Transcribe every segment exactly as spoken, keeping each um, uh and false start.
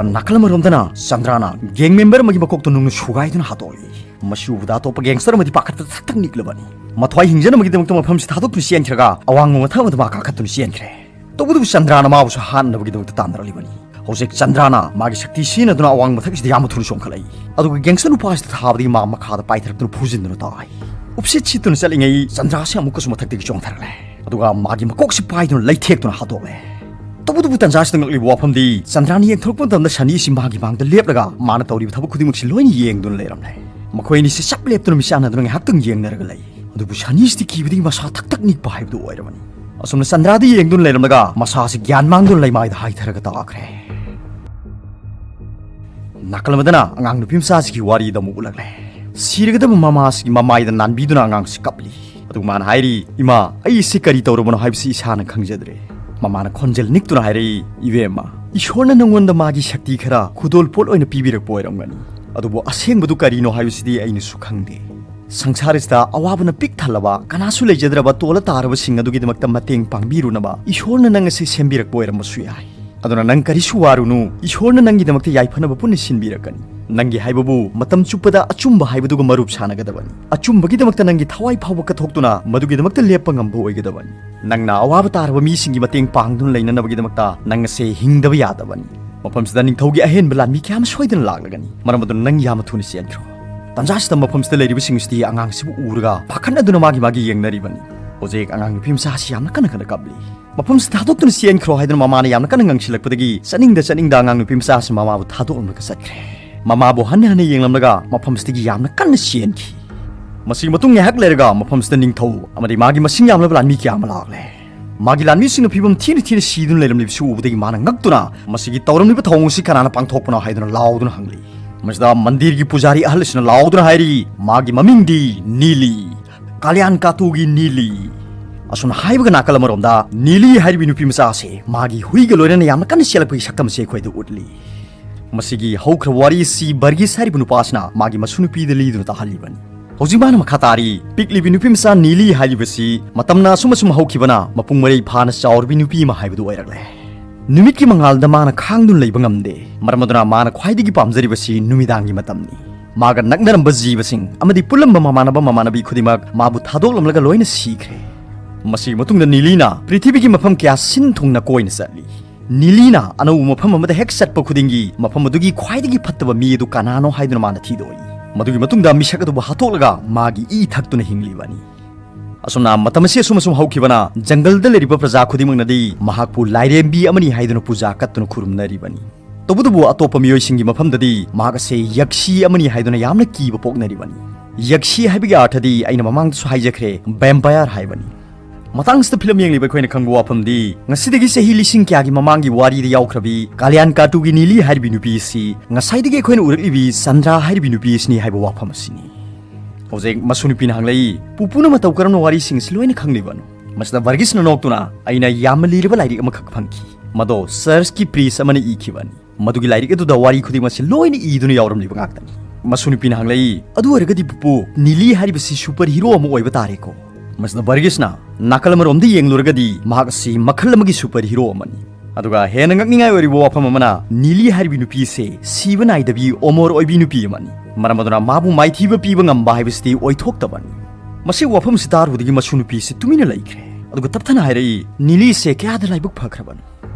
ꯅꯥꯀꯜ ꯑꯃꯔꯣꯝꯗꯅ ꯆꯟꯗ꯭ꯔꯥꯅ gang member ꯑꯃꯒꯤ ꯃꯀꯣꯛꯇ ꯅꯨꯡꯅ ꯁꯨꯒꯥꯏꯗꯨꯅ ꯍꯥꯠꯇꯣꯛꯂꯤ꯫ ꯃꯁꯤ ꯎꯕꯗ ꯑꯇꯣꯞꯄ ꯒꯦꯡꯁꯇꯔ ꯑꯃꯗꯤ ꯄꯥꯈꯠꯄꯗ ꯊꯛ ꯊꯛ ꯅꯤꯛꯂꯕꯅꯤ꯫ ꯃꯊ꯭ꯋꯥꯏ ꯍꯤꯡꯖꯅꯕꯒꯤꯗꯃꯛꯇ ꯃꯐꯝꯁꯤ ꯊꯥꯗꯣꯛꯇꯨꯅ ꯆꯦꯟꯈ꯭ꯔꯒ ꯑꯋꯥꯡꯕ ꯃꯊꯛ ꯑꯃꯗ ꯃꯥ ꯀꯥꯈꯠꯇꯨꯅ ꯆꯦꯟꯈ꯭ꯔꯦ꯫ ꯇꯧꯕꯇꯕꯨ ꯆꯟꯗ꯭ꯔꯥꯅ ꯃꯥꯕꯨꯁꯨ ꯍꯥꯠꯅꯕꯒꯤꯗꯃꯛꯇ ꯇꯥꯟꯅꯔꯛꯂꯤꯕꯅꯤ꯫ ꯍꯧꯖꯤꯛ ꯆꯟꯗ꯭ꯔꯥꯅ ꯃꯥꯒꯤ ꯁꯛꯇꯤ ꯁꯤꯖꯤꯟꯅꯗꯨꯅ ꯑꯋꯥꯡꯕ ꯃꯊꯛꯁꯤꯗ ꯌꯥꯝꯅ ꯊꯨꯅ ꯆꯣꯡꯈꯠꯂꯛꯏ꯫ ꯑꯗꯨꯒ ꯒꯦꯡꯁꯇꯔ ꯅꯨꯄꯥꯁꯤꯗ ꯊꯥꯕꯗꯒꯤ ꯃꯥ ꯃꯈꯥꯗ ꯄꯥꯏꯊꯔꯛꯇꯨꯅ ꯐꯨꯖꯤꯟꯗꯨꯅ ꯇꯥꯏ꯫ ꯎꯞꯁꯤꯠ ꯁꯤꯠꯇꯨꯅ ꯆꯠꯂꯤꯉꯩ ꯆꯟꯗ꯭ꯔꯥꯁꯤ ꯑꯃꯨꯛꯀꯁꯨ ꯃꯊꯛꯇꯒꯤ ꯆꯣꯡꯊꯔꯛꯂꯦ꯫ ꯑꯗꯨꯒ ꯃꯥꯒꯤ ꯃꯀꯣꯛꯁꯤ ꯄꯥꯏꯗꯨꯅ ꯂꯩꯊꯦꯛꯇꯨꯅ ꯍꯥꯠꯇꯣꯛꯂꯦ꯫ ꯇꯧꯕꯇꯕꯨ ꯇꯟꯖꯥꯁꯤꯗ ꯉꯛꯂꯤꯕ ꯋꯥꯐꯝꯗꯤ, ꯆꯟꯗ꯭ꯔꯥꯅ ꯌꯦꯡꯊꯣꯔꯛꯄ ꯃꯇꯝꯗ ꯁꯅꯤꯁꯤ ꯃꯥꯒꯤ ꯃꯥꯡꯗ ꯂꯦꯞꯂꯒ ꯃꯥꯅ ꯇꯧꯔꯤꯕ ꯊꯕꯛ ꯈꯨꯗꯤꯡꯃꯛꯁꯤ ꯂꯣꯏꯅ ꯌꯦꯡꯗꯨꯅ ꯂꯩꯔꯝꯂꯦ꯫ ꯃꯈꯣꯏ ꯑꯅꯤꯁꯤ ꯆꯞ ꯂꯦꯞꯇꯨꯅ ꯃꯤꯆꯥꯟꯅꯗꯨꯅ ꯉꯥꯏꯍꯥꯛꯇꯪ ꯌꯦꯡꯅꯔꯒ ꯂꯩ꯫ ꯑꯗꯨꯕꯨ ꯁꯅꯤꯁꯤꯗꯤ ꯀꯤꯕꯗꯒꯤ ꯃꯁꯥ ꯊꯛ ꯊꯛ ꯅꯤꯛꯄ ꯍꯥꯏꯕꯗꯨ ꯑꯣꯏꯔꯕꯅꯤ꯫ ꯑꯁꯨꯝꯅ ꯆꯟꯗ꯭ꯔꯥꯗ ꯌꯦꯡꯗꯨꯅ ꯂꯩꯔꯝꯂꯒ ꯃꯁꯥꯁꯤ ꯒ꯭ꯌꯥꯟ ꯃꯥꯡꯗꯨꯅ ꯂꯩꯃꯥꯏꯗ ꯍꯥꯏꯊꯔꯒ ꯇꯥꯈ꯭ꯔꯦ꯫ ꯅꯥꯀꯜ ꯑꯃꯗꯅ ꯑꯉꯥꯡ ꯅꯨꯄꯤ ꯃꯆꯥꯁꯤꯒꯤ ꯋꯥꯔꯤꯗ ꯑꯃꯨꯛ ꯎꯠꯂꯛꯂꯦ꯫ ꯁꯤꯔꯒꯗꯕ ꯃꯃꯥꯁꯤꯒꯤ ꯃꯃꯥꯏꯗ ꯅꯥꯟꯕꯤꯗꯨꯅ ꯑꯉꯥꯡꯁꯤ ꯀꯞꯂꯤ꯫ ꯑꯗꯨꯒ ꯃꯥꯅ ꯍꯥꯏꯔꯤ, "ꯏꯃꯥ, ꯑꯩ ꯁꯤ ꯀꯔꯤ ꯇꯧꯔꯕꯅꯣ ꯍꯥꯏꯕꯁꯤ ꯏꯁꯥꯅ ꯈꯪꯖꯗ꯭ꯔꯦ꯫" ꯃꯃꯥꯅ ꯈꯣꯟꯖꯦꯜ ꯅꯤꯛꯇꯨꯅ ꯍꯥꯏꯔꯛꯏ, "ꯏꯕꯦꯝꯃ, ꯏꯁꯣꯔꯅ ꯅꯪꯉꯣꯟꯗ ꯃꯥꯒꯤ ꯁꯛꯇꯤ ꯈꯔ ꯈꯨꯗꯣꯜ ꯄꯣꯠ ꯑꯣꯏꯅ ꯄꯤꯕꯤꯔꯛꯄ ꯑꯣꯏꯔꯝꯒꯅꯤ, ꯑꯗꯨꯕꯨ ꯑꯁꯦꯡꯕꯗꯨ ꯀꯔꯤꯅꯣ ꯍꯥꯏꯕꯁꯤꯗꯤ ꯑꯩꯅꯁꯨ ꯈꯪꯗꯦ꯫ ꯁꯪꯁꯥꯔꯁꯤꯗ ꯑꯋꯥꯕꯅ ꯄꯤꯛ ꯊꯜꯂꯕ, ꯀꯅꯥꯁꯨ ꯂꯩꯖꯗ꯭ꯔꯕ ꯇꯣꯜꯂ ꯇꯥꯔꯕꯁꯤꯡ ꯑꯗꯨꯒꯤꯗꯃꯛꯇ ꯃꯇꯦꯡ ꯄꯥꯡꯕꯤꯔꯨꯅꯕ ꯏꯁꯣꯔꯅ ꯅꯪ ꯑꯁꯤ ꯁꯦꯝꯕꯤꯔꯛꯄ ꯑꯣꯏꯔꯝꯕꯁꯨ ꯌꯥꯏ꯫ ꯑꯗꯨꯅ ꯅꯪ ꯀꯔꯤꯁꯨ ꯋꯥꯔꯨꯅꯨ, ꯏꯁꯣꯔꯅ ꯅꯪꯒꯤꯗꯃꯛꯇ ꯌꯥꯏꯐꯅꯕ ꯄꯨꯟꯅ ꯁꯤꯟꯕꯤꯔꯛꯀꯅꯤ꯫ ꯅꯪꯒꯤ ꯍꯥꯏꯕꯕꯨ ꯃꯇꯝ ꯆꯨꯞꯄꯗ ꯑꯆꯨꯝꯕ ꯍꯥꯏꯕꯗꯨꯒ ꯃꯔꯨꯞ ꯁꯥꯟꯅꯒꯗꯕꯅꯤ꯫ ꯑꯆꯨꯝꯕꯒꯤꯗꯃꯛꯇ ꯅꯪꯒꯤ ꯊꯋꯥꯏ ꯐꯥꯎꯕ ꯀꯠꯊꯣꯛꯇꯨꯅ ꯃꯗꯨꯒꯤꯗꯃꯛꯇ ꯂꯦꯞꯄ ꯉꯝꯕ ꯑꯣꯏꯒꯗꯕꯅꯤ꯫ ꯅꯪꯅ ꯑꯋꯥꯕ ꯇꯥꯔꯕ ꯃꯤꯁꯤꯡꯒꯤ ꯃꯇꯦꯡ ꯄꯥꯡꯗꯨꯅ ꯂꯩꯅꯅꯕꯒꯤꯗꯃꯛꯇ ꯅꯪ ꯑꯁꯦ ꯍꯤꯡꯗꯕ ꯌꯥꯗꯕꯅꯤ꯫" ꯃꯐꯝꯁꯤꯗ ꯅꯤꯡꯊꯧꯒꯤ ꯑꯍꯦꯟꯕ ꯂꯥꯟꯃꯤ ꯀꯌꯥ ꯑꯃ ꯁꯣꯏꯗꯅ ꯂꯥꯛꯂꯒꯅꯤ꯫ ꯃꯔꯝ ꯑꯗꯨꯅ ꯅꯪ ꯌꯥꯝꯅ ꯊꯨꯅ ꯆꯦꯟꯈ꯭ꯔꯣ꯫ ꯇꯟꯖꯥꯁꯤꯗ ꯃꯐꯝꯁꯤꯗ ꯂꯩꯔꯤꯕꯁꯤꯡ ꯑꯁꯤꯗꯤ ꯑꯉꯥꯡꯁꯤꯕꯨ ꯎꯔꯒ ꯄꯥꯈꯠꯅꯗꯨꯅ ꯃꯥꯒꯤ ꯃꯥꯒꯤ ꯌꯦꯡꯅꯔꯤꯕꯅꯤ꯫ ꯍꯧꯖꯤꯛ ꯑꯉꯥꯡ ꯅꯨꯄꯤ ꯃꯆꯥ ꯑꯁꯤ ꯌꯥꯝꯅ ꯀꯟꯅ ꯀꯟꯅ ꯀꯞꯂꯤ꯫ ꯃꯐꯝꯁꯤ ꯊꯥꯗꯣꯛꯇꯨꯅ ꯆꯦꯟꯈ꯭ꯔꯣ ꯍꯥꯏꯗꯨꯅ ꯃꯃꯥꯅ ꯌꯥꯝꯅ ꯀꯟꯅ ꯉꯪꯁꯤꯜꯂꯛꯄꯗꯒꯤ ꯆꯠꯅꯤꯡꯗ ꯆꯠꯅꯤꯡꯗ ꯑꯉꯥꯡ ꯅꯨꯄꯤ ꯃꯆꯥ ꯑꯁꯤ ꯃꯃꯥꯕꯨ ꯊꯥꯗꯣꯛꯂꯝꯂꯒ ꯆꯠꯈ꯭ꯔꯦ꯫ ꯃꯃꯥꯕꯨ ꯍꯟꯅ ꯍꯟꯅ ꯌꯦꯡꯂꯝꯂꯒ ꯃꯐꯝꯁꯤꯗꯒꯤ ꯌꯥꯝꯅ ꯀꯟꯅ ꯆꯦꯟꯈꯤ꯫ ꯃꯁꯤꯒꯤ ꯃꯇꯨꯡ ꯉꯥꯏꯍꯥꯛ ꯂꯩꯔꯒ ꯃꯐꯝꯁꯤꯗ ꯅꯤꯡꯊꯧ ꯑꯃꯗꯤ ꯃꯥꯒꯤ ꯃꯁꯤꯡ ꯌꯥꯝꯂꯕ ꯂꯥꯟꯃꯤ ꯀꯌꯥ ꯑꯃ ꯂꯥꯛꯂꯦ꯫ ꯃꯥꯒꯤ ꯂꯥꯟꯃꯤꯁꯤꯡꯅ ꯐꯤꯕꯝ ꯊꯤꯅ ꯊꯤꯅ ꯁꯤꯗꯨꯅ ꯂꯩꯔꯝꯂꯤꯕꯁꯤ ꯎꯕꯗꯒꯤ ꯃꯥꯅ ꯉꯛꯇꯨꯅ ꯃꯁꯤꯒꯤ ꯇꯧꯔꯝꯂꯤꯕ ꯊꯧꯑꯣꯡ ꯑꯁꯤ ꯀꯅꯥꯅ ꯄꯥꯡꯊꯣꯛꯄꯅꯣ ꯍꯥꯏꯗꯨꯅ ꯂꯥꯎꯗꯨꯅ ꯍꯪꯂꯤ꯫ ꯃꯁꯤꯗ ꯃꯟꯗꯤꯔꯒꯤ ꯄꯨꯖꯥꯔꯤ ꯑꯍꯜ ꯑꯁꯤꯅ ꯂꯥꯎꯗꯨꯅ ꯍꯥꯏꯔꯤ, "ꯃꯥꯒꯤ ꯃꯃꯤꯡꯗꯤ ꯅꯤꯂꯤ, ꯀꯥꯂꯤꯌꯥꯟ ꯀꯥꯇꯨꯒꯤ ꯅꯤꯂꯤ꯫" ꯑꯁꯨꯝꯅ ꯍꯥꯏꯕꯒ ꯅꯥꯀꯜ ꯑꯃꯔꯣꯝꯗ ꯅꯤꯂꯤ ꯍꯥꯏꯔꯤꯕ ꯅꯨꯄꯤ ꯃꯆꯥ ꯑꯁꯤ ꯃꯥꯒꯤ ꯍꯨꯏꯒ ꯂꯣꯏꯅꯅ ꯌꯥꯝꯅ ꯀꯟꯅ ꯆꯦꯜꯂꯛꯄꯒꯤ ꯁꯛꯇꯝ ꯑꯁꯤ ꯑꯩꯈꯣꯏꯗ ꯎꯠꯂꯤ꯫ ꯃꯁꯤꯒꯤ ꯍꯧꯈ꯭ꯔꯕ ꯋꯥꯔꯤ ꯑꯁꯤ ꯕꯔꯒꯤꯁ ꯍꯥꯏꯔꯤꯕ ꯅꯨꯄꯥ ꯑꯁꯤꯅ ꯃꯥꯒꯤ ꯃꯁꯨ ꯅꯨꯄꯤꯗ ꯂꯤꯗꯨꯅ ꯇꯥꯍꯜꯂꯤꯕꯅꯤ꯫ ꯍꯧꯖꯤꯛ ꯃꯥꯅ ꯃꯈꯥ ꯇꯥꯔꯤ, ꯄꯤꯛꯂꯤꯕꯤ ꯅꯨꯄꯤ ꯃꯆꯥ ꯅꯤꯂꯤ ꯍꯥꯏꯔꯤꯕꯁꯤ ꯃꯇꯝꯅ ꯑꯁꯨꯝ ꯑꯁꯨꯝ ꯍꯧꯈꯤꯕꯅ ꯃꯄꯨꯡ ꯃꯔꯩ ꯐꯥꯅ ꯆꯥꯎꯔꯕꯤ ꯅꯨꯄꯤ ꯑꯃ ꯍꯥꯏꯕꯗꯨ ꯑꯣꯏꯔꯛꯂꯦ꯫ ꯅꯨꯃꯤꯠꯀꯤ ꯃꯉꯥꯜꯗ ꯃꯥꯅ ꯈꯥꯡꯗꯨꯅ ꯂꯩꯕ ꯉꯝꯗꯦ꯫ ꯃꯔꯝ ꯑꯗꯨꯅ ꯃꯥꯅ ꯈ꯭ꯋꯥꯏꯗꯒꯤ ꯄꯥꯝꯖꯔꯤꯕꯁꯤ ꯅꯨꯃꯤꯗꯥꯡꯒꯤ ꯃꯇꯝꯅꯤ꯫ ꯃꯥꯒ ꯅꯛꯅꯔꯝꯕ ꯖꯤꯕꯁꯤꯡ ꯑꯃꯗꯤ ꯄꯨꯜꯂꯝꯕ ꯃꯃꯥꯟꯅꯕ ꯃꯃꯥꯟꯅꯕꯤ ꯈꯨꯗꯤꯡꯃꯛ ꯃꯥꯕꯨ ꯊꯥꯗꯣꯛꯂꯝꯂꯒ ꯂꯣꯏꯅ ꯁꯤꯈ꯭ꯔꯦ꯫ ꯃꯁꯤꯒꯤ ꯃꯇꯨꯡꯗ ꯅꯤꯂꯤꯅ ꯄ꯭ꯔꯤꯊꯤꯕꯤꯒꯤ ꯃꯐꯝ ꯀꯌꯥ ꯁꯤꯟ ꯊꯨꯡꯅ ꯀꯣꯏꯅ ꯆꯠꯂꯤ꯫ ꯅꯤꯂꯤꯅ ꯑꯅꯧꯕ ꯃꯐꯝ ꯑꯃꯗ ꯍꯦꯛ ꯆꯠꯄ ꯈꯨꯗꯤꯡꯒꯤ ꯃꯐꯝ ꯑꯗꯨꯒꯤ ꯈ꯭ꯋꯥꯏꯗꯒꯤ ꯐꯠꯇꯕ ꯃꯤ ꯑꯗꯨ ꯀꯅꯥꯅꯣ ꯍꯥꯏꯗꯨꯅ ꯃꯥꯅ ꯊꯤꯗꯣꯛꯏ꯫ ꯃꯗꯨꯒꯤ ꯃꯇꯨꯡꯗ ꯃꯤꯁꯛ ꯑꯗꯨꯕꯨ ꯍꯥꯠꯇꯣꯛꯂꯒ ꯃꯥꯒꯤ ꯏ ꯊꯛꯇꯨꯅ ꯍꯤꯡꯂꯤꯕꯅꯤ꯫ ꯑꯁꯨꯝꯅ ꯃꯇꯝ ꯑꯁꯤ ꯑꯁꯨꯝ ꯑꯁꯨꯝ ꯍꯧꯈꯤꯕꯅ ꯖꯪꯒꯜꯗ ꯂꯩꯔꯤꯕ ꯄ꯭ꯔꯖꯥ ꯈꯨꯗꯤꯡꯃꯛꯅꯗꯤ ꯃꯍꯥꯛꯄꯨ ꯂꯥꯏꯔꯦꯝꯕꯤ ꯑꯃꯅꯤ ꯍꯥꯏꯗꯨꯅ ꯄꯨꯖꯥ ꯀꯠꯇꯨꯅ ꯈꯨꯔꯨꯝꯅꯔꯤꯕꯅꯤ꯫ ꯇꯧꯕꯇꯕꯨ ꯑꯇꯣꯞꯄ ꯃꯤꯑꯣꯏꯁꯤꯡꯒꯤ ꯃꯐꯝꯗꯗꯤ ꯃꯍꯥꯛ ꯑꯁꯦ ꯌꯛꯁꯤ ꯑꯃꯅꯤ ꯍꯥꯏꯗꯨꯅ ꯌꯥꯝꯅ ꯀꯤꯕ ꯄꯣꯛꯅꯔꯤꯕꯅꯤ꯫ ꯌꯛꯁꯤ ꯍꯥꯏꯕꯒꯤ ꯑꯥꯔꯊꯗꯤ ꯑꯩꯅ ꯃꯃꯥꯡꯗꯁꯨ ꯍꯥꯏꯖꯈ꯭ꯔꯦ, ꯕꯦꯝꯄꯥꯌꯔ ꯍꯥꯏꯕꯅꯤ꯫ ꯃꯇꯥꯡꯁꯤꯗ ꯐꯤꯂꯝ ꯌꯦꯡꯂꯤꯕ ꯑꯩꯈꯣꯏꯅ ꯈꯪꯕ ꯋꯥꯐꯝꯗꯤ, ꯉꯁꯤꯗꯒꯤ ꯆꯍꯤ ꯂꯤꯁꯤꯡ ꯀꯌꯥꯒꯤ ꯃꯃꯥꯡꯒꯤ ꯋꯥꯔꯤꯗ ꯌꯥꯎꯈ꯭ꯔꯕꯤ ꯀꯥꯂꯤꯌꯥꯟ ꯀꯥꯇꯨꯒꯤ ꯅꯤꯂꯤ ꯍꯥꯏꯔꯤꯕꯤ ꯅꯨꯄꯤ ꯑꯁꯤ ꯉꯁꯥꯏꯗꯒꯤ ꯑꯩꯈꯣꯏꯅ ꯎꯔꯛꯂꯤꯕꯤ ꯆꯟꯗ꯭ꯔꯥ ꯍꯥꯏꯔꯤꯕꯤ ꯅꯨꯄꯤ ꯑꯁꯤꯅꯤ ꯍꯥꯏꯕ ꯋꯥꯐꯝ ꯑꯁꯤꯅꯤ꯫ ꯍꯧꯖꯤꯛ ꯃꯁꯨ ꯅꯨꯄꯤꯅ ꯍꯪꯂꯛꯏ, "ꯄꯨꯄꯨꯅ ꯃꯇꯧ ꯀꯔꯝꯅ ꯋꯥꯔꯤꯁꯤꯡ ꯑꯁꯤ ꯂꯣꯏꯅ ꯈꯪꯂꯤꯕꯅꯣ?" ꯃꯁꯤꯗ ꯚꯔꯒꯤꯁꯅ ꯅꯣꯛꯇꯨꯅ, "ꯑꯩꯅ ꯌꯥꯝꯅ ꯂꯤꯔꯕ ꯂꯥꯏꯔꯤꯛ ꯑꯃꯈꯛ ꯐꯪꯈꯤ꯫ ꯃꯗꯣ ꯆꯔꯆꯀꯤ ꯄ꯭ꯔꯤꯁ ꯑꯃꯅ ꯏꯈꯤꯕꯅꯤ꯫ ꯃꯗꯨꯒꯤ ꯂꯥꯏꯔꯤꯛ ꯑꯗꯨꯗ ꯋꯥꯔꯤ ꯈꯨꯗꯤꯡꯃꯛꯁꯤ ꯂꯣꯏꯅ ꯏꯗꯨꯅ ꯌꯥꯎꯔꯝꯂꯤꯕ ꯉꯥꯛꯇꯅꯤ꯫" ꯃꯁꯨ ꯅꯨꯄꯤꯅ ꯍꯪꯂꯛꯏ, "ꯑꯗꯨ ꯑꯣꯏꯔꯒꯗꯤ ꯄꯨꯄꯨ, ꯅꯤꯂꯤ ꯍꯥꯏꯔꯤꯕꯁꯤ ꯁꯨꯄꯔ ꯍꯤꯔꯣ ꯑꯃ ꯑꯣꯏꯕ ꯇꯥꯔꯦꯀꯣ?" ꯃꯁꯤꯗ ꯚꯔꯒꯤꯁꯅ, "ꯅꯥꯀꯜ ꯑꯃꯔꯣꯝꯗ ꯌꯦꯡꯂꯨꯔꯒꯗꯤ ꯃꯍꯥꯛ ꯑꯁꯤ ꯃꯈꯜ ꯑꯃꯒꯤ ꯁꯨꯄꯔ ꯍꯤꯔꯣ ꯑꯃꯅꯤ꯫ ꯑꯗꯨꯒ ꯍꯦꯟꯅ ꯉꯛꯅꯤꯡꯉꯥꯏ ꯑꯣꯏꯔꯤꯕ ꯋꯥꯐꯝ ꯑꯃꯅ, ꯅꯤꯂꯤ ꯍꯥꯏꯔꯤꯕꯤ ꯅꯨꯄꯤ ꯑꯁꯤ ꯁꯤꯕ ꯅꯥꯏꯗꯕꯤ ꯑꯃꯣꯔ ꯑꯣꯏꯕꯤ ꯅꯨꯄꯤ ꯑꯃꯅꯤ꯫ ꯃꯔꯝ ꯑꯗꯨꯅ ꯃꯥꯕꯨ ꯃꯥꯏꯊꯤꯕ ꯄꯤꯕ ꯉꯝꯕ ꯍꯥꯏꯕꯁꯤꯗꯤ ꯑꯣꯏꯊꯣꯛꯇꯕꯅꯤ꯫" ꯃꯁꯤꯒꯤ ꯋꯥꯐꯝ ꯑꯁꯤ ꯇꯥꯔꯨꯕꯗꯒꯤ ꯃꯁꯨ ꯅꯨꯄꯤ ꯑꯁꯤ ꯇꯨꯃꯤꯟꯅ ꯂꯩꯈ꯭ꯔꯦ꯫ ꯑꯗꯨꯒ ꯇꯞꯊꯅ ꯍꯥꯏꯔꯛꯏ, "ꯅꯤꯂꯤꯁꯦ ꯀꯌꯥꯗ ꯂꯥꯏꯕꯛ ꯐꯈ꯭ꯔꯕꯅꯣ!"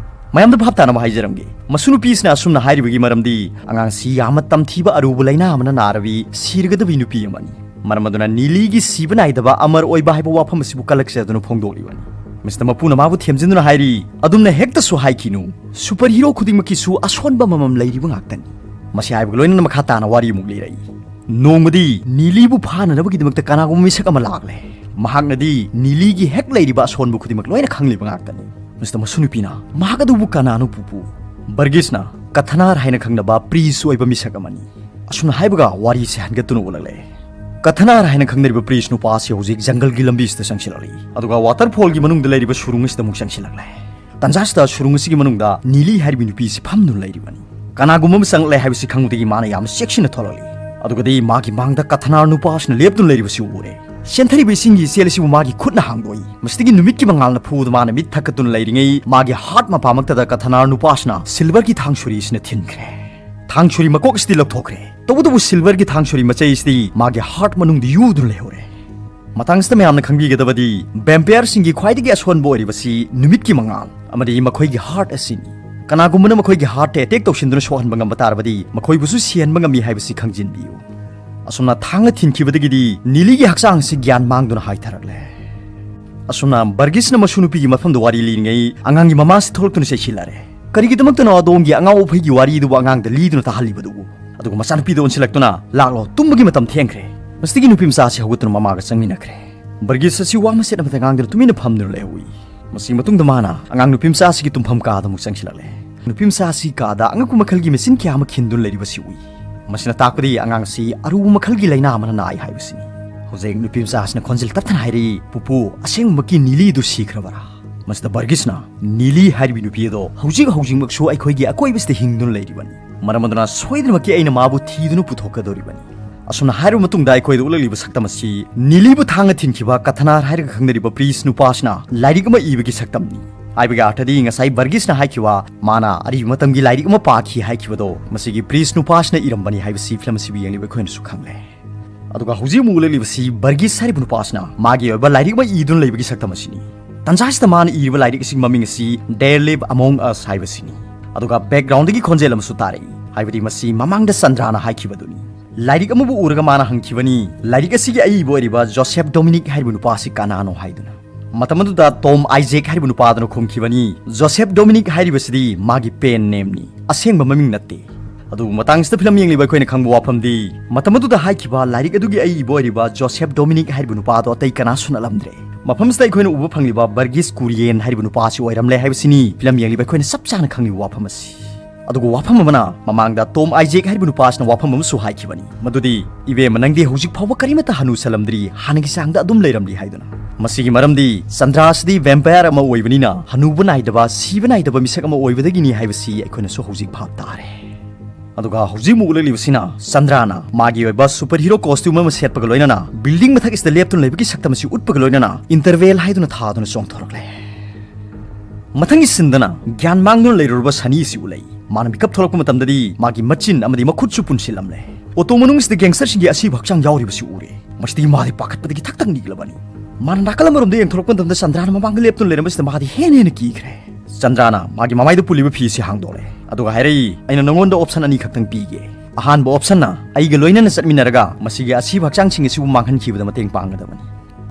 ꯃꯌꯥꯝꯗ ꯚꯥꯞ ꯇꯥꯅꯕ ꯍꯥꯏꯖꯔꯝꯒꯦ, ꯃꯁꯨ ꯅꯨꯄꯤꯁꯤꯅ ꯑꯁꯨꯝꯅ ꯍꯥꯏꯔꯤꯕꯒꯤ ꯃꯔꯝꯗꯤ ꯑꯉꯥꯡꯁꯤ ꯌꯥꯝꯅ ꯇꯝꯊꯤꯕ ꯑꯔꯨꯕ ꯂꯥꯏꯅꯥ ꯑꯃꯅ ꯅꯥꯔꯕꯤ ꯁꯤꯔꯒꯗꯕꯤ ꯅꯨꯄꯤ ꯑꯃꯅꯤ꯫ ꯃꯔꯝ ꯑꯗꯨꯅ ꯅꯤꯂꯤꯒꯤ ꯁꯤꯕ ꯅꯥꯏꯗꯕ ꯑꯃꯔ ꯑꯣꯏꯕ ꯍꯥꯏꯕ ꯋꯥꯐꯝ ꯑꯁꯤꯕꯨ ꯀꯂꯛꯆꯗꯨꯅ ꯐꯣꯡꯗꯣꯛꯂꯤꯕꯅꯤ꯫ ꯃꯤꯁꯇꯔ ꯃꯄꯨꯅ ꯃꯥꯕꯨ ꯊꯦꯝꯖꯤꯟꯗꯨꯅ ꯍꯥꯏꯔꯤ, "ꯑꯗꯨꯝꯅ ꯍꯦꯛꯇꯁꯨ ꯍꯥꯏꯈꯤꯅꯨ, ꯁꯨꯄꯔ ꯍꯤꯔꯣ ꯈꯨꯗꯤꯡꯃꯛꯀꯤꯁꯨ ꯑꯁꯣꯟꯕ ꯑꯃꯃꯝ ꯂꯩꯔꯤꯕ ꯉꯥꯛꯇꯅꯤ꯫" ꯃꯁꯤ ꯍꯥꯏꯕꯒ ꯂꯣꯏꯅꯅ ꯃꯈꯥ ꯇꯥꯅ ꯋꯥꯔꯤ ꯑꯃꯨꯛ ꯂꯤꯔꯛꯏ꯫ ꯅꯣꯡꯃꯗꯤ ꯅꯤꯂꯤꯕꯨ ꯐꯥꯅꯅꯕꯒꯤꯗꯃꯛꯇ ꯀꯅꯥꯒꯨꯝꯕ ꯃꯤꯁꯛ ꯑꯃ ꯂꯥꯛꯂꯦ꯫ ꯃꯍꯥꯛꯅꯗꯤ ꯅꯤꯂꯤꯒꯤ ꯍꯦꯛ ꯂꯩꯔꯤꯕ ꯑꯁꯣꯟꯕ ꯈꯨꯗꯤꯡꯃꯛ ꯂꯣꯏꯅ ꯈꯪꯂꯤꯕ ꯉꯥꯛꯇꯅꯤ꯫ ꯃꯤꯁꯇꯔ ꯃꯁꯨ ꯅꯨꯄꯤꯅ, "ꯃꯍꯥꯛ ꯑꯗꯨꯕꯨ ꯀꯅꯥꯅꯣ ꯄꯨꯄꯨ?" ꯕꯔꯒꯤꯁꯅ, "ꯀꯊꯅꯥꯔ ꯍꯥꯏꯅ ꯈꯪꯅꯕ ꯄ꯭ꯔꯤꯁ ꯑꯣꯏꯕ ꯃꯤꯁꯛ ꯑꯃꯅꯤ꯫" ꯑꯁꯨꯝꯅ ꯍꯥꯏꯕꯒ ꯋꯥꯔꯤꯁꯦ ꯍꯟꯒꯠꯇꯨꯅ ꯎꯠꯂꯛꯂꯦ꯫ ꯀꯊꯅꯥꯔ ꯍꯥꯏꯅ ꯈꯪꯅꯔꯤꯕ ꯄ꯭ꯔꯤꯁ ꯅꯨꯄꯥ ꯑꯁꯤ ꯍꯧꯖꯤꯛ ꯖꯪꯒꯜꯒꯤ ꯂꯝꯕꯤꯁꯤꯗ ꯆꯪꯁꯤꯜꯂꯛꯂꯤ꯫ ꯑꯗꯨꯒ ꯋꯥꯇꯔꯐꯣꯜꯒꯤ ꯃꯅꯨꯡꯗ ꯂꯩꯔꯤꯕ ꯁꯨꯔꯨꯡ ꯑꯁꯤꯗ ꯑꯃꯨꯛ ꯆꯪꯁꯤꯜꯂꯛꯂꯦ꯫ ꯇꯟꯖꯥꯁꯤꯗ ꯁꯨꯔꯨꯡ ꯑꯁꯤꯒꯤ ꯃꯅꯨꯡꯗ ꯅꯤꯂꯤ ꯍꯥꯏꯔꯤꯕ ꯅꯨꯄꯤ ꯑꯁꯤ ꯐꯝꯗꯨꯅ ꯂꯩꯔꯤꯕꯅꯤ꯫ ꯀꯅꯥꯒꯨꯝꯕ ꯑꯃ ꯆꯪꯂꯛꯂꯦ ꯍꯥꯏꯕꯁꯤ ꯈꯪꯕꯗꯒꯤ ꯃꯥꯅ ꯌꯥꯝꯅ ꯆꯦꯛꯁꯤꯟꯅ ꯊꯣꯛꯂꯛꯂꯤ꯫ ꯑꯗꯨꯒꯗꯤ ꯃꯥꯒꯤ ꯃꯥꯡꯗ ꯀꯊꯅꯥꯔ ꯅꯨꯄꯥ ꯑꯁꯤꯅ ꯂꯦꯞꯇꯨꯅ ꯂꯩꯔꯤꯕꯁꯤ ꯎꯔꯦ꯫ ꯆꯦꯟꯊꯔꯤꯕ ꯏꯁꯤꯡꯒꯤ ꯏꯆꯦꯜ ꯑꯁꯤꯕꯨ ꯃꯥꯒꯤ ꯈꯨꯠꯅ ꯍꯥꯡꯗꯣꯛꯏ꯫ ꯃꯁꯤꯗꯒꯤ ꯅꯨꯃꯤꯠꯀꯤ ꯃꯉꯥꯜꯅ ꯐꯨꯕꯗ ꯃꯥꯅ ꯃꯤꯠ ꯊꯛꯀꯠꯇꯨꯅ ꯂꯩꯔꯤꯉꯩ, ꯃꯥꯒꯤ heart ꯃꯄꯥꯃꯛꯇꯗ ꯀꯊꯅꯥꯔ ꯅꯨꯄꯥꯁꯤꯅ silverꯒꯤ ꯊꯥꯡ ꯁꯣꯔꯤ ꯑꯁꯤꯅ ꯊꯤꯟꯈ꯭ꯔꯦ꯫ ꯊꯥꯡ ꯁꯣꯔꯤ ꯃꯀꯣꯛ ꯑꯁꯤꯗꯤ ꯂꯧꯊꯣꯛꯈ꯭ꯔꯦ, ꯇꯧꯕꯇꯕꯨ silverꯒꯤ ꯊꯥꯡ ꯁꯣꯔꯤ ꯃꯆꯩ ꯑꯁꯤꯗꯤ ꯃꯥꯒꯤ heart ꯃꯅꯨꯡꯗ ꯌꯨꯗꯨꯅ ꯂꯩꯍꯧꯔꯦ꯫ ꯃꯇꯥꯡꯁꯤꯗ ꯃꯌꯥꯝꯅ ꯈꯪꯕꯤꯒꯗꯕꯗꯤ, vampireꯁꯤꯡꯒꯤ ꯈ꯭ꯋꯥꯏꯗꯒꯤ ꯑꯁꯣꯟꯕ ꯑꯣꯏꯔꯤꯕꯁꯤ ꯅꯨꯃꯤꯠꯀꯤ ꯃꯉꯥꯜ ꯑꯃꯗꯤ ꯃꯈꯣꯏꯒꯤ heart ꯑꯁꯤꯅꯤ꯫ ꯀꯅꯥꯒꯨꯝꯕꯅ ꯃꯈꯣꯏꯒꯤ heartꯇ attack ꯇꯧꯁꯤꯟꯗꯨꯅ ꯁꯣꯛꯍꯟꯕ ꯉꯝꯕ ꯇꯥꯔꯕꯗꯤ, ꯃꯈꯣꯏꯕꯨꯁꯨ ꯁꯤꯍꯟꯕ ꯉꯝꯃꯤ ꯍꯥꯏꯕꯁꯤ ꯈꯪꯖꯤꯟꯕꯤꯌꯨ꯫ ꯑꯁꯨꯝꯅ ꯊꯥꯡꯅ ꯊꯤꯟꯈꯤꯕꯗꯒꯤꯗꯤ ꯅꯤꯂꯤꯒꯤ ꯍꯛꯆꯥꯡ ꯑꯁꯤ ꯒ꯭ꯌꯥꯟ ꯃꯥꯡꯗꯨꯅ ꯍꯥꯏꯊꯔꯛꯂꯦ꯫ ꯑꯁꯨꯝꯅ ꯕꯔꯒꯤꯁꯅ ꯃꯁꯨ ꯅꯨꯄꯤꯒꯤ ꯃꯐꯝꯗ ꯋꯥꯔꯤ ꯂꯤꯔꯤꯉꯩ, ꯑꯉꯥꯡꯒꯤ ꯃꯃꯥꯁꯤ ꯊꯣꯛꯂꯛꯇꯨꯅ ꯆꯩꯁꯤꯜꯂꯔꯦ꯫ "ꯀꯔꯤꯒꯤꯗꯃꯛꯇꯅꯣ ꯑꯗꯣꯝꯒꯤ ꯑꯉꯥꯎ ꯑꯐꯩꯒꯤ ꯋꯥꯔꯤꯗꯨꯕꯨ ꯑꯉꯥꯡꯗ ꯂꯤꯗꯨꯅ ꯇꯥꯍꯜꯂꯤꯕꯗꯨꯕꯨ?" ꯑꯗꯨꯒ ꯃꯆꯥꯅꯨꯄꯤꯗ ꯑꯣꯟꯁꯤꯜꯂꯛꯇꯨꯅ, "ꯂꯥꯛꯂꯣ, ꯇꯨꯝꯕꯒꯤ ꯃꯇꯝ ꯊꯦꯡꯈ꯭ꯔꯦ"꯫ ꯃꯁꯤꯗꯒꯤ ꯅꯨꯄꯤ ꯃꯆꯥ ꯑꯁꯤ ꯍꯧꯒꯠꯇꯨꯅ ꯃꯃꯥꯒ ꯆꯪꯃꯤꯟꯅꯈ꯭ꯔꯦ꯫ ꯕꯔꯒꯤꯁ ꯑꯁꯤ ꯋꯥ ꯃꯆꯦꯠ ꯑꯃꯠꯇ ꯉꯥꯡꯗꯨꯅ ꯇꯨꯃꯤꯟꯅ ꯐꯝꯗꯨꯅ ꯂꯩꯍꯧꯏ꯫ ꯃꯁꯤꯒꯤ ꯃꯇꯨꯡꯗ ꯃꯥꯅ ꯑꯉꯥꯡ ꯅꯨꯄꯤ ꯃꯆꯥ ꯑꯁꯤꯒꯤ ꯇꯨꯝꯐꯝ ꯀꯥꯗ ꯑꯃꯨꯛ ꯆꯪꯁꯤꯜꯂꯛꯂꯦ꯫ ꯅꯨꯄꯤ ꯃꯆꯥ ꯑꯁꯤ ꯀꯥꯗ ꯑꯉꯛꯄ ꯃꯈꯜꯒꯤ ꯃꯦꯆꯤꯟ ꯀꯌꯥ ꯑꯃ ꯈꯤꯟꯗꯨꯅ ꯂꯩꯔꯤꯕꯁꯤ ꯎꯏ꯫ ꯃꯁꯤꯅ ꯇꯥꯛꯄꯗꯤ ꯑꯉꯥꯡ ꯑꯁꯤ ꯑꯔꯨꯕ ꯃꯈꯜꯒꯤ ꯂꯥꯏꯅꯥ ꯑꯃꯅ ꯅꯥꯏ ꯍꯥꯏꯕꯁꯤꯅꯤ꯫ ꯍꯧꯖꯤꯛ ꯅꯨꯄꯤ ꯃꯆꯥ ꯑꯁꯤꯅ ꯈꯣꯟꯖꯦꯜ ꯇꯞꯊꯅ ꯍꯥꯏꯔꯛꯏ, "ꯄꯨꯄꯨ, ꯑꯁꯦꯡꯕꯃꯛꯀꯤ ꯅꯤꯂꯤꯗꯨ ꯁꯤꯈ꯭ꯔꯕꯔꯥ?" ꯃꯁꯤꯗ ꯕꯔꯒꯤꯁꯅ, "ꯅꯤꯂꯤ ꯍꯥꯏꯔꯤꯕꯤ ꯅꯨꯄꯤ ꯑꯗꯣ ꯍꯧꯖꯤꯛ ꯍꯧꯖꯤꯛꯃꯛꯁꯨ ꯑꯩꯈꯣꯏꯒꯤ ꯑꯀꯣꯏꯕꯁꯤꯗ ꯍꯤꯡꯗꯨꯅ ꯂꯩꯔꯤꯕꯅꯤ꯫ ꯃꯔꯝ ꯑꯗꯨꯅ ꯁꯣꯏꯗꯅꯃꯛꯀꯤ ꯑꯩꯅ ꯃꯥꯕꯨ ꯊꯤꯗꯨꯅ ꯄꯨꯊꯣꯛꯀꯗꯧꯔꯤꯕꯅꯤ"꯫ ꯑꯁꯨꯝꯅ ꯍꯥꯏꯔꯕ ꯃꯇꯨꯡꯗ ꯑꯩꯈꯣꯏꯗ ꯎꯠꯂꯛꯂꯤꯕ ꯁꯛꯇꯝ ꯑꯁꯤ ꯅꯤꯂꯤꯕꯨ ꯊꯥꯡꯅ ꯊꯤꯟꯈꯤꯕ ꯀꯊꯅꯥꯔ ꯍꯥꯏꯔꯒ ꯈꯪꯅꯔꯤꯕ priest ꯅꯨꯄꯥꯁꯤꯅ ꯂꯥꯏꯔꯤꯛ ꯑꯃ ꯏꯕꯒꯤ ꯁꯛꯇꯝꯅꯤ꯫ ꯍꯥꯏꯕꯒꯤ ꯑꯥꯔꯊꯗꯤ ꯉꯁꯥꯏ ꯕꯔꯒꯤꯁꯅ ꯍꯥꯏꯈꯤꯕ ꯃꯥꯅ ꯑꯔꯤꯕ ꯃꯇꯝꯒꯤ ꯂꯥꯏꯔꯤꯛ ꯑꯃ ꯄꯥꯈꯤ ꯍꯥꯏꯈꯤꯕꯗꯣ, ꯃꯁꯤꯒꯤ priest ꯅꯨꯄꯥꯁꯤꯅ ꯏꯔꯝꯕꯅꯤ ꯍꯥꯏꯕꯁꯤ ꯐꯤꯂꯝ ꯑꯁꯤꯕꯨ ꯌꯦꯡꯂꯤꯕ ꯑꯩꯈꯣꯏꯅꯁꯨ ꯈꯪꯂꯦ꯫ ꯑꯗꯨꯒ ꯍꯧꯖꯤꯛ ꯑꯃꯨꯛ ꯎꯠꯂꯛꯂꯤꯕꯁꯤ ꯕꯔꯒꯤꯁ ꯍꯥꯏꯔꯤꯕ ꯅꯨꯄꯥꯁꯤꯅ ꯃꯥꯒꯤ ꯑꯣꯏꯕ ꯂꯥꯏꯔꯤꯛ ꯑꯃ ꯏꯗꯨꯅ ꯂꯩꯕꯒꯤ ꯁꯛꯇꯝ ꯑꯁꯤꯅꯤ꯫ ꯇꯟꯖꯥꯁꯤꯗ ꯃꯥꯅ ꯏꯔꯤꯕ ꯂꯥꯏꯔꯤꯛ ꯑꯁꯤꯒꯤ ꯃꯃꯤꯡ ꯑꯁꯤ There Live Among Us ꯍꯥꯏꯕꯁꯤꯅꯤ꯫ ꯑꯗꯨꯒ backgroundꯗꯒꯤ ꯈꯣꯟꯖꯦꯜ ꯑꯃꯁꯨ ꯇꯥꯔꯛꯏ, ꯍꯥꯏꯕꯗꯤ ꯃꯁꯤ ꯃꯃꯥꯡꯗ ꯆꯟꯗ꯭ꯔꯥꯅ ꯍꯥꯏꯈꯤꯕꯗꯨꯅꯤ꯫ ꯂꯥꯏꯔꯤꯛ ꯑꯃꯕꯨ ꯎꯔꯒ ꯃꯥꯅ ꯍꯪꯈꯤꯕꯅꯤ, ꯂꯥꯏꯔꯤꯛ ꯑꯁꯤꯒꯤ ꯑꯏꯕ ꯑꯣꯏꯔꯤꯕ ꯖꯣꯁꯦꯐ ꯗꯣꯃꯤꯅꯤꯛ ꯍꯥꯏꯔꯤꯕ ꯅꯨꯄꯥ ꯑꯁꯤ ꯀꯅꯥꯅꯣ ꯍꯥꯏꯗꯨꯅ꯫ ꯃꯇꯝ ꯑꯗꯨꯗ ꯇꯣꯝ ꯑꯥꯏꯖꯦꯛ ꯍꯥꯏꯔꯤꯕ ꯅꯨꯄꯥꯗꯨꯅ ꯈꯨꯝꯈꯤꯕꯅꯤ, "ꯖꯣꯁꯦꯐ ꯗꯣꯃꯤꯅꯤꯛ ꯍꯥꯏꯔꯤꯕꯁꯤꯗꯤ ꯃꯥꯒꯤ pen nameꯅꯤ, ꯑꯁꯦꯡꯕ ꯃꯃꯤꯡ ꯅꯠꯇꯦ"꯫ ꯑꯗꯨꯕꯨ ꯃꯇꯥꯡꯁꯤꯗ ꯐꯤꯂꯝ ꯌꯦꯡꯂꯤꯕ ꯑꯩꯈꯣꯏꯅ ꯈꯪꯕ ꯋꯥꯐꯝꯗꯤ, ꯃꯇꯝ ꯑꯗꯨꯗ ꯍꯥꯏꯈꯤꯕ ꯂꯥꯏꯔꯤꯛ ꯑꯗꯨꯒꯤ ꯑꯏꯕ ꯑꯣꯏꯔꯤꯕ ꯖꯣꯁꯦꯐ ꯗꯣꯃꯤꯅꯤꯛ ꯍꯥꯏꯔꯤꯕ ꯅꯨꯄꯥꯗꯣ ꯑꯇꯩ ꯀꯅꯥꯁꯨ ꯅꯠꯂꯝꯗ꯭ꯔꯦ꯫ ꯃꯐꯝꯁꯤꯗ ꯑꯩꯈꯣꯏꯅ ꯎꯕ ꯐꯪꯂꯤꯕ ꯕꯔꯒꯤꯁ ꯀꯨꯔꯤꯌꯦꯟ ꯍꯥꯏꯔꯤꯕ ꯅꯨꯄꯥ ꯑꯁꯤ ꯑꯣꯏꯔꯝꯂꯦ ꯍꯥꯏꯕꯁꯤꯅꯤ ꯐꯤꯂꯝ ꯌꯦꯡꯂꯤꯕ ꯑꯩꯈꯣꯏꯅ ꯆꯞ ꯆꯥꯅ ꯈꯪꯂꯤꯕ ꯋꯥꯐꯝ ꯑꯁꯤ꯫ ꯑꯗꯨꯒ ꯋꯥꯐꯝ ꯑꯃꯅ, ꯃꯃꯥꯡꯗ ꯇꯣꯝ ꯑꯥꯏꯖꯦꯛ ꯍꯥꯏꯔꯤꯕ ꯅꯨꯄꯥ ꯑꯁꯤꯅ ꯋꯥꯐꯝ ꯑꯃꯁꯨ ꯍꯥꯏꯈꯤꯕꯅꯤ, ꯃꯗꯨꯗꯤ, "ꯏꯕꯦꯝꯃ, ꯅꯪꯗꯤ ꯍꯧꯖꯤꯛ ꯐꯥꯎꯕ ꯀꯔꯤꯃꯠꯇ ꯍꯅꯨꯁꯜꯂꯝꯗ꯭ꯔꯤ, ꯍꯥꯟꯅꯒꯤ ꯆꯥꯡꯗ ꯑꯗꯨꯝ ꯂꯩꯔꯝꯂꯤ" ꯍꯥꯏꯗꯨꯅ꯫ ꯃꯁꯤꯒꯤ ꯃꯔꯝꯗꯤ ꯆꯟꯗ꯭ꯔꯥ ꯑꯁꯤꯗꯤ vampire ꯑꯃ ꯑꯣꯏꯕꯅꯤꯅ ꯍꯅꯨꯕ ꯅꯥꯏꯗꯕ, ꯁꯤꯕ ꯅꯥꯏꯗꯕ ꯃꯤꯁꯛ ꯑꯃ ꯑꯣꯏꯕꯗꯒꯤꯅꯤ ꯍꯥꯏꯕꯁꯤ ꯑꯩꯈꯣꯏꯅꯁꯨ ꯍꯧꯖꯤꯛ ꯚꯥꯞ ꯇꯥꯔꯦ꯫ ꯑꯗꯨꯒ ꯍꯧꯖꯤꯛ ꯑꯃꯨꯛ ꯎꯠꯂꯛꯂꯤꯕꯁꯤꯅ ꯆꯟꯗ꯭ꯔꯥꯅ ꯃꯥꯒꯤ ꯑꯣꯏꯕ superhero costume ꯑꯃ ꯁꯦꯠꯄꯒ ꯂꯣꯏꯅꯅ building ꯃꯊꯛ ꯑꯁꯤꯗ ꯂꯦꯞꯇꯨꯅ ꯂꯩꯕꯒꯤ ꯁꯛꯇꯝ ꯑꯁꯤ ꯎꯠꯄꯒ ꯂꯣꯏꯅꯅ interval ꯍꯥꯏꯗꯨꯅ ꯊꯥꯗꯨꯅ ꯆꯣꯡꯊꯣꯔꯛꯂꯦ꯫ ꯃꯊꯪꯒꯤ ꯁꯤꯟꯗꯅ ꯒ꯭ꯌꯥꯟ ꯃꯥꯡꯗꯨꯅ ꯂꯩꯔꯨꯔꯕ ꯁꯅꯤ ꯑꯁꯤ ꯎꯠꯂꯛꯏ꯫ ꯃꯥꯅ ꯃꯤꯀꯞ ꯊꯣꯛꯂꯛꯄ ꯃꯇꯝꯗꯗꯤ ꯃꯥꯒꯤ ꯃꯆꯤꯟ ꯑꯃꯗꯤ ꯃꯈꯨꯠꯁꯨ ꯄꯨꯟꯁꯤꯜꯂꯝꯂꯦ꯫ ꯑꯣꯇꯣ ꯃꯅꯨꯡꯁꯤꯗ gangster ꯁꯤꯡꯒꯤ ꯑꯁꯤꯕ ꯍꯛꯆꯥꯡ ꯌꯥꯎꯔꯤꯕꯁꯤ ꯎꯔꯦ꯫ ꯃꯁꯤꯗꯒꯤ ꯃꯥꯗꯤ ꯄꯥꯈꯠꯄꯗꯒꯤ ꯊꯛ ꯊꯛ ꯅꯤꯛꯂꯕꯅꯤ꯫ ꯃꯥꯅ ꯅꯥꯀꯜ ꯑꯃꯔꯣꯝꯗ ꯌꯦꯡꯊꯣꯔꯛꯄ ꯃꯇꯝꯗ ꯆꯟꯗ꯭ꯔꯥꯅ ꯃꯃꯥꯡꯗ ꯂꯦꯞꯇꯨꯅ ꯂꯩꯔꯝꯕꯁꯤꯗ ꯃꯥꯗꯤ ꯍꯦꯟꯅ ꯍꯦꯟꯅ ꯀꯤꯈ꯭ꯔꯦ꯫ ꯆꯟꯗ꯭ꯔꯥꯅ ꯃꯥꯒꯤ ꯃꯃꯥꯏꯗ ꯄꯨꯜꯂꯤꯕ ꯐꯤ ꯑꯁꯤ ꯍꯥꯡꯗꯣꯛꯂꯦ꯫ ꯑꯗꯨꯒ ꯍꯥꯏꯔꯛꯏ, "ꯑꯩꯅ ꯅꯉꯣꯟꯗ option ꯑꯅꯤ ꯈꯛꯇꯪ ꯄꯤꯒꯦ꯫ ꯑꯍꯥꯟꯕ option ꯅ ꯑꯩꯒ ꯂꯣꯏꯅꯅ ꯆꯠꯃꯤꯟꯅꯔꯒ ꯃꯁꯤꯒꯤ ꯑꯁꯤꯕ ꯍꯛꯆꯥꯡꯁꯤꯡ ꯑꯁꯤꯕꯨ ꯃꯥꯡꯍꯟꯈꯤꯕꯗ ꯃꯇꯦꯡ ꯄꯥꯡꯒꯗꯕꯅꯤ꯫"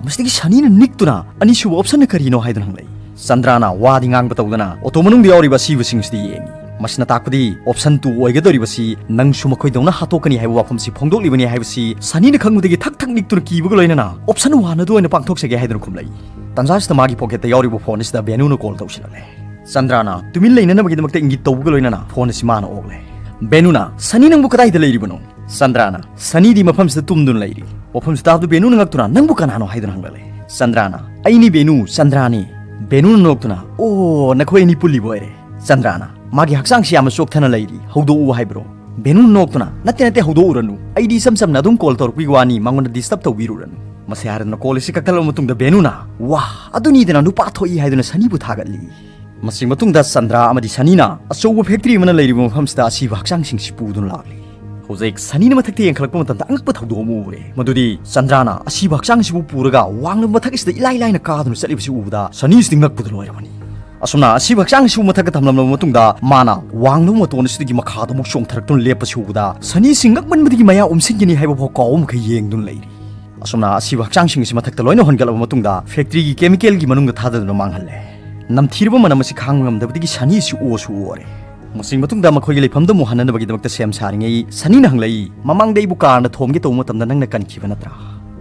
ꯃꯁꯤꯗꯒꯤ ꯁꯅꯤꯅ ꯅꯤꯛꯇꯨꯅ, "ꯑꯅꯤꯁꯨꯕ option ꯅ ꯀꯔꯤꯅꯣ?" ꯍꯥꯏꯗꯨꯅ ꯍꯪꯂꯛꯏ꯫ ꯆꯟꯗ꯭ꯔꯥꯅ ꯋꯥꯗꯤ ꯉꯥꯡꯕ ꯇꯧꯗꯅ ꯑꯣꯇꯣ ꯃꯅꯨꯡꯗ ꯌꯥꯎꯔꯤꯕ ꯑꯁꯤꯕꯁꯤꯡꯁꯤꯗ ꯌꯦꯡꯉꯤ꯫ ꯃꯁꯤꯅ ꯇꯥꯛꯄꯗꯤ option two ꯑꯣꯏꯒꯗꯧꯔꯤꯕꯁꯤ ꯅꯪꯁꯨ ꯃꯈꯣꯏꯗꯧꯅ ꯍꯥꯠꯇꯣꯛꯀꯅꯤ ꯍꯥꯏꯕ ꯋꯥꯐꯝꯁꯤ ꯐꯣꯡꯗꯣꯛꯂꯤꯕꯅꯤ ꯍꯥꯏꯕꯁꯤ ꯁꯅꯤꯅ ꯈꯪꯕꯗꯒꯤ ꯊꯛ ꯊꯛ ꯅꯤꯛꯇꯨꯅ ꯀꯤꯕꯒ ꯂꯣꯏꯅꯅ option one ꯑꯗꯨ ꯑꯣꯏꯅ ꯄꯥꯡꯊꯣꯛꯆꯒꯦ ꯍꯥꯏꯗꯨꯅ ꯈꯨꯝꯂꯛꯏ꯫ ꯇꯥꯟꯖꯥꯁꯤꯗ ꯃꯥꯒꯤ pocket ꯇ ꯌꯥꯎꯔꯤꯕ phone ꯑꯁꯤꯗ ꯕꯦꯅꯨꯅ call ꯇꯧꯁꯤꯜꯂꯛꯂꯦ꯫ ꯆꯟꯗ꯭ꯔꯥꯅ ꯇꯨꯃꯤꯟ ꯂꯩꯅꯅꯕꯒꯤꯗꯃꯛꯇ ꯏꯪꯒꯤꯠ ꯇꯧꯕꯒ ꯂꯣꯏꯅꯅ phone ꯑꯁꯤ ꯃꯥꯅ ꯑꯣꯛꯂꯦ꯫ ꯕꯦꯅꯨꯅ, "ꯁꯅꯤ, ꯅꯪꯕꯨ ꯀꯗꯥꯏꯗ ꯂꯩꯔꯤꯕꯅꯣ?" ꯆꯟꯗ꯭ꯔꯥꯅ, "ꯁꯅꯤꯗꯤ ꯃꯐꯝꯁꯤꯗ ꯇꯨꯝꯗꯨꯅ ꯂꯩꯔꯤ꯫" ꯋꯥꯐꯝꯁꯤ ꯇꯥꯕꯗ ꯕꯦꯅꯨꯅ ꯉꯛꯇꯨꯅ, "ꯅꯪꯕꯨ ꯀꯅꯥꯅꯣ?" ꯍꯥꯏꯗꯨꯅ ꯍꯪꯂꯛꯂꯦ꯫ ꯆꯟꯗ꯭ꯔꯥꯅ, "ꯑꯩꯅꯤ ꯕꯦꯅꯨ, ꯆꯟꯗ꯭ꯔꯥꯅꯤ꯫" ꯕꯦꯅꯨꯅ ꯅꯣꯛꯇꯨꯅ, "ꯑꯣ, ꯅꯈꯣꯏ ꯑꯅꯤ ꯄꯨꯜꯂꯤꯕ ꯑꯣꯏꯔꯦ꯫" ꯆꯟꯗ꯭ꯔꯥꯅ, "ꯃꯥꯒꯤ ꯍꯛꯆꯥꯡꯁꯤ ꯌꯥꯝꯅ ꯆꯣꯛꯊꯅ ꯂꯩꯔꯤ, ꯍꯧꯗꯣꯛꯎ ꯍꯥꯏꯕ꯭ꯔꯣ?" ꯕꯦꯅꯨꯅ ꯅꯣꯛꯇꯨꯅ, "ꯅꯠꯇꯦ, ꯅꯠꯇꯦ, ꯍꯧꯗꯣꯛꯎꯔꯅꯨ꯫ ꯑꯩꯗꯤ ꯏꯆꯝ ꯆꯝꯅ ꯑꯗꯨꯝ call ꯇꯧꯔꯛꯄꯒꯤ ꯋꯥꯅꯤ, ꯃꯉꯣꯟꯗ disturb ꯇꯧꯕꯤꯔꯨꯔꯅꯨ꯫" ꯃꯁꯤ ꯍꯥꯏꯔꯗꯨꯅ call ꯑꯁꯤ ꯀꯛꯊꯠꯂꯕ ꯃꯇꯨꯡꯗ ꯕꯦꯅꯨꯅ, "ꯋꯥ, ꯑꯗꯨꯅꯤꯗꯅ ꯅꯨꯄꯥ ꯊꯣꯛꯏ ꯍꯥꯏꯗꯨꯅ ꯁꯅꯤꯕꯨ ꯊꯥꯒꯠꯂꯤ꯫" ꯃꯁꯤ ꯃꯇꯨꯡꯗ ꯆꯟꯗ꯭ꯔꯥ ꯑꯃꯗꯤ ꯁꯅꯤꯅ ꯑꯆꯧꯕ factory ꯑꯃꯅ ꯂꯩꯔꯤꯕ ꯃꯐꯝꯁꯤꯗ ꯑꯁꯤꯕ ꯍꯛꯆꯥꯡꯁꯤꯡꯁꯤ ꯄꯨꯗꯨꯅ ꯂꯥꯛꯂꯤ꯫ ꯍꯧꯖꯤꯛ ꯁꯅꯤꯅ ꯃꯊꯛꯇ ꯌꯦꯡꯈꯠꯂꯛꯄ ꯃꯇꯝꯗ ꯑꯉꯛꯄ ꯊꯧꯗꯣꯛ ꯑꯃ ꯎꯔꯦ꯫ ꯃꯗꯨꯗꯤ ꯆꯟꯗ꯭ꯔꯥꯅ ꯑꯁꯤꯕ ꯍꯛꯆꯥꯡꯁꯤꯕꯨ ꯄꯨꯔꯒ ꯋꯥꯡꯂꯕ ꯃꯊꯛ ꯑꯁꯤꯗ ꯏꯂꯥꯏ ꯂꯥꯏꯅ ꯀꯥꯗꯨꯅ ꯆꯠꯂꯤꯕꯁꯤ ꯎꯕꯗ ꯁꯅꯤꯁꯤꯗꯤ ꯉꯛꯄꯗ ꯂꯣꯏꯔꯕꯅꯤ꯫ ꯑꯁꯨꯝꯅ ꯑꯁꯤꯕ ꯍꯛꯆꯥꯡꯁꯤꯕꯨ ꯃꯊꯛꯇ ꯊꯝꯂꯝꯂꯕ ꯃꯇꯨꯡꯗ ꯃꯥꯅ ꯋꯥꯡꯂꯕ ꯃꯇꯣꯟ ꯑꯁꯤꯗꯒꯤ ꯃꯈꯥꯗ ꯑꯃꯨꯛ ꯆꯣꯡꯊꯔꯛꯇꯨꯅ ꯂꯦꯞꯄꯁꯤ ꯎꯕꯗ ꯁꯅꯤꯁꯤ ꯉꯛꯃꯟꯕꯗꯒꯤ ꯃꯌꯥ ꯎꯝꯁꯤꯟꯒꯅꯤ ꯍꯥꯏꯕ ꯐꯥꯎ ꯀꯥꯎꯕ ꯃꯈꯩ ꯌꯦꯡꯗꯨꯅ ꯂꯩꯔꯤ꯫ ꯑꯁꯨꯝꯅ ꯑꯁꯤꯕ ꯍꯛꯆꯥꯡꯁꯤꯡ ꯑꯁꯤ ꯃꯊꯛꯇ ꯂꯣꯏꯅ ꯍꯣꯟꯒꯠꯂꯕ ꯃꯇꯨꯡꯗ factory ꯒꯤ chemical ꯒꯤ ꯃꯅꯨꯡꯗ ꯊꯥꯗꯗꯨꯅ ꯃꯥꯡꯍꯜꯂꯦ꯫ ꯅꯝꯊꯤꯔꯕ ꯃꯅꯝ ꯑꯁꯤ ꯈꯥꯡꯕ ꯉꯝꯗꯕꯗꯒꯤ ꯁꯅꯤ ꯑꯁꯤ ꯑꯣꯁꯨ ꯑꯣꯔꯦ꯫ ꯃꯁꯤ ꯃꯇꯨꯡꯗ ꯃꯈꯣꯏꯒꯤ ꯂꯩꯐꯝꯗ ꯑꯃꯨꯛ ꯍꯟꯅꯅꯕꯒꯤꯗꯃꯛꯇ ꯁꯦꯝ ꯁꯥꯔꯤꯉꯩ ꯁꯅꯤꯅ ꯍꯪꯂꯛꯏ, "ꯃꯃꯥꯡꯗ ꯑꯩꯕꯨ car ꯅ ꯊꯣꯝꯒꯦ ꯇꯧꯕ ꯃꯇꯝꯗ ꯅꯪꯅ ꯀꯟꯈꯤꯕ ꯅꯠꯇ꯭ꯔꯥ?"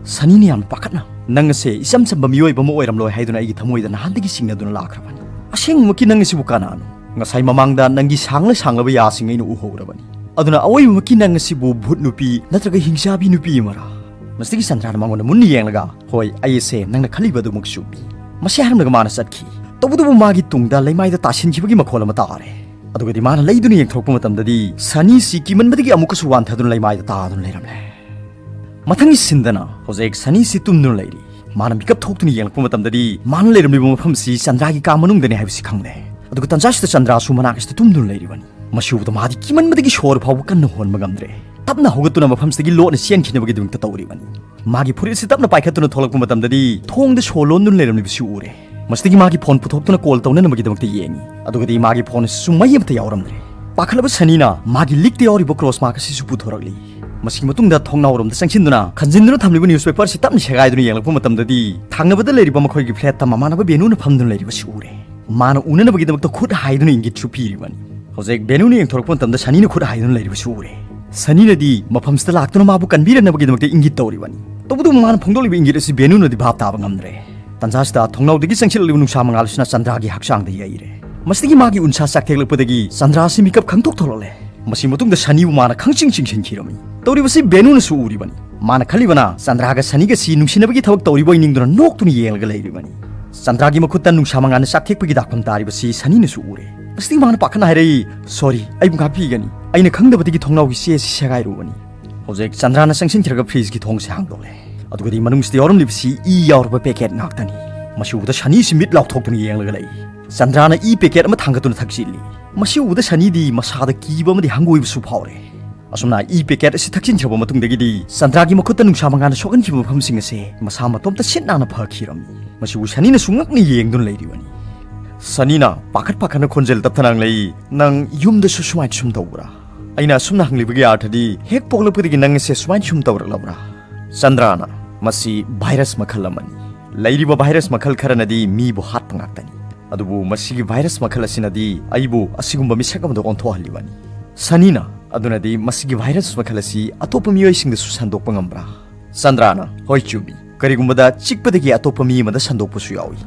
ꯁꯅꯤꯅ ꯌꯥꯝꯅ ꯄꯥꯈꯠꯅ, "ꯅꯪ ꯑꯁꯦ ꯏꯆꯝ ꯆꯝꯕ ꯃꯤꯑꯣꯏꯕ ꯑꯃ ꯑꯣꯏꯔꯝꯂꯣꯏ ꯍꯥꯏꯗꯨꯅ ꯑꯩꯒꯤ ꯊꯃꯣꯏꯗ ꯅꯍꯥꯟꯗꯒꯤ ꯆꯤꯡꯅꯗꯨꯅ ꯂꯥꯛꯈ꯭ꯔꯕꯅꯤ꯫ ꯑꯁꯦꯡꯕꯃꯛꯀꯤ ꯅꯪ ꯑꯁꯤꯕꯨ ꯀꯅꯥꯅꯣ? ꯉꯁꯥꯏ ꯃꯃꯥꯡꯗ ꯅꯪꯒꯤ ꯁꯥꯡꯂ ꯁꯥꯡꯂꯕ ꯌꯥꯁꯤꯡ ꯑꯩꯅ ꯎꯍꯧꯔꯕꯅꯤ꯫ ꯑꯗꯨꯅ ꯑꯑꯣꯏꯕꯃꯛꯀꯤ ꯅꯪ ꯑꯁꯤꯕꯨ ꯚꯨꯠ ꯅꯨꯄꯤ ꯅꯠꯇ꯭ꯔꯒ ꯍꯤꯡꯆꯥꯕꯤ ꯅꯨꯄꯤ ꯑꯃꯔꯥ?" ꯃꯁꯤꯗꯒꯤ ꯆꯟꯗ꯭ꯔꯥꯅ ꯃꯉꯣꯟꯗ ꯃꯨꯟꯅ ꯌꯦꯡꯂꯒ, "ꯍꯣꯏ, ꯑꯩ ꯑꯁꯦ ꯅꯪꯅ ꯈꯜꯂꯤꯕ ꯑꯗꯨꯃꯛ ꯆꯨꯝꯃꯤ꯫" ꯃꯁꯤ ꯍꯥꯏꯔꯝꯂꯒ ꯃꯥꯅ ꯆꯠꯈꯤ꯫ ꯇꯧꯕꯇꯕꯨ ꯃꯥꯒꯤ ꯇꯨꯡꯗ ꯂꯩꯃꯥꯏꯗ ꯇꯥꯁꯤꯟꯈꯤꯕꯒꯤ ꯃꯈꯣꯜ ꯑꯃ ꯇꯥꯔꯦ꯫ ꯑꯗꯨꯒꯗꯤ ꯃꯥꯅ ꯂꯩꯗꯨꯅ ꯌꯦꯡꯊꯣꯔꯛꯄ ꯃꯇꯝꯗꯗꯤ ꯁꯅꯤꯁꯤ ꯀꯤꯃꯟꯕꯗꯒꯤ ꯑꯃꯨꯛꯀꯁꯨ ꯋꯥꯟꯊꯗꯨꯅ ꯂꯩꯃꯥꯏꯗ ꯇꯥꯗꯨꯅ ꯂꯩꯔꯝꯂꯦ꯫ ꯃꯊꯪꯒꯤ ꯁꯤꯟꯗꯅ ꯍꯧꯖꯤꯛ ꯁꯅꯤꯁꯤ ꯇꯨꯝꯗꯨꯅ ꯂꯩꯔꯤ꯫ ꯃꯥꯅ ꯃꯤꯀꯞ ꯊꯣꯛꯇꯨꯅ ꯌꯦꯡꯂꯛꯄ ꯃꯇꯝꯗꯗꯤ ꯃꯥꯅ ꯂꯩꯔꯝꯂꯤꯕ ꯃꯐꯝꯁꯤ ꯆꯟꯗ꯭ꯔꯥꯒꯤ ꯀꯥ ꯃꯅꯨꯡꯗꯅꯤ ꯍꯥꯏꯕꯁꯤ ꯈꯪꯂꯦ꯫ ꯑꯗꯨꯒ ꯇꯟꯖꯥꯁꯤꯗ ꯆꯟꯗ꯭ꯔꯥꯁꯨ ꯃꯅꯥꯛ ꯑꯁꯤꯗ ꯇꯨꯝꯗꯨꯅ ꯂꯩꯔꯤꯕꯅꯤ꯫ ꯃꯁꯤ ꯎꯕꯗ ꯃꯥꯗꯤ ꯀꯤꯃꯟꯕꯗꯒꯤ ꯁꯣꯔ ꯐꯥꯎꯕ ꯀꯟꯅ ꯍꯣꯟꯕ ꯉꯝꯗ꯭ꯔꯦ꯫ ꯇꯞꯅ ꯍꯧꯒꯠꯇꯨꯅ ꯃꯐꯝꯁꯤꯗꯒꯤ ꯂꯣꯠꯅ ꯆꯦꯟꯈꯤꯅꯕꯒꯤꯗꯃꯛꯇ ꯇꯧꯔꯤꯕꯅꯤ꯫ ꯃꯥꯒꯤ ꯐꯨꯔꯤꯠ ꯑꯁꯤ ꯇꯞꯅ ꯄꯥꯏꯈꯠꯇꯨꯅ ꯊꯣꯛꯂꯛꯄ ꯃꯇꯝꯗꯗꯤ ꯊꯣꯡꯗ ꯁꯣ ꯂꯣꯟꯗꯨꯅ ꯂꯩꯔꯝꯂꯤꯕꯁꯤ ꯎꯔꯦ꯫ ꯃꯁꯤꯗꯒꯤ ꯃꯥꯒꯤ ꯐꯣꯟ ꯄꯨꯊꯣꯛꯇꯨꯅ ꯀꯣꯜ ꯇꯧꯅꯅꯕꯒꯤꯗꯃꯛꯇ ꯌꯦꯡꯉꯤ꯫ ꯑꯗꯨꯒꯗꯤ ꯃꯥꯒꯤ ꯐꯣꯟ ꯑꯁꯤꯁꯨ ꯃꯩ ꯑꯃꯠꯇ ꯌꯥꯎꯔꯝꯗ꯭ꯔꯦ꯫ ꯄꯥꯈꯠꯂꯕ ꯁꯅꯤꯅ ꯃꯥꯒꯤ ꯂꯤꯛꯇ ꯌꯥꯎꯔꯤꯕ ꯀ꯭ꯔꯣꯁ ꯃꯥꯔꯛ ꯑꯁꯤꯁꯨ ꯄꯨꯊꯣꯔꯛꯂꯤ꯫ ꯃꯁꯤꯒꯤ ꯃꯇꯨꯡꯗ ꯊꯣꯡꯅꯥꯎꯔꯣꯝꯗ ꯆꯪꯁꯤꯟꯗꯨꯅ ꯈꯟꯖꯤꯟꯗꯨꯅ ꯊꯝꯂꯤꯕ ꯅ꯭ꯌꯨꯁꯄꯦꯄꯔꯁꯤ ꯇꯞꯅ ꯁꯦꯒꯥꯏꯗꯨꯅ ꯌꯦꯡꯂꯛꯄ ꯃꯇꯝꯗꯗꯤ ꯊꯪꯅꯕꯗ ꯂꯩꯔꯤꯕ ꯃꯈꯣꯏꯒꯤ ꯐ꯭ꯂꯦꯠꯇ ꯃꯃꯥꯟꯅꯕ ꯕꯦꯅꯨꯅ ꯐꯝꯗꯨꯅ ꯂꯩꯔꯤꯕꯁꯤ ꯎꯔꯦ꯫ ꯃꯥꯅ ꯎꯅꯅꯕꯒꯤꯗꯃꯛꯇ ꯈꯨꯠ ꯍꯥꯏꯗꯨꯅ ꯏꯪꯒꯤꯠꯁꯨ ꯄꯤꯔꯤꯕꯅꯤ꯫ ꯍꯧꯖꯤꯛ ꯕꯦꯅꯨꯅ ꯌꯦꯡꯊꯣꯔꯛꯄ ꯃꯇꯝꯗ ꯁꯅꯤꯅ ꯈꯨꯠ ꯍꯥꯏꯗꯨꯅ ꯂꯩꯔꯤꯕꯁꯨ ꯎꯔꯦ꯫ ꯁꯅꯤꯅꯗꯤ ꯃꯐꯝꯁꯤꯗ ꯂꯥꯛꯇꯨꯅ ꯃꯥꯕꯨ ꯀꯟꯕꯤꯔꯅꯕꯒꯤꯗꯃꯛꯇ ꯏꯪꯒꯤꯠ ꯇꯧꯔꯤꯕꯅꯤ꯫ ꯇꯧꯕꯇꯕꯨ ꯃꯥꯅ ꯐꯣꯡꯗꯣꯛꯂꯤꯕ ꯏꯪꯒꯤꯠ ꯑꯁꯤ ꯕꯦꯅꯨꯅꯗꯤ ꯚꯥꯞ ꯇꯥꯕ ꯉꯝꯗ꯭ꯔꯦ꯫ ꯇꯟꯖꯥꯁꯤꯗ ꯊꯣꯡꯅꯥꯎꯗꯒꯤ ꯆꯪꯁꯤꯜꯂꯛꯂꯤꯕ ꯅꯨꯡꯁꯥ ꯃꯉꯥꯜ ꯑꯁꯤꯅ ꯆꯟꯗ꯭ꯔꯥꯒꯤ ꯍꯛꯆꯥꯡꯗ ꯌꯩꯔꯦ꯫ ꯃꯁꯤꯗꯒꯤ ꯃꯥꯒꯤ ꯎꯟꯁꯥ ꯆꯥꯛꯊꯦꯛꯂꯛꯄꯗꯒꯤ ꯆꯟꯗ꯭ꯔꯥ ꯑꯁꯤ ꯃꯤꯀꯞ ꯈꯪꯊꯣꯛ ꯊꯣꯛꯂꯛꯂꯦ꯫ ꯃꯁꯤ ꯃꯇꯨꯡꯗ ꯁꯅꯤꯕꯨ ꯃꯥꯅ ꯈꯪꯆꯤꯡ ꯆꯤꯡꯁꯤꯟꯈꯤꯔꯝꯃꯤ꯫ ꯇꯧꯔꯤꯕꯁꯤ ꯕꯦꯅꯨꯅꯁꯨ ꯎꯔꯤꯕꯅꯤ꯫ ꯃꯥꯅ ꯈꯜꯂꯤꯕꯅ ꯆꯟꯗ꯭ꯔꯥꯒ ꯁꯅꯤꯒꯁꯤ ꯅꯨꯡꯁꯤꯅꯕꯒꯤ ꯊꯕꯛ ꯇꯧꯔꯤꯕꯣꯏ ꯅꯤꯡꯗꯨꯅ ꯅꯣꯛꯇꯨꯅ ꯌꯦꯡꯂꯒ ꯂꯩꯔꯤꯕꯅꯤ꯫ ꯆꯟꯗ꯭ꯔꯥꯒꯤ ꯃꯈꯨꯠꯇ ꯅꯨꯡꯁꯥ ꯃꯉꯥꯜꯅ ꯆꯥꯛꯊꯦꯛꯄꯒꯤ ꯗꯥꯛꯐꯝ ꯇꯥꯔꯤꯕꯁꯤ ꯁꯅꯤꯅꯁꯨ ꯎꯔꯦ꯫ ꯃꯁꯤꯗꯒꯤ ꯃꯥꯅ ꯄꯥꯈꯠꯅ ꯍꯥꯏꯔꯛꯏ, "ꯁꯣꯔꯤ, ꯑꯩꯕꯨ ꯉꯥꯛꯄꯤꯒꯅꯤ꯫ ꯑꯩꯅ ꯈꯪꯗꯕꯗꯒꯤ ꯊꯣꯡꯅꯥꯎꯒꯤ ꯆꯦ ꯑꯁꯤ ꯁꯦꯒꯥꯏꯔꯨꯕꯅꯤ"꯫ ꯍꯧꯖꯤꯛ ꯆꯟꯗ꯭ꯔꯥꯅ ꯆꯪꯁꯤꯟꯈ꯭ꯔꯒ ꯐ꯭ꯔꯤꯖꯀꯤ ꯊꯣꯡꯁꯦ ꯍꯥꯡꯗꯣꯛꯂꯦ꯫ ꯑꯗꯨꯒꯗꯤ ꯃꯅꯨꯡꯁꯤꯗ ꯌꯥꯎꯔꯝꯂꯤꯕꯁꯤ ꯏ ꯌꯥꯎꯔꯕ ꯄꯦꯀꯦꯠ ꯉꯥꯛꯇꯅꯤ꯫ ꯃꯁꯤ ꯎꯕꯗ ꯁꯅꯤꯁꯤ ꯃꯤꯠ ꯂꯥꯎꯊꯣꯛꯇꯨꯅ ꯌꯦꯡꯂꯒ ꯂꯩ꯫ ꯆꯟꯗ꯭ꯔꯥꯅ ꯏ ꯄꯦꯀꯦꯠ ꯑꯃ ꯊꯥꯡꯒꯠꯇꯨꯅ ꯊꯛꯆꯤꯜꯂꯤ꯫ ꯃꯁꯤ ꯎꯕꯗ ꯁꯅꯤꯗꯤ ꯃꯁꯥꯗ ꯀꯤꯕ ꯑꯃꯗꯤ ꯍꯪꯒꯣꯏꯕꯁꯨ ꯐꯥꯎꯔꯦ꯫ ꯑꯁꯨꯝꯅ ꯏ ꯄꯦꯀꯦꯠ ꯑꯁꯤ ꯊꯛꯆꯤꯟꯈ꯭ꯔꯕ ꯃꯇꯨꯡꯗꯒꯤꯗꯤ ꯆꯟꯗ꯭ꯔꯥꯒꯤ ꯃꯈꯨꯠꯇ ꯅꯨꯡꯁꯥ ꯃꯉꯥꯜꯅ ꯁꯣꯛꯍꯟꯈꯤꯕ ꯃꯐꯝꯁꯤꯡ ꯑꯁꯦ ꯃꯁꯥ ꯃꯇꯣꯝꯇ ꯁꯤꯠ ꯅꯥꯟꯅ ꯐꯈꯤꯔꯝꯃꯤ꯫ ꯃꯁꯤꯕꯨ ꯁꯅꯤꯅꯁꯨ ꯉꯛꯅ ꯌꯦꯡꯗꯨꯅ ꯂꯩꯔꯤꯕꯅꯤ꯫ ꯁꯅꯤꯅ ꯄꯥꯈꯠ ꯄꯥꯈꯠꯅ ꯈꯣꯟꯖꯦꯜ ꯇꯞꯊꯅ ꯉꯥꯡꯂꯛꯏ, "ꯅꯪ ꯌꯨꯝꯗꯁꯨ ꯁꯨꯃꯥꯏꯅ ꯁꯨꯝ ꯇꯧꯕ꯭ꯔꯥ? ꯑꯩꯅ ꯑꯁꯨꯝꯅ ꯍꯪꯂꯤꯕꯒꯤ ꯑꯥꯔꯊꯗꯤ ꯍꯦꯛ ꯄꯣꯛꯂꯛꯄꯗꯒꯤ ꯅꯪ ꯑꯁꯦ ꯁꯨꯃꯥꯏꯅ ꯁꯨꯝ ꯇꯧꯔꯛꯂꯕ꯭ꯔꯥ?" ꯆꯟꯗ꯭ꯔꯥꯅ, "ꯃꯁꯤ ꯚꯥꯏꯔꯁ ꯃꯈꯜ ꯑꯃꯅꯤ꯫ ꯂꯩꯔꯤꯕ ꯚꯥꯏꯔꯁ ꯃꯈꯜ ꯈꯔꯅꯗꯤ ꯃꯤꯕꯨ ꯍꯥꯠꯄ ꯉꯥꯛꯇꯅꯤ꯫ ꯑꯗꯨꯕꯨ ꯃꯁꯤꯒꯤ ꯚꯥꯏꯔꯁ ꯃꯈꯜ ꯑꯁꯤꯅꯗꯤ ꯑꯩꯕꯨ ꯑꯁꯤꯒꯨꯝꯕ ꯃꯤꯁꯛ ꯑꯃꯗ ꯑꯣꯟꯊꯣꯛꯍꯜꯂꯤꯕꯅꯤ"꯫ ꯁꯅꯤꯅ, "ꯑꯗꯨꯅꯗꯤ ꯃꯁꯤꯒꯤ ꯚꯥꯏꯔꯁ ꯃꯈꯜ ꯑꯁꯤ ꯑꯇꯣꯞꯄ ꯃꯤꯑꯣꯏꯁꯤꯡꯗꯁꯨ ꯁꯟꯗꯣꯛꯄ ꯉꯝꯕ꯭ꯔꯥ?" ꯆꯟꯗ꯭ꯔꯥꯅ, "ꯍꯣꯏ, ꯆꯨꯝꯃꯤ꯫ ꯀꯔꯤꯒꯨꯝꯕꯗ ꯆꯤꯛꯄꯗꯒꯤ ꯑꯇꯣꯞꯄ ꯃꯤ ꯑꯃꯗ ꯁꯟꯗꯣꯛꯄꯁꯨ ꯌꯥꯎꯏ"꯫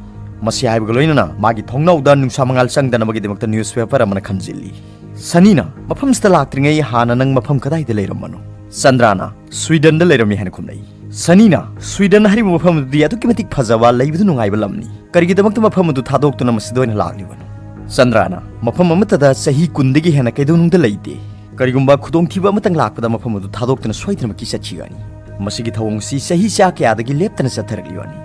ꯃꯁꯤ ꯍꯥꯏꯕꯒ ꯂꯣꯏꯅꯅ ꯃꯥꯒꯤ ꯊꯣꯡꯅꯥꯎꯗ ꯅꯨꯡꯁꯥ ꯃꯉꯥꯜ ꯆꯪꯗꯅꯕꯒꯤꯗꯃꯛꯇ ꯅ꯭ꯌꯨꯁꯄꯦꯄꯔ ꯑꯃꯅ ꯈꯟꯖꯤꯜꯂꯤ꯫ ꯁꯅꯤꯅ, "ꯃꯐꯝꯁꯤꯗ ꯂꯥꯛꯇ꯭ꯔꯤꯉꯩ ꯍꯥꯟꯅ ꯅꯪ ꯃꯐꯝ ꯀꯗꯥꯏꯗ ꯂꯩꯔꯝꯕꯅꯣ?" ꯆꯟꯗ꯭ꯔꯥꯅ, "ꯁ꯭ꯋꯤꯗꯟꯗ ꯂꯩꯔꯝꯃꯤ" ꯍꯥꯏꯅ ꯈꯨꯝꯂꯛꯏ꯫ ꯁꯅꯤꯅ, "ꯁ꯭ꯋꯤꯗꯟ ꯍꯥꯏꯔꯤꯕ ꯃꯐꯝ ꯑꯗꯨꯗꯤ ꯑꯗꯨꯛꯀꯤ ꯃꯇꯤꯛ ꯐꯖꯕ, ꯂꯩꯕꯗ ꯅꯨꯡꯉꯥꯏꯕ ꯂꯝꯅꯤ꯫ ꯀꯔꯤꯒꯤꯗꯃꯛꯇ ꯃꯐꯝ ꯑꯗꯨ ꯊꯥꯗꯣꯛꯇꯨꯅ ꯃꯁꯤꯗ ꯑꯣꯏꯅ ꯂꯥꯛꯂꯤꯕꯅꯣ?" ꯆꯟꯗ꯭ꯔꯥꯅ, "ꯃꯐꯝ ꯑꯃꯠꯇꯗ ꯆꯍꯤ ꯀꯨꯟꯗꯒꯤ ꯍꯦꯟꯅ ꯀꯩꯗꯧꯅꯨꯡꯗ ꯂꯩꯇꯦ꯫ ꯀꯔꯤꯒꯨꯝꯕ ꯈꯨꯗꯣꯡꯊꯤꯕ ꯑꯃꯇꯪ ꯂꯥꯛꯄꯗ ꯃꯐꯝ ꯑꯗꯨ ꯊꯥꯗꯣꯛꯇꯨꯅ ꯁꯣꯏꯗꯅꯃꯛꯀꯤ ꯆꯠꯈꯤꯒꯅꯤ꯫ ꯃꯁꯤꯒꯤ ꯊꯧꯑꯣꯡ ꯑꯁꯤ ꯆꯍꯤ ꯆꯥ ꯀꯌꯥꯗꯒꯤ ꯂꯦꯞꯇꯅ ꯆꯠꯊꯔꯛꯂꯤꯕꯅꯤ"꯫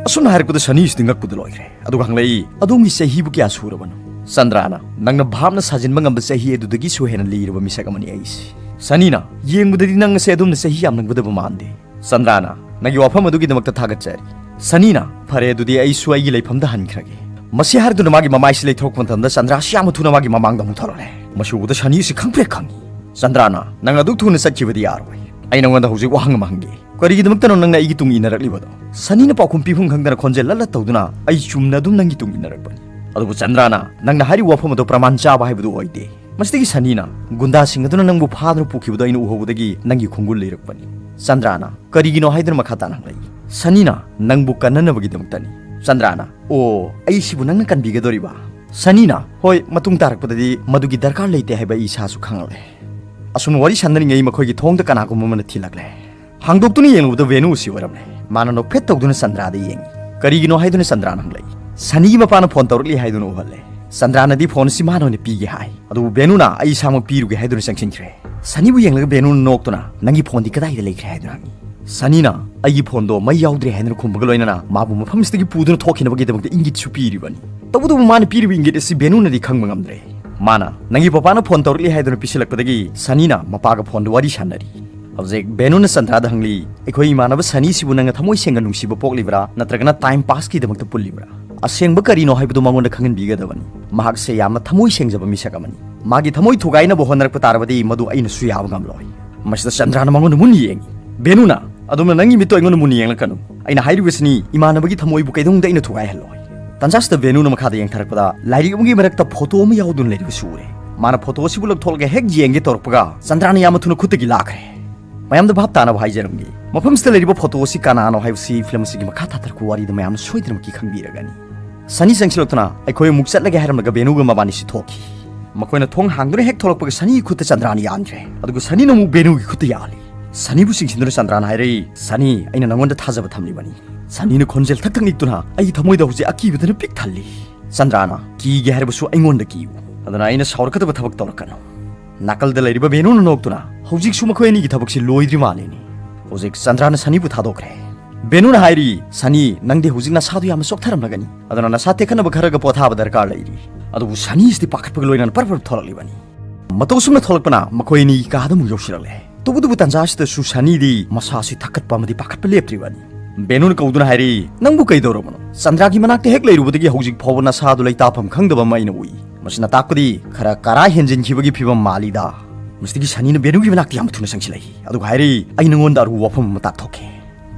ꯑꯁꯨꯝꯅ ꯍꯥꯏꯔꯛꯄꯗ ꯁꯅꯤꯁꯤꯗꯤ ꯉꯛꯄꯗ ꯂꯣꯏꯈ꯭ꯔꯦ꯫ ꯑꯗꯨꯒ ꯍꯪꯂꯛꯏ, "ꯑꯗꯣꯝꯒꯤ ꯆꯍꯤꯕꯨ ꯀꯌꯥ ꯁꯨꯔꯕꯅꯣ?" ꯆꯟꯗ꯭ꯔꯥꯅ, "ꯅꯪꯅ ꯚꯥꯞꯅ ꯁꯥꯖꯤꯟꯕ ꯉꯝꯕ ꯆꯍꯤ ꯑꯗꯨꯗꯒꯤꯁꯨ ꯍꯦꯟꯅ ꯂꯤꯔꯕ ꯃꯤꯁꯛ ꯑꯃꯅꯤ ꯑꯩꯁꯤ"꯫ ꯁꯅꯤꯅ, "ꯌꯦꯡꯕꯗꯗꯤ ꯅꯪ ꯑꯁꯦ ꯑꯗꯣꯝꯅ ꯆꯍꯤ ꯌꯥꯝꯂꯝꯒꯗꯕ ꯃꯥꯟꯗꯦ"꯫ ꯆꯟꯗ꯭ꯔꯥꯅ, "ꯅꯪꯒꯤ ꯋꯥꯐꯝ ꯑꯗꯨꯒꯤꯗꯃꯛꯇ ꯊꯥꯒꯠꯆꯔꯤ"꯫ ꯁꯅꯤꯅ, "ꯐꯔꯦ, ꯑꯗꯨꯗꯤ ꯑꯩꯁꯨ ꯑꯩꯒꯤ ꯂꯩꯐꯝꯗ ꯍꯟꯈ꯭ꯔꯒꯦ"꯫ ꯃꯁꯤ ꯍꯥꯏꯔꯗꯨꯅ ꯃꯥꯒꯤ ꯃꯃꯥꯏꯁꯤ ꯂꯩꯊꯣꯔꯛꯄ ꯃꯇꯝꯗ ꯆꯟꯗ꯭ꯔꯥꯁꯤ ꯌꯥꯝꯅ ꯊꯨꯅ ꯃꯥꯒꯤ ꯃꯃꯥꯡꯗ ꯑꯃꯨꯛ ꯊꯣꯔꯛꯂꯦ꯫ ꯃꯁꯤ ꯎꯕꯗ ꯁꯅꯤꯁꯤ ꯈꯪꯄ꯭ꯔꯦꯛ ꯈꯪꯉꯤ꯫ ꯆꯟꯗ꯭ꯔꯥꯅ, "ꯅꯪ ꯑꯗꯨꯛ ꯊꯨꯅ ꯆꯠꯈꯤꯕꯗꯤ ꯌꯥꯔꯣꯏ꯫ ꯑꯩ ꯅꯉꯣꯟꯗ ꯍꯧꯖꯤꯛ ꯋꯥꯍꯪ ꯑꯃ ꯍꯪꯒꯦ꯫ ꯀꯔꯤꯒꯤꯗꯃꯛꯇꯅꯣ ꯅꯪꯅ ꯑꯩꯒꯤ ꯇꯨꯡ ꯏꯟꯅꯔꯛꯂꯤꯕꯗꯣ?" ꯁꯅꯤꯅ ꯄꯥꯎꯈꯨꯝ ꯄꯤꯐꯝ ꯈꯪꯗꯅ ꯈꯣꯟꯖꯦꯜ ꯂꯠꯂ ꯇꯧꯗꯨꯅ, "ꯑꯩ ꯆꯨꯝꯅ ꯑꯗꯨꯝ ꯅꯪꯒꯤ ꯇꯨꯡ ꯏꯟꯅꯔꯛꯄꯅꯤ"꯫ ꯑꯗꯨꯕꯨ ꯆꯟꯗ꯭ꯔꯥꯅ, "ꯅꯪꯅ ꯍꯥꯏꯔꯤꯕ ꯋꯥꯐꯝ ꯑꯗꯨ ꯄ꯭ꯔꯃꯥꯟ ꯆꯥꯕ ꯍꯥꯏꯕꯗꯨ ꯑꯣꯏꯗꯦ꯫ ꯃꯁꯤꯗꯒꯤ ꯁꯅꯤꯅ ꯒꯨꯟꯗꯥꯁꯤꯡ ꯑꯗꯨꯅ ꯅꯪꯕꯨ ꯐꯥꯗꯨꯅ ꯄꯨꯈꯤꯕꯗꯨ ꯑꯩꯅ ꯎꯍꯧꯕꯗꯒꯤ ꯅꯪꯒꯤ ꯈꯣꯡꯒꯨꯜ ꯂꯩꯔꯛꯄꯅꯤ"꯫ ꯆꯟꯗ꯭ꯔꯥꯅ, "ꯀꯔꯤꯒꯤꯅꯣ?" ꯍꯥꯏꯗꯨꯅ ꯃꯈꯥ ꯇꯥꯅ ꯍꯪꯂꯛꯏ꯫ ꯁꯅꯤꯅ, "ꯅꯪꯕꯨ ꯀꯟꯅꯅꯕꯒꯤꯗꯃꯛꯇꯅꯤ"꯫ ꯆꯟꯗ꯭ꯔꯥꯅ, "ꯑꯣ, ꯑꯩꯁꯤꯕꯨ ꯅꯪꯅ ꯀꯟꯕꯤꯒꯗꯧꯔꯤꯕ?" ꯁꯅꯤꯅ, "ꯍꯣꯏ, ꯃꯇꯨꯡ ꯇꯥꯔꯛꯄꯗꯗꯤ ꯃꯗꯨꯒꯤ ꯗꯔꯀꯥꯔ ꯂꯩꯇꯦ ꯍꯥꯏꯕ ꯑꯩ ꯏꯁꯥꯁꯨ ꯈꯪꯂꯦ"꯫ ꯑꯁꯨꯝꯅ ꯋꯥꯔꯤ ꯁꯥꯟꯅꯔꯤꯉꯩ ꯃꯈꯣꯏꯒꯤ ꯊꯣꯡꯗ ꯀꯅꯥꯒꯨꯝꯕ ꯑꯃꯅ ꯊꯤꯜꯂꯛꯂꯦ꯫ ꯍꯥꯡꯗꯣꯛꯇꯨꯅ ꯌꯦꯡꯂꯨꯕꯗ ꯚꯦꯅꯨ ꯑꯁꯤ ꯑꯣꯏꯔꯝꯂꯦ꯫ ꯃꯥꯅ ꯅꯣꯛꯐꯦꯠ ꯇꯧꯗꯨꯅ ꯆꯟꯗ꯭ꯔꯥꯗ ꯌꯦꯡꯉꯤ꯫ "ꯀꯔꯤꯒꯤꯅꯣ?" ꯍꯥꯏꯗꯨꯅ ꯆꯟꯗ꯭ꯔꯥꯅ ꯍꯪꯂꯛꯏ꯫ ꯁꯅꯤꯒꯤ ꯃꯄꯥꯅ ꯐꯣꯟ ꯇꯧꯔꯛꯂꯤ ꯍꯥꯏꯗꯨꯅ ꯎꯍꯜꯂꯦ꯫ ꯆꯟꯗ꯭ꯔꯥꯅꯗꯤ ꯐꯣꯟ ꯑꯁꯤ ꯃꯥꯅ ꯑꯣꯏꯅ ꯄꯤꯒꯦ ꯍꯥꯏ꯫ ꯑꯗꯨꯕꯨ ꯚꯦꯅꯨꯅ ꯑꯩ ꯏꯁꯥꯃꯛ ꯄꯤꯔꯨꯒꯦ ꯍꯥꯏꯗꯨꯅ ꯆꯪꯁꯤꯟꯈ꯭ꯔꯦ꯫ ꯁꯅꯤꯕꯨ ꯌꯦꯡꯂꯒ ꯚꯦꯅꯨꯅ ꯅꯣꯛꯇꯨꯅ, "ꯅꯪꯒꯤ ꯐꯣꯟꯗꯤ ꯀꯗꯥꯏꯗ ꯂꯩꯈ꯭ꯔꯦ?" ꯍꯥꯏꯗꯨꯅ ꯍꯪꯉꯤ꯫ ꯁꯅꯤꯅ, "ꯑꯩꯒꯤ ꯐꯣꯟꯗꯣ ꯃꯩ ꯌꯥꯎꯗ꯭ꯔꯦ" ꯍꯥꯏꯗꯨꯅ ꯈꯨꯝꯕꯒ ꯂꯣꯏꯅꯅ ꯃꯥꯕꯨ ꯃꯐꯝꯁꯤꯗꯒꯤ ꯄꯨꯗꯨꯅ ꯊꯣꯛꯈꯤꯅꯕꯒꯤꯗꯃꯛꯇ ꯏꯪꯒꯤꯠꯁꯨ ꯄꯤꯔꯤꯕꯅꯤ꯫ ꯇꯧꯕꯇꯕꯨ ꯃꯥꯅ ꯄꯤꯔꯤꯕ ꯏꯪꯒꯤꯠ ꯑꯁꯤ ꯚꯦꯅꯨꯅꯗꯤ ꯈꯪꯕ ꯉꯝꯗ꯭ꯔꯦ꯫ ꯃꯥꯅ, "ꯅꯪꯒꯤ ꯄꯄꯥꯅ ꯐꯣꯟ ꯇꯧꯔꯛꯂꯤ" ꯍꯥꯏꯗꯨꯅ ꯄꯤꯁꯤꯜꯂꯛꯄꯗꯒꯤ ꯁꯅꯤꯅ ꯃꯄꯥꯒ ꯐꯣꯟꯗ ꯋꯥꯔꯤ ꯁꯥꯟꯅꯔꯤ꯫ ꯍꯧꯖꯤꯛ ꯚꯦꯅꯨꯅ ꯆꯟꯗ꯭ꯔꯥꯗ ꯍꯪꯂꯤ, "ꯑꯩꯈꯣꯏ ꯏꯃꯥꯟꯅꯕ ꯁꯅꯤꯁꯤꯕꯨ ꯅꯪꯅ ꯊꯃꯣꯏ ꯁꯦꯡꯅ ꯅꯨꯡꯁꯤꯕ ꯄꯣꯛꯂꯤꯕ꯭ꯔꯥ, ꯅꯠꯇ꯭ꯔꯒꯅ ꯇꯥꯏꯝ ꯄꯥꯁꯀꯤꯗꯃꯛꯇ ꯄꯨꯜꯂꯤꯕ꯭ꯔꯥ? ꯑꯁꯦꯡꯕ ꯀꯔꯤꯅꯣ ꯍꯥꯏꯕꯗꯨ ꯃꯉꯣꯟꯗ ꯈꯪꯍꯟꯕꯤꯒꯗꯕꯅꯤ꯫ ꯃꯍꯥꯛꯁꯦ ꯌꯥꯝꯅ ꯊꯃꯣꯏ ꯁꯦꯡꯖꯕ ꯃꯤꯁꯛ ꯑꯃꯅꯤ꯫ ꯃꯥꯒꯤ ꯊꯃꯣꯏ ꯊꯨꯒꯥꯏꯅꯕ ꯍꯣꯠꯅꯔꯛꯄ ꯇꯥꯔꯕꯗꯤ ꯃꯗꯨ ꯑꯩꯅꯁꯨ ꯌꯥꯕ ꯉꯝꯂꯣꯏ"꯫ ꯃꯁꯤꯗ ꯆꯟꯗ꯭ꯔꯥꯅ ꯃꯉꯣꯟꯗ ꯃꯨꯟꯅ ꯌꯦꯡꯉꯤ꯫ ꯚꯦꯅꯨꯅ, "ꯑꯗꯣꯝꯅ ꯅꯪꯒꯤ ꯃꯤꯠꯇꯣ ꯑꯩꯉꯣꯟꯗ ꯃꯨꯟꯅ ꯌꯦꯡꯂꯛꯀꯅꯨ꯫ ꯑꯩꯅ ꯍꯥꯏꯔꯤꯕꯁꯤꯅꯤ, ꯏꯃꯥꯟꯅꯕꯒꯤ ꯊꯃꯣꯏꯕꯨ ꯀꯩꯗꯧꯅꯨꯡꯗ ꯑꯩꯅ ꯊꯨꯒꯥꯏꯍꯜꯂꯣꯏ"꯫ ꯇꯟꯖꯥꯁꯤꯗ ꯚꯦꯅꯨꯅ ꯃꯈꯥꯗ ꯌꯦꯡꯊꯔꯛꯄꯗ ꯂꯥꯏꯔꯤꯛ ꯑꯃꯒꯤ ꯃꯔꯛꯇ ꯐꯣꯇꯣ ꯑꯃ ꯌꯥꯎꯗꯨꯅ ꯂꯩꯔꯤꯕꯁꯨ ꯎꯔꯦ꯫ ꯃꯥꯅ ꯐꯣꯇꯣ ꯑꯁꯤꯕꯨ ꯂꯧꯊꯣꯛꯂꯒ ꯍꯦꯛ ꯌꯦꯡꯒꯦ ꯇꯧꯔꯛꯄꯒ ꯆꯟꯗ꯭ꯔꯥꯅ ꯌꯥꯝꯅ ꯊꯨꯅ ꯈꯨꯠꯇꯒꯤ ꯂꯥꯛꯈ꯭ꯔꯦ꯫ ꯃꯌꯥꯝꯗ ꯚꯥꯞ ꯇꯥꯅꯕ ꯍꯥꯏꯖꯔꯝꯒꯦ, ꯃꯐꯝꯁꯤꯗ ꯂꯩꯔꯤꯕ ꯐꯣꯇꯣ ꯑꯁꯤ ꯀꯅꯥꯅꯣ ꯍꯥꯏꯕꯁꯤ ꯐꯤꯂꯝ ꯑꯁꯤꯒꯤ ꯃꯈꯥ ꯇꯥꯊꯔꯛꯄ ꯋꯥꯔꯤꯗ ꯃꯌꯥꯝꯅ ꯁꯣꯏꯗꯅꯃꯛꯀꯤ ꯈꯪꯕꯤꯔꯒꯅꯤ꯫ ꯁꯅꯤ ꯆꯪꯁꯤꯜꯂꯛꯇꯨꯅ, "ꯑꯩꯈꯣꯏ ꯑꯃꯨꯛ ꯆꯠꯂꯒꯦ" ꯍꯥꯏꯔꯝꯂꯒ ꯚꯦꯅꯨꯒ ꯃꯕꯥꯅꯤꯁꯤ ꯊꯣꯛꯈꯤ꯫ ꯃꯈꯣꯏꯅ ꯊꯣꯡ ꯍꯥꯡꯗꯨꯅ ꯍꯦꯛ ꯊꯣꯛꯂꯛꯄꯒ ꯁꯅꯤꯒꯤ ꯈꯨꯠꯇ ꯆꯟꯗ꯭ꯔꯥꯅ ꯌꯥꯟꯈ꯭ꯔꯦ꯫ ꯑꯗꯨꯒ ꯁꯅꯤꯅ ꯑꯃꯨꯛ ꯚꯦꯅꯨꯒꯤ ꯈꯨꯠꯇ ꯌꯥꯜꯂꯤ꯫ ꯁꯅꯤꯕꯨ ꯆꯤꯡꯁꯤꯟꯗꯨꯅ ꯆꯟꯗ꯭ꯔꯥꯅ ꯍꯥꯏꯔꯛꯏ, "ꯁꯅꯤ, ꯑꯩꯅ ꯅꯉꯣꯟꯗ ꯊꯥꯖꯕ ꯊꯝꯂꯤꯕꯅꯤ"꯫ ꯁꯅꯤꯅ ꯈꯣꯟꯖꯦꯜ ꯊꯛ ꯊꯛ ꯅꯤꯛꯇꯨꯅ, "ꯑꯩꯒꯤ ꯊꯃꯣꯏꯗ ꯍꯧꯖꯤꯛ ꯑꯀꯤꯕꯗꯨꯅ ꯄꯤꯛ ꯊꯜꯂꯤ"꯫ ꯆꯟꯗ꯭ꯔꯥꯅ, "ꯀꯤꯒꯦ ꯍꯥꯏꯔꯕꯁꯨ ꯑꯩꯉꯣꯟꯗ ꯀꯤꯌꯨ꯫ ꯑꯗꯨꯅ ꯑꯩꯅ ꯁꯥꯎꯔꯛꯀꯗꯕ ꯊꯕꯛ ꯇꯧꯔꯛꯀꯅꯨ"꯫ ꯅꯥꯀꯜꯗ ꯂꯩꯔꯤꯕ ꯕꯦꯅꯨꯅ ꯅꯣꯛꯇꯨꯅ, "ꯍꯧꯖꯤꯛꯁꯨ ꯃꯈꯣꯏ ꯑꯅꯤꯒꯤ ꯊꯕꯛꯁꯤ ꯂꯣꯏꯗ꯭ꯔꯤ ꯃꯥꯜꯂꯤꯅꯤ"꯫ ꯍꯧꯖꯤꯛ ꯆꯟꯗ꯭ꯔꯥꯅ ꯁꯅꯤꯕꯨ ꯊꯥꯗꯣꯛꯈ꯭ꯔꯦ꯫ ꯕꯦꯅꯨꯅ ꯍꯥꯏꯔꯤ, "ꯁꯅꯤ, ꯅꯪꯗꯤ ꯍꯧꯖꯤꯛ ꯅꯁꯥꯗꯨ ꯌꯥꯝꯅ ꯆꯣꯛꯊꯔꯝꯂꯒꯅꯤ, ꯑꯗꯨꯅ ꯅꯁꯥ ꯇꯦꯛꯈꯠꯅꯕ ꯈꯔꯒ ꯄꯣꯊꯥꯕ ꯗꯔꯀꯥꯔ ꯂꯩꯔꯤ"꯫ ꯑꯗꯨꯕꯨ ꯁꯅꯤ ꯑꯁꯤꯗꯤ ꯄꯥꯈꯠꯄꯒ ꯂꯣꯏꯅꯅ ꯄꯔꯞ ꯄꯔꯞ ꯊꯣꯛꯂꯛꯂꯤꯕꯅꯤ꯫ ꯃꯇꯧ ꯑꯁꯨꯝꯅ ꯊꯣꯛꯂꯛꯄꯅ ꯃꯈꯣꯏ ꯑꯅꯤ ꯀꯥꯗ ꯑꯃꯨꯛ ꯌꯧꯁꯤꯜꯂꯛꯂꯦ꯫ ꯇꯧꯕꯇꯕꯨ ꯇꯟꯖꯥ ꯑꯁꯤꯗꯁꯨ ꯁꯅꯤꯗꯤ ꯃꯁꯥꯁꯤ ꯊꯛꯀꯠꯄ ꯑꯃꯗꯤ ꯄꯥꯈꯠꯄ ꯂꯦꯞꯇ꯭ꯔꯤꯕꯅꯤ꯫ ꯕꯦꯅꯨꯅ ꯀꯧꯗꯨꯅ ꯍꯥꯏꯔꯤ, "ꯅꯪꯕꯨ ꯀꯩꯗꯧꯔꯕꯅꯣ? ꯆꯟꯗ꯭ꯔꯥꯒꯤ ꯃꯅꯥꯛꯇ ꯍꯦꯛ ꯂꯩꯔꯨꯕꯗꯒꯤ ꯍꯧꯖꯤꯛ ꯐꯥꯎꯕ ꯅꯁꯥꯗꯨ ꯂꯩꯇꯥꯐꯝ ꯈꯪꯗꯕ ꯑꯃ ꯑꯩꯅ ꯎꯏ꯫ ꯃꯁꯤꯅ ꯇꯥꯛꯄꯗꯤ ꯈꯔ ꯀꯔꯥ ꯍꯦꯟꯖꯤꯟꯈꯤꯕꯒꯤ ꯐꯤꯕꯝ ꯃꯥꯜꯂꯤꯗ"꯫ ꯃꯁꯤꯗꯒꯤ ꯁꯅꯤꯅ ꯕꯦꯅꯨꯒꯤ ꯃꯅꯥꯛꯇ ꯌꯥꯝ ꯊꯨꯅ ꯆꯪꯁꯤꯜꯂꯛꯏ꯫ ꯑꯗꯨꯒ ꯍꯥꯏꯔꯤ, "ꯑꯩ ꯅꯉꯣꯟꯗ ꯑꯔꯨꯕ ꯋꯥꯐꯝ ꯑꯃ ꯇꯥꯛꯊꯣꯛꯀꯦ"꯫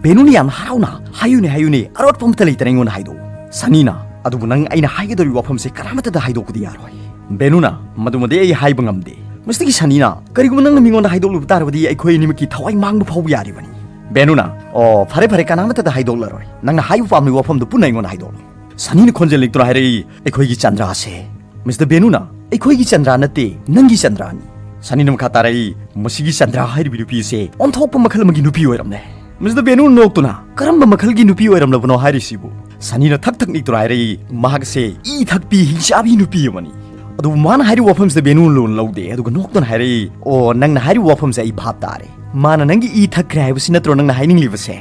ꯕꯦꯅꯨꯅ ꯌꯥꯝꯅ ꯍꯔꯥꯎꯅ, "ꯍꯥꯏꯌꯨꯅꯦ, ꯍꯥꯏꯌꯨꯅꯦ, ꯑꯔꯣꯠꯄ ꯑꯃꯠꯇ ꯂꯩꯇꯅ ꯑꯩꯉꯣꯟꯗ ꯍꯥꯏꯗꯣꯛꯎ"꯫ ꯁꯅꯤꯅ, "ꯑꯗꯨꯕꯨ ꯅꯪ ꯑꯩꯅ ꯍꯥꯏꯒꯗꯧꯔꯤꯕ ꯋꯥꯐꯝꯁꯦ ꯀꯅꯥꯃꯠꯇꯗ ꯍꯥꯏꯗꯣꯛꯄꯗꯤ ꯌꯥꯔꯣꯏ"꯫ ꯕꯦꯅꯨꯅ, "ꯃꯗꯨꯃꯗꯤ ꯑꯩ ꯍꯥꯏꯕ ꯉꯝꯗꯦ"꯫ ꯃꯁꯤꯗꯒꯤ ꯁꯅꯤꯅ, "ꯀꯔꯤꯒꯨꯝꯕ ꯅꯪꯅ ꯃꯤꯉꯣꯟꯗ ꯍꯥꯏꯗꯣꯛꯂꯨꯕ ꯇꯥꯔꯕꯗꯤ ꯑꯩꯈꯣꯏ ꯑꯅꯤꯃꯛꯀꯤ ꯊꯋꯥꯏ ꯃꯥꯡꯕ ꯐꯥꯎꯕ ꯌꯥꯔꯤꯕꯅꯤ"꯫ ꯕꯦꯅꯨꯅ, "ꯑꯣ, ꯐꯔꯦ ꯐꯔꯦ, ꯀꯅꯥꯃꯠꯇꯗ ꯍꯥꯏꯗꯣꯛꯂꯔꯣꯏ꯫ ꯅꯪꯅ ꯍꯥꯏꯕ ꯄꯥꯝꯂꯤꯕ ꯋꯥꯐꯝꯗꯨ ꯄꯨꯟꯅ ꯑꯩꯉꯣꯟꯗ ꯍꯥꯏꯗꯣꯛꯂꯨ"꯫ ꯁꯅꯤꯅ ꯈꯣꯟꯖꯦꯜ ꯂꯤꯛꯇꯨꯅ ꯍꯥꯏꯔꯛꯏ, "ꯑꯩꯈꯣꯏꯒꯤ ꯆꯟꯗ꯭ꯔꯥꯁꯦ"꯫ ꯃꯤꯁꯇꯔ ꯕꯦꯅꯨꯅ, "ꯑꯩꯈꯣꯏꯒꯤ ꯆꯟꯗ꯭ꯔꯥ ꯅꯠꯇꯦ, ꯅꯪꯒꯤ ꯆꯟꯗ꯭ꯔꯥꯅꯤ"꯫ ꯁꯅꯤꯅ ꯃꯈꯥ ꯇꯥꯔꯛꯏ, "ꯃꯁꯤꯒꯤ ꯆꯟꯗ꯭ꯔꯥ ꯍꯥꯏꯔꯤꯕꯤ ꯅꯨꯄꯤ ꯑꯁꯦ ꯑꯣꯟꯊꯣꯛꯄ ꯃꯈꯜ ꯑꯃꯒꯤ ꯅꯨꯄꯤ ꯑꯣꯏꯔꯝꯂꯦ"꯫ ꯃꯤꯁꯇꯔ ꯕꯦꯅꯨꯅ ꯅꯣꯛꯇꯨꯅ, "ꯀꯔꯝꯕ ꯃꯈꯜꯒꯤ ꯅꯨꯄꯤ ꯑꯣꯏꯔꯝꯂꯕꯅꯣ ꯍꯥꯏꯔꯤꯁꯤꯕꯨ?" ꯁꯅꯤꯅ ꯊꯛ ꯊꯛ ꯅꯤꯛꯇꯨꯅ ꯍꯥꯏꯔꯛꯏ, "ꯃꯍꯥꯛꯁꯦ ꯏ ꯊꯛꯄꯤ ꯍꯤꯡꯆꯥꯕꯤ ꯅꯨꯄꯤ ꯑꯃꯅꯤ"꯫ ꯑꯗꯨꯕꯨ ꯃꯥꯅ ꯍꯥꯏꯔꯤꯕ ꯋꯥꯐꯝꯁꯤꯗ ꯕꯦꯅꯨꯅ ꯂꯣꯟ ꯂꯧꯗꯦ, ꯑꯗꯨꯒ ꯅꯣꯛꯇꯨꯅ ꯍꯥꯏꯔꯛꯏ, "ꯑꯣ, ꯅꯪꯅ ꯍꯥꯏꯔꯤꯕ ꯋꯥꯐꯝꯁꯦ ꯑꯩ ꯚꯥꯞ ꯇꯥꯔꯦ꯫ ꯃꯥꯅ ꯅꯪꯒꯤ ꯏ ꯊꯛꯈ꯭ꯔꯦ ꯍꯥꯏꯕꯁꯤ ꯅꯠꯇ꯭ꯔꯣ ꯅꯪꯅ ꯍꯥꯏꯅꯤꯡꯂꯤꯕꯁꯦ?"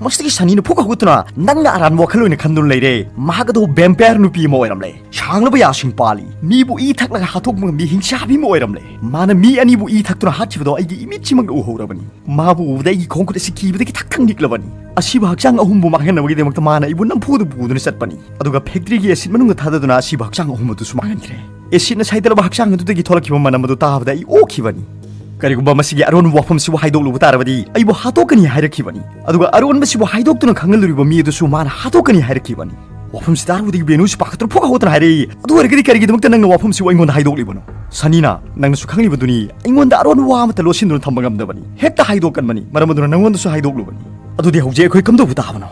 ꯃꯁꯤꯗꯒꯤ ꯁꯅꯤꯅ ꯐꯨꯛ ꯍꯧꯒꯠꯇꯨꯅ, "ꯅꯪꯅ ꯑꯔꯥꯟꯕ ꯋꯥꯈꯜ ꯑꯣꯏꯅ ꯈꯟꯗꯨꯅ ꯂꯩꯔꯦ꯫ ꯃꯍꯥꯛ ꯑꯗꯨ vampire ꯅꯨꯄꯤ ꯑꯃ ꯑꯣꯏꯔꯝꯂꯦ꯫ ꯁꯥꯡꯂꯕ ꯌꯥꯁꯤꯡ ꯄꯥꯜꯂꯤ꯫ ꯃꯤꯕꯨ ꯏ ꯊꯛꯂꯒ ꯍꯥꯠꯇꯣꯛꯄ ꯉꯝꯕꯤ ꯍꯤꯡꯆꯥꯕꯤ ꯑꯃ ꯑꯣꯏꯔꯝꯂꯦ꯫ ꯃꯥꯅ ꯃꯤ ꯑꯅꯤꯕꯨ ꯏ ꯊꯛꯇꯨꯅ ꯍꯥꯠꯈꯤꯕꯗꯣ ꯑꯩꯒꯤ ꯏꯃꯤꯠꯁꯤꯃꯛꯅ ꯎꯍꯧꯔꯕꯅꯤ꯫ ꯃꯥꯕꯨ ꯎꯕꯗ ꯑꯩꯒꯤ ꯈꯣꯡ ꯈꯨꯠ ꯑꯁꯤ ꯀꯤꯕꯗꯒꯤ ꯊꯛ ꯊꯛ ꯅꯤꯛꯂꯕꯅꯤ꯫ ꯑꯁꯤꯕ ꯍꯛꯆꯥꯡ ꯑꯍꯨꯝꯕꯨ ꯃꯥꯡꯍꯟꯅꯕꯒꯤꯗꯃꯛꯇ ꯃꯥꯅ ꯑꯩꯕꯨ ꯅꯝꯐꯨꯗ ꯄꯨꯗꯨꯅ ꯆꯠꯄꯅꯤ꯫ ꯑꯗꯨꯒ factoryꯒꯤ acid ꯃꯅꯨꯡꯗ ꯊꯥꯗꯗꯨꯅ ꯑꯁꯤꯕ ꯍꯛꯆꯥꯡ ꯑꯍꯨꯝ ꯑꯗꯨꯁꯨ ꯃꯥꯡꯍꯟꯈ꯭ꯔꯦ꯫ Acidꯅ ꯁꯥꯏꯗꯠꯂꯕ ꯍꯛꯆꯥꯡ ꯑꯗꯨꯗꯒꯤ ꯊꯣꯛꯂꯛꯈꯤꯕ ꯃꯅꯝ ꯑꯗꯨ ꯇꯥꯕꯗ ꯑꯩ ꯑꯣꯛꯈꯤꯕꯅꯤ꯫ ꯀꯔꯤꯒꯨꯝꯕ ꯃꯁꯤꯒꯤ ꯑꯔꯣꯟꯕ ꯋꯥꯐꯝꯁꯤꯕꯨ ꯍꯥꯏꯗꯣꯛꯂꯨꯕ ꯇꯥꯔꯕꯗꯤ ꯑꯩꯕꯨ ꯍꯥꯠꯇꯣꯛꯀꯅꯤ ꯍꯥꯏꯔꯛꯈꯤꯕꯅꯤ꯫ ꯑꯗꯨꯒ ꯑꯔꯣꯟꯕꯁꯤꯕꯨ ꯍꯥꯏꯗꯣꯛꯇꯨꯅ ꯈꯪꯍꯜꯂꯨꯔꯤꯕ ꯃꯤ ꯑꯗꯨꯁꯨ ꯃꯥꯅ ꯍꯥꯠꯇꯣꯛꯀꯅꯤ ꯍꯥꯏꯔꯛꯈꯤꯕꯅꯤ꯫ ꯋꯥꯐꯝꯁꯤ ꯇꯥꯔꯨꯕꯗꯒꯤ ꯕꯦꯅꯨꯁꯤ ꯄꯥꯈꯠꯇꯨꯅ ꯐꯨꯛ ꯍꯧꯒꯠꯇꯨꯅ ꯍꯥꯏꯔꯛꯏ, "ꯑꯗꯨ ꯑꯣꯏꯔꯒꯗꯤ ꯀꯔꯤꯒꯤꯗꯃꯛꯇ ꯅꯪꯅ ꯋꯥꯐꯝꯁꯤꯕꯨ ꯑꯩꯉꯣꯟꯗ ꯍꯥꯏꯗꯣꯛꯂꯤꯕꯅꯣ?" ꯁꯅꯤꯅ, "ꯅꯪꯅꯁꯨ ꯈꯪꯂꯤꯕꯗꯨꯅꯤ, ꯑꯩꯉꯣꯟꯗ ꯑꯔꯣꯟꯕ ꯋꯥ ꯑꯃꯠꯇ ꯂꯣꯠꯁꯤꯟꯗꯨꯅ ꯊꯝꯕ ꯉꯝꯗꯕꯅꯤ꯫ ꯍꯦꯛꯇ ꯍꯥꯏꯗꯣꯛꯀꯟꯕꯅꯤ꯫ ꯃꯔꯝ ꯑꯗꯨꯅ ꯅꯪꯉꯣꯟꯗꯁꯨ ꯍꯥꯏꯗꯣꯛꯂꯨꯕꯅꯤ꯫ ꯑꯗꯨꯗꯤ ꯍꯧꯖꯤꯛ ꯑꯩꯈꯣꯏ ꯀꯝꯗꯧꯕ ꯇꯥꯕꯅꯣ?"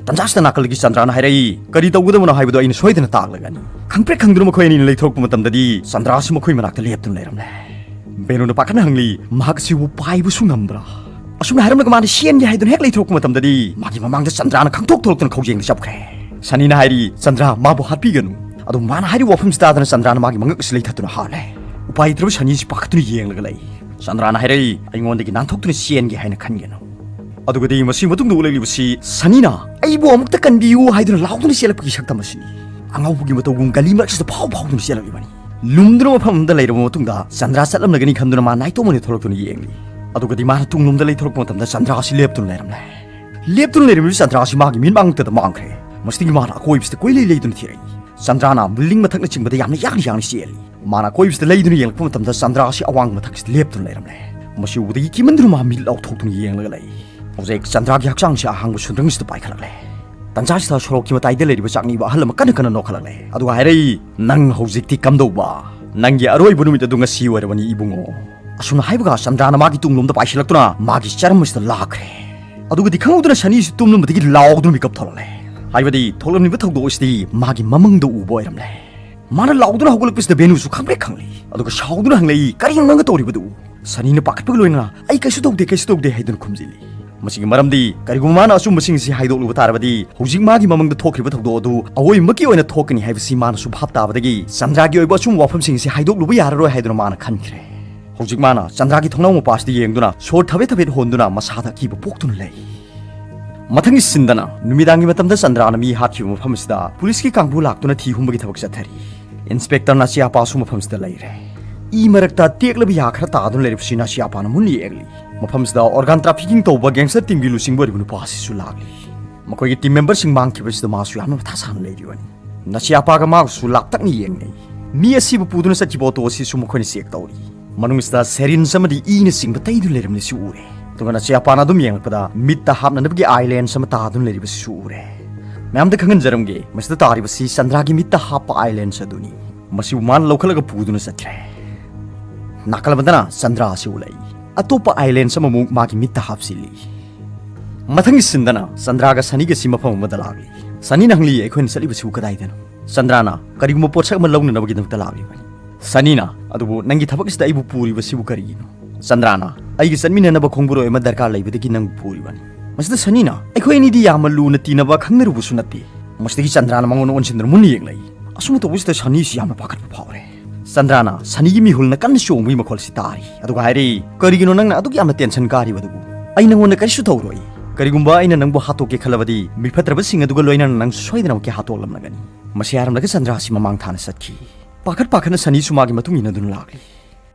ꯇꯟꯖꯥꯁꯤꯗ ꯅꯥꯀꯜꯒꯤ ꯆꯟꯗ꯭ꯔꯥꯅ ꯍꯥꯏꯔꯛꯏ, "ꯀꯔꯤ ꯇꯧꯒꯗꯕꯅꯣ ꯍꯥꯏꯕꯗꯨ ꯑꯩꯅ ꯁꯣꯏꯗꯅ ꯇꯥꯛꯂꯒꯅꯤ"꯫ ꯈꯪꯄ꯭ꯔꯦꯛ ꯈꯪꯗꯨꯅ ꯃꯈꯣꯏ ꯑꯅꯤꯅ ꯂꯩꯊꯣꯔꯛꯄ ꯃꯇꯝꯗꯗꯤ ꯆꯟꯗ꯭ꯔꯥꯁꯨ ꯃꯈꯣꯏ ꯃꯅꯥꯛꯇ ꯂꯦꯞꯇꯨꯅ ꯂꯩꯔꯝꯂꯦ꯫ ꯕꯦꯅꯨꯅ ꯄꯥꯈꯠꯅ ꯍꯪꯂꯤ, "ꯃꯍꯥꯛ ꯑꯁꯤꯕꯨ ꯄꯥꯏꯕꯁꯨ ꯉꯝꯕ꯭ꯔꯥ?" ꯑꯁꯨꯝꯅ ꯍꯥꯏꯔꯝꯂꯒ ꯃꯥꯅ ꯆꯦꯟꯒꯦ ꯍꯥꯏꯗꯨꯅ ꯍꯦꯛ ꯂꯩꯊꯣꯔꯛꯄ ꯃꯇꯝꯗꯗꯤ ꯃꯥꯒꯤ ꯃꯃꯥꯡꯗ ꯆꯟꯗ꯭ꯔꯥꯅ ꯈꯪꯊꯣꯛ ꯊꯣꯛꯂꯛꯇꯨꯅ ꯈꯧꯖꯦꯡꯗ ꯆꯞꯈ꯭ꯔꯦ꯫ ꯁꯅꯤꯅ ꯍꯥꯏꯔꯤ, "ꯆꯟꯗ꯭ꯔꯥ, ꯃꯥꯕꯨ ꯍꯥꯠꯄꯤꯒꯅꯨ"꯫ ꯑꯗꯨ ꯃꯥꯅ ꯍꯥꯏꯔꯤꯕ ꯋꯥꯐꯝꯁꯤ ꯇꯥꯗꯅ ꯆꯟꯗ꯭ꯔꯥꯅ ꯃꯥꯒꯤ ꯃꯉꯛ ꯑꯁꯤ ꯂꯩꯊꯠꯇꯨꯅ ꯍꯥꯠꯂꯦ꯫ ꯎꯄꯥꯏ ꯂꯩꯇ꯭ꯔꯕ ꯁꯅꯤꯁꯤ ꯄꯥꯈꯠꯇꯨꯅ ꯌꯦꯡꯂꯒ ꯂꯩ꯫ ꯆꯟꯗ꯭ꯔꯥꯅ ꯍꯥꯏꯔꯛꯏ, "ꯑꯩꯉꯣꯟꯗꯒꯤ ꯅꯥꯟꯊꯣꯛꯇꯨꯅ ꯆꯦꯟꯒꯦ ꯍꯥꯏꯅ ꯈꯟꯒꯅꯨ"꯫ ꯑꯗꯨꯒꯗꯤ ꯃꯁꯤ ꯃꯇꯨꯡꯗ ꯎꯠꯂꯛꯂꯤꯕꯁꯤ ꯁꯅꯤꯅ "ꯑꯩꯕꯨ ꯑꯃꯨꯛꯇ ꯀꯟꯕꯤꯌꯨ" ꯍꯥꯏꯗꯨꯅ ꯂꯥꯎꯗꯨꯅ ꯆꯦꯜꯂꯛꯄꯒꯤ ꯁꯛꯇꯝ ꯑꯁꯤ꯫ ꯑꯉꯥꯎꯕꯒꯤ ꯃꯇꯧꯒꯨꯝ ꯒꯂꯤ ꯃꯔꯛꯁꯤꯗ ꯐꯥꯎ ꯐꯥꯎꯗꯨꯅ ꯆꯦꯜꯂꯛꯂꯤꯕꯅꯤ꯫ ꯂꯨꯝꯗꯨꯅ ꯃꯐꯝ ꯑꯃꯗ ꯂꯩꯔꯕ ꯃꯇꯨꯡꯗ ꯆꯟꯗ꯭ꯔꯥ ꯆꯠꯂꯝꯂꯒꯅꯤ ꯈꯟꯗꯨꯅ ꯃꯥ ꯅꯥꯏꯇꯣꯝ ꯑꯣꯏꯅ ꯊꯣꯛꯂꯛꯇꯨꯅ ꯌꯦꯡꯂꯤ꯫ ꯑꯗꯨꯒꯗꯤ ꯃꯥꯅ ꯇꯨꯡꯂꯣꯝꯗ ꯂꯩꯊꯣꯔꯛꯄ ꯃꯇꯝꯗ ꯆꯟꯗ꯭ꯔꯥ ꯑꯁꯤ ꯂꯦꯞꯇꯨꯅ ꯂꯩꯔꯝꯂꯦ꯫ ꯂꯦꯞꯇꯨꯅ ꯂꯩꯔꯝꯂꯤꯕ ꯆꯟꯗ꯭ꯔꯥ ꯑꯁꯤ ꯃꯥꯒꯤ ꯃꯤꯠꯃꯥꯡꯗ ꯃꯥꯡꯈ꯭ꯔꯦ꯫ ꯃꯁꯤꯗꯒꯤ ꯃꯥꯅ ꯑꯀꯣꯏꯕꯁꯤꯗ ꯀꯣꯏꯂꯩ ꯂꯩꯗꯨꯅ ꯊꯤꯔꯛꯏ꯫ ꯆꯟꯗ꯭ꯔꯥꯅ ꯕꯤꯜꯗꯤꯡ ꯃꯊꯛꯅꯆꯤꯡꯕꯗ ꯌꯥꯝꯅ ꯌꯥꯡꯅ ꯌꯥꯡꯅ ꯆꯦꯜꯂꯤ꯫ ꯃꯥꯅ ꯑꯀꯣꯏꯕꯁꯤꯗ ꯂꯩꯗꯨꯅ ꯌꯦꯡꯂꯛꯄ ꯃꯇꯝꯗ ꯆꯟꯗ꯭ꯔꯥ ꯑꯁꯤ ꯑꯋꯥꯡꯕ ꯃꯊꯛꯁꯤꯗ ꯂꯦꯞꯇꯨꯅ ꯂꯩꯔꯝꯂꯦ꯫ ꯃꯁꯤ ꯎꯕꯗꯒꯤ ꯀꯤꯃꯟꯗꯨꯅ ꯃꯥ ꯃꯤꯠ ꯂꯥꯎꯊꯣꯛꯇꯨꯅ ꯌꯦꯡꯂꯒ ꯂꯩ꯫ ꯍꯧꯖꯤꯛ ꯆꯟꯗ꯭ꯔꯥꯒꯤ ꯍꯛꯆꯥꯡꯁꯤ ꯑꯍꯥꯡꯕ ꯁꯨꯟꯗ꯭ꯔꯪꯁꯤꯗ ꯄꯥꯏꯈꯠꯂꯛꯂꯦ꯫ ꯇꯟꯖꯥꯁꯤꯗ ꯁꯣꯔꯣꯛꯀꯤ ꯃꯇꯥꯏꯗ ꯂꯩꯔꯤꯕ ꯆꯥꯛꯅꯤꯕ ꯑꯍꯜ ꯑꯃ ꯀꯟꯅ ꯀꯟꯅ ꯅꯣꯛꯈꯠꯂꯛꯂꯦ꯫ ꯑꯗꯨꯒ ꯍꯥꯏꯔꯛꯏ, "ꯅꯪ ꯍꯧꯖꯤꯛꯇꯤ ꯀꯝꯗꯧꯕ? ꯅꯪꯒꯤ ꯑꯔꯣꯏꯕ ꯅꯨꯃꯤꯠ ꯑꯗꯨ ꯉꯁꯤ ꯑꯣꯏꯔꯕꯅꯤ ꯏꯕꯨꯡꯉꯣ꯫ ꯑꯁꯨꯝꯅ ꯍꯥꯏꯕꯒ ꯆꯟꯗ꯭ꯔꯥꯅ ꯃꯥꯒꯤ ꯇꯨꯡꯂꯣꯝꯗ ꯄꯥꯏꯁꯤꯜꯂꯛꯇꯨꯅ ꯃꯥꯒꯤ ꯆꯔꯝ ꯑꯁꯤꯗ ꯂꯥꯛꯈ꯭ꯔꯦ꯫ ꯑꯗꯨꯒꯗꯤ ꯈꯪꯍꯧꯗꯅ ꯁꯅꯤꯁꯤ ꯇꯨꯝꯂꯝꯕꯗꯒꯤ ꯂꯥꯎꯗꯨꯅ ꯃꯤꯀꯞ ꯊꯣꯛꯂꯛꯂꯦ꯫ ꯍꯥꯏꯕꯗꯤ ꯊꯣꯛꯂꯝꯂꯤꯕ ꯊꯧꯗꯣꯛ ꯑꯁꯤꯗꯤ ꯃꯥꯒꯤ ꯃꯃꯪꯗ ꯎꯕ ꯑꯣꯏꯔꯝꯂꯦ꯫ ꯃꯥꯅ ꯂꯥꯎꯗꯨꯅ ꯍꯧꯒꯠꯂꯛꯄꯁꯤꯗ ꯕꯦꯅꯨꯁꯨ ꯈꯪꯄ꯭ꯔꯦꯛ ꯈꯪꯂꯤ꯫ ꯑꯗꯨꯒ ꯁꯥꯎꯗꯨꯅ ꯍꯪꯂꯛꯏ, "ꯀꯔꯤꯅꯣ ꯅꯪꯅ ꯇꯧꯔꯤꯕꯗꯨ?" ꯁꯅꯤꯅ ꯄꯥꯈꯠꯄꯒ ꯂꯣꯏꯅꯅ, "ꯑꯩ ꯀꯩꯁꯨ ꯇꯧꯗꯦ, ꯀꯩꯁꯨ ꯇꯧꯗꯦ" ꯍꯥꯏꯗꯨꯅ ꯈꯨꯝꯖꯤꯜꯂꯤ꯫ ꯃꯁꯤꯒꯤ ꯃꯔꯝꯗꯤ ꯀꯔꯤꯒꯨꯝꯕ ꯃꯥꯅ ꯑꯆꯨꯝꯕꯁꯤꯡ ꯑꯁꯤ ꯍꯥꯏꯗꯣꯛꯂꯨꯕ ꯇꯥꯔꯕꯗꯤ ꯍꯧꯖꯤꯛ ꯃꯥꯒꯤ ꯃꯃꯪꯗ ꯊꯣꯛꯈ꯭ꯔꯤꯕ ꯊꯧꯗꯣꯛ ꯑꯗꯨ ꯑꯑꯣꯏꯕꯃꯛꯀꯤ ꯑꯣꯏꯅ ꯊꯣꯛꯀꯅꯤ ꯍꯥꯏꯕꯁꯤ ꯃꯥꯅꯁꯨ ꯚꯥꯞ ꯇꯥꯕꯗꯒꯤ ꯆꯟꯗ꯭ꯔꯥꯒꯤ ꯑꯣꯏꯕ ꯑꯆꯨꯝꯕ ꯋꯥꯐꯝꯁꯤꯡ ꯑꯁꯤ ꯍꯥꯏꯗꯣꯛꯂꯨꯕ ꯌꯥꯔꯔꯣꯏ ꯍꯥꯏꯗꯨꯅ ꯃꯥꯅ ꯈꯟꯈ꯭ꯔꯦ꯫ ꯍꯧꯖꯤꯛ ꯃꯥꯅ ꯆꯟꯗ꯭ꯔꯥꯒꯤ ꯊꯣꯡꯅꯥꯎ ꯃꯄꯥꯁꯤꯗ ꯌꯦꯡꯗꯨꯅ ꯁꯣꯔ ꯊꯕꯦꯠ ꯊꯕꯦꯠ ꯍꯣꯟꯗꯨꯅ ꯃꯁꯥꯗ ꯑꯀꯤꯕ ꯄꯣꯛꯇꯨꯅ ꯂꯩ꯫ ꯃꯊꯪꯒꯤ ꯁꯤꯟꯗꯅ ꯅꯨꯃꯤꯗꯥꯡꯒꯤ ꯃꯇꯝꯗ ꯆꯟꯗ꯭ꯔꯥꯅ ꯃꯤ ꯍꯥꯠꯈꯤꯕ ꯃꯐꯝ ꯑꯁꯤꯗ ꯄꯨꯂꯤꯁꯀꯤ ꯀꯥꯡꯕꯨ ꯂꯥꯛꯇꯨꯅ ꯊꯤ ꯍꯨꯝꯕꯒꯤ ꯊꯕꯛ ꯆꯠꯊꯔꯤ꯫ ꯏꯟꯁꯄꯦꯛꯇꯔ ꯅꯥꯁꯤꯌꯥꯄꯥꯁꯨ ꯃꯐꯝꯁꯤꯗ ꯂꯩꯔꯦ꯫ ꯏ ꯃꯔꯛꯇ ꯇꯦꯛꯂꯕ ꯌꯥ ꯈꯔ ꯇꯥꯗꯨꯅ ꯂꯩꯔꯤꯕꯁꯤ ꯅꯥꯁꯤꯌꯥꯄꯥꯅ ꯃꯨꯟꯅ ꯌꯦꯡꯂꯤ꯫ ꯃꯐꯝꯁꯤꯗ ꯑꯣꯔꯒꯥꯟ ꯇ꯭ꯔꯥꯐꯤꯀꯤꯡ ꯇꯧꯕ ꯒꯦꯡꯁꯇꯔ ꯇꯤꯝꯒꯤ ꯂꯨꯆꯤꯡꯕ ꯑꯣꯏꯔꯤꯕ ꯅꯨꯄꯥ ꯑꯁꯤꯁꯨ ꯂꯥꯛꯂꯤ꯫ ꯃꯈꯣꯏꯒꯤ ꯇꯤꯝ ꯃꯦꯝꯕꯔꯁꯤꯡ ꯃꯥꯡꯈꯤꯕꯁꯤꯗ ꯃꯥꯁꯨ ꯌꯥꯝꯅ ꯃꯊꯥ ꯁꯥꯅ ꯂꯩꯔꯤꯕꯅꯤ꯫ ꯅꯥꯁꯤꯌꯥꯄꯥꯒ ꯃꯥꯒꯁꯨ ꯂꯥꯞꯇꯛꯅ ꯌꯦꯡꯅꯩ꯫ ꯃꯤ ꯑꯁꯤꯕꯨ ꯄꯨꯗꯨꯅ ꯆꯠꯈꯤꯕ ꯑꯣꯇꯣ ꯑꯁꯤꯁꯨ ꯃꯈꯣꯏꯅ ꯆꯦꯛ ꯇꯧꯔꯤ꯫ ꯃꯅꯨꯡꯁꯤꯗ ꯁꯦꯔꯤꯟꯁ ꯑꯃꯗꯤ ꯏꯅꯆꯤꯡꯕ ꯇꯩꯗꯨꯅ ꯂꯩꯔꯝꯂꯤꯁꯤ ꯎꯔꯦ꯫ ꯑꯗꯨꯒ ꯅꯥꯁꯤꯌꯥꯄꯥꯅ ꯑꯗꯨꯝ ꯌꯦꯡꯂꯛꯄꯗ ꯃꯤꯠꯇ ꯍꯥꯞꯅꯅꯕꯒꯤ ꯑꯥꯏ ꯂꯦꯟꯁ ꯑꯃ ꯇꯥꯗꯨꯅ ꯂꯩꯔꯤꯕꯁꯤꯁꯨ ꯎꯔꯦ꯫ ꯃꯌꯥꯝꯗ ꯈꯪꯍꯟꯖꯔꯝꯒꯦ, ꯃꯁꯤꯗ ꯇꯥꯔꯤꯕꯁꯤ ꯆꯟꯗ꯭ꯔꯥꯒꯤ ꯃꯤꯠꯇ ꯍꯥꯞꯄ ꯑꯥꯏ ꯂꯦꯟꯁ ꯑꯗꯨꯅꯤ꯫ ꯃꯁꯤꯕꯨ ꯃꯥꯅ ꯂꯧꯈꯠꯂꯒ ꯄꯨꯗꯨꯅ ꯆꯠꯈ꯭ꯔꯦ꯫ ꯅꯥꯀꯜ ꯑꯃꯗꯅ ꯆꯟꯗ꯭ꯔꯥ ꯑꯁꯤ ꯎꯠꯂꯛꯏ꯫ ꯑꯇꯣꯞꯄ ꯑꯥꯏ ꯂꯦꯟꯁ ꯑꯃꯃꯨꯛ ꯃꯥꯒꯤ ꯃꯤꯠꯇ ꯍꯥꯞꯆꯤꯜꯂꯤ꯫ ꯃꯊꯪꯒꯤ ꯁꯤꯟꯗꯅ ꯆꯟꯗ꯭ꯔꯥꯒ ꯁꯅꯤꯒꯁꯤ ꯃꯐꯝ ꯑꯃꯗ ꯂꯥꯛꯂꯤ꯫ ꯁꯅꯤꯅ ꯍꯪꯂꯤ, "ꯑꯩꯈꯣꯏꯅ ꯆꯠꯂꯤꯕꯁꯤꯕꯨ ꯀꯗꯥꯏꯗꯅꯣ?" ꯆꯟꯗ꯭ꯔꯥꯅ, "ꯀꯔꯤꯒꯨꯝꯕ ꯄꯣꯠꯁꯛ ꯑꯃ ꯂꯧꯅꯅꯕꯒꯤꯗꯃꯛꯇ ꯂꯥꯛꯂꯤꯕꯅꯤ"꯫ ꯁꯅꯤꯅ, "ꯑꯗꯨꯕꯨ ꯅꯪꯒꯤ ꯊꯕꯛ ꯑꯁꯤꯗ ꯑꯩꯕꯨ ꯄꯨꯔꯤꯕꯁꯤꯕꯨ ꯀꯔꯤꯒꯤꯅꯣ?" ꯆꯟꯗ꯭ꯔꯥꯅ, "ꯑꯩꯒꯤ ꯆꯠꯃꯤꯟꯅꯅꯕ ꯈꯣꯡꯕꯨꯔꯣꯏ ꯑꯃ ꯗꯔꯀꯥꯔ ꯂꯩꯕꯗꯒꯤ ꯅꯪꯕꯨ ꯄꯨꯔꯤꯕꯅꯤ"꯫ ꯃꯁꯤꯗ ꯁꯅꯤꯅ, "ꯑꯩꯈꯣꯏ ꯑꯅꯤꯗꯤ ꯌꯥꯝꯅ ꯂꯨꯅ ꯇꯤꯟꯅꯕ ꯈꯪꯅꯔꯨꯕꯁꯨ ꯅꯠꯇꯦ"꯫ ꯃꯁꯤꯗꯒꯤ ꯆꯟꯗ꯭ꯔꯥꯅ ꯃꯉꯣꯟꯗ ꯑꯣꯟꯁꯤꯟꯗꯨꯅ ꯃꯨꯟꯅ ꯌꯦꯡꯂꯛꯏ꯫ ꯑꯁꯨꯝꯅ ꯇꯧꯕꯁꯤꯗ ꯁꯅꯤꯁꯤ ꯌꯥꯝꯅ ꯄꯥꯈꯠꯄ ꯐꯥꯎꯔꯦ꯫ ꯆꯟꯗ꯭ꯔꯥꯅ ꯁꯅꯤꯒꯤ ꯃꯤꯍꯨꯜꯅ ꯀꯟꯅ ꯆꯣꯡꯕꯒꯤ ꯃꯈꯣꯜꯁꯤ ꯇꯥꯔꯤ, ꯑꯗꯨꯒ ꯍꯥꯏꯔꯤ, "ꯀꯔꯤꯒꯤꯅꯣ ꯅꯪꯅ ꯑꯗꯨꯛ ꯌꯥꯝꯅ ꯇꯦꯟꯁꯟ ꯀꯥꯔꯤꯕꯗꯨꯕꯨ? ꯑꯩ ꯅꯪꯉꯣꯟꯗ ꯀꯔꯤꯁꯨ ꯇꯧꯔꯣꯏ꯫ ꯀꯔꯤꯒꯨꯝꯕ ꯑꯩꯅ ꯅꯪꯕꯨ ꯍꯥꯠꯇꯣꯛꯀꯦ ꯈꯜꯂꯕꯗꯤ ꯃꯤꯐꯠꯇ꯭ꯔꯕꯁꯤꯡ ꯑꯗꯨꯒ ꯂꯣꯏꯅꯅ ꯅꯪꯁꯨ ꯁꯣꯏꯗꯅꯃꯛꯀꯤ ꯍꯥꯠꯇꯣꯛꯂꯝꯂꯒꯅꯤ꯫" ꯃꯁꯤ ꯍꯥꯏꯔꯝꯂꯒ ꯆꯟꯗ꯭ꯔꯥꯁꯤ ꯃꯃꯥꯡ ꯊꯥꯅ ꯆꯠꯈꯤ꯫ ꯄꯥꯈꯠ ꯄꯥꯈꯠꯅ ꯁꯅꯤꯁꯨ ꯃꯥꯒꯤ ꯃꯇꯨꯡ ꯏꯟꯅꯗꯨꯅ ꯂꯥꯛꯂꯤ꯫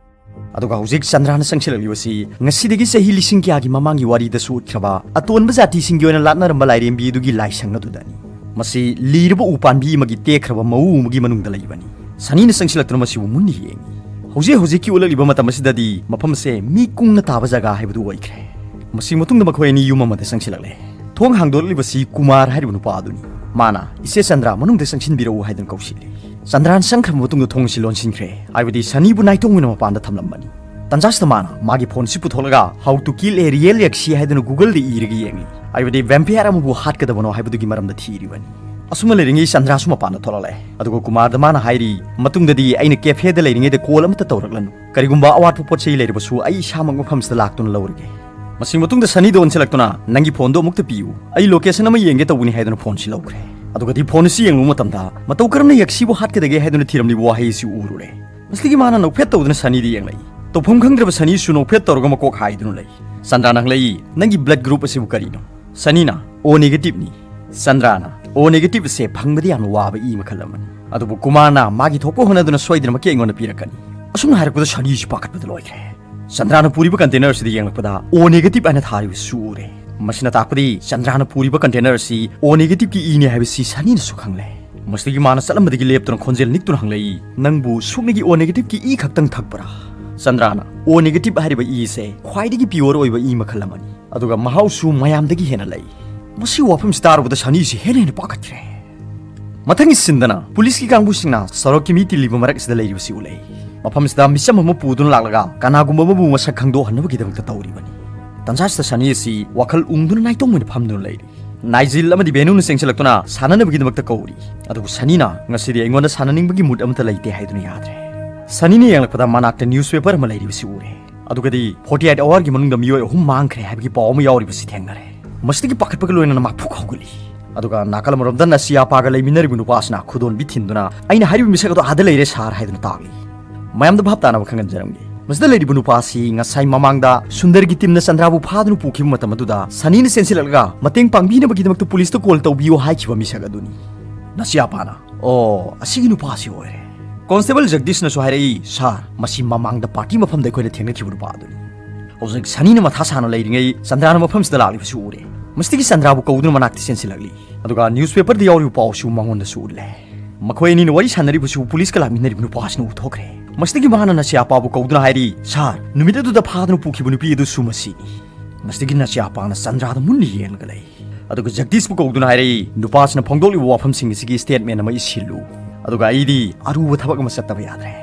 ꯑꯗꯨꯒ ꯍꯧꯖꯤꯛ ꯆꯟꯗ꯭ꯔꯥꯅ ꯆꯪꯁꯤꯜꯂꯛꯂꯤꯕꯁꯤ ꯉꯁꯤꯗꯒꯤ ꯆꯍꯤ ꯂꯤꯁꯤꯡ ꯀꯌꯥꯒꯤ ꯃꯃꯥꯡꯒꯤ ꯋꯥꯔꯤꯗꯁꯨ ꯎꯠꯈ꯭ꯔꯕ ꯑꯇꯣꯟꯕ ꯖꯥꯇꯤꯁꯤꯡꯒꯤ ꯑꯣꯏꯅ ꯂꯥꯠꯅꯔꯝꯕ ꯂꯥꯏꯔꯦꯝꯕꯤ ꯑꯗꯨꯒꯤ ꯂꯥꯏꯁꯪ ꯑꯗꯨꯗꯅꯤ꯫ ꯃꯁꯤ ꯂꯤꯔꯕ ꯎ ꯄꯥꯝꯕꯤ ꯑꯃꯒꯤ ꯇꯦꯛꯈ꯭ꯔꯕ ꯃꯎ ꯑꯃꯒꯤ ꯃꯅꯨꯡꯗ ꯂꯩꯕꯅꯤ꯫ ꯁꯅꯤꯅ ꯆꯪꯁꯤꯜꯂꯛꯇꯨꯅ ꯃꯁꯤꯕꯨ ꯃꯨꯟꯅ ꯌꯦꯡꯉꯤ꯫ ꯍꯧꯖꯤꯛ ꯍꯧꯖꯤꯛꯀꯤ ꯎꯠꯂꯛꯂꯤꯕ ꯃꯇꯝ ꯑꯁꯤꯗꯗꯤ ꯃꯐꯝ ꯑꯁꯦ ꯃꯤ ꯀꯨꯡꯅ ꯇꯥꯕ ꯖꯒꯥ ꯍꯥꯏꯕꯗꯨ ꯑꯣꯏꯈ꯭ꯔꯦ꯫ ꯃꯁꯤ ꯃꯇꯨꯡꯗ ꯃꯈꯣꯏ ꯑꯅꯤ ꯌꯨꯝ ꯑꯃꯗ ꯆꯪꯁꯤꯜꯂꯛꯂꯦ꯫ ꯊꯣꯡ ꯍꯥꯡꯗꯣꯛꯂꯤꯕꯁꯤ ꯀꯨꯃꯥꯔ ꯍꯥꯏꯔꯤꯕ ꯅꯨꯄꯥ ꯑꯗꯨꯅꯤ꯫ ꯃꯥꯅ, "ꯏꯆꯦ ꯆꯟꯗ꯭ꯔꯥ, ꯃꯅꯨꯡꯗ ꯆꯪꯁꯤꯟꯕꯤꯔꯛꯎ" ꯍꯥꯏꯗꯨꯅ ꯀꯧꯁꯤꯜꯂꯤ꯫ ꯆꯟꯗ꯭ꯔꯥꯅ ꯆꯪꯈ꯭ꯔꯕ ꯃꯇꯨꯡꯗ ꯊꯣꯡ ꯑꯁꯤ ꯂꯣꯟꯁꯤꯟꯈ꯭ꯔꯦ, ꯍꯥꯏꯕꯗꯤ ꯁꯅꯤꯕꯨ ꯅꯥꯏꯇꯣꯝ ꯑꯣꯏꯅ ꯃꯄꯥꯟꯗ ꯊꯝꯂꯝꯕꯅꯤ꯫ ꯇꯟꯖꯥꯁꯤꯗ ꯃꯥꯅ ꯃꯥꯒꯤ ꯐꯣꯟꯁꯤ ꯄꯨꯊꯣꯛꯂꯒ "How to kill a real ꯌꯦꯛꯁꯤ" ꯍꯥꯏꯗꯨꯅ Google-ꯗ ꯏꯔꯒ ꯌꯦꯡꯂꯤ, ꯍꯥꯏꯕꯗꯤ vampire ꯑꯃꯕꯨ ꯍꯥꯠꯀꯗꯕꯅꯣ ꯍꯥꯏꯕꯗꯨꯒꯤ ꯃꯔꯝꯗ ꯊꯤꯔꯤꯕꯅꯤ꯫ ꯑꯁꯨꯝꯅ ꯂꯩꯔꯤꯉꯩ ꯆꯟꯗ꯭ꯔꯥꯁꯨ ꯃꯄꯥꯟꯗ ꯊꯣꯛꯂꯛꯂꯦ꯫ ꯑꯗꯨꯒ ꯀꯨꯃꯥꯔꯗ ꯃꯥꯅ ꯍꯥꯏꯔꯤ, "ꯃꯇꯨꯡꯗꯗꯤ ꯑꯩꯅ cafe-ꯗ ꯂꯩꯔꯤꯉꯩꯗ call ꯑꯃꯠꯇ ꯇꯧꯔꯛꯂꯅꯨ꯫ ꯀꯔꯤꯒꯨꯝꯕ ꯑꯋꯥꯠꯄ ꯄꯣꯠ ꯆꯩ ꯂꯩꯔꯕꯁꯨ ꯑꯩ ꯏꯁꯥꯃꯛ ꯃꯐꯝꯁꯤꯗ ꯂꯥꯛꯇꯨꯅ ꯂꯧꯔꯒꯦ꯫" ꯃꯁꯤ ꯃꯇꯨꯡꯗ ꯁꯅꯤꯗ ꯑꯣꯟꯁꯤꯜꯂꯛꯇꯨꯅ, "ꯅꯪꯒꯤ ꯐꯣꯟꯗꯣ ꯑꯃꯨꯛꯇ ꯄꯤꯌꯨ, ꯑꯩ location ꯑꯃ ꯌꯦꯡꯒꯦ ꯇꯧꯕꯅꯤ" ꯍꯥꯏꯗꯨꯅ ꯐꯣꯟꯁꯤ ꯂꯧꯈ꯭ꯔꯦ꯫ ꯑꯗꯨꯒꯗꯤ ꯐꯣꯟ ꯑꯁꯤ ꯌꯦꯡꯂꯨꯕ ꯃꯇꯝꯗ ꯃꯇꯧ ꯀꯔꯝꯅ ꯌꯦꯛꯁꯤꯕꯨ ꯍꯥꯠꯀꯗꯒꯦ ꯍꯥꯏꯗꯨꯅ ꯊꯤꯔꯝꯂꯤꯕ ꯋꯥꯍꯩ ꯑꯁꯤ ꯎꯔꯨꯔꯦ꯫ ꯃꯁꯤꯗꯒꯤ ꯃꯥꯅ ꯅꯣꯛꯐꯦꯠ ꯇꯧꯗꯨꯅ ꯁꯅꯤꯗ ꯌꯦꯡꯂꯛꯏ꯫ ꯇꯧꯐꯝ ꯈꯪꯗ꯭ꯔꯕ ꯁꯅꯤꯁꯨ ꯅꯣꯛꯐꯦꯠ ꯇꯧꯔꯒ ꯃꯀꯣꯛ ꯍꯥꯏꯗꯨꯅ ꯂꯩ꯫ ꯆꯟꯗ꯭ꯔꯥꯅ ꯍꯪꯂꯛꯏ, "ꯅꯪꯒꯤ blood group ꯑꯁꯤꯕꯨ ꯀꯔꯤꯅꯣ?" ꯁꯅꯤꯅ, "O negative-ꯅꯤ꯫" ꯆꯟꯗ꯭ꯔꯥꯅ, "O negative ꯑꯁꯦ ꯐꯪꯕꯗꯤ ꯌꯥꯝꯅ ꯋꯥꯕ ꯏ ꯃꯈꯜ ꯑꯃꯅꯤ꯫ ꯑꯗꯨꯕꯨ ꯀꯨꯃꯥꯔꯅ ꯃꯥꯒꯤ ꯊꯣꯛꯄ ꯍꯣꯠꯅꯗꯨꯅ ꯁꯣꯏꯗꯅꯃꯛꯀꯤ ꯑꯩꯉꯣꯟꯗ ꯄꯤꯔꯛꯀꯅꯤ꯫" ꯑꯁꯨꯝꯅ ꯍꯥꯏꯔꯛꯄꯗ ꯁꯅꯤꯁꯤ ꯄꯥꯈꯠꯄꯗ ꯂꯣꯏꯈ꯭ꯔꯦ꯫ ꯆꯟꯗ꯭ꯔꯥꯅ ꯄꯨꯔꯤꯕ container ꯑꯁꯤꯗ ꯌꯦꯡꯂꯛꯄꯗ O negative ꯍꯥꯏꯅ ꯊꯥꯔꯤꯕꯁꯨ ꯎꯔꯦ꯫ ꯃꯁꯤꯅ ꯇꯥꯛꯄꯗꯤ ꯆꯟꯗ꯭ꯔꯥꯅ ꯄꯨꯔꯤꯕ container ꯑꯁꯤ O negative-ꯀꯤ ꯏꯅꯤ ꯍꯥꯏꯕꯁꯤ ꯁꯅꯤꯅꯁꯨ ꯈꯪꯂꯦ꯫ ꯃꯁꯤꯗꯒꯤ ꯃꯥꯅ ꯆꯠꯂꯝꯕꯗꯒꯤ ꯂꯦꯞꯇꯨꯅ ꯈꯣꯟꯖꯦꯜ ꯅꯤꯛꯇꯨꯅ ꯍꯪꯂꯛꯏ, "ꯅꯪꯕꯨ ꯁꯨꯞꯅꯒꯤ O negative-ꯀꯤ ꯏ ꯈꯛꯇꯪ ꯊꯛꯄ꯭ꯔꯥ?" ꯆꯟꯗ꯭ꯔꯥꯅ, "O negative ꯍꯥꯏꯔꯤꯕ ꯏ ꯑꯁꯦ ꯈ꯭ꯋꯥꯏꯗꯒꯤ pure ꯑꯣꯏꯕ ꯏ ꯃꯈꯜ ꯑꯃꯅꯤ, ꯑꯗꯨꯒ ꯃꯍꯥꯎꯁꯨ ꯃꯌꯥꯝꯗꯒꯤ ꯍꯦꯟꯅ ꯂꯩ꯫" ꯃꯁꯤ ꯋꯥꯐꯝꯁꯤ ꯇꯥꯔꯨꯕꯗ ꯁꯅꯤꯁꯤ ꯍꯦꯟꯅ ꯍꯦꯟꯅ ꯄꯥꯈꯠꯈ꯭ꯔꯦ꯫ ꯃꯊꯪꯒꯤ scene-ꯗꯅ ꯄꯨꯂꯤꯁꯀꯤ ꯀꯥꯡꯕꯨꯁꯤꯡꯅ ꯁꯣꯔꯣꯛꯀꯤ ꯃꯤ ꯇꯤꯜꯂꯤꯕ ꯃꯔꯛꯁꯤꯗ ꯂꯩꯔꯤꯕꯁꯤ ꯎꯠꯂꯛꯏ꯫ ꯃꯐꯝꯁꯤꯗ ꯃꯤꯆꯝ ꯑꯃ ꯄꯨꯗꯨꯅ ꯂꯥꯛꯂꯒ ꯀꯅꯥꯒꯨꯝꯕ ꯑꯃꯕꯨ ꯃꯁꯛ ꯈꯪꯗꯣꯛꯍꯟꯅꯕꯒꯤꯗꯃꯛꯇ ꯇꯧꯔꯤꯕꯅꯤ꯫ ꯇꯟꯖꯥꯁꯤꯗ ꯁꯅꯤ ꯑꯁꯤ ꯋꯥꯈꯜ ꯎꯪꯗꯨꯅ ꯅꯥꯏꯇꯣꯝ ꯑꯣꯏꯅ ꯐꯝꯗꯨꯅ ꯂꯩꯔꯤ꯫ ꯅꯥꯏꯖꯤꯜ ꯑꯃꯗꯤ ꯕꯦꯅꯨꯅ ꯆꯦꯟꯁꯤꯜꯂꯛꯇꯨꯅ ꯁꯥꯟꯅꯅꯕꯒꯤꯗꯃꯛꯇ ꯀꯧꯔꯤ꯫ ꯑꯗꯨꯕꯨ ꯁꯅꯤꯅ, "ꯉꯁꯤꯗꯤ ꯑꯩꯉꯣꯟꯗ ꯁꯥꯟꯅꯅꯤꯡꯕꯒꯤ mood ꯑꯃꯠꯇ ꯂꯩꯇꯦ" ꯍꯥꯏꯗꯨꯅ ꯌꯥꯗ꯭ꯔꯦ꯫ ꯁꯅꯤꯅ ꯌꯦꯡꯂꯛꯄꯗ ꯃꯅꯥꯛꯇ newspaper ꯑꯃ ꯂꯩꯔꯤꯕꯁꯤ ꯎꯔꯦ꯫ ꯑꯗꯨꯒꯗꯤ forty eight hour-ꯒꯤ ꯃꯅꯨꯡꯗ ꯃꯤꯑꯣꯏ ꯑꯍꯨꯝ ꯃꯥꯡꯈ꯭ꯔꯦ ꯍꯥꯏꯕꯒꯤ ꯄꯥꯎ ꯑꯃ ꯌꯥꯎꯔꯤꯕꯁꯤ ꯊꯦꯡꯅꯔꯦ꯫ ꯃꯁꯤꯗꯒꯤ ꯄꯥꯈꯠꯄꯒ ꯂꯣꯏꯅꯅ ꯃꯥ ꯐꯨꯛ ꯍꯧꯒꯠꯂꯤ꯫ ꯑꯗꯨꯒ ꯅꯥꯀꯜ ꯑꯃꯔꯣꯝꯗ ꯅꯁꯤꯌꯥꯄꯥꯒ ꯂꯩꯃꯤꯟꯅꯔꯤꯕ ꯅꯨꯄꯥꯁꯤꯅ ꯈꯨꯗꯣꯟꯕꯤ ꯊꯤꯟꯗꯨꯅ, "ꯑꯩꯅ ꯍꯥꯏꯔꯤꯕ ꯃꯤꯁꯛ ꯑꯗꯣ ꯑꯥꯗ ꯂꯩꯔꯦ ꯁꯥꯔ" ꯍꯥꯏꯗꯨꯅ ꯇꯥꯛꯂꯤ꯫ ꯃꯌꯥꯝꯗ ꯚꯥꯞ ꯇꯥꯅꯕ ꯈꯪꯍꯟꯖꯔꯝꯒꯦ, ꯃꯁꯤꯗ ꯂꯩꯔꯤꯕ ꯅꯨꯄꯥꯁꯤ ꯉꯁꯥꯏ ꯃꯃꯥꯡꯗ ꯁꯨꯟꯗꯔꯒꯤ ꯇꯤꯝꯅ ꯆꯟꯗ꯭ꯔꯥꯕꯨ ꯐꯥꯗꯨꯅ ꯄꯨꯈꯤꯕ ꯃꯇꯝ ꯑꯗꯨꯗ ꯁꯅꯤꯅ ꯆꯦꯟꯁꯤꯜꯂꯛꯂꯒ ꯃꯇꯦꯡ ꯄꯥꯡꯕꯤꯅꯕꯒꯤꯗꯃꯛꯇ ꯄꯨꯂꯤꯁꯇ ꯀꯣꯜ ꯇꯧꯕꯤꯌꯨ ꯍꯥꯏꯈꯤꯕ ꯃꯤꯁꯛ ꯑꯗꯨꯅꯤ꯫ ꯅꯁꯤꯌꯥꯄꯥꯅ, "ꯑꯣ, ꯑꯁꯤꯒꯤ ꯅꯨꯄꯥꯁꯤ ꯑꯣꯏꯔꯦ꯫ ꯀꯣꯟꯁꯇꯦꯕꯜ ꯖꯒꯗꯤꯁꯅꯁꯨ ꯍꯥꯏꯔꯛꯏ, ꯁꯥꯔ, ꯃꯁꯤ ꯃꯃꯥꯡꯗ ꯄꯥꯔꯇꯤ ꯃꯐꯝꯗ ꯑꯩꯈꯣꯏꯅ ꯊꯦꯡꯅꯈꯤꯕ ꯅꯨꯄꯥ ꯑꯗꯨꯅꯤ"꯫ ꯍꯧꯖꯤꯛ ꯁꯅꯤꯅ ꯃꯊꯥ ꯁꯥꯅ ꯂꯩꯔꯤꯉꯩ ꯆꯟꯗ꯭ꯔꯥꯅ ꯃꯐꯝꯁꯤꯗ ꯂꯥꯛꯂꯤꯕꯁꯨ ꯎꯔꯦ꯫ ꯃꯁꯤꯗꯒꯤ ꯆꯟꯗ꯭ꯔꯥꯕꯨ ꯀꯧꯗꯨꯅ ꯃꯅꯥꯛꯇ ꯆꯦꯟꯁꯤꯜꯂꯛꯂꯤ꯫ ꯑꯗꯨꯒ ꯅ꯭ꯌꯨꯁꯄꯦꯄꯔꯗ ꯌꯥꯎꯔꯤꯕ ꯄꯥꯎꯁꯨ ꯃꯉꯣꯟꯗꯁꯨ ꯎꯠꯂꯦ꯫ ꯃꯈꯣꯏ ꯑꯅꯤꯅ ꯋꯥꯔꯤ ꯁꯥꯟꯅꯔꯤꯕꯁꯨ ꯄꯨꯂꯤꯁꯀ ꯂꯥꯛꯃꯤꯟꯅꯔꯤꯕ ꯅꯨꯄꯥꯁꯤꯅ ꯎꯊꯣꯛꯈ꯭ꯔꯦ꯫ ꯃꯁꯤꯗꯒꯤ ꯃꯍꯥꯛꯅ ꯅꯁꯤꯌꯥꯄꯥꯕꯨ ꯀꯧꯗꯨꯅ ꯍꯥꯏꯔꯤ, "ꯁꯥꯔ, ꯅꯨꯃꯤꯠ ꯑꯗꯨꯗ ꯐꯥꯗꯨꯅ ꯄꯨꯈꯤꯕ ꯅꯨꯄꯤ ꯑꯗꯨꯁꯨ ꯃꯁꯤꯅꯤ"꯫ ꯃꯁꯤꯗꯒꯤ ꯅꯁꯤꯌꯥꯄꯥꯅ ꯆꯟꯗ꯭ꯔꯥꯗ ꯃꯨꯟꯅ ꯌꯦꯡꯂꯒ ꯂꯩ꯫ ꯑꯗꯨꯒ ꯖꯒꯗꯤꯁꯄꯨ ꯀꯧꯗꯨꯅ ꯍꯥꯏꯔꯛꯏ, "ꯅꯨꯄꯥꯁꯤꯅ ꯐꯣꯡꯗꯣꯛꯂꯤꯕ ꯋꯥꯐꯝꯁꯤꯡ ꯑꯁꯤꯒꯤ ꯁ꯭ꯇꯦꯠꯃꯦꯟ ꯑꯃ ꯏꯁꯤꯜꯂꯨ꯫ ꯑꯗꯨꯒ ꯑꯩꯗꯤ ꯑꯔꯨꯕ ꯊꯕꯛ ꯑꯃ ꯆꯠꯇꯕ ꯌꯥꯗ꯭ꯔꯦ"꯫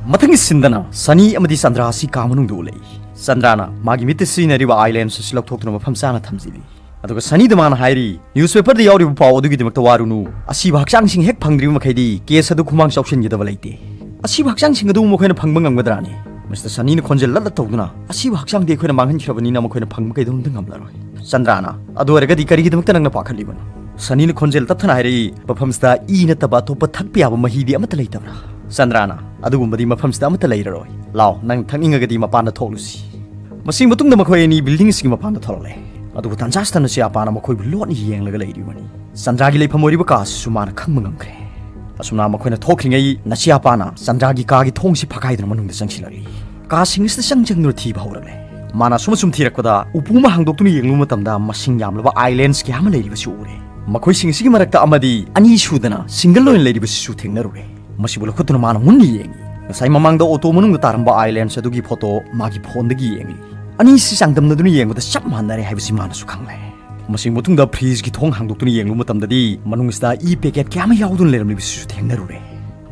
ꯃꯊꯪꯒꯤ ꯁꯤꯟꯗꯅ ꯁꯅꯤ ꯑꯃꯗꯤ ꯆꯟꯗ꯭ꯔꯥ ꯑꯁꯤ ꯀꯥ ꯃꯅꯨꯡꯗ ꯎꯠꯂꯛꯏ꯫ ꯆꯟꯗ꯭ꯔꯥꯅ ꯃꯥꯒꯤ ꯃꯤꯠꯇ ꯁꯤꯖꯤꯟꯅꯔꯤꯕ ꯑꯥꯏ ꯂꯦꯟꯁ ꯑꯁꯤ ꯂꯧꯊꯣꯛꯇꯨꯅ ꯃꯐꯝ ꯆꯥꯅ ꯊꯝꯖꯤꯜꯂꯤ꯫ ꯑꯗꯨꯒ ꯁꯅꯤꯗ ꯃꯥꯅ ꯍꯥꯏꯔꯤ, "ꯅ꯭ꯌꯨꯁꯄꯦꯄꯔꯗ ꯌꯥꯎꯔꯤꯕ ꯄꯥꯎ ꯑꯗꯨꯒꯤꯗꯃꯛꯇ ꯋꯥꯔꯨꯅꯨ꯫ ꯑꯁꯤꯕ ꯍꯛꯆꯥꯡꯁꯤꯡ ꯍꯦꯛ ꯐꯪꯗ꯭ꯔꯤꯕ ꯃꯈꯩꯗꯤ ꯀꯦꯁ ꯑꯗꯨ ꯈꯨꯃꯥꯡ ꯆꯥꯎꯁꯤꯟꯒꯗꯕ ꯂꯩꯇꯦ"꯫ "ꯑꯁꯤꯕ ꯍꯛꯆꯥꯡꯁꯤꯡ ꯑꯗꯨ ꯃꯈꯣꯏꯅ ꯐꯪꯕ ꯉꯝꯒꯗ꯭ꯔꯥꯅꯦ?" ꯃꯤꯁꯇꯔ ꯁꯅꯤꯅ ꯈꯣꯟꯖꯦꯜ ꯂꯠꯂ ꯇꯧꯗꯨꯅ, "ꯑꯁꯤꯕ ꯍꯛꯆꯥꯡꯗꯤ ꯑꯩꯈꯣꯏꯅ ꯃꯥꯡꯍꯟꯈ꯭ꯔꯕꯅꯤꯅ ꯃꯈꯣꯏꯅ ꯐꯪꯕ ꯀꯩꯗꯧꯅꯨꯡꯗ ꯉꯝꯂꯔꯣꯏ"꯫ ꯆꯟꯗ꯭ꯔꯥꯅ, "ꯑꯗꯨ ꯑꯣꯏꯔꯒꯗꯤ ꯀꯔꯤꯒꯤꯗꯃꯛꯇ ꯅꯪꯅ ꯄꯥꯈꯠꯂꯤꯕꯅꯣ?" ꯁꯅꯤꯅ ꯈꯣꯟꯖꯦꯜ ꯇꯞꯊꯅ ꯍꯥꯏꯔꯛꯏ, "ꯃꯐꯝꯁꯤꯗ ꯏ ꯅꯠꯇꯕ ꯑꯇꯣꯞꯄ ꯊꯛꯄ ꯌꯥꯕ ꯃꯍꯤꯗꯤ ꯑꯃꯠꯇ ꯂꯩꯇꯕ꯭ꯔꯥ?" ꯆꯟꯗ꯭ꯔꯥꯅ, "ꯑꯗꯨꯒꯨꯝꯕꯗꯤ ꯃꯐꯝꯁꯤꯗ ꯑꯃꯠꯇ ꯂꯩꯔꯔꯣꯏ꯫ ꯂꯥꯎ, ꯅꯪ ꯊꯛꯅꯤꯡꯉꯒꯗꯤ ꯃꯄꯥꯟꯗ ꯊꯣꯛꯂꯨꯁꯤ"꯫ ꯃꯁꯤꯒꯤ ꯃꯇꯨꯡꯗ ꯃꯈꯣꯏ ꯑꯅꯤ ꯕꯤꯜꯗꯤꯡ ꯑꯁꯤꯒꯤ ꯃꯄꯥꯟꯗ ꯊꯣꯛꯂꯛꯂꯦ꯫ ꯑꯗꯨꯕꯨ ꯇꯥꯟꯖꯥꯁꯤꯗ ꯅꯁꯤꯌꯥꯄꯥꯅ ꯃꯈꯣꯏꯕꯨ ꯂꯣꯠꯅ ꯌꯦꯡꯂꯒ ꯂꯩꯔꯤꯕꯅꯤ꯫ ꯆꯟꯗ꯭ꯔꯥꯒꯤ ꯂꯩꯐꯝ ꯑꯣꯏꯔꯤꯕ ꯀꯥ ꯑꯁꯤꯁꯨ ꯃꯥꯅ ꯈꯪꯕ ꯉꯝꯈ꯭ꯔꯦ꯫ ꯑꯁꯨꯝꯅ ꯃꯈꯣꯏꯅ ꯊꯣꯛꯈ꯭ꯔꯤꯉꯩ ꯅꯁꯤꯌꯥꯄꯥꯅ ꯆꯟꯗ꯭ꯔꯥꯒꯤ ꯀꯥꯒꯤ ꯊꯣꯡꯁꯤ ꯐꯥꯒꯥꯏꯗꯨꯅ ꯃꯅꯨꯡꯗ ꯆꯪꯁꯤꯜꯂꯛꯂꯤ꯫ ꯀꯥꯁꯤꯡ ꯑꯁꯤꯗ ꯆꯪ ꯆꯪꯗꯨꯅ ꯊꯤꯕ ꯍꯧꯔꯛꯂꯦ꯫ ꯃꯥꯅ ꯑꯁꯨꯝ ꯑꯁꯨꯝ ꯊꯤꯔꯛꯄꯗ ꯎꯄꯨ ꯑꯃ ꯍꯥꯡꯗꯣꯛꯇꯨꯅ ꯌꯦꯡꯂꯨꯕ ꯃꯇꯝꯗ ꯃꯁꯤꯡ ꯌꯥꯝꯂꯕ ꯑꯥꯏꯂꯦꯟꯁ ꯀꯌꯥ ꯑꯃ ꯂꯩꯔꯤꯕꯁꯤ ꯎꯔꯦ꯫ ꯃꯈꯣꯏꯁꯤꯡ ꯑꯁꯤꯒꯤ ꯃꯔꯛꯇ ꯑꯃꯗꯤ ꯑꯅꯤ ꯁꯨꯗꯅ ꯁꯤꯡꯒꯜ ꯑꯣꯏꯅ ꯂꯩꯔꯤꯕꯁꯤꯁꯨ ꯊꯦꯡꯅꯔꯨꯔꯦ꯫ ꯃꯁꯤꯕꯨ ꯂꯧꯈꯠꯇꯨꯅ ꯃꯥꯅ ꯃꯨꯟꯅ ꯌꯦꯡꯉꯤ꯫ ꯉꯁꯥꯏ ꯃꯃꯥꯡꯗ ꯑꯣꯇꯣ ꯃꯅꯨꯡꯗ ꯇꯥꯔꯝꯕ ꯑꯥꯏꯂꯦꯟꯁ ꯑꯗꯨꯒꯤ ꯐꯣꯇꯣ ꯃꯥꯒꯤ ꯐꯣꯟꯗꯒꯤ ꯌꯦꯡꯂꯤ꯫ ꯑꯅꯤꯁꯤ ꯆꯥꯡꯗꯝꯅꯗꯨꯅ ꯌꯦꯡꯕꯗ ꯆꯞ ꯃꯥꯟꯅꯔꯦ ꯍꯥꯏꯕꯁꯤ ꯃꯥꯅꯁꯨ ꯈꯪꯂꯦ꯫ ꯃꯁꯤꯒꯤ ꯃꯇꯨꯡꯗ ꯐ꯭ꯔꯤꯖꯀꯤ ꯊꯣꯡ ꯍꯥꯡꯗꯣꯛꯇꯨꯅ ꯌꯦꯡꯂꯨꯕ ꯃꯇꯝꯗꯗꯤ ꯃꯅꯨꯡꯁꯤꯗ ꯏ ꯄꯦꯀꯦꯠ ꯀꯌꯥ ꯑꯃ ꯌꯥꯎꯗꯨꯅ ꯂꯩꯔꯝꯂꯤꯕꯁꯤꯁꯨ ꯊꯦꯡꯅꯔꯨꯔꯦ꯫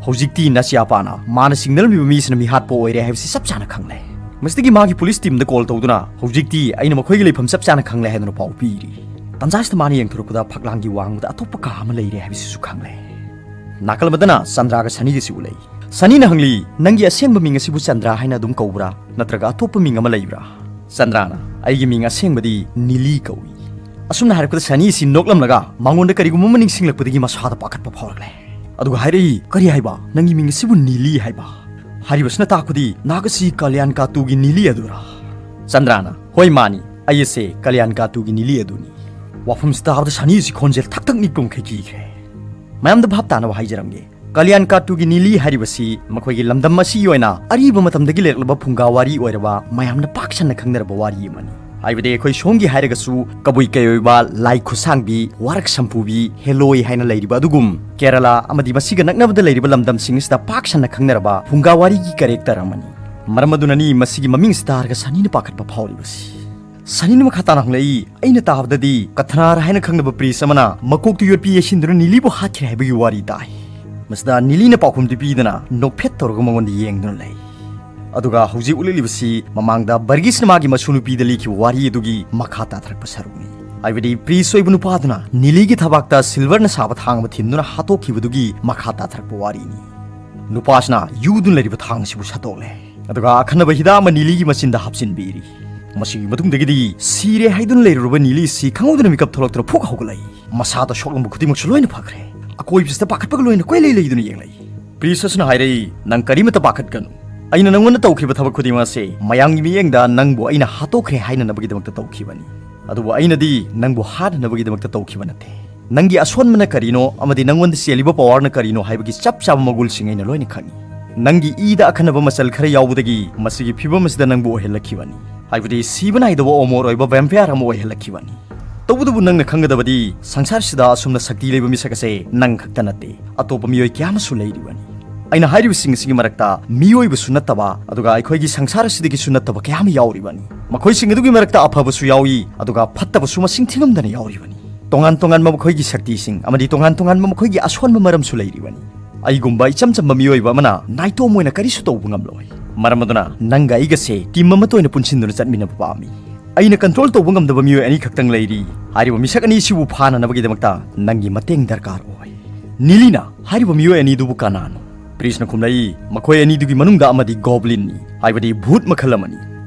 ꯍꯧꯖꯤꯛꯇꯤ ꯅꯁꯤꯌꯥꯄꯥꯅ ꯃꯥꯅ ꯆꯤꯡꯅꯔꯝꯂꯤꯕ ꯃꯤꯁꯤꯅ ꯃꯤꯍꯥꯠꯄ ꯑꯣꯏꯔꯦ ꯍꯥꯏꯕꯁꯤ ꯆꯞ ꯆꯥꯅ ꯈꯪꯂꯦ꯫ ꯃꯁꯤꯗꯒꯤ ꯃꯥꯒꯤ ꯄꯨꯂꯤꯁ ꯇꯤꯝꯗ ꯀꯣꯜ ꯇꯧꯗꯨꯅ, "ꯍꯧꯖꯤꯛꯇꯤ ꯑꯩꯅ ꯃꯈꯣꯏꯒꯤ ꯂꯩꯐꯝ ꯆꯞ ꯆꯥꯅ ꯈꯪꯂꯦ" ꯍꯥꯏꯗꯨꯅ ꯄꯥꯎ ꯄꯤꯔꯤ꯫ ꯇꯟꯖꯥꯁꯤꯗ ꯃꯥꯅ ꯌꯦꯡꯊꯣꯔꯛꯄꯗ ꯐꯛꯂꯥꯡꯒꯤ ꯋꯥꯡꯃꯗ ꯑꯇꯣꯞꯄ ꯀꯥ ꯑꯃ ꯂꯩꯔꯦ ꯍꯥꯏꯕꯁꯤꯁꯨ ꯈꯪꯂꯦ꯫ ꯅꯥꯀꯜ ꯑꯃꯗꯅ ꯆꯟꯗ꯭ꯔꯥꯒ ꯁꯅꯤꯒꯁꯤ ꯎꯠꯂꯛꯏ꯫ ꯁꯅꯤꯅ ꯍꯪꯂꯤ, "ꯅꯪꯒꯤ ꯑꯁꯦꯡꯕ ꯃꯤꯡ ꯑꯁꯤꯕꯨ ꯆꯟꯗ꯭ꯔꯥ ꯍꯥꯏꯅ ꯑꯗꯨꯝ ꯀꯧꯕ꯭ꯔꯥ, ꯅꯠꯇ꯭ꯔꯒ ꯑꯇꯣꯞꯄ ꯃꯤꯡ ꯑꯃ ꯂꯩꯕ꯭ꯔꯥ?" ꯆꯟꯗ꯭ꯔꯥꯅ, "ꯑꯩꯒꯤ ꯃꯤꯡ ꯑꯁꯦꯡꯕꯗꯤ ꯅꯤꯂꯤ ꯀꯧꯏ"꯫ ꯑꯁꯨꯝꯅ ꯍꯥꯏꯔꯛꯄꯗ ꯁꯅꯤ ꯑꯁꯤ ꯅꯣꯛꯂꯝꯂꯒ ꯃꯉꯣꯟꯗ ꯀꯔꯤꯒꯨꯝꯕ ꯑꯃ ꯅꯤꯡꯁꯤꯡꯂꯛꯄꯗꯒꯤ ꯃꯁꯥꯗ ꯄꯥꯈꯠꯄ ꯐꯥꯎꯔꯛꯂꯦ꯫ ꯑꯗꯨꯒ ꯍꯥꯏꯔꯛꯏ, "ꯀꯔꯤ ꯍꯥꯏꯕ? ꯅꯪꯒꯤ ꯃꯤꯡ ꯑꯁꯤꯕꯨ ꯅꯤꯂꯤ ꯍꯥꯏꯕ?" ꯍꯥꯏꯔꯤꯕꯁꯤꯅ ꯇꯥꯛꯄꯗꯤ ꯅꯍꯥꯛ ꯑꯁꯤ ꯀꯂꯌꯥꯟ ꯀꯥꯇꯨꯒꯤ ꯅꯤꯂꯤ ꯑꯗꯨꯔꯥ? ꯆꯟꯗ꯭ꯔꯥꯅ, "ꯍꯣꯏ ꯃꯥꯅꯤ, ꯑꯩ ꯑꯁꯦ ꯀꯂꯌꯥꯟ ꯀꯥꯇꯨꯒꯤ ꯅꯤꯂꯤ ꯑꯗꯨꯅꯤ꯫" ꯋꯥꯐꯝꯁꯤ ꯇꯥꯕꯗ ꯁꯅꯤ ꯑꯁꯤ ꯈꯣꯟꯖꯦꯜ ꯊꯛ ꯊꯛ ꯅꯤꯛꯄ ꯃꯈꯩ ꯀꯤꯈ꯭ꯔꯦ꯫ ꯃꯌꯥꯝꯗ ꯚꯥꯞ ꯇꯥꯅꯕ ꯍꯥꯏꯖꯔꯝꯒꯦ, ꯀꯂꯌꯥꯟ ꯀꯥꯇꯨꯒꯤ ꯅꯤꯂꯤ ꯍꯥꯏꯔꯤꯕꯁꯤ ꯃꯈꯣꯏꯒꯤ ꯂꯝꯗꯝ ꯑꯁꯤꯒꯤ ꯑꯣꯏꯅ ꯑꯔꯤꯕ ꯃꯇꯝꯗꯒꯤ ꯂꯩꯔꯛꯂꯕ ꯐꯨꯡꯒꯥ ꯋꯥꯔꯤ ꯑꯣꯏꯔꯕ ꯃꯌꯥꯝꯅ ꯄꯥꯛ ꯁꯟꯅ ꯈꯪꯅꯔꯕ ꯋꯥꯔꯤ ꯑꯃꯅꯤ꯫ ꯍꯥꯏꯕꯗꯤ ꯑꯩꯈꯣꯏ ꯁꯣꯝꯒꯤ ꯍꯥꯏꯔꯒꯁꯨ ꯀꯕꯨꯏ ꯀꯩꯑꯣꯏꯕ ꯂꯥꯏ ꯈꯨꯠꯁꯥꯡꯕꯤ, ꯋꯥꯔꯛ ꯁꯝꯄꯨꯕꯤ, ꯍꯦꯂꯣꯏ ꯍꯥꯏꯅ ꯂꯩꯔꯤꯕ ꯑꯗꯨꯒꯨꯝ ꯀꯦꯔꯂꯥ ꯑꯃꯗꯤ ꯃꯁꯤꯒ ꯅꯛꯅꯕꯗ ꯂꯩꯔꯤꯕ ꯂꯝꯗꯝꯁꯤꯡ ꯑꯁꯤꯗ ꯄꯥꯛ ꯁꯟꯅ ꯈꯪꯅꯔꯕ ꯐꯨꯡꯒꯥ ꯋꯥꯔꯤꯒꯤ ꯀꯦꯔꯦꯛꯇꯔ ꯑꯃꯅꯤ꯫ ꯃꯔꯝ ꯑꯗꯨꯅꯅꯤ ꯃꯁꯤꯒꯤ ꯃꯃꯤꯡ ꯑꯁꯤ ꯇꯥꯔꯒ ꯁꯅꯤꯅ ꯄꯥꯈꯠꯄ ꯐꯥꯎꯔꯤꯕꯁꯤ꯫ ꯁꯅꯤꯅ ꯃꯈꯥ ꯇꯥꯅ ꯍꯪꯂꯛꯏ, "ꯑꯩꯅ ꯇꯥꯕꯗꯗꯤ ꯀꯊꯅꯥꯔ ꯍꯥꯏꯅ ꯈꯪꯅꯕ ꯄ꯭ꯔꯤꯁ ꯑꯃꯅ ꯃꯀꯣꯛꯇ ꯌꯣꯠꯄꯤ ꯌꯩꯁꯤꯟꯗꯨꯅ ꯅꯤꯂꯤꯕꯨ ꯍꯥꯠꯈ꯭ꯔꯦ ꯍꯥꯏꯕꯒꯤ ꯋꯥꯔꯤ ꯇꯥꯏ꯫ ꯃꯁꯤꯗ ꯅꯤꯂꯤꯅ ꯄꯥꯎꯈꯨꯝꯗꯤ ꯄꯤꯗꯅ ꯅꯣꯛꯐꯦꯠ ꯇꯧꯔꯒ ꯃꯉꯣꯟꯗ ꯌꯦꯡꯗꯨꯅ ꯂꯩ꯫" ꯑꯗꯨꯒ ꯍꯧꯖꯤꯛ ꯎꯠꯂꯛꯂꯤꯕꯁꯤ ꯃꯃꯥꯡꯗ ꯕꯔꯒꯤꯁꯅ ꯃꯥꯒꯤ ꯃꯁꯨ ꯅꯨꯄꯤꯗ ꯂꯤꯈꯤꯕ ꯋꯥꯔꯤ ꯑꯗꯨꯒꯤ ꯃꯈꯥ ꯇꯥꯊꯔꯛꯄ ꯁꯔꯨꯛꯅꯤ꯫ ꯍꯥꯏꯕꯗꯤ ꯄ꯭ꯔꯤꯁ ꯑꯣꯏꯕ ꯅꯨꯄꯥꯗꯨꯅ ꯅꯤꯂꯤꯒꯤ ꯊꯕꯥꯛꯇ ꯁꯤꯜꯚꯔꯅ ꯁꯥꯕ ꯊꯥꯡ ꯑꯃ ꯊꯤꯟꯗꯨꯅ ꯍꯥꯠꯇꯣꯛꯈꯤꯕꯗꯨꯒꯤ ꯃꯈꯥ ꯇꯥꯊꯔꯛꯄ ꯋꯥꯔꯤꯅꯤ꯫ ꯅꯨꯄꯥꯁꯤꯅ ꯌꯨꯗꯨꯅ ꯂꯩꯔꯤꯕ ꯊꯥꯡ ꯑꯁꯤꯕꯨ ꯁꯠꯇꯣꯛꯂꯦ꯫ ꯑꯗꯨꯒ ꯑꯈꯟꯅꯕ ꯍꯤꯗꯥꯛ ꯑꯃ ꯅꯤꯂꯤꯒꯤ ꯃꯆꯤꯟꯗ ꯍꯥꯞꯆꯤꯟꯕꯤꯔꯤ꯫ ꯃꯁꯤꯒꯤ ꯃꯇꯨꯡꯗꯒꯤꯗꯤ ꯁꯤꯔꯦ ꯍꯥꯏꯗꯨꯅ ꯂꯩꯔꯨꯔꯕ ꯅꯤꯂꯤꯁꯤ ꯈꯪꯍꯧꯗꯅ ꯃꯤꯀꯞ ꯊꯣꯛꯂꯛꯇꯨꯅ ꯐꯨꯛ ꯍꯧꯒꯠꯂꯛꯏ꯫ ꯃꯁꯥꯗ ꯁꯣꯛꯂꯝꯕ ꯈꯨꯗꯤꯡꯃꯛꯁꯨ ꯂꯣꯏꯅ ꯐꯈ꯭ꯔꯦ꯫ ꯑꯀꯣꯏꯕꯁꯤꯗ ꯄꯥꯈꯠꯄꯒ ꯂꯣꯏꯅ ꯀꯣꯏꯂꯩ ꯂꯩꯗꯨꯅ ꯌꯦꯡꯂꯛꯏ꯫ ꯄ꯭ꯔꯤꯁ ꯑꯁꯤꯅ ꯍꯥꯏꯔꯛꯏ, "ꯅꯪ ꯀꯔꯤꯃꯇ ꯄꯥꯈꯠꯀꯅꯨ꯫ ꯑꯩꯅ ꯅꯪꯉꯣꯟꯗ ꯇꯧꯈꯤꯕ ꯊꯕꯛ ꯈꯨꯗꯤꯡꯃꯛ ꯑꯁꯦ ꯃꯌꯥꯝꯒꯤ ꯃꯤꯠꯌꯦꯡꯗ ꯅꯪꯕꯨ ꯑꯩꯅ ꯍꯥꯠꯇꯣꯛꯈ꯭ꯔꯦ ꯍꯥꯏꯅꯅꯕꯒꯤꯗꯃꯛꯇ ꯇꯧꯈꯤꯕꯅꯤ꯫ ꯑꯗꯨꯕꯨ ꯑꯩꯅꯗꯤ ꯅꯪꯕꯨ ꯍꯥꯠꯅꯅꯕꯒꯤꯗꯃꯛꯇ ꯇꯧꯈꯤꯕ ꯅꯠꯇꯦ꯫ ꯅꯪꯒꯤ ꯑꯁꯣꯟꯕꯅ ꯀꯔꯤꯅꯣ ꯑꯃꯗꯤ ꯅꯪꯉꯣꯟꯗ ꯆꯦꯜꯂꯤꯕ ꯄꯋꯥꯔꯅ ꯀꯔꯤꯅꯣ ꯍꯥꯏꯕꯒꯤ ꯆꯞ ꯆꯥꯕ ꯃꯒꯨꯜꯁꯤꯡ ꯑꯩꯅ ꯂꯣꯏꯅ ꯈꯪꯏ꯫ ꯅꯪꯒꯤ ꯏꯗ ꯑꯈꯟꯅꯕ ꯃꯆꯜ ꯈꯔ ꯌꯥꯎꯕꯗꯒꯤ ꯃꯁꯤꯒꯤ ꯐꯤꯕꯝ ꯑꯁꯤꯗ ꯅꯪꯕꯨ ꯑꯣꯏꯍꯜꯂꯛꯈꯤꯕꯅꯤ꯫ ꯍꯥꯏꯕꯗꯤ ꯁꯤꯕ ꯅꯥꯏꯗꯕ ꯑꯃꯣꯔ ꯑꯣꯏꯕ ꯚꯦꯝꯄꯥꯌꯔ ꯑꯃ ꯑꯣꯏꯍꯜꯂꯛꯈꯤꯕꯅꯤ꯫ ꯇꯧꯕꯇꯕꯨ ꯅꯪꯅ ꯈꯪꯒꯗꯕꯗꯤ ꯁꯪꯁꯥꯔꯁꯤꯗ ꯑꯁꯨꯝꯅ ꯁꯛꯇꯤ ꯂꯩꯕ ꯃꯤꯁꯛ ꯑꯁꯦ ꯅꯪ ꯈꯛꯇ ꯅꯠꯇꯦ, ꯑꯇꯣꯞꯄ ꯃꯤꯑꯣꯏ ꯀꯌꯥ ꯑꯃꯁꯨ ꯂꯩꯔꯤꯕꯅꯤ꯫ ꯑꯩꯅ ꯍꯥꯏꯔꯤꯕꯁꯤꯡ ꯑꯁꯤꯒꯤ ꯃꯔꯛꯇ ꯃꯤꯑꯣꯏꯕꯁꯨ ꯅꯠꯇꯕ ꯑꯗꯨꯒ ꯑꯩꯈꯣꯏꯒꯤ ꯁꯪꯁꯥꯔ ꯑꯁꯤꯗꯒꯤꯁꯨ ꯅꯠꯇꯕ ꯀꯌꯥ ꯑꯃ ꯌꯥꯎꯔꯤꯕꯅꯤ꯫ ꯃꯈꯣꯏꯁꯤꯡ ꯑꯗꯨꯒꯤ ꯃꯔꯛꯇ ꯑꯐꯕꯁꯨ ꯌꯥꯎꯏ, ꯑꯗꯨꯒ ꯐꯠꯇꯕꯁꯨ ꯃꯁꯤꯡ ꯊꯤꯉꯝꯗꯅ ꯌꯥꯎꯔꯤꯕꯅꯤ꯫ ꯇꯣꯉꯥꯟ ꯇꯣꯉꯥꯟꯕ ꯃꯈꯣꯏꯒꯤ ꯁꯛꯇꯤꯁꯤꯡ ꯑꯃꯗꯤ ꯇꯣꯉꯥꯟ ꯇꯣꯉꯥꯟꯕ ꯃꯈꯣꯏꯒꯤ ꯑꯁꯣꯟꯕ ꯃꯔꯝꯁꯨ ꯂꯩꯔꯤꯕꯅꯤ꯫ ꯑꯩꯒꯨꯝꯕ ꯏꯆꯝ ꯆꯝꯕ ꯃꯤꯑꯣꯏꯕ ꯑꯃꯅ ꯅꯥꯏꯇꯣꯝ ꯑꯣꯏꯅ ꯀꯔꯤꯁꯨ ꯇꯧꯕ ꯉꯝꯂꯣꯏ꯫ ꯃꯔꯝ ꯑꯗꯨꯅ ꯅꯪꯒ ꯑꯩꯒꯁꯦ ꯇꯤꯝ ꯑꯃꯠꯇ ꯑꯣꯏꯅ ꯄꯨꯟꯁꯤꯟꯗꯨꯅ ꯆꯠꯃꯤꯟꯅꯕ ꯄꯥꯝꯃꯤ꯫ ꯑꯩꯅ ꯀꯟꯇ꯭ꯔꯣꯜ ꯇꯧꯕ ꯉꯝꯗꯕ ꯃꯤꯑꯣꯏ ꯑꯅꯤꯈꯛꯇꯪ ꯂꯩꯔꯤ꯫ ꯍꯥꯏꯔꯤꯕ ꯃꯤꯁꯛ ꯑꯅꯤꯁꯤꯕꯨ ꯐꯥꯅꯅꯕꯒꯤꯗꯃꯛꯇ ꯅꯪꯒꯤ ꯃꯇꯦꯡ ꯗꯔꯀꯥꯔ ꯑꯣꯏ꯫" ꯅꯤꯂꯤꯅ ꯍꯥꯏꯔꯤꯕ ꯃꯤꯑꯣꯏ ꯑꯅꯤꯗꯨꯕꯨ ꯀꯅꯥꯅꯣ? ꯄ꯭ꯔꯤꯁꯅ ꯈꯨꯝꯂꯛꯏ, "ꯃꯈꯣꯏ ꯑꯅꯤꯗꯨꯒꯤ ꯃꯅꯨꯡꯗ ꯑꯃꯗꯤ ꯒꯣꯕ꯭ꯂꯤꯟꯅꯤ, ꯍꯥꯏꯕꯗꯤ ꯚꯨꯠ ꯃꯈꯜ ꯑꯃꯅꯤ꯫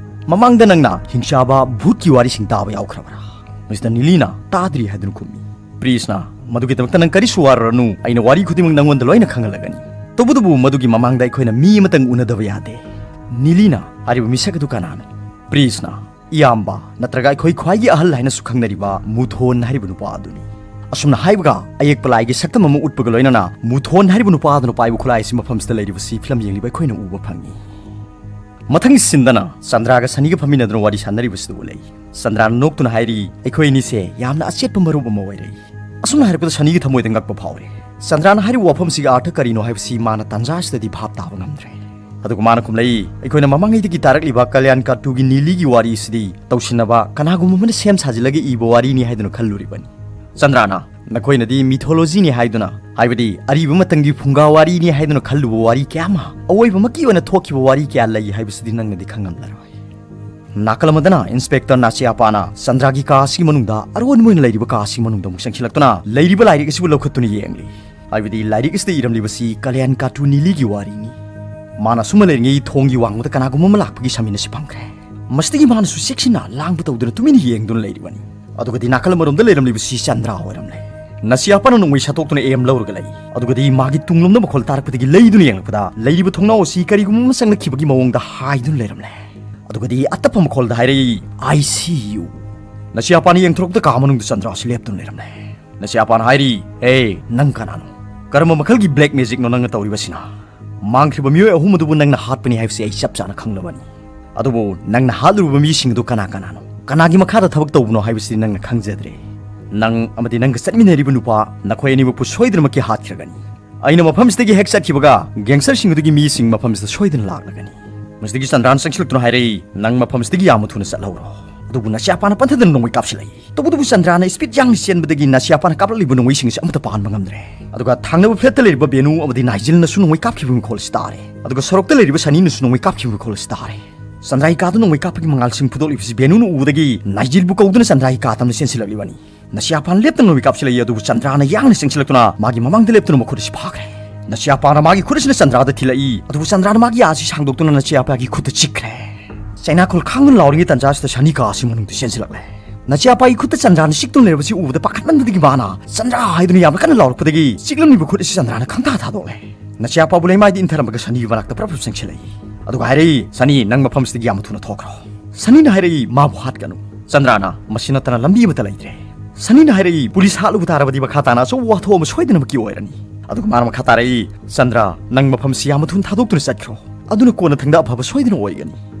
ꯃꯃꯥꯡꯗ ꯅꯪꯅ ꯍꯤꯡꯆꯥꯕ ꯚꯨꯠꯀꯤ ꯋꯥꯔꯤꯁꯤꯡ ꯇꯥꯕ ꯌꯥꯎꯈ꯭ꯔꯕ꯭ꯔꯥ?" ꯃꯤꯁꯇꯔ ꯅꯤꯂꯤꯅ ꯇꯥꯗ꯭ꯔꯤ ꯍꯥꯏꯗꯨꯅ ꯈꯨꯝꯃꯤ꯫ ꯄ꯭ꯔꯤꯟꯁꯅ, "ꯃꯗꯨꯒꯤꯗꯃꯛꯇ ꯅꯪ ꯀꯔꯤꯁꯨ ꯋꯥꯔꯨꯔꯅꯨ, ꯑꯩꯅ ꯋꯥꯔꯤ ꯈꯨꯗꯤꯡꯃꯛ ꯅꯪꯉꯣꯟꯗ ꯂꯣꯏꯅ ꯈꯪꯍꯜꯂꯒꯅꯤ꯫ ꯇꯧꯕꯇꯕꯨ ꯃꯗꯨꯒꯤ ꯃꯃꯥꯡꯗ ꯑꯩꯈꯣꯏꯅ ꯃꯤ ꯑꯃꯇꯪ ꯎꯅꯗꯕ ꯌꯥꯗꯦ꯫" ꯅꯤꯂꯤꯅ, "ꯍꯥꯏꯔꯤꯕ ꯃꯤꯁꯛ ꯑꯗꯨ ꯀꯅꯥꯅꯣ?" ꯄ꯭ꯔꯤꯟꯁꯅ, "ꯏꯌꯥꯝꯕ, ꯅꯠꯇ꯭ꯔꯒ ꯑꯩꯈꯣꯏ ꯈ꯭ꯋꯥꯏꯒꯤ ꯑꯍꯜ ꯍꯥꯏꯅꯁꯨ ꯈꯪꯅꯔꯤꯕ ꯃꯨꯊꯣꯟ ꯍꯥꯏꯔꯤꯕ ꯅꯨꯄꯥ ꯑꯗꯨꯅꯤ꯫" ꯑꯁꯨꯝꯅ ꯍꯥꯏꯕꯒ ꯑꯌꯦꯛꯄ ꯂꯥꯏꯒꯤ ꯁꯛꯇꯝ ꯑꯃ ꯎꯠꯄꯒ ꯂꯣꯏꯅꯅ ꯃꯨꯊꯣꯟ ꯍꯥꯏꯔꯤꯕ ꯅꯨꯄꯥ ꯑꯗꯨꯅ ꯄꯥꯏꯕ ꯈꯨꯠꯂꯥꯏ ꯑꯁꯤ ꯃꯐꯝꯁꯤꯗ ꯂꯩꯔꯤꯕꯁꯤ ꯐꯤꯂꯝ ꯌꯦꯡꯂꯤꯕ ꯑꯩꯈꯣꯏꯅ ꯎꯕ ꯐꯪꯉꯤ꯫ ꯃꯊꯪꯒꯤ ꯁꯤꯟꯗꯅ ꯆꯟꯗ꯭ꯔꯥꯒ ꯁꯅꯤꯒ ꯐꯝꯃꯤꯟꯅꯗꯨꯅ ꯋꯥꯔꯤ ꯁꯥꯟꯅꯔꯤꯕꯁꯤꯗ ꯎꯠꯂꯛꯏ꯫ ꯆꯟꯗ꯭ꯔꯥꯅ ꯅꯣꯛꯇꯨꯅ ꯍꯥꯏꯔꯤ, "ꯑꯩꯈꯣꯏ ꯑꯅꯤꯁꯦ ꯌꯥꯝꯅ ꯑꯆꯦꯠꯄ ꯃꯔꯨꯞ ꯑꯃ ꯑꯣꯏꯔꯛꯏ꯫" ꯑꯁꯨꯝꯅ ꯍꯥꯏꯔꯛꯄꯗ ꯁꯅꯤꯒꯤ ꯊꯃꯣꯏꯗ ꯉꯛꯄ ꯐꯥꯎꯔꯦ꯫ ꯆꯟꯗ꯭ꯔꯥꯅ ꯍꯥꯏꯔꯤꯕ ꯋꯥꯐꯝꯁꯤꯒꯤ ꯑꯥꯔꯊ ꯀꯔꯤꯅꯣ ꯍꯥꯏꯕꯁꯤ ꯃꯥꯅ ꯇꯥꯟꯖꯥ ꯑꯁꯤꯗꯗꯤ ꯚꯥꯞ ꯇꯥꯕ ꯉꯝꯗ꯭ꯔꯦ꯫ ꯑꯗꯨꯒ ꯃꯥꯅ ꯈꯨꯝꯂꯛꯏ, "ꯑꯩꯈꯣꯏꯅ ꯃꯃꯥꯡꯉꯩꯗꯒꯤ ꯇꯥꯔꯛꯂꯤꯕ ꯀꯂꯌꯥꯟ ꯀꯥꯇꯨꯒꯤ ꯅꯤꯂꯤꯒꯤ ꯋꯥꯔꯤ ꯑꯁꯤꯗꯤ ꯇꯧꯁꯤꯟꯅꯕ ꯀꯅꯥꯒꯨꯝꯕ ꯑꯃꯅ ꯁꯦꯝ ꯁꯥꯖꯤꯜꯂꯒ ꯏꯕ ꯋꯥꯔꯤꯅꯤ ꯍꯥꯏꯗꯨꯅ ꯈꯜꯂꯨꯔꯤꯕꯅꯤ꯫" ꯆꯟꯗ꯭ꯔꯥꯅ, "ꯅꯈꯣꯏꯅꯗꯤ ꯃꯤꯊꯣꯂꯣꯖꯤꯅꯤ ꯍꯥꯏꯗꯨꯅ, ꯍꯥꯏꯕꯗꯤ ꯑꯔꯤꯕ ꯃꯇꯝꯒꯤ ꯐꯨꯡꯒꯥ ꯋꯥꯔꯤꯅꯤ ꯍꯥꯏꯗꯨꯅ ꯈꯜꯂꯨꯕ ꯋꯥꯔꯤ ꯀꯌꯥ ꯑꯃ, ꯑꯑꯣꯏꯕꯃꯛꯀꯤ ꯑꯣꯏꯅ ꯊꯣꯛꯈꯤꯕ ꯋꯥꯔꯤ ꯀꯌꯥ ꯂꯩ ꯍꯥꯏꯕꯁꯤꯗꯤ ꯅꯪꯅꯗꯤ ꯈꯪꯂꯝꯂꯔꯣꯏ꯫" ꯅꯥꯀꯜ ꯑꯃꯗꯅ ꯏꯟꯁꯄꯦꯛꯇꯔ ꯅꯥꯁꯤꯌꯥꯄꯥꯅ ꯆꯟꯗ꯭ꯔꯥꯒꯤ ꯀꯥ ꯑꯁꯤꯒꯤ ꯃꯅꯨꯡꯗ ꯑꯔꯣꯟꯕ ꯑꯣꯏꯅ ꯂꯩꯔꯤꯕ ꯀꯥ ꯑꯁꯤꯒꯤ ꯃꯅꯨꯡꯗ ꯑꯃꯨꯛ ꯆꯪꯁꯤꯜꯂꯛꯇꯨꯅ ꯂꯩꯔꯤꯕ ꯂꯥꯏꯔꯤꯛ ꯑꯁꯤꯕꯨ ꯂꯧꯈꯠꯇꯨꯅ ꯌꯦꯡꯂꯤ꯫ ꯍꯥꯏꯕꯗꯤ ꯂꯥꯏꯔꯤꯛ ꯑꯁꯤꯗ ꯏꯔꯝꯂꯤꯕꯁꯤ ꯀꯂꯌꯥꯟ ꯀꯥꯇꯨ ꯅꯤꯂꯤꯒꯤ ꯋꯥꯔꯤꯅꯤ꯫ ꯃꯥꯅ ꯑꯁꯨꯝꯅ ꯂꯩꯔꯤꯉꯩ ꯊꯣꯡꯒꯤ ꯋꯥꯡꯃꯗ ꯀꯅꯥꯒꯨꯝꯕ ꯑꯃ ꯂꯥꯛꯄꯒꯤ ꯁꯃꯤꯟ ꯑꯁꯤ ꯐꯪꯈ꯭ꯔꯦ꯫ ꯃꯁꯤꯗꯒꯤ ꯃꯥꯅꯁꯨ ꯆꯦꯛꯁꯤꯟꯅ ꯂꯥꯡꯕ ꯇꯧꯗꯨꯅ ꯇꯨꯃꯤꯟꯅ ꯌꯦꯡꯗꯨꯅ ꯂꯩꯔꯤꯕꯅꯤ꯫ ꯑꯗꯨꯒꯗꯤ ꯅꯥꯀꯜ ꯑꯃꯔꯣꯝꯗ ꯂꯩꯔꯝꯂꯤꯕꯁꯤ ꯆꯟꯗ꯭ꯔꯥ ꯑꯣꯏꯔꯝꯂꯦ꯫ ꯅꯥꯁꯤꯌꯥꯄꯥꯅ ꯅꯣꯡꯃꯩ ꯁꯠꯇꯣꯛꯇꯨꯅ ꯑꯦꯝ ꯂꯧꯔꯒ ꯂꯩ꯫ ꯑꯗꯨꯒꯗꯤ ꯃꯥꯒꯤ ꯇꯨꯡꯂꯣꯝꯗ ꯃꯈꯣꯜ ꯇꯥꯔꯛꯄꯗꯒꯤ ꯂꯩꯗꯨꯅ ꯌꯦꯡꯂꯛꯄꯗ ꯂꯩꯔꯤꯕ ꯊꯣꯡꯅꯥꯎ ꯑꯁꯤ ꯀꯔꯤꯒꯨꯝꯕ ꯑꯃ ꯆꯪꯂꯛꯈꯤꯕꯒꯤ ꯃꯑꯣꯡꯗ ꯍꯥꯏꯗꯨꯅ ꯂꯩꯔꯝꯂꯦ꯫ ꯑꯗꯨꯒꯗꯤ ꯑꯇꯞꯄ ꯃꯈꯣꯜꯗ ꯍꯥꯏꯔꯛꯏ, "I see you꯫" ꯅꯥꯁꯤꯌꯥꯄꯥꯅ ꯌꯦꯡꯊꯣꯔꯛꯄꯗ ꯀꯥ ꯃꯅꯨꯡꯗ ꯆꯟꯗ꯭ꯔꯥ ꯑꯁꯤ ꯂꯦꯞꯇꯨꯅ ꯂꯩꯔꯝꯂꯦ꯫ ꯅꯥꯁꯤꯌꯥꯄꯥꯅ ꯍꯥꯏꯔꯤ, "ꯑꯦ, ꯅꯪ ꯀꯅꯥꯅꯣ? ꯀꯔꯝꯕ ꯃꯈꯜꯒꯤ ꯕ꯭ꯂꯦꯛ ꯃꯦꯖꯤꯛꯅꯣ ꯅꯪꯅ ꯇꯧꯔꯤꯕꯁꯤꯅ? ꯃꯥꯡꯈ꯭ꯔꯤꯕ ꯃꯤꯑꯣꯏ ꯑꯍꯨꯝ ꯑꯗꯨꯕꯨ ꯅꯪꯅ ꯍꯥꯠꯄꯅꯤ ꯍꯥꯏꯕꯁꯤ ꯑꯩ ꯆꯞ ꯆꯥꯅ ꯈꯪꯂꯕꯅꯤ꯫ ꯑꯗꯨꯕꯨ ꯅꯪꯅ ꯍꯥꯠꯂꯨꯔꯤꯕ ꯃꯤꯁꯤꯡ ꯑꯗꯨ ꯀꯅꯥ ꯀꯅꯥꯅꯣ? ꯀꯅꯥꯒꯤ ꯃꯈꯥꯗ ꯊꯕꯛ ꯇꯧꯕꯅꯣ ꯍꯥꯏꯕꯁꯤꯗꯤ ꯅꯪꯅ ꯈꯪꯖꯗ꯭ꯔꯦ꯫ ꯅꯪ ꯑꯃꯗꯤ ꯅꯪꯒ ꯆꯠꯃꯤꯟꯅꯔꯤꯕ ꯅꯨꯄꯥ, ꯅꯈꯣꯏ ꯑꯅꯤꯃꯛꯄꯨ ꯁꯣꯏꯗꯅꯃꯛꯀꯤ ꯍꯥꯠꯈ꯭ꯔꯒꯅꯤ꯫ ꯑꯩꯅ ꯃꯐꯝꯁꯤꯗꯒꯤ ꯍꯦꯛ ꯆꯠꯈꯤꯕꯒ ꯒꯦꯡꯁꯇꯔꯁꯤꯡ ꯑꯗꯨꯒꯤ ꯃꯤꯁꯤꯡ ꯃꯐꯝꯁꯤꯗ ꯁꯣꯏꯗꯅ ꯂꯥꯛꯂꯒꯅꯤ꯫" ꯃꯁꯤꯗꯒꯤ ꯆꯟꯗ꯭ꯔꯥꯅ ꯆꯪꯁꯤꯜꯂꯛꯇꯨꯅ ꯍꯥꯏꯔꯛꯏ, "ꯅꯪ ꯃꯐꯝꯁꯤꯗꯒꯤ ꯌꯥꯝꯅ ꯊꯨꯅ ꯆꯠꯍꯧꯔꯣ꯫" ꯑꯗꯨꯕꯨ ꯅꯥꯁꯤꯌꯥꯄꯥꯅ ꯄꯟꯊꯗꯅ ꯅꯣꯡꯃꯩ ꯀꯥꯞꯁꯤꯜꯂꯛꯏ꯫ ꯇꯧꯕꯇꯕꯨ ꯆꯟꯗ꯭ꯔꯥꯅ ꯁ꯭ꯄꯤꯗ ꯌꯥꯡꯅ ꯆꯦꯟꯕꯗꯒꯤ ꯅꯥꯁꯤꯌꯥꯄꯥꯅ ꯀꯥꯞꯂꯛꯂꯤꯕ ꯅꯣꯡꯃꯩꯁꯤꯡ ꯑꯁꯤ ꯑꯃꯠꯇ ꯄꯥꯟꯕ ꯉꯝꯗ꯭ꯔꯦ꯫ ꯑꯗꯨꯒ ꯊꯥꯡꯅꯕ ꯐ꯭ꯂꯦꯠꯇ ꯂꯩꯔꯤꯕ ꯕꯦꯅꯨ ꯑꯃꯗꯤ ꯅꯥꯏꯖꯤꯜꯅꯁꯨ ꯅꯣꯡꯃꯩ ꯀꯥꯞꯈꯤꯕ ꯃꯈꯣꯜ ꯑꯁꯤ ꯇꯥꯔꯦ꯫ ꯑꯗꯨꯒ ꯁꯣꯔꯣꯛꯇ ꯂꯩꯔꯤꯕ ꯁꯅꯤꯅꯁꯨ ꯅꯣꯡꯃꯩ ꯀꯥꯞꯈꯤꯕ ꯃꯈꯣꯜ ꯑꯁꯤ ꯇꯥꯔꯦ꯫ ꯆꯟꯗ꯭ꯔꯥꯒꯤ ꯀꯥꯗ ꯅꯣꯡꯃꯩ ꯀꯥꯞꯄꯒꯤ ꯃꯉꯥꯜꯁꯤꯡ ꯐꯨꯗꯣꯛꯂꯤꯕꯁꯤ ꯕꯦꯅꯨꯅ ꯎꯕꯗꯒꯤ ꯅꯥꯏꯖꯤꯜꯕꯨ ꯀꯧꯗꯨꯅ ꯆꯟꯗ꯭ꯔꯥꯒꯤ ꯀꯥ ꯇꯝꯅ ꯆꯦꯟꯁꯤꯜꯂꯛꯂꯤꯕꯅꯤ꯫ ꯅꯥꯁꯤꯌꯥꯄꯥꯅ ꯂꯦꯞꯇꯅ ꯅꯣꯡꯃꯩ ꯀꯥꯞꯁꯤꯜꯂꯛꯏ꯫ ꯑꯗꯨꯕꯨ ꯆꯟꯗ꯭ꯔꯥꯅ ꯌꯥꯡꯅ ꯆꯪꯁꯤꯜꯂꯛꯇꯨꯅ ꯃꯥꯒꯤ ꯃꯃꯥꯡꯗ ꯂꯦꯞꯇꯨꯅ ꯃꯈꯨꯠ ꯑꯁꯤ ꯐꯥꯈ꯭ꯔꯦ꯫ ꯅꯥꯁꯤꯌꯥꯄꯥꯅ ꯃꯥꯒꯤ ꯈꯨꯠ ꯑꯁꯤꯅ ꯆꯟꯗ꯭ꯔꯥꯗ ꯊꯤꯜꯂꯛꯏ꯫ ꯑꯗꯨꯕꯨ ꯆꯟꯗ꯭ꯔꯥꯅ ꯃꯥꯒꯤ ꯌꯥ ꯑꯁꯤ ꯁꯥꯡꯗꯣꯛꯇꯨꯅ ꯅꯥꯁꯤꯌꯥꯄꯥꯒꯤ ꯈꯨꯠꯇ ꯆꯤꯛꯈ꯭ꯔꯦ꯫ ꯆꯩꯅꯥꯈꯣꯜ ꯈꯥꯡꯗꯨꯅ ꯂꯥꯎꯔꯤꯉꯩ ꯇꯟꯖꯥ ꯑꯁꯤꯗ ꯁꯅꯤ ꯀꯥ ꯑꯁꯤ ꯃꯅꯨꯡꯗ ꯆꯦꯟꯁꯤꯜꯂꯛꯂꯦ꯫ ꯅꯆꯦ ꯑꯄꯥꯒꯤ ꯈꯨꯠꯇ ꯆꯟꯗ꯭ꯔꯥꯅ ꯆꯤꯛꯇꯨꯅ ꯂꯩꯔꯕꯁꯤ ꯎꯕꯗ ꯄꯥꯈꯠꯃꯟꯕꯗꯒꯤ ꯃꯥꯅ "ꯆꯟꯗ꯭ꯔꯥ" ꯍꯥꯏꯗꯨꯅ ꯌꯥꯝꯅ ꯀꯟꯅ ꯂꯥꯎꯔꯛꯄꯗꯒꯤ ꯆꯤꯛꯂꯝꯂꯤꯕ ꯈꯨꯠ ꯑꯁꯤ ꯆꯟꯗ꯭ꯔꯥꯅ ꯈꯪꯊꯥ ꯊꯥꯗꯣꯛꯂꯦ꯫ ꯅꯆꯦ ꯑꯄꯥꯕꯨ ꯂꯩꯃꯥꯏꯗ ꯏꯟꯊꯔꯝꯃꯒ ꯁꯅꯤꯒꯤ ꯃꯅꯥꯛꯇ ꯄ꯭ꯔꯞ ꯄ꯭ꯔꯞ ꯆꯪꯁꯤꯜꯂꯛꯏ꯫ ꯑꯗꯨꯒ ꯍꯥꯏꯔꯛꯏ, "ꯁꯅꯤ, ꯅꯪ ꯃꯐꯝꯁꯤꯗꯒꯤ ꯌꯥꯝꯅ ꯊꯨꯅ ꯊꯣꯛꯈ꯭ꯔꯣ"꯫ ꯁꯅꯤꯅ ꯍꯥꯏꯔꯛꯏ, "ꯃꯥꯕꯨ ꯍꯥꯠꯀꯅꯨ꯫ ꯆꯟꯗ꯭ꯔꯥꯅ ꯃꯁꯤ ꯅꯠꯇꯅ ꯂꯝꯕꯤ ꯑꯃꯠꯇ ꯂꯩꯇ꯭ꯔꯦ"꯫ ꯁꯅꯤꯅ ꯍꯥꯏꯔꯛꯏ, "ꯄꯨꯂꯤꯁ ꯍꯥꯠꯂꯨꯕ ꯇꯥꯔꯕꯗꯤ ꯃꯈꯥ ꯇꯥꯅ ꯑꯆꯧꯕ ꯋꯥꯊꯣꯛ ꯑꯃ ꯁꯣꯏꯗꯅꯃꯛꯀꯤ ꯑꯣꯏꯔꯅꯤ"꯫ ꯑꯗꯨꯒ ꯃꯥꯅ ꯃꯈꯥ ꯇꯥꯔꯛꯏ, "ꯆꯟꯗ꯭ꯔꯥ, ꯅꯪ ꯃꯐꯝꯁꯤ ꯌꯥꯝꯅ ꯊꯨꯅ ꯊꯥꯗꯣꯛꯇꯨꯅ ꯆꯠꯈ꯭ꯔꯣ꯫ ꯑꯗꯨꯅ ꯀꯣꯟꯅꯊꯪꯗ ꯑꯐꯕ ꯁꯣꯏꯗꯅ ꯑꯣꯏꯒꯅꯤ"꯫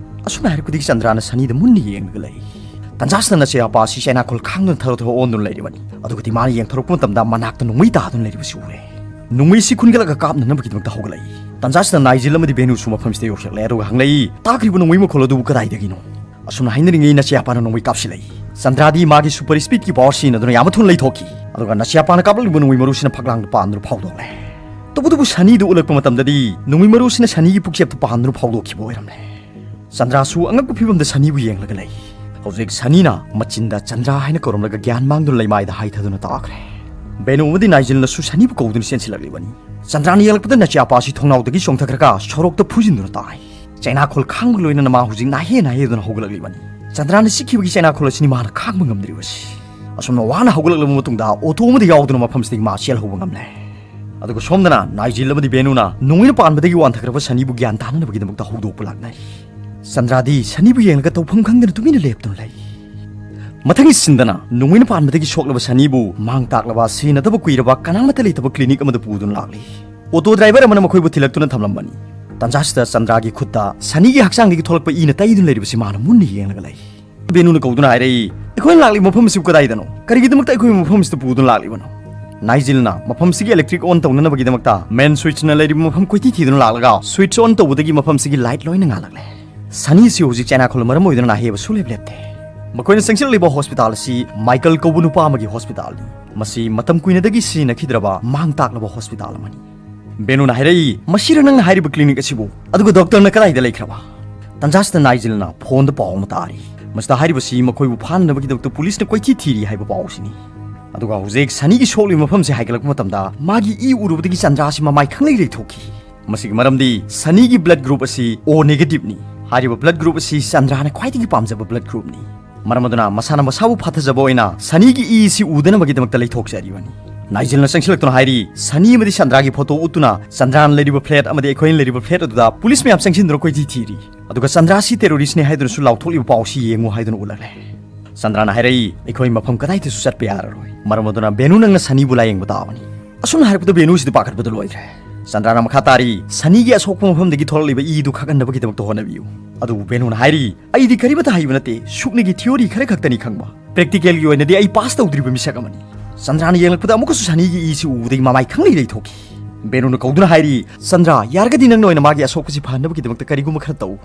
ꯑꯁꯨꯝꯅ ꯍꯥꯏꯔꯛꯄꯗꯒꯤ ꯆꯟꯗ꯭ꯔꯥꯅ ꯁꯅꯤꯗ ꯃꯨꯟꯅ ꯌꯦꯡꯂꯒ ꯂꯩ꯫ ꯇꯟꯖꯥꯁꯤꯗ ꯅꯆꯦ ꯑꯄꯥ ꯑꯁꯤ ꯆꯩꯅꯥꯈꯣꯜ ꯈꯥꯡꯗꯨꯅ ꯊꯔꯣ ꯊꯔꯣ ꯑꯣꯟꯗꯨꯅ ꯂꯩꯔꯤꯕꯅꯤ꯫ ꯑꯗꯨꯒꯗꯤ ꯃꯥꯅ ꯌꯦꯡꯊꯣꯔꯛꯄ ꯃꯇꯝꯗ ꯃꯅꯥꯛꯇ ꯅꯣꯡꯃꯩ ꯇꯥꯗꯨꯅ ꯂꯩꯔꯤꯕꯁꯤ ꯎꯔꯦ꯫ ꯅꯣꯡꯃꯩꯁꯤ ꯈꯨꯟꯒꯠꯂꯒ ꯀꯥꯞꯅꯅꯕꯒꯤꯗꯃꯛꯇ ꯍꯧꯒꯠꯂꯛꯏ꯫ ꯇꯟꯖꯥꯁꯤꯗ ꯅꯥꯏꯖꯤꯜ ꯑꯃꯗꯤ ꯕꯦꯅꯨꯁꯨ ꯃꯐꯝꯁꯤꯗ ꯌꯧꯁꯤꯜꯂꯛꯂꯦ꯫ ꯑꯗꯨꯒ ꯍꯪꯂꯛꯏ, "ꯇꯥꯈ꯭ꯔꯤꯕ ꯅꯣꯡꯃꯩ ꯃꯈꯣꯜ ꯑꯗꯨꯕꯨ ꯀꯗꯥꯏꯗꯒꯤꯅꯣ?" ꯑꯁꯨꯝꯅ ꯍꯥꯏꯅꯔꯤꯉꯩ ꯅꯆꯦ ꯑꯄꯥꯅ ꯅꯣꯡꯃꯩ ꯀꯥꯞꯁꯤꯜꯂꯛꯏ꯫ ꯆꯟꯗ꯭ꯔꯥꯗꯤ ꯃꯥꯒꯤ ꯁꯨꯄꯔ ꯁ꯭ꯄꯤꯗꯀꯤ ꯄꯥꯋꯔ ꯁꯤꯖꯤꯟꯅꯗꯨꯅ ꯌꯥꯝꯅ ꯊꯨꯅ ꯂꯩꯊꯣꯛꯈꯤ꯫ ꯑꯗꯨꯒ ꯅꯆꯦ ꯑꯄꯥꯅ ꯀꯥꯞꯂꯛꯂꯤꯕ ꯅꯣꯡꯃꯩ ꯃꯔꯨꯁꯤꯅ ꯐꯛꯂꯥꯡꯗ ꯄꯥꯟꯗꯨꯅ ꯐꯥꯎꯗꯣꯛꯂꯦ꯫ ꯇꯧꯕꯇꯕꯨ ꯁꯅꯤꯗꯨ ꯎꯠꯂꯛꯄ ꯃꯇꯝꯗꯗꯤ ꯅꯣꯡꯃꯩ ꯃꯔꯨꯁꯤꯅ ꯁꯅꯤꯒꯤ ꯄꯨꯛꯆꯦꯞꯇ ꯄꯥꯟꯗꯨꯅ ꯐꯥꯎꯗꯣꯛꯈꯤꯕ ꯑꯣꯏꯔꯝꯂꯦ꯫ ꯆꯟꯗ꯭ꯔꯥꯁꯨ ꯑꯉꯛꯄ ꯐꯤꯕꯝꯗ ꯁꯅꯤꯕꯨ ꯌꯦꯡꯂꯒ ꯂꯩ꯫ ꯍꯧꯖꯤꯛ ꯁꯅꯤꯅ ꯃꯆꯤꯟꯗ "ꯆꯟꯗ꯭ꯔꯥ" ꯍꯥꯏꯅ ꯀꯧꯔꯝꯂꯒ ꯒ꯭ꯌꯥꯟ ꯃꯥꯡꯗꯨꯅ ꯂꯩꯃꯥꯏꯗ ꯍꯥꯏꯊꯗꯨꯅ ꯇꯥꯈ꯭ꯔꯦ꯫ ꯕꯦꯅꯨ ꯑꯃꯗꯤ ꯅꯥꯏꯖꯤꯜꯅꯁꯨ ꯁꯅꯤꯕꯨ ꯀꯧꯗꯨꯅ ꯆꯦꯟꯁꯤꯜꯂꯛꯂꯤꯕꯅꯤ꯫ ꯆꯟꯗ꯭ꯔꯥꯅ ꯌꯦꯡꯂꯛꯄꯗ ꯅꯆꯦ ꯑꯄꯥꯁꯤ ꯊꯣꯡꯅꯥꯎꯗꯒꯤ ꯆꯣꯡꯊꯈ꯭ꯔꯒ ꯁꯣꯔꯣꯛꯇ ꯐꯨꯖꯤꯟꯗꯨꯅ ꯇꯥꯏ꯫ ꯆꯩꯅꯥꯈꯣꯜ ꯈꯥꯡꯕꯒ ꯂꯣꯏꯅꯅ ꯃꯥ ꯍꯧꯖꯤꯛ ꯅꯥꯍꯦ ꯅꯥꯍꯦꯗꯨꯅ ꯍꯧꯒꯠꯂꯛꯂꯤꯕꯅꯤ꯫ ꯆꯟꯗ꯭ꯔꯥꯅ ꯆꯤꯛꯈꯤꯕꯒꯤ ꯆꯩꯅꯥꯈꯣꯜ ꯑꯁꯤꯅꯤ ꯃꯥꯅ ꯈꯥꯡꯕ ꯉꯝꯗ꯭ꯔꯤꯕꯁꯤ꯫ ꯑꯁꯨꯝꯅ ꯋꯥꯅ ꯍꯧꯒꯠꯂꯛꯂꯕ ꯃꯇꯨꯡꯗ ꯑꯣꯇꯣ ꯑꯃꯗ ꯌꯥꯎꯗꯨꯅ ꯃꯐꯝꯁꯤꯗꯒꯤ ꯃꯥ ꯆꯦꯜꯍꯧꯕ ꯉꯝꯂꯦ꯫ ꯑꯗꯨꯒ ꯁꯣꯝꯗꯅ ꯅꯥꯏꯖꯤꯜ ꯑꯃꯗꯤ ꯕꯦꯅꯨꯅ ꯅꯣꯡꯃꯩꯅ ꯄꯥꯟꯕꯗꯒꯤ ꯋꯥꯟꯊꯈ꯭ꯔꯕ ꯁꯅꯤꯕꯨ ꯒ꯭ꯌꯥꯟ ꯇꯥꯅꯅꯕꯒꯤꯗꯃꯛꯇ ꯍꯧꯗꯣꯛꯄ ꯂꯥꯛꯅꯔꯤ꯫ ꯆꯟꯗ꯭ꯔꯥꯗꯤ ꯁꯅꯤꯕꯨ ꯌꯦꯡꯂꯒ ꯇꯧꯐꯝ ꯈꯪꯗꯅ ꯇꯨꯃꯤꯟꯅ ꯂꯦꯞꯇꯨꯅ ꯂꯩ꯫ ꯃꯊꯪꯒꯤ ꯁꯤꯟꯗꯅ ꯅꯣꯡꯃꯩꯅ ꯄꯥꯟꯕꯗꯒꯤ ꯁꯣꯛꯂꯕ ꯁꯅꯤꯕꯨ ꯃꯥꯡ ꯇꯥꯛꯂꯕ ꯁꯤꯖꯤꯟꯅꯗꯕ ꯀꯨꯏꯔꯕ ꯀꯅꯥꯃꯠꯇ ꯂꯩꯇꯕ ꯀ꯭ꯂꯤꯅꯤꯛ ꯑꯃꯗ ꯄꯨꯗꯨꯅ ꯂꯥꯛꯂꯤ꯫ ꯑꯣꯇꯣ ꯗ꯭ꯔꯥꯏꯚꯔ ꯑꯃꯅ ꯃꯈꯣꯏꯕꯨ ꯊꯤꯜꯂꯛꯇꯨꯅ ꯊꯝꯂꯝꯕꯅꯤ꯫ ꯇꯟꯖꯥꯁꯤꯗ ꯆꯟꯗ꯭ꯔꯥꯒꯤ ꯈꯨꯠꯇ ꯁꯅꯤꯒꯤ ꯍꯛꯆꯥꯡꯗꯒꯤ ꯊꯣꯛꯂꯛꯄ ꯏꯅ ꯇꯩꯗꯨꯅ ꯂꯩꯔꯤꯕꯁꯤ ꯃꯥꯅ ꯃꯨꯟꯅ ꯌꯦꯡꯂꯒ ꯂꯩ꯫ ꯕꯦꯅꯨꯅ ꯀꯧꯗꯨꯅ ꯍꯥꯏꯔꯛꯏ, "ꯑꯩꯈꯣꯏꯅ ꯂꯥꯛꯂꯤꯕ ꯃꯐꯝ ꯑꯁꯤꯕꯨ ꯀꯗꯥꯏꯗꯅꯣ? ꯀꯔꯤꯒꯤꯗꯃꯛꯇ ꯑꯩꯈꯣꯏꯕꯨ ꯃꯐꯝ ꯑꯁꯤꯗ ꯄꯨꯗꯨꯅ ꯂꯥꯛꯂꯤꯕꯅꯣ?" ꯅꯥꯏꯖꯤꯜꯅ ꯃꯐꯝꯁꯤꯒꯤ electric on ꯇꯧꯅꯅꯕꯒꯤꯗꯃꯛꯇ main switchꯅ ꯂꯩꯔꯤꯕ ꯃꯐꯝ ꯀꯣꯏꯊꯤ ꯊꯤꯗꯨꯅ ꯂꯥꯛꯂꯒ switch on ꯇꯧꯕꯗꯒꯤ ꯃꯐꯝꯁꯤꯒꯤ light ꯂꯣꯏꯅ ꯉꯥꯜꯂꯛꯂꯦ꯫ ꯁꯅꯤꯁꯤ ꯍꯧꯖꯤꯛ ꯆꯩꯅꯥꯈꯣꯜ ꯃꯔꯝ ꯑꯣꯏꯗꯨꯅ ꯅꯥꯍꯦꯕ ꯁꯨꯡꯂꯦꯞ ꯂꯦꯞꯇꯦ꯫ ꯃꯈꯣꯏꯅ ꯆꯪꯁꯤꯜꯂꯛꯂꯤꯕ ꯍꯣꯁꯄꯤꯇꯥꯜ ꯑꯁꯤ ꯃꯥꯏꯀꯜ ꯀꯧꯕ ꯅꯨꯄꯥ ꯑꯃꯒꯤ ꯍꯣꯁꯄꯤꯇꯥꯜꯅꯤ꯫ ꯃꯁꯤ ꯃꯇꯝ ꯀꯨꯏꯅꯗꯒꯤ ꯁꯤꯖꯤꯟꯅꯈꯤꯗ꯭ꯔꯕ ꯃꯥꯡ ꯇꯥꯛꯂꯕ ꯍꯣꯁꯄꯤꯇꯥꯜ ꯑꯃꯅꯤ꯫ ꯕꯦꯅꯨꯅ ꯍꯥꯏꯔꯛꯏ, "ꯃꯁꯤꯔ ꯅꯪꯅ ꯍꯥꯏꯔꯤꯕ ꯀ꯭ꯂꯤꯅꯤꯛ ꯑꯁꯤꯕꯨ? ꯑꯗꯨꯒ ꯗꯣꯛꯇꯔꯅ ꯀꯗꯥꯏꯗ ꯂꯩꯈ꯭ꯔꯕ?" ꯇꯟꯖꯥꯁꯤꯗ ꯅꯥꯏꯖꯤꯜꯅ ꯐꯣꯟꯗ ꯄꯥꯎ ꯑꯃ ꯇꯥꯔꯤ꯫ ꯃꯁꯤꯗ ꯍꯥꯏꯔꯤꯕꯁꯤ ꯃꯈꯣꯏꯕꯨ ꯐꯥꯅꯅꯕꯒꯤꯗꯃꯛꯇ ꯄꯨꯂꯤꯁꯅ ꯀꯣꯏꯊꯤ ꯊꯤꯔꯤ ꯍꯥꯏꯕ ꯄꯥꯎꯁꯤꯅꯤ꯫ ꯑꯗꯨꯒ ꯍꯧꯖꯤꯛ ꯁꯅꯤꯒꯤ ꯁꯣꯛꯂꯤꯕ ꯃꯐꯝꯁꯤ ꯍꯥꯏꯒꯠꯂꯛꯄ ꯃꯇꯝꯗ ꯃꯥꯒꯤ ꯏ ꯎꯔꯨꯕꯗꯒꯤ ꯆꯟꯗ꯭ꯔꯥꯁꯤ ꯃꯃꯥꯏ ꯈꯪꯂꯩ ꯂꯩꯊꯣꯛꯈꯤ꯫ ꯃꯁꯤꯒꯤ ꯃꯔꯝꯗꯤ ꯁꯅꯤꯒꯤ blood group ꯑꯁꯤ O negativeꯅꯤ꯫ ꯍꯥꯏꯔꯤꯕ blood group ꯑꯁꯤ ꯆꯟꯗ꯭ꯔꯥꯅ ꯈ꯭ꯋꯥꯏꯗꯒꯤ ꯄꯥꯝꯖꯕ blood groupꯅꯤ꯫ ꯃꯔꯝ ꯑꯗꯨꯅ ꯃꯁꯥꯅ ꯃꯁꯥꯕꯨ ꯐꯥꯊꯖꯕ ꯑꯣꯏꯅ ꯁꯅꯤꯒꯤ ꯏ ꯑꯁꯤ ꯎꯗꯅꯕꯒꯤꯗꯃꯛꯇ ꯂꯩꯊꯣꯛꯆꯔꯤꯕꯅꯤ꯫ ꯅꯥꯏꯖꯦꯜꯅ ꯆꯪꯁꯤꯜꯂꯛꯇꯨꯅ ꯍꯥꯏꯔꯤ, "ꯁꯅꯤ ꯑꯃꯗꯤ ꯁꯟꯗ꯭ꯔꯥꯒꯤ ꯐꯣꯇꯣ ꯎꯠꯇꯨꯅ ꯆꯟꯗ꯭ꯔꯥꯅ ꯂꯩꯔꯤꯕ ꯐ꯭ꯂꯦꯠ ꯑꯃꯗꯤ ꯑꯩꯈꯣꯏꯅ ꯂꯩꯔꯤꯕ ꯐ꯭ꯂꯦꯠ ꯑꯗꯨꯗ ꯄꯨꯂꯤꯁ ꯃꯌꯥꯝ ꯆꯪꯁꯤꯟꯗꯨꯅ ꯀꯣꯏꯊꯤ ꯊꯤꯔꯤ꯫ ꯑꯗꯨꯒ ꯆꯟꯗ꯭ꯔꯥ ꯑꯁꯤ ꯇꯦꯔꯣꯔꯤꯁ꯭ꯠꯅꯤ ꯍꯥꯏꯗꯨꯅꯁꯨ ꯂꯥꯎꯊꯣꯛꯂꯤꯕ ꯄꯥꯎ ꯑꯁꯤ ꯌꯦꯡꯉꯨ" ꯍꯥꯏꯗꯨꯅ ꯎꯠꯂꯛꯂꯦ꯫ ꯆꯟꯗ꯭ꯔꯥꯅ ꯍꯥꯏꯔꯛꯏ, "ꯑꯩꯈꯣꯏ ꯃꯐꯝ ꯀꯗꯥꯏꯗꯁꯨ ꯆꯠꯄ ꯌꯥꯔꯔꯣꯏ꯫ ꯃꯔꯝ ꯑꯗꯨꯅ ꯕꯦꯅꯨ, ꯅꯪꯅ ꯁꯅꯤꯕꯨ ꯂꯥꯌꯦꯡꯕ ꯇꯥꯕꯅꯤ"꯫ ꯑꯁꯨꯝꯅ ꯍꯥꯏꯔꯛꯄꯗ ꯕꯦꯅꯨꯁꯤꯗꯤ ꯄꯥꯈꯠꯄꯗ ꯂꯣꯏꯈ꯭ꯔꯦ꯫ ꯆꯟꯗ꯭ꯔꯥꯅ ꯃꯈꯥ ꯇꯥꯔꯤ, "ꯁꯅꯤꯒꯤ ꯑꯁꯣꯛꯄ ꯃꯐꯝꯗꯒꯤ ꯊꯣꯛꯂꯛꯂꯤꯕ ꯏꯗꯨ ꯈꯛꯍꯟꯅꯕꯒꯤꯗꯃꯛꯇ ꯍꯣꯠꯅꯕꯤꯌꯨ"꯫ ꯑꯗꯨꯕꯨ ꯕꯦꯅꯨꯅ ꯍꯥꯏꯔꯤ, "ꯑꯩꯗꯤ ꯀꯔꯤꯃꯠꯇ ꯍꯩꯕ ꯅꯠꯇꯦ꯫ ꯁꯨꯛꯅꯒꯤ ꯊꯤꯑꯣꯔꯤ ꯈꯔ ꯈꯛꯇꯅꯤ ꯈꯪꯕ꯫ ꯄ꯭ꯔꯦꯛꯇꯤꯀꯦꯜꯒꯤ ꯑꯣꯏꯅꯗꯤ ꯑꯩ ꯄꯥꯁ ꯇꯧꯗ꯭ꯔꯤꯕ ꯃꯤꯁꯛ ꯑꯃꯅꯤ"꯫ ꯆꯟꯗ꯭ꯔꯥꯅ ꯌꯦꯡꯂꯛꯄꯗ ꯑꯃꯨꯛꯀꯁꯨ ꯁꯅꯤꯒꯤ ꯏꯁꯤ ꯎꯕꯗꯒꯤ ꯃꯃꯥꯏ ꯈꯪꯂꯩ ꯂꯩꯊꯣꯛꯈꯤ꯫ ꯕꯦꯅꯨꯅ ꯀꯧꯗꯨꯅ ꯍꯥꯏꯔꯤ, "ꯆꯟꯗ꯭ꯔꯥ, ꯌꯥꯔꯒꯗꯤ ꯅꯪꯅ ꯑꯣꯏꯅ ꯃꯥꯒꯤ ꯑꯁꯣꯛꯄꯁꯤ ꯐꯍꯟꯅꯕꯒꯤꯗꯃꯛꯇ ꯀꯔꯤꯒꯨꯝꯕ ꯈꯔ ꯇꯧ"꯫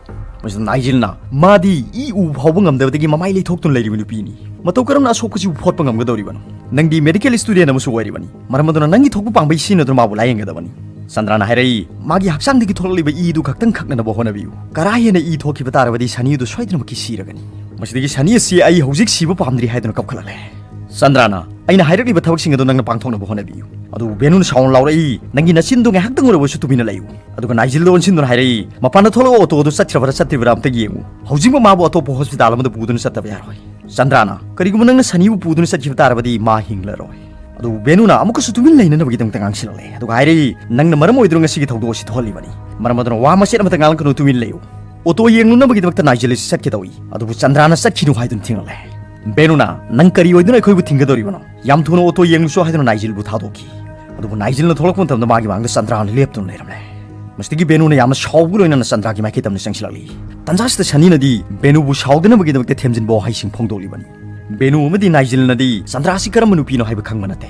ꯃꯁꯤꯗ ꯅꯥꯏꯖꯤꯜꯅ, "ꯃꯥꯗꯤ ꯏ ꯎꯕ ꯐꯥꯎꯕ ꯉꯝꯗꯕꯗꯒꯤ ꯃꯃꯥꯏ ꯂꯩꯊꯣꯛꯇꯨꯅ ꯂꯩꯔꯤꯕ ꯅꯨꯄꯤꯅꯤ꯫ ꯃꯇꯧ ꯀꯔꯝꯅ ꯑꯁꯣꯛꯄꯁꯤꯕꯨ ꯐꯣꯠꯄ ꯉꯝꯒꯗꯧꯔꯤꯕꯅꯣ? ꯅꯪꯗꯤ ꯃꯦꯗꯤꯀꯦꯜ ꯁ꯭ꯇꯨꯗꯦꯟ ꯑꯃꯁꯨ ꯑꯣꯏꯔꯤꯕꯅꯤ꯫ ꯃꯔꯝ ꯑꯗꯨꯅ ꯅꯪꯒꯤ ꯊꯣꯛꯄ ꯄꯥꯝꯕꯩ ꯁꯤꯖꯤꯟꯅꯗꯨꯅ ꯃꯥꯕꯨ ꯂꯥꯌꯦꯡꯒꯗꯕꯅꯤ"꯫ ꯆꯟꯗ꯭ꯔꯥꯅ ꯍꯥꯏꯔꯛꯏ, "ꯃꯥꯒꯤ ꯍꯛꯆꯥꯡꯗꯒꯤ ꯊꯣꯛꯂꯛꯂꯤꯕ ꯏꯗꯨ ꯈꯛꯇꯪ ꯈꯛꯅꯅꯕ ꯍꯣꯠꯅꯕꯤꯌꯨ꯫ ꯀꯔꯥ ꯍꯦꯟꯅ ꯏ ꯊꯣꯛꯈꯤꯕ ꯇꯥꯔꯕꯗꯤ ꯁꯅꯤꯗꯨ ꯁꯣꯏꯗꯅꯃꯛꯀꯤ ꯁꯤꯔꯒꯅꯤ꯫ ꯃꯁꯤꯗꯒꯤ ꯁꯅꯤ ꯑꯁꯤ ꯑꯩ ꯍꯧꯖꯤꯛ ꯁꯤꯕ ꯄꯥꯝꯗ꯭ꯔꯤ" ꯍꯥꯏꯗꯨꯅ ꯀꯞꯈꯠꯂꯛꯂꯦ꯫ ꯆꯟꯗ꯭ꯔꯥꯅ, "ꯑꯩꯅ ꯍꯥꯏꯔꯛꯂꯤꯕ ꯊꯕꯛꯁꯤꯡ ꯑꯗꯨ ꯅꯪꯅ ꯄꯥꯡꯊꯣꯛꯅꯕ ꯍꯣꯠꯅꯕꯤꯌꯨ"꯫ ꯑꯗꯨꯕꯨ ꯕꯦꯅꯨꯅ ꯁꯥꯎꯅ ꯂꯥꯎꯔꯛꯏ, "ꯅꯪꯒꯤ ꯅꯆꯤꯟꯗꯨ ꯉꯥꯏꯍꯥꯛꯇꯪ ꯑꯣꯏꯔꯕꯁꯨ ꯇꯨꯃꯤꯟꯅ ꯂꯩꯌꯨ"꯫ ꯑꯗꯨꯒ ꯅꯥꯏꯖꯤꯜꯗ ꯑꯣꯟꯁꯤꯟꯗꯨꯅ ꯍꯥꯏꯔꯛꯏ, "ꯃꯄꯥꯟꯗ ꯊꯣꯛꯂꯛꯑꯣ, ꯑꯣꯇꯣ ꯑꯗꯨ ꯆꯠꯈ꯭ꯔꯕꯔꯥ ꯆꯠꯇ꯭ꯔꯤꯕꯔꯥ ꯑꯝꯇ ꯌꯦꯡꯉꯨ꯫ ꯍꯧꯖꯤꯛꯃꯛ ꯃꯥꯕꯨ ꯑꯇꯣꯞꯄ ꯍꯣꯁꯄꯤꯇꯥꯜ ꯑꯃꯗ ꯄꯨꯗꯨꯅ ꯆꯠꯇꯕ ꯌꯥꯔꯣꯏ"꯫ ꯆꯟꯗ꯭ꯔꯥꯅ, "ꯀꯔꯤꯒꯨꯝꯕ ꯅꯪꯅ ꯁꯅꯤꯕꯨ ꯄꯨꯗꯨꯅ ꯆꯠꯈꯤꯕ ꯇꯥꯔꯕꯗꯤ ꯃꯥ ꯍꯤꯡꯂꯔꯣꯏ"꯫ ꯑꯗꯨꯕꯨ ꯕꯦꯅꯨꯅ ꯑꯃꯨꯛꯀꯁꯨ ꯇꯨꯃꯤꯟ ꯂꯩꯅꯅꯕꯒꯤꯗꯃꯛꯇ ꯉꯥꯡꯁꯤꯜꯂꯛꯂꯦ꯫ ꯑꯗꯨꯒ ꯍꯥꯏꯔꯛꯏ, "ꯅꯪꯅ ꯃꯔꯝ ꯑꯣꯏꯗꯨꯅ ꯉꯁꯤꯒꯤ ꯊꯧꯗꯣꯛ ꯑꯁꯤ ꯊꯣꯛꯍꯜꯂꯤꯕꯅꯤ꯫ ꯃꯔꯝ ꯑꯗꯨꯅ ꯋꯥ ꯃꯆꯦꯠ ꯑꯃꯠꯇ ꯉꯥꯡꯂꯛꯀꯅꯨ, ꯇꯨꯃꯤꯟ ꯂꯩꯌꯨ"꯫ ꯑꯣꯇꯣ ꯌꯦꯡꯂꯨꯅꯕꯒꯤꯗꯃꯛꯇ ꯅꯥꯏꯖꯦꯜ ꯑꯁꯤ ꯆꯠꯀꯦ ꯇꯧꯏ꯫ ꯑꯗꯨꯕꯨ ꯆꯟꯗ꯭ꯔꯥꯅ "ꯆꯠꯈꯤꯅꯨ" ꯍꯥꯏꯗꯨꯅ ꯊꯤꯡꯂꯦ꯫ ꯕꯦꯅꯨꯅ, "ꯅꯪ ꯀꯔꯤ ꯑꯣꯏꯗꯨꯅ ꯑꯩꯈꯣꯏꯕꯨ ꯊꯤꯡꯒꯗꯧꯔꯤꯕꯅꯣ? ꯌꯥꯝ ꯊꯨꯅ ꯑꯣꯇꯣ ꯌꯦꯡꯂꯨꯁꯨ" ꯍꯥꯏꯗꯨꯅ ꯅꯥꯏꯖꯦꯜꯕꯨ ꯊꯥꯗꯣꯛꯈꯤ꯫ ꯑꯗꯨꯕꯨ ꯅꯥꯏꯖꯦꯜꯅ ꯊꯣꯛꯂꯛꯄ ꯃꯇꯝꯗ ꯃꯥꯒꯤ ꯃꯥꯡꯗ ꯆꯟꯗ꯭ꯔꯥꯅ ꯂꯦꯞꯇꯨꯅ ꯂꯩꯔꯝꯂꯦ꯫ ꯃꯁꯤꯗꯒꯤ ꯕꯦꯅꯨꯅ ꯌꯥꯝꯅ ꯁꯥꯎꯕꯒ ꯂꯣꯏꯅꯅ ꯆꯟꯗ꯭ꯔꯥꯒꯤ ꯃꯥꯏꯀꯩ ꯇꯝꯅ ꯆꯪꯁꯤꯜꯂꯛꯂꯤ꯫ ꯇꯟꯖꯥꯁꯤꯗ ꯁꯅꯤꯅꯗꯤ ꯕꯦꯅꯨꯕꯨ ꯁꯥꯎꯗꯅꯕꯒꯤꯗꯃꯛꯇ ꯊꯦꯝꯖꯤꯟꯕ ꯋꯥꯍꯩꯁꯤꯡ ꯐꯣꯡꯗꯣꯛꯂꯤꯕꯅꯤ꯫ ꯕꯦꯅꯨ ꯑꯃꯗꯤ ꯅꯥꯏꯖꯦꯜꯅꯗꯤ ꯆꯟꯗ꯭ꯔꯥꯁꯤ ꯀꯔꯝꯕ ꯅꯨꯄꯤꯅꯣ ꯍꯥꯏꯕ ꯈꯪꯕ ꯅꯠꯇꯦ꯫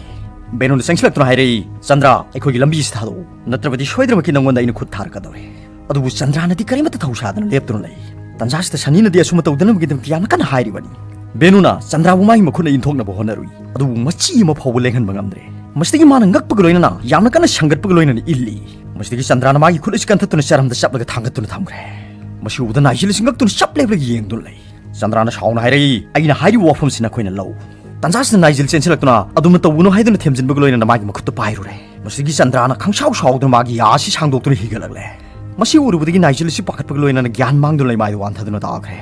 ꯕꯦꯅꯨꯅ ꯆꯪꯁꯤꯜꯂꯛꯇꯨꯅ ꯍꯥꯏꯔꯛꯏ, "ꯆꯟꯗ꯭ꯔꯥ, ꯑꯩꯈꯣꯏꯒꯤ ꯂꯝꯕꯤꯁꯤ ꯊꯥꯗꯣꯛꯎ, ꯅꯠꯇ꯭ꯔꯕꯗꯤ ꯁꯣꯏꯗꯅꯃꯛꯀꯤ ꯅꯪꯉꯣꯟꯗ ꯑꯩꯅ ꯈꯨꯠ ꯊꯥꯔꯛꯀꯗꯧꯔꯦ"꯫ ꯑꯗꯨꯕꯨ ꯆꯟꯗ꯭ꯔꯥꯅꯗꯤ ꯀꯔꯤꯃꯠꯇ ꯊꯧꯁꯥꯗꯅ ꯂꯦꯞꯇꯨꯅ ꯂꯩ꯫ ꯇꯟꯖꯥꯁꯤꯗ ꯁꯅꯤꯅꯗꯤ ꯑꯁꯨꯝꯅ ꯇꯧꯗꯅꯕꯒꯤꯗꯃꯛꯇ ꯌꯥꯝꯅ ꯀꯟꯅ ꯍꯥꯏꯔꯤꯕꯅꯤ꯫ ꯕꯦꯅꯨꯅ ꯆꯟꯗ꯭ꯔꯥꯕꯨ ꯃꯥꯒꯤ ꯃꯈꯨꯠꯅ ꯏꯟꯊꯣꯛꯅꯕ ꯍꯣꯠꯅꯔꯨꯏ, ꯑꯗꯨꯕꯨ ꯃꯆꯤ ꯑꯃ ꯐꯥꯎꯕ ꯂꯦꯡꯍꯟꯕ ꯉꯝꯗ꯭ꯔꯦ꯫ ꯃꯁꯤꯗꯒꯤ ꯃꯥꯅ ꯉꯛꯄꯒ ꯂꯣꯏꯅꯅ ꯌꯥꯝꯅ ꯀꯟꯅ ꯁꯪꯒꯠꯄꯒ ꯂꯣꯏꯅꯅ ꯏꯜꯂꯤ꯫ ꯃꯁꯤꯗꯒꯤ ꯆꯟꯗ꯭ꯔꯥꯅ ꯃꯥꯒꯤ ꯈꯨꯠ ꯑꯁꯤ ꯀꯟꯊꯠꯇꯨꯅ ꯆꯔꯝꯗ ꯆꯞꯂꯒ ꯊꯥꯡꯒꯠꯇꯨꯅ ꯊꯝꯈ꯭ꯔꯦ꯫ ꯃꯁꯤ ꯎꯕꯗ ꯅꯥꯏꯖꯦꯜ ꯑꯁꯤ ꯉꯛꯇꯨꯅ ꯆꯞ ꯂꯦꯞꯂꯒ ꯌꯦꯡꯗꯨꯅ ꯂꯩ꯫ ꯆꯟꯗ꯭ꯔꯥꯅ ꯁꯥꯎꯅ ꯍꯥꯏꯔꯛꯏ, "ꯑꯩꯅ ꯍꯥꯏꯔꯤꯕ ꯋꯥꯐꯝꯁꯤ ꯅꯈꯣꯏꯅ ꯂꯧ"꯫ ꯇꯟꯖꯥꯁꯤꯗ ꯅꯥꯏꯖꯦꯜ ꯆꯦꯟꯁꯤꯜꯂꯛꯇꯨꯅ ꯑꯗꯨꯝꯅ ꯇꯧꯒꯅꯨ ꯍꯥꯏꯗꯨꯅ ꯊꯦꯝꯖꯤꯟꯕꯒ ꯂꯣꯏꯅꯅ ꯃꯥꯒꯤ ꯃꯈꯨꯠꯇ ꯄꯥꯏꯔꯨꯔꯦ꯫ ꯃꯁꯤꯗꯒꯤ ꯆꯟꯗ꯭ꯔꯥꯅ ꯈꯪꯁꯥꯎ ꯁꯥꯎꯗꯨꯅ ꯃꯥꯒꯤ ꯌꯥ ꯑꯁꯤ ꯁꯥꯡꯗꯣꯛꯇꯨꯅ ꯍꯤꯒꯠꯂꯛꯂꯦ꯫ ꯃꯁꯤ ꯎꯔꯨꯕꯗꯒꯤ ꯅꯥꯏꯖꯦꯜ ꯑꯁꯤ ꯄꯥꯈꯠꯄꯒ ꯂꯣꯏꯅꯅ ꯒ꯭ꯌꯥꯟ ꯃꯥꯡꯗꯨꯅ ꯂꯩꯃꯥꯏꯗ ꯋꯥꯟꯊꯗꯨꯅ ꯇꯥꯈ꯭ꯔꯦ꯫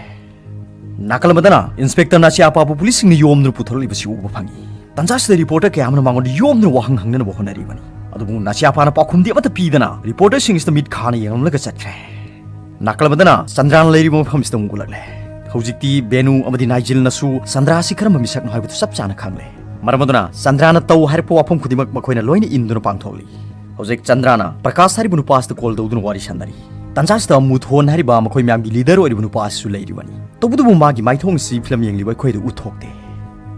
ꯅꯥꯀꯜ ꯑꯃꯗꯅ ꯏꯟꯁꯄꯦꯛꯇꯔ ꯅꯥꯆꯤꯌꯥꯄꯥꯕꯨ ꯄꯨꯂꯤꯁꯁꯤꯡꯅ ꯌꯣꯝꯗꯨꯅ ꯄꯨꯊꯣꯔꯛꯂꯤꯕꯁꯤ ꯎꯕ ꯐꯪꯏ꯫ ꯇꯟꯖꯥꯁꯤꯗ ꯔꯤꯄꯣꯔꯇꯔ ꯀꯌꯥ ꯑꯃꯅ ꯃꯉꯣꯟꯗ ꯌꯣꯝꯗꯨꯅ ꯋꯥꯍꯪ ꯍꯪꯅꯅꯕ ꯍꯣꯠꯅꯔꯤꯕꯅꯤ꯫ ꯑꯗꯨꯕꯨ ꯅꯥꯆꯤꯌꯥꯄꯥꯅ ꯄꯥꯎꯈꯨꯝꯗꯤ ꯑꯃꯠꯇ ꯄꯤꯗꯅ ꯔꯤꯄꯣꯔꯇꯔꯁꯤꯡ ꯑꯁꯤꯗ ꯃꯤꯠ ꯈꯥꯅ ꯌꯦꯡꯂꯝꯂꯒ ꯆꯠꯈ꯭ꯔꯦ꯫ ꯅꯥꯀꯜ ꯑꯃꯗꯅ ꯆꯟꯗ꯭ꯔꯥꯅ ꯂꯩꯔꯤꯕ ꯃꯐꯝꯁꯤꯗ ꯑꯃꯨꯛ ꯎꯠꯂꯛꯂꯦ꯫ ꯍꯧꯖꯤꯛꯇꯤ ꯕꯦꯅꯨ ꯑꯃꯗꯤ ꯅꯥꯏꯖꯤꯜꯅꯁꯨ ꯆꯟꯗ꯭ꯔꯥ ꯑꯁꯤ ꯀꯔꯝꯕ ꯃꯤꯁꯛꯅꯣ ꯍꯥꯏꯕꯗꯨ ꯆꯞ ꯆꯥꯅ ꯈꯪꯂꯦ꯫ ꯃꯔꯝ ꯑꯗꯨꯅ ꯆꯟꯗ꯭ꯔꯥꯅ ꯇꯧ ꯍꯥꯏꯔꯛꯄ ꯋꯥꯐꯝ ꯈꯨꯗꯤꯡꯃꯛ ꯃꯈꯣꯏꯅ ꯂꯣꯏꯅ ꯏꯟꯗꯨꯅ ꯄꯥꯡꯊꯣꯛꯂꯤ꯫ ꯍꯧꯖꯤꯛ ꯆꯟꯗ꯭ꯔꯥꯅ ꯄ꯭ꯔꯀꯥꯁ ꯍꯥꯏꯔꯤꯕ ꯅꯨꯄꯥ ꯑꯁꯤꯗ ꯀꯣꯜ ꯇꯧꯗꯨꯅ ꯋꯥꯔꯤ ꯁꯥꯟꯅꯔꯤ꯫ ꯇꯟꯖꯥꯁꯤꯗ ꯃꯨꯊꯣꯟ ꯍꯥꯏꯔꯤꯕ ꯃꯈꯣꯏ ꯃꯌꯥꯝꯒꯤ ꯂꯤꯗꯔ ꯑꯣꯏꯔꯤꯕ ꯅꯨꯄꯥ ꯑꯁꯤꯁꯨ ꯂꯩꯔꯤꯕꯅꯤ꯫ ꯇꯧꯕꯇꯕꯨ ꯃꯥꯒꯤ ꯃꯥꯏꯊꯣꯡ ꯑꯁꯤ ꯐꯤꯂꯝ ꯌꯦꯡꯂꯤꯕ ꯑꯩꯈꯣꯏꯗ ꯎꯠꯊꯣꯛꯇꯦ꯫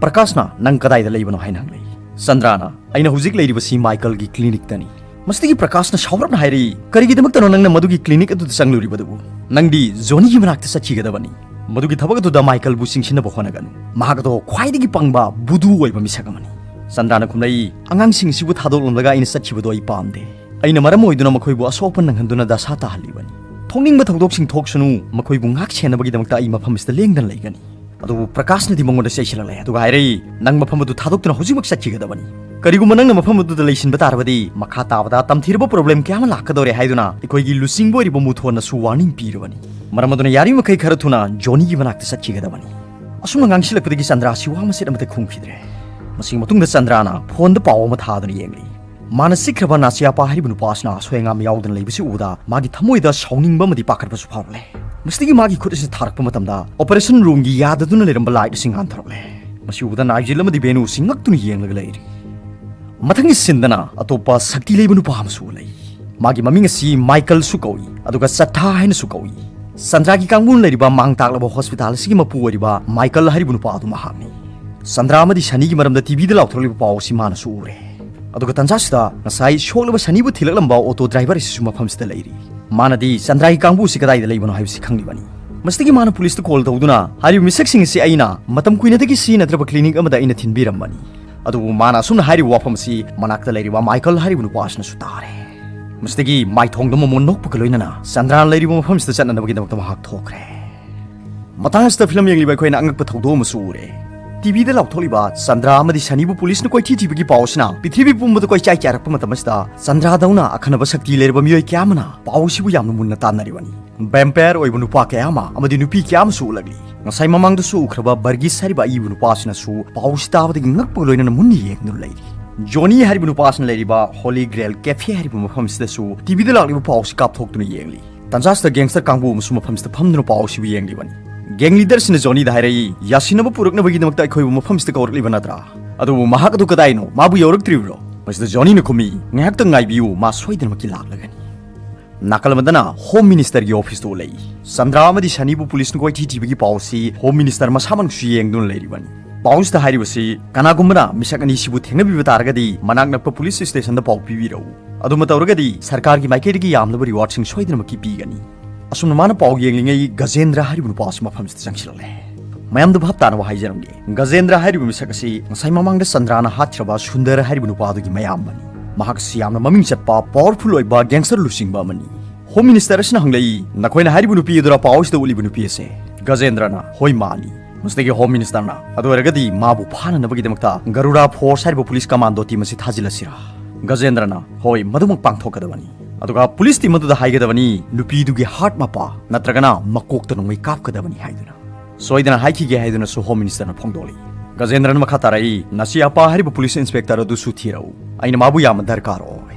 ꯄ꯭ꯔꯀꯥꯁꯅ, "ꯅꯪ ꯀꯗꯥꯏꯗ ꯂꯩꯕꯅꯣ?" ꯍꯥꯏꯅ ꯍꯪꯂꯛꯏ꯫ ꯆꯟꯗ꯭ꯔꯥꯅ, "ꯑꯩꯅ ꯍꯧꯖꯤꯛ ꯂꯩꯔꯤꯕꯁꯤ ꯃꯥꯏꯀꯜꯒꯤ ꯀ꯭ꯂꯤꯅꯤꯛꯇꯅꯤ꯫" ꯃꯁꯤꯗꯒꯤ ꯄ꯭ꯔꯀꯥꯁꯅ ꯁꯥꯎꯔꯞꯅ ꯍꯥꯏꯔꯛꯏ, "ꯀꯔꯤꯒꯤꯗꯃꯛꯇꯅꯣ ꯅꯪꯅ ꯃꯗꯨꯒꯤ ꯀ꯭ꯂꯤꯅꯤꯛ ꯑꯗꯨꯗ ꯆꯪꯂꯨꯔꯤꯕꯗꯨꯕꯨ? ꯅꯪꯗꯤ ꯖꯣꯅꯤꯒꯤ ꯃꯅꯥꯛꯇ ꯆꯠꯈꯤꯒꯗꯕꯅꯤ꯫ ꯃꯗꯨꯒꯤ ꯊꯕꯛ ꯑꯗꯨꯗ ꯃꯥꯏꯀꯜꯕꯨ ꯆꯤꯡꯁꯤꯟꯅꯕ ꯍꯣꯠꯅꯒꯅꯨ꯫ ꯃꯍꯥꯛ ꯑꯗꯣ ꯈ꯭ꯋꯥꯏꯗꯒꯤ ꯄꯪꯕ ꯚꯨꯗꯨ ꯑꯣꯏꯕ ꯃꯤꯁꯛ ꯑꯃꯅꯤ꯫" ꯆꯟꯗ꯭ꯔꯥꯅ ꯈꯨꯝꯂꯛꯏ, "ꯑꯉꯥꯡꯁꯤꯡ ꯑꯁꯤꯕꯨ ꯊꯥꯗꯣꯛꯂꯝꯂꯒ ꯑꯩꯅ ꯆꯠꯈꯤꯕꯗꯣ ꯑꯩ ꯄꯥꯝꯗꯦ꯫ ꯑꯩꯅ ꯃꯔꯝ ꯑꯣꯏꯗꯨꯅ ꯃꯈꯣꯏꯕꯨ ꯑꯁꯣꯛ ꯑꯄꯟ ꯅꯪꯍꯟꯗꯨꯅ ꯗꯁꯥ ꯇꯥꯍꯜꯂꯤꯕꯅꯤ꯫ ꯊꯣꯛꯅꯤꯡꯕ ꯊꯧꯗꯣꯛꯁꯤꯡ ꯊꯣꯛꯁꯅꯨ, ꯃꯈꯣꯏꯕꯨ ꯉꯥꯛ ꯁꯦꯟꯅꯕꯒꯤꯗꯃꯛꯇ ꯑꯩ ꯃꯐꯝ ꯑꯁꯤꯗ ꯂꯦꯡꯗꯅ ꯂꯩꯒꯅꯤ꯫" ꯑꯗꯨꯕꯨ ꯄ꯭ꯔꯀꯥꯁꯅꯗꯤ ꯃꯉꯣꯟꯗ ꯆꯩꯁꯤꯜꯂꯛꯂꯦ, ꯑꯗꯨꯒ ꯍꯥꯏꯔꯛꯏ, "ꯅꯪ ꯃꯐꯝ ꯑꯗꯨ ꯊꯥꯗꯣꯛꯇꯨꯅ ꯍꯧꯖꯤꯛꯃꯛ ꯆꯠꯈꯤꯒꯗꯕꯅꯤ꯫ ꯀꯔꯤꯒꯨꯝꯕ ꯅꯪꯅ ꯃꯐꯝ ꯑꯗꯨꯗ ꯂꯩꯁꯤꯟꯕ ꯇꯥꯔꯕꯗꯤ, ꯃꯈꯥ ꯇꯥꯕꯗ ꯇꯝꯊꯤꯔꯕ ꯄ꯭ꯔꯣꯕ꯭ꯂꯦꯝ ꯀꯌꯥ ꯑꯃ ꯂꯥꯛꯀꯗꯧꯔꯦ ꯍꯥꯏꯗꯨꯅ ꯑꯩꯈꯣꯏꯒꯤ ꯂꯨꯆꯤꯡꯕ ꯑꯣꯏꯔꯤꯕ ꯃꯨꯊꯣꯟꯅꯁꯨ ꯋꯥꯔꯅꯤꯡ ꯄꯤꯔꯕꯅꯤ꯫ ꯃꯔꯝ ꯑꯗꯨꯅ ꯌꯥꯔꯤꯕꯃꯈꯩ ꯈꯔ ꯊꯨꯅ ꯖꯣꯅꯤꯒꯤ ꯃꯅꯥꯛꯇ ꯆꯠꯈꯤꯒꯗꯕꯅꯤ꯫" ꯑꯁꯨꯝꯅ ꯉꯥꯡꯁꯤꯜꯂꯛꯄꯗꯒꯤ ꯆꯟꯗ꯭ꯔꯥꯁꯤ ꯋꯥ ꯃꯆꯦꯠ ꯑꯃꯠꯇ ꯈꯨꯝꯈꯤꯗ꯭ꯔꯦ꯫ ꯃꯁꯤꯒꯤ ꯃꯇꯨꯡꯗ ꯆꯟꯗ꯭ꯔꯥꯅ ꯐꯣꯟꯗ ꯄꯥꯎ ꯑꯃ ꯊꯥꯗꯨꯅ ꯌꯦꯡꯂꯤ꯫ ꯃꯥꯅ ꯆꯤꯛꯈ꯭ꯔꯕ ꯅꯥꯆꯤꯌꯥꯄꯥ ꯍꯥꯏꯔꯤꯕ ꯅꯨꯄꯥ ꯑꯁꯤꯅ ꯑꯁꯣꯏ ꯑꯉꯥꯝ ꯌꯥꯎꯗꯅ ꯂꯩꯕꯁꯤ ꯎꯕꯗ ꯃꯥꯒꯤ ꯊꯃꯣꯏꯗ ꯁꯥꯎꯅꯤꯡꯕ ꯑꯃꯗꯤ ꯄꯥꯈꯠꯄꯁꯨ ꯐꯥꯎꯔꯛꯂꯦ꯫ ꯃꯁꯤꯗꯒꯤ ꯃꯥꯒꯤ ꯈꯨꯠ ꯑꯁꯤ ꯊꯥꯔꯛꯄ ꯃꯇꯝꯗ ꯑꯣꯄꯔꯦꯁꯟ ꯔꯨꯝꯒꯤ ꯌꯥꯗꯗꯨꯅ ꯂꯩꯔꯝꯕ ꯂꯥꯏꯠ ꯑꯁꯤ ꯉꯥꯟꯊꯣꯔꯛꯂꯦ꯫ ꯃꯁꯤ ꯎꯕꯗ ꯅꯥꯏꯖꯤꯜ ꯑꯃꯗꯤ ꯕꯦꯅꯨ ꯑꯁꯤ ꯉꯛꯇꯨꯅ ꯌꯦꯡꯂꯒ ꯂꯩꯔꯤ꯫ ꯃꯊꯪꯒꯤ ꯁꯤꯟꯗꯅ ꯑꯇꯣꯞꯄ ꯁꯛꯇꯤ ꯂꯩꯕ ꯅꯨꯄꯥ ꯑꯃꯁꯨ ꯂꯩ꯫ ꯃꯥꯒꯤ ꯃꯃꯤꯡ ꯑꯁꯤ ꯃꯥꯏꯀꯜꯁꯨ ꯀꯧꯏ, ꯑꯗꯨꯒ ꯆꯠꯊꯥ ꯍꯥꯏꯅꯁꯨ ꯀꯧꯏ꯫ ꯆꯟꯗ꯭ꯔꯥꯒꯤ ꯀꯥꯡꯕꯨꯅ ꯂꯩꯔꯤꯕ ꯃꯥꯡ ꯇꯥꯛꯂꯕ ꯍꯣꯁꯄꯤꯇꯥꯜ ꯑꯁꯤꯒꯤ ꯃꯄꯨ ꯑꯣꯏꯔꯤꯕ ꯃꯥꯏꯀꯜ ꯍꯥꯏꯔꯤꯕ ꯅꯨꯄꯥ ꯑꯗꯨ ꯃꯍꯥꯛꯅꯤ꯫ ꯆꯟꯗ꯭ꯔꯥ ꯑꯃꯗꯤ ꯁꯅꯤꯒꯤ ꯃꯔꯝꯗ ꯇꯤꯚꯤꯗ ꯂꯥꯎꯊꯣꯔꯛꯂꯤꯕ ꯄꯥꯎ ꯑꯁꯤ ꯃꯥꯅꯁꯨ ꯎꯔꯦ꯫ ꯑꯗꯨꯒ ꯇꯟꯖꯥꯁꯤꯗ ꯉꯁꯥꯏ ꯁꯣꯛꯂꯕ ꯁꯅꯤꯕꯨ ꯊꯤꯜꯂꯛꯂꯝꯕ ꯑꯣꯇꯣ ꯗ꯭ꯔꯥꯏꯚꯔ ꯑꯁꯤꯁꯨ ꯃꯐꯝꯁꯤꯗ ꯂꯩꯔꯤ꯫ ꯃꯥꯅꯗꯤ ꯆꯟꯗ꯭ꯔꯥꯒꯤ ꯀꯥꯡꯕꯨ ꯑꯁꯤ ꯀꯗꯥꯏꯗ ꯂꯩꯕꯅꯣ ꯍꯥꯏꯕꯁꯤ ꯈꯪꯂꯤꯕꯅꯤ꯫ ꯃꯁꯤꯗꯒꯤ ꯃꯥꯅ ꯄꯨꯂꯤꯁꯇ ꯀꯣꯜ ꯇꯧꯗꯨꯅ, "ꯍꯥꯏꯔꯤꯕ ꯃꯤꯁꯛꯁꯤꯡ ꯑꯁꯤ ꯑꯩꯅ ꯃꯇꯝ ꯀꯨꯏꯅꯗꯒꯤ ꯁꯤꯖꯤꯟꯅꯗ꯭ꯔꯕ ꯀ꯭ꯂꯤꯅꯤꯛ ꯑꯃꯗ ꯑꯩꯅ ꯊꯤꯟꯕꯤꯔꯝꯕꯅꯤ꯫" ꯑꯗꯨꯕꯨ ꯃꯥꯅ ꯑꯁꯨꯝꯅ ꯍꯥꯏꯔꯤꯕ ꯋꯥꯐꯝ ꯑꯁꯤ ꯃꯅꯥꯛꯇ ꯂꯩꯔꯤꯕ ꯃꯥꯏꯀꯜ ꯍꯥꯏꯔꯤꯕ ꯅꯨꯄꯥ ꯑꯁꯤꯅꯁꯨ ꯇꯥꯔꯦ꯫ ꯃꯁꯤꯗꯒꯤ ꯃꯥꯏꯊꯣꯡꯗ ꯃꯃꯣꯟ ꯅꯣꯛꯄꯒ ꯂꯣꯏꯅꯅ ꯆꯟꯗ꯭ꯔꯥꯅ ꯂꯩꯔꯤꯕ ꯃꯐꯝꯁꯤꯗ ꯆꯠꯅꯅꯕꯒꯤꯗꯃꯛꯇ ꯃꯍꯥꯛ ꯊꯣꯛꯈ꯭ꯔꯦ꯫ ꯃꯇꯥꯡ ꯑꯁꯤꯗ ꯐꯤꯂꯝ ꯌꯦꯡꯂꯤꯕ ꯑꯩꯈꯣꯏꯅ ꯑꯉꯛꯄ ꯊꯧꯗꯣꯛ ꯑꯃꯁꯨ ꯎꯔꯦ꯫ ꯇꯤꯚꯤꯗ ꯂꯥꯎꯊꯣꯛꯂꯤꯕ ꯆꯟꯗ꯭ꯔꯥ ꯑꯃꯗꯤ ꯁꯅꯤꯕꯨ ꯄꯨꯂꯤꯁꯅ ꯀꯣꯏꯊꯤ ꯊꯤꯕꯒꯤ ꯄꯥꯎ ꯑꯁꯤꯅ ꯄ꯭ꯔꯤꯊꯤꯕꯤ ꯄꯨꯝꯕꯗ ꯀꯣꯏꯆꯥꯏ ꯆꯥꯏꯔꯛꯄ ꯃꯇꯝ ꯑꯁꯤꯗ, ꯆꯟꯗ꯭ꯔꯥꯗꯧꯅ ꯑꯈꯟꯅꯕ ꯁꯛꯇꯤ ꯂꯩꯔꯕ ꯃꯤꯑꯣꯏ ꯀꯌꯥ ꯑꯃꯅ ꯄꯥꯎ ꯑꯁꯤꯕꯨ ꯌꯥꯝꯅ ꯃꯨꯟꯅ ꯇꯥꯟꯅꯔꯤꯕꯅꯤ꯫ ꯚꯦꯝꯄꯥꯌꯔ ꯑꯣꯏꯕ ꯅꯨꯄꯥ ꯀꯌꯥ ꯑꯃ ꯑꯃꯗꯤ ꯅꯨꯄꯤ ꯀꯌꯥ ꯑꯃꯁꯨ ꯎꯠꯂꯛꯂꯤ꯫ ꯉꯁꯥꯏ ꯃꯃꯥꯡꯗꯁꯨ ꯎꯈ꯭ꯔꯕ ꯕꯔꯒꯤꯁ ꯍꯥꯏꯔꯤꯕ ꯑꯏꯕ ꯅꯨꯄꯥ ꯑꯁꯤꯅꯁꯨ ꯄꯥꯎꯁꯤ ꯇꯥꯕꯗꯒꯤ ꯉꯛꯄꯒ ꯂꯣꯏꯅꯅ ꯃꯨꯟꯅ ꯌꯦꯡꯗꯨꯅ ꯂꯩꯔꯤ꯫ ꯖꯣꯅꯤ ꯍꯥꯏꯔꯤꯕ ꯅꯨꯄꯥ ꯑꯁꯤꯅ ꯂꯩꯔꯤꯕ ꯍꯣꯂꯤ ꯒ꯭ꯔꯦꯜ ꯀꯦꯐꯦ ꯍꯥꯏꯔꯤꯕ ꯃꯐꯝ ꯑꯁꯤꯗꯁꯨ ꯇꯤꯚꯤꯗ ꯂꯥꯛꯂꯤꯕ ꯄꯥꯎꯁꯤ ꯀꯥꯞꯊꯣꯛꯇꯨꯅ ꯌꯦꯡꯂꯤ꯫ ꯇꯟꯖꯥꯁꯤꯗ ꯒꯦꯡꯁꯇꯔ ꯀꯥꯡꯕꯨ ꯑꯃꯁꯨ ꯃꯐꯝꯁꯤꯗ ꯐꯝꯗꯨꯅ ꯄꯥꯎꯁꯤꯕꯨ ꯌꯦꯡꯂꯤꯕꯅꯤ꯫ ꯒꯦꯡ ꯂꯤꯗꯔꯁꯤꯅ ꯖꯣꯅꯤꯗ ꯍꯥꯏꯔꯛꯏ, "ꯌꯥꯁꯤꯟꯅꯕ ꯄꯨꯔꯛꯅꯕꯒꯤꯗꯃꯛꯇ ꯑꯩꯈꯣꯏꯕꯨ ꯃꯐꯝꯁꯤꯗ ꯀꯧꯔꯛꯂꯤꯕ ꯅꯠꯇ꯭ꯔꯥ? ꯑꯗꯨꯕꯨ ꯃꯍꯥꯛ ꯑꯗꯨ ꯀꯗꯥꯏꯅꯣ? ꯃꯥꯕꯨ ꯌꯧꯔꯛꯇ꯭ꯔꯤꯕ꯭ꯔꯣ?" ꯃꯁꯤꯗ ꯖꯣꯅꯤꯅ ꯈꯨꯝꯃꯤ, "ꯉꯥꯏꯍꯥꯛꯇꯪ ꯉꯥꯏꯕꯤꯌꯨ, ꯃꯥ ꯁꯣꯏꯗꯅꯃꯛꯀꯤ ꯂꯥꯛꯂꯒꯅꯤ"꯫ ꯅꯥꯀꯜ ꯑꯃꯗꯅ ꯍꯣꯝ ꯃꯤꯅꯤꯁꯇꯔꯒꯤ ꯑꯣꯐꯤꯁꯇ ꯎꯠꯂꯛꯏ꯫ ꯆꯟꯗ꯭ꯔꯥ ꯑꯃꯗꯤ ꯁꯅꯤꯕꯨ ꯄꯨꯂꯤꯁꯅ ꯀꯣꯏꯊꯤ ꯊꯤꯕꯒꯤ ꯄꯥꯎ ꯑꯁꯤ ꯍꯣꯝ ꯃꯤꯅꯤꯁꯇꯔ ꯃꯁꯥꯃꯛꯅꯁꯨ ꯌꯦꯡꯗꯨꯅ ꯂꯩꯔꯤꯕꯅꯤ꯫ ꯄꯥꯎꯁꯤꯗ ꯍꯥꯏꯔꯤꯕꯁꯤ, ꯀꯅꯥꯒꯨꯝꯕꯅ ꯃꯤꯁꯛ ꯑꯅꯤꯁꯤꯕꯨ ꯊꯦꯡꯅꯕꯤꯕ ꯇꯥꯔꯒꯗꯤ ꯃꯅꯥꯛ ꯅꯛꯄ ꯄꯨꯂꯤꯁ ꯁ꯭ꯇꯦꯁꯟꯗ ꯄꯥꯎ ꯄꯤꯕꯤꯔꯛꯎ꯫ ꯑꯗꯨꯃ ꯇꯧꯔꯒꯗꯤ ꯁꯔꯀꯥꯔꯒꯤ ꯃꯥꯏꯀꯩꯗꯒꯤ ꯌꯥꯝꯂꯕ ꯔꯤꯋꯥꯔꯗꯁꯤꯡ ꯁꯣꯏꯗꯅꯃꯛꯀꯤ ꯄꯤꯒꯅꯤ꯫ ꯑꯁꯨꯝꯅ ꯃꯥꯅ ꯄꯥꯎ ꯌꯦꯡꯂꯤꯉꯩ ꯒꯖꯦꯟꯗ꯭ꯔ ꯍꯥꯏꯔꯤꯕ ꯅꯨꯄꯥ ꯑꯁꯤ ꯃꯐꯝꯁꯤꯗ ꯆꯪꯁꯤꯜꯂꯛꯂꯦ꯫ ꯃꯌꯥꯝꯗ ꯚꯥꯞ ꯇꯥꯅꯕ ꯍꯥꯏꯖꯔꯝꯒꯦ, ꯒꯖꯦꯟꯗ꯭ꯔ ꯍꯥꯏꯔꯤꯕ ꯃꯤꯁꯛ ꯑꯁꯤ ꯉꯁꯥꯏ ꯃꯃꯥꯡꯗ ꯆꯟꯗ꯭ꯔꯥꯅ ꯍꯥꯠꯈ꯭ꯔꯕ ꯁꯨꯟꯗꯔ ꯍꯥꯏꯔꯤꯕ ꯅꯨꯄꯥ ꯑꯗꯨꯒꯤ ꯃꯌꯥꯝꯕꯅꯤ꯫ ꯃꯍꯥꯛ ꯑꯁꯤ ꯌꯥꯝꯅ ꯃꯃꯤꯡ ꯆꯠꯄ ꯄꯥꯋꯔꯐꯨꯜ ꯑꯣꯏꯕ ꯒꯦꯡꯁꯇꯔ ꯂꯨꯆꯤꯡꯕ ꯑꯃꯅꯤ꯫ ꯍꯣꯝ ꯃꯤꯅꯤꯁꯇꯔ ꯑꯁꯤꯅ ꯍꯪꯂꯛꯏ, "ꯅꯈꯣꯏꯅ ꯍꯥꯏꯔꯤꯕ ꯅꯨꯄꯤ ꯑꯗꯨꯔ ꯄꯥꯎꯁꯤꯗ ꯎꯠꯂꯤꯕ ꯅꯨꯄꯤ ꯑꯁꯦ?" ꯒꯖꯦꯟꯗ꯭ꯔꯅ, "ꯍꯣꯏ, ꯃꯥꯅꯤ"꯫ ꯃꯁꯤꯗꯒꯤ ꯍꯣꯝ ꯃꯤꯅꯤꯁꯇꯔꯅ, "ꯑꯗꯨ ꯑꯣꯏꯔꯒꯗꯤ ꯃꯥꯕꯨ ꯐꯥꯅꯅꯕꯒꯤꯗꯃꯛꯇ ꯒꯔꯨꯔꯥ ꯐꯣꯔꯁ ꯍꯥꯏꯔꯤꯕ ꯄꯨꯂꯤꯁ ꯀꯃꯥꯟꯗꯣ ꯇꯤꯝ ꯑꯁꯤ ꯊꯥꯖꯤꯜꯂꯁꯤꯔꯥ?" ꯒꯖꯦꯟꯗ꯭ꯔꯅ, "ꯍꯣꯏ, ꯃꯗꯨꯃꯛ ꯄꯥꯡꯊꯣꯛꯀꯗꯕꯅꯤ꯫ ꯑꯗꯨꯒ ꯄꯨꯂꯤꯁ ꯇꯤꯝ ꯑꯗꯨꯗ ꯍꯥꯏꯒꯗꯕꯅꯤ, ꯅꯨꯄꯤꯗꯨꯒꯤ ꯍꯥꯔꯠ ꯃꯄꯥ ꯅꯠꯇ꯭ꯔꯒꯅ ꯃꯀꯣꯛꯇ ꯅꯣꯡꯃꯩ ꯀꯥꯞꯀꯗꯕꯅꯤ ꯍꯥꯏꯗꯨꯅ꯫ ꯁꯣꯏꯗꯅ ꯍꯥꯏꯈꯤꯒꯦ" ꯍꯥꯏꯗꯨꯅꯁꯨ ꯍꯣꯝ ꯃꯤꯅꯤꯁꯇꯔꯅ ꯐꯣꯡꯗꯣꯛꯂꯤ꯫ ꯒꯖꯦꯟꯗ꯭ꯔꯅ ꯃꯈꯥ ꯇꯥꯔꯛꯏ, "ꯅꯁꯤꯌꯥꯄꯥ ꯍꯥꯏꯔꯤꯕ ꯄꯨꯂꯤꯁ ꯏꯟꯁꯄꯦꯛꯇꯔ ꯑꯗꯨꯁꯨ ꯊꯤꯔꯛꯎ꯫ ꯑꯩꯅ ꯃꯥꯕꯨ ꯌꯥꯝꯅ ꯗꯔꯀꯥꯔ ꯑꯣꯏ"꯫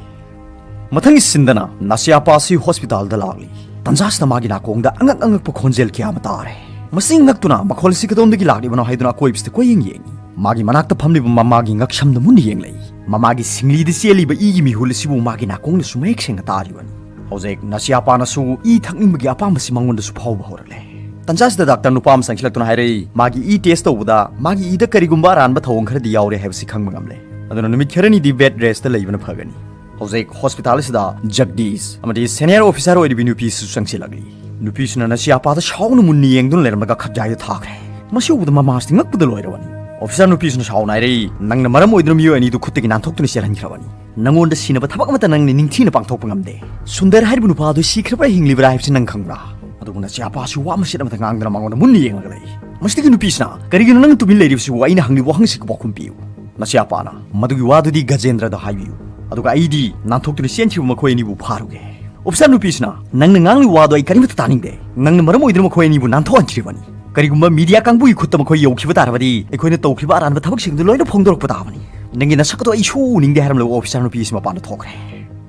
ꯃꯊꯪꯒꯤ ꯁꯤꯟꯗꯅ ꯅꯁꯤꯌꯥꯄꯥ ꯑꯁꯤ ꯍꯣꯁꯄꯤꯇꯥꯜꯗ ꯂꯥꯛꯂꯤ꯫ ꯇꯟꯖꯥꯁꯤꯗ ꯃꯥꯒꯤ ꯅꯥꯀꯣꯡꯗ ꯑꯉꯛ ꯑꯉꯛꯄ ꯈꯣꯟꯖꯦꯜ ꯀꯌꯥ ꯑꯃ ꯇꯥꯔꯦ꯫ ꯃꯁꯤ ꯉꯛꯇꯨꯅ ꯃꯈꯣꯜ ꯑꯁꯤ ꯀꯗꯣꯝꯗꯒꯤ ꯂꯥꯛꯂꯤꯕꯅꯣ ꯍꯥꯏꯗꯨꯅ ꯑꯀꯣꯏꯕꯁꯤꯗ ꯀꯣꯏꯌꯦꯡ ꯌꯦꯡꯉꯤ꯫ ꯃꯥꯒꯤ ꯃꯅꯥꯛꯇ ꯐꯝꯂꯤꯕ ꯃꯃꯥꯒꯤ ꯉꯛꯁꯝꯗ ꯃꯨꯟꯅ ꯌꯦꯡꯂꯛꯏ꯫ ꯃꯃꯥꯒꯤ ꯁꯤꯡꯂꯤꯗ ꯆꯦꯜꯂꯤꯕ ꯏꯒꯤ ꯃꯤꯍꯨꯜ ꯑꯁꯤꯕꯨ ꯃꯥꯒꯤ ꯅꯥꯀꯣꯡꯅꯁꯨ ꯃꯌꯦꯛ ꯁꯦꯡꯅ ꯇꯥꯔꯤꯕꯅꯤ꯫ ꯍꯧꯖꯤꯛ ꯅꯁꯤꯌꯥꯄꯥꯅꯁꯨ ꯏ ꯊꯛꯅꯤꯡꯕꯒꯤ ꯑꯄꯥꯝꯕꯁꯤ ꯃꯉꯣꯟꯗꯁꯨ ꯐꯥꯎꯕ ꯍꯧꯔꯛꯂꯦ꯫ ꯇꯟꯖꯥꯁꯤꯗ ꯗꯥꯛꯇꯔ ꯅꯨꯄꯥ ꯑꯃ ꯆꯪꯁꯤꯜꯂꯛꯇꯨꯅ ꯍꯥꯏꯔꯛꯏ, ꯃꯥꯒꯤ ꯏ ꯇꯦꯁ ꯇꯧꯕꯗ ꯃꯥꯒꯤ ꯏꯗ ꯀꯔꯤꯒꯨꯝꯕ ꯑꯔꯥꯟꯕ ꯊꯧꯑꯣꯡ ꯈꯔꯗꯤ ꯌꯥꯎꯔꯦ ꯍꯥꯏꯕꯁꯤ ꯈꯪꯕ ꯉꯝꯂꯦ꯫ ꯑꯗꯨꯅ ꯅꯨꯃꯤꯠ ꯈꯔꯅꯤꯗꯤ ꯕꯦꯗ ꯔꯦꯁꯇ ꯂꯩꯕꯅ ꯐꯒꯅꯤ꯫ ꯍꯧꯖꯤꯛ ꯍꯣꯁꯄꯤꯇꯥꯜ ꯑꯁꯤꯗ ꯖꯒꯗꯤꯁ ꯑꯃꯗꯤ ꯁꯦꯅꯤꯌꯔ ꯑꯣꯐꯤꯁꯥꯔ ꯑꯣꯏꯔꯤꯕꯤ ꯅꯨꯄꯤꯁꯨ ꯆꯪꯁꯤꯜꯂꯛꯂꯤ꯫ ꯅꯨꯄꯤꯁꯤꯅ ꯅꯁꯤꯌꯥꯄꯥꯗ ꯁꯥꯎꯅ ꯃꯨꯟꯅ ꯌꯦꯡꯗꯨꯅ ꯂꯩꯔꯝꯂꯒ ꯈꯞꯖꯥꯏꯗ ꯊꯥꯈ꯭ꯔꯦ꯫ ꯃꯁꯤ ꯎꯕꯗ ꯃꯃꯥꯁꯤ ꯉꯛꯄꯗ ꯂꯣꯏꯔꯕꯅꯤ꯫ ꯑꯣꯐꯤꯁꯥꯔ ꯅꯨꯄꯤꯁꯤꯅ ꯁꯥꯎꯅ ꯍꯥꯏꯔꯛꯏ, "ꯅꯪꯅ ꯃꯔꯝ ꯑꯣꯏꯗꯨꯅ ꯃꯤꯑꯣꯏ ꯑꯅꯤꯗꯨ ꯈꯨꯠꯇꯒꯤ ꯅꯥꯟꯊꯣꯛꯇꯨꯅ ꯆꯦꯜꯍꯟꯈ꯭ꯔꯕꯅꯤ꯫ ꯅꯪꯉꯣꯟꯗ ꯁꯤꯅꯕ ꯊꯕꯛ ꯑꯃꯠꯇ ꯅꯪꯅ ꯅꯤꯡꯊꯤꯅ ꯄꯥꯡꯊꯣꯛꯄ ꯉꯝꯗꯦ꯫ ꯁꯨꯟꯗꯔ ꯍꯥꯏꯔꯤꯕ ꯅꯨꯄꯥ ꯑꯗꯨ ꯁꯤꯈ꯭ꯔꯕ꯭ꯔꯥ ꯍꯤꯡꯂꯤꯕ꯭ꯔꯥ ꯍꯥꯏꯕꯁꯤ ꯅꯪ ꯈꯪꯕ꯭ꯔꯥ?" ꯑꯗꯨꯕꯨ ꯅꯁꯤꯌꯥꯄꯥꯁꯤ ꯋꯥ ꯃꯆꯦꯠ ꯑꯃꯠꯇ ꯉꯥꯡꯗꯅ ꯃꯉꯣꯟꯗ ꯃꯨꯟꯅ ꯌꯦꯡꯂꯒ ꯂꯩ꯫ ꯃꯁꯤꯗꯒꯤ ꯅꯨꯄꯤꯁꯤꯅ, "ꯀꯔꯤꯒꯤꯅꯣ ꯅꯪꯅ ꯇꯨꯃꯤꯟ ꯂꯩꯔꯤꯕꯁꯤꯕꯨ? ꯑꯩꯅ ꯍꯪꯂꯤꯕ ꯋꯥꯍꯪꯁꯤꯒꯤ ꯄꯥꯎꯈꯨꯝ ꯄꯤꯌꯨ"꯫ ꯅꯁꯤꯌꯥꯄꯥꯅ, "ꯃꯗꯨꯒꯤ ꯋꯥꯗꯨꯗꯤ ꯒꯖꯦꯟꯗ꯭ꯔꯗ ꯍꯥꯏꯕꯤꯌꯨ꯫ ꯑꯗꯨꯒ ꯑꯩꯗꯤ ꯅꯥꯟꯊꯣꯛꯇꯨꯅ ꯆꯦꯟꯈꯤꯕ ꯃꯈꯣꯏ ꯑꯅꯤꯕꯨ ꯐꯥꯔꯨꯒꯦ"꯫ ꯑꯣꯐꯤꯁꯥꯔ ꯅꯨꯄꯤꯁꯤꯅ, "ꯅꯪꯅ ꯉꯥꯡꯂꯤꯕ ꯋꯥꯗꯣ ꯑꯩ ꯀꯔꯤꯃꯠꯇ ꯇꯥꯅꯤꯡꯗꯦ꯫ ꯅꯪꯅ ꯃꯔꯝ ꯑꯣꯏꯗꯨꯅ ꯃꯈꯣꯏ ꯑꯅꯤꯕꯨ ꯅꯥꯟꯊꯣꯛꯍꯟꯈꯤꯕꯅꯤ꯫ ꯀꯔꯤꯒꯨꯝꯕ ꯃꯤꯗꯤꯌꯥ ꯀꯥꯡꯕꯨꯒꯤ ꯈꯨꯠꯇ ꯃꯈꯣꯏ ꯌꯧꯈꯤꯕ ꯇꯥꯔꯕꯗꯤ ꯑꯩꯈꯣꯏꯅ ꯇꯧꯈꯤꯕ ꯑꯔꯥꯟꯕ ꯊꯕꯛꯁꯤꯡꯗꯨ ꯂꯣꯏꯅ ꯐꯣꯡꯗꯣꯔꯛꯄ ꯇꯥꯕꯅꯤ꯫ ꯅꯪꯒꯤ ꯅꯁꯛ ꯑꯗꯣ ꯑꯩ ꯁꯨꯡꯎ ꯎꯅꯤꯡꯗꯦ" ꯍꯥꯏꯔꯝꯂꯒ ꯑꯣꯐꯤꯁꯥꯔ ꯅꯨꯄꯤ ꯑꯁꯤ ꯃꯄꯥꯟꯗ ꯊꯣꯛꯈ꯭ꯔꯦ꯫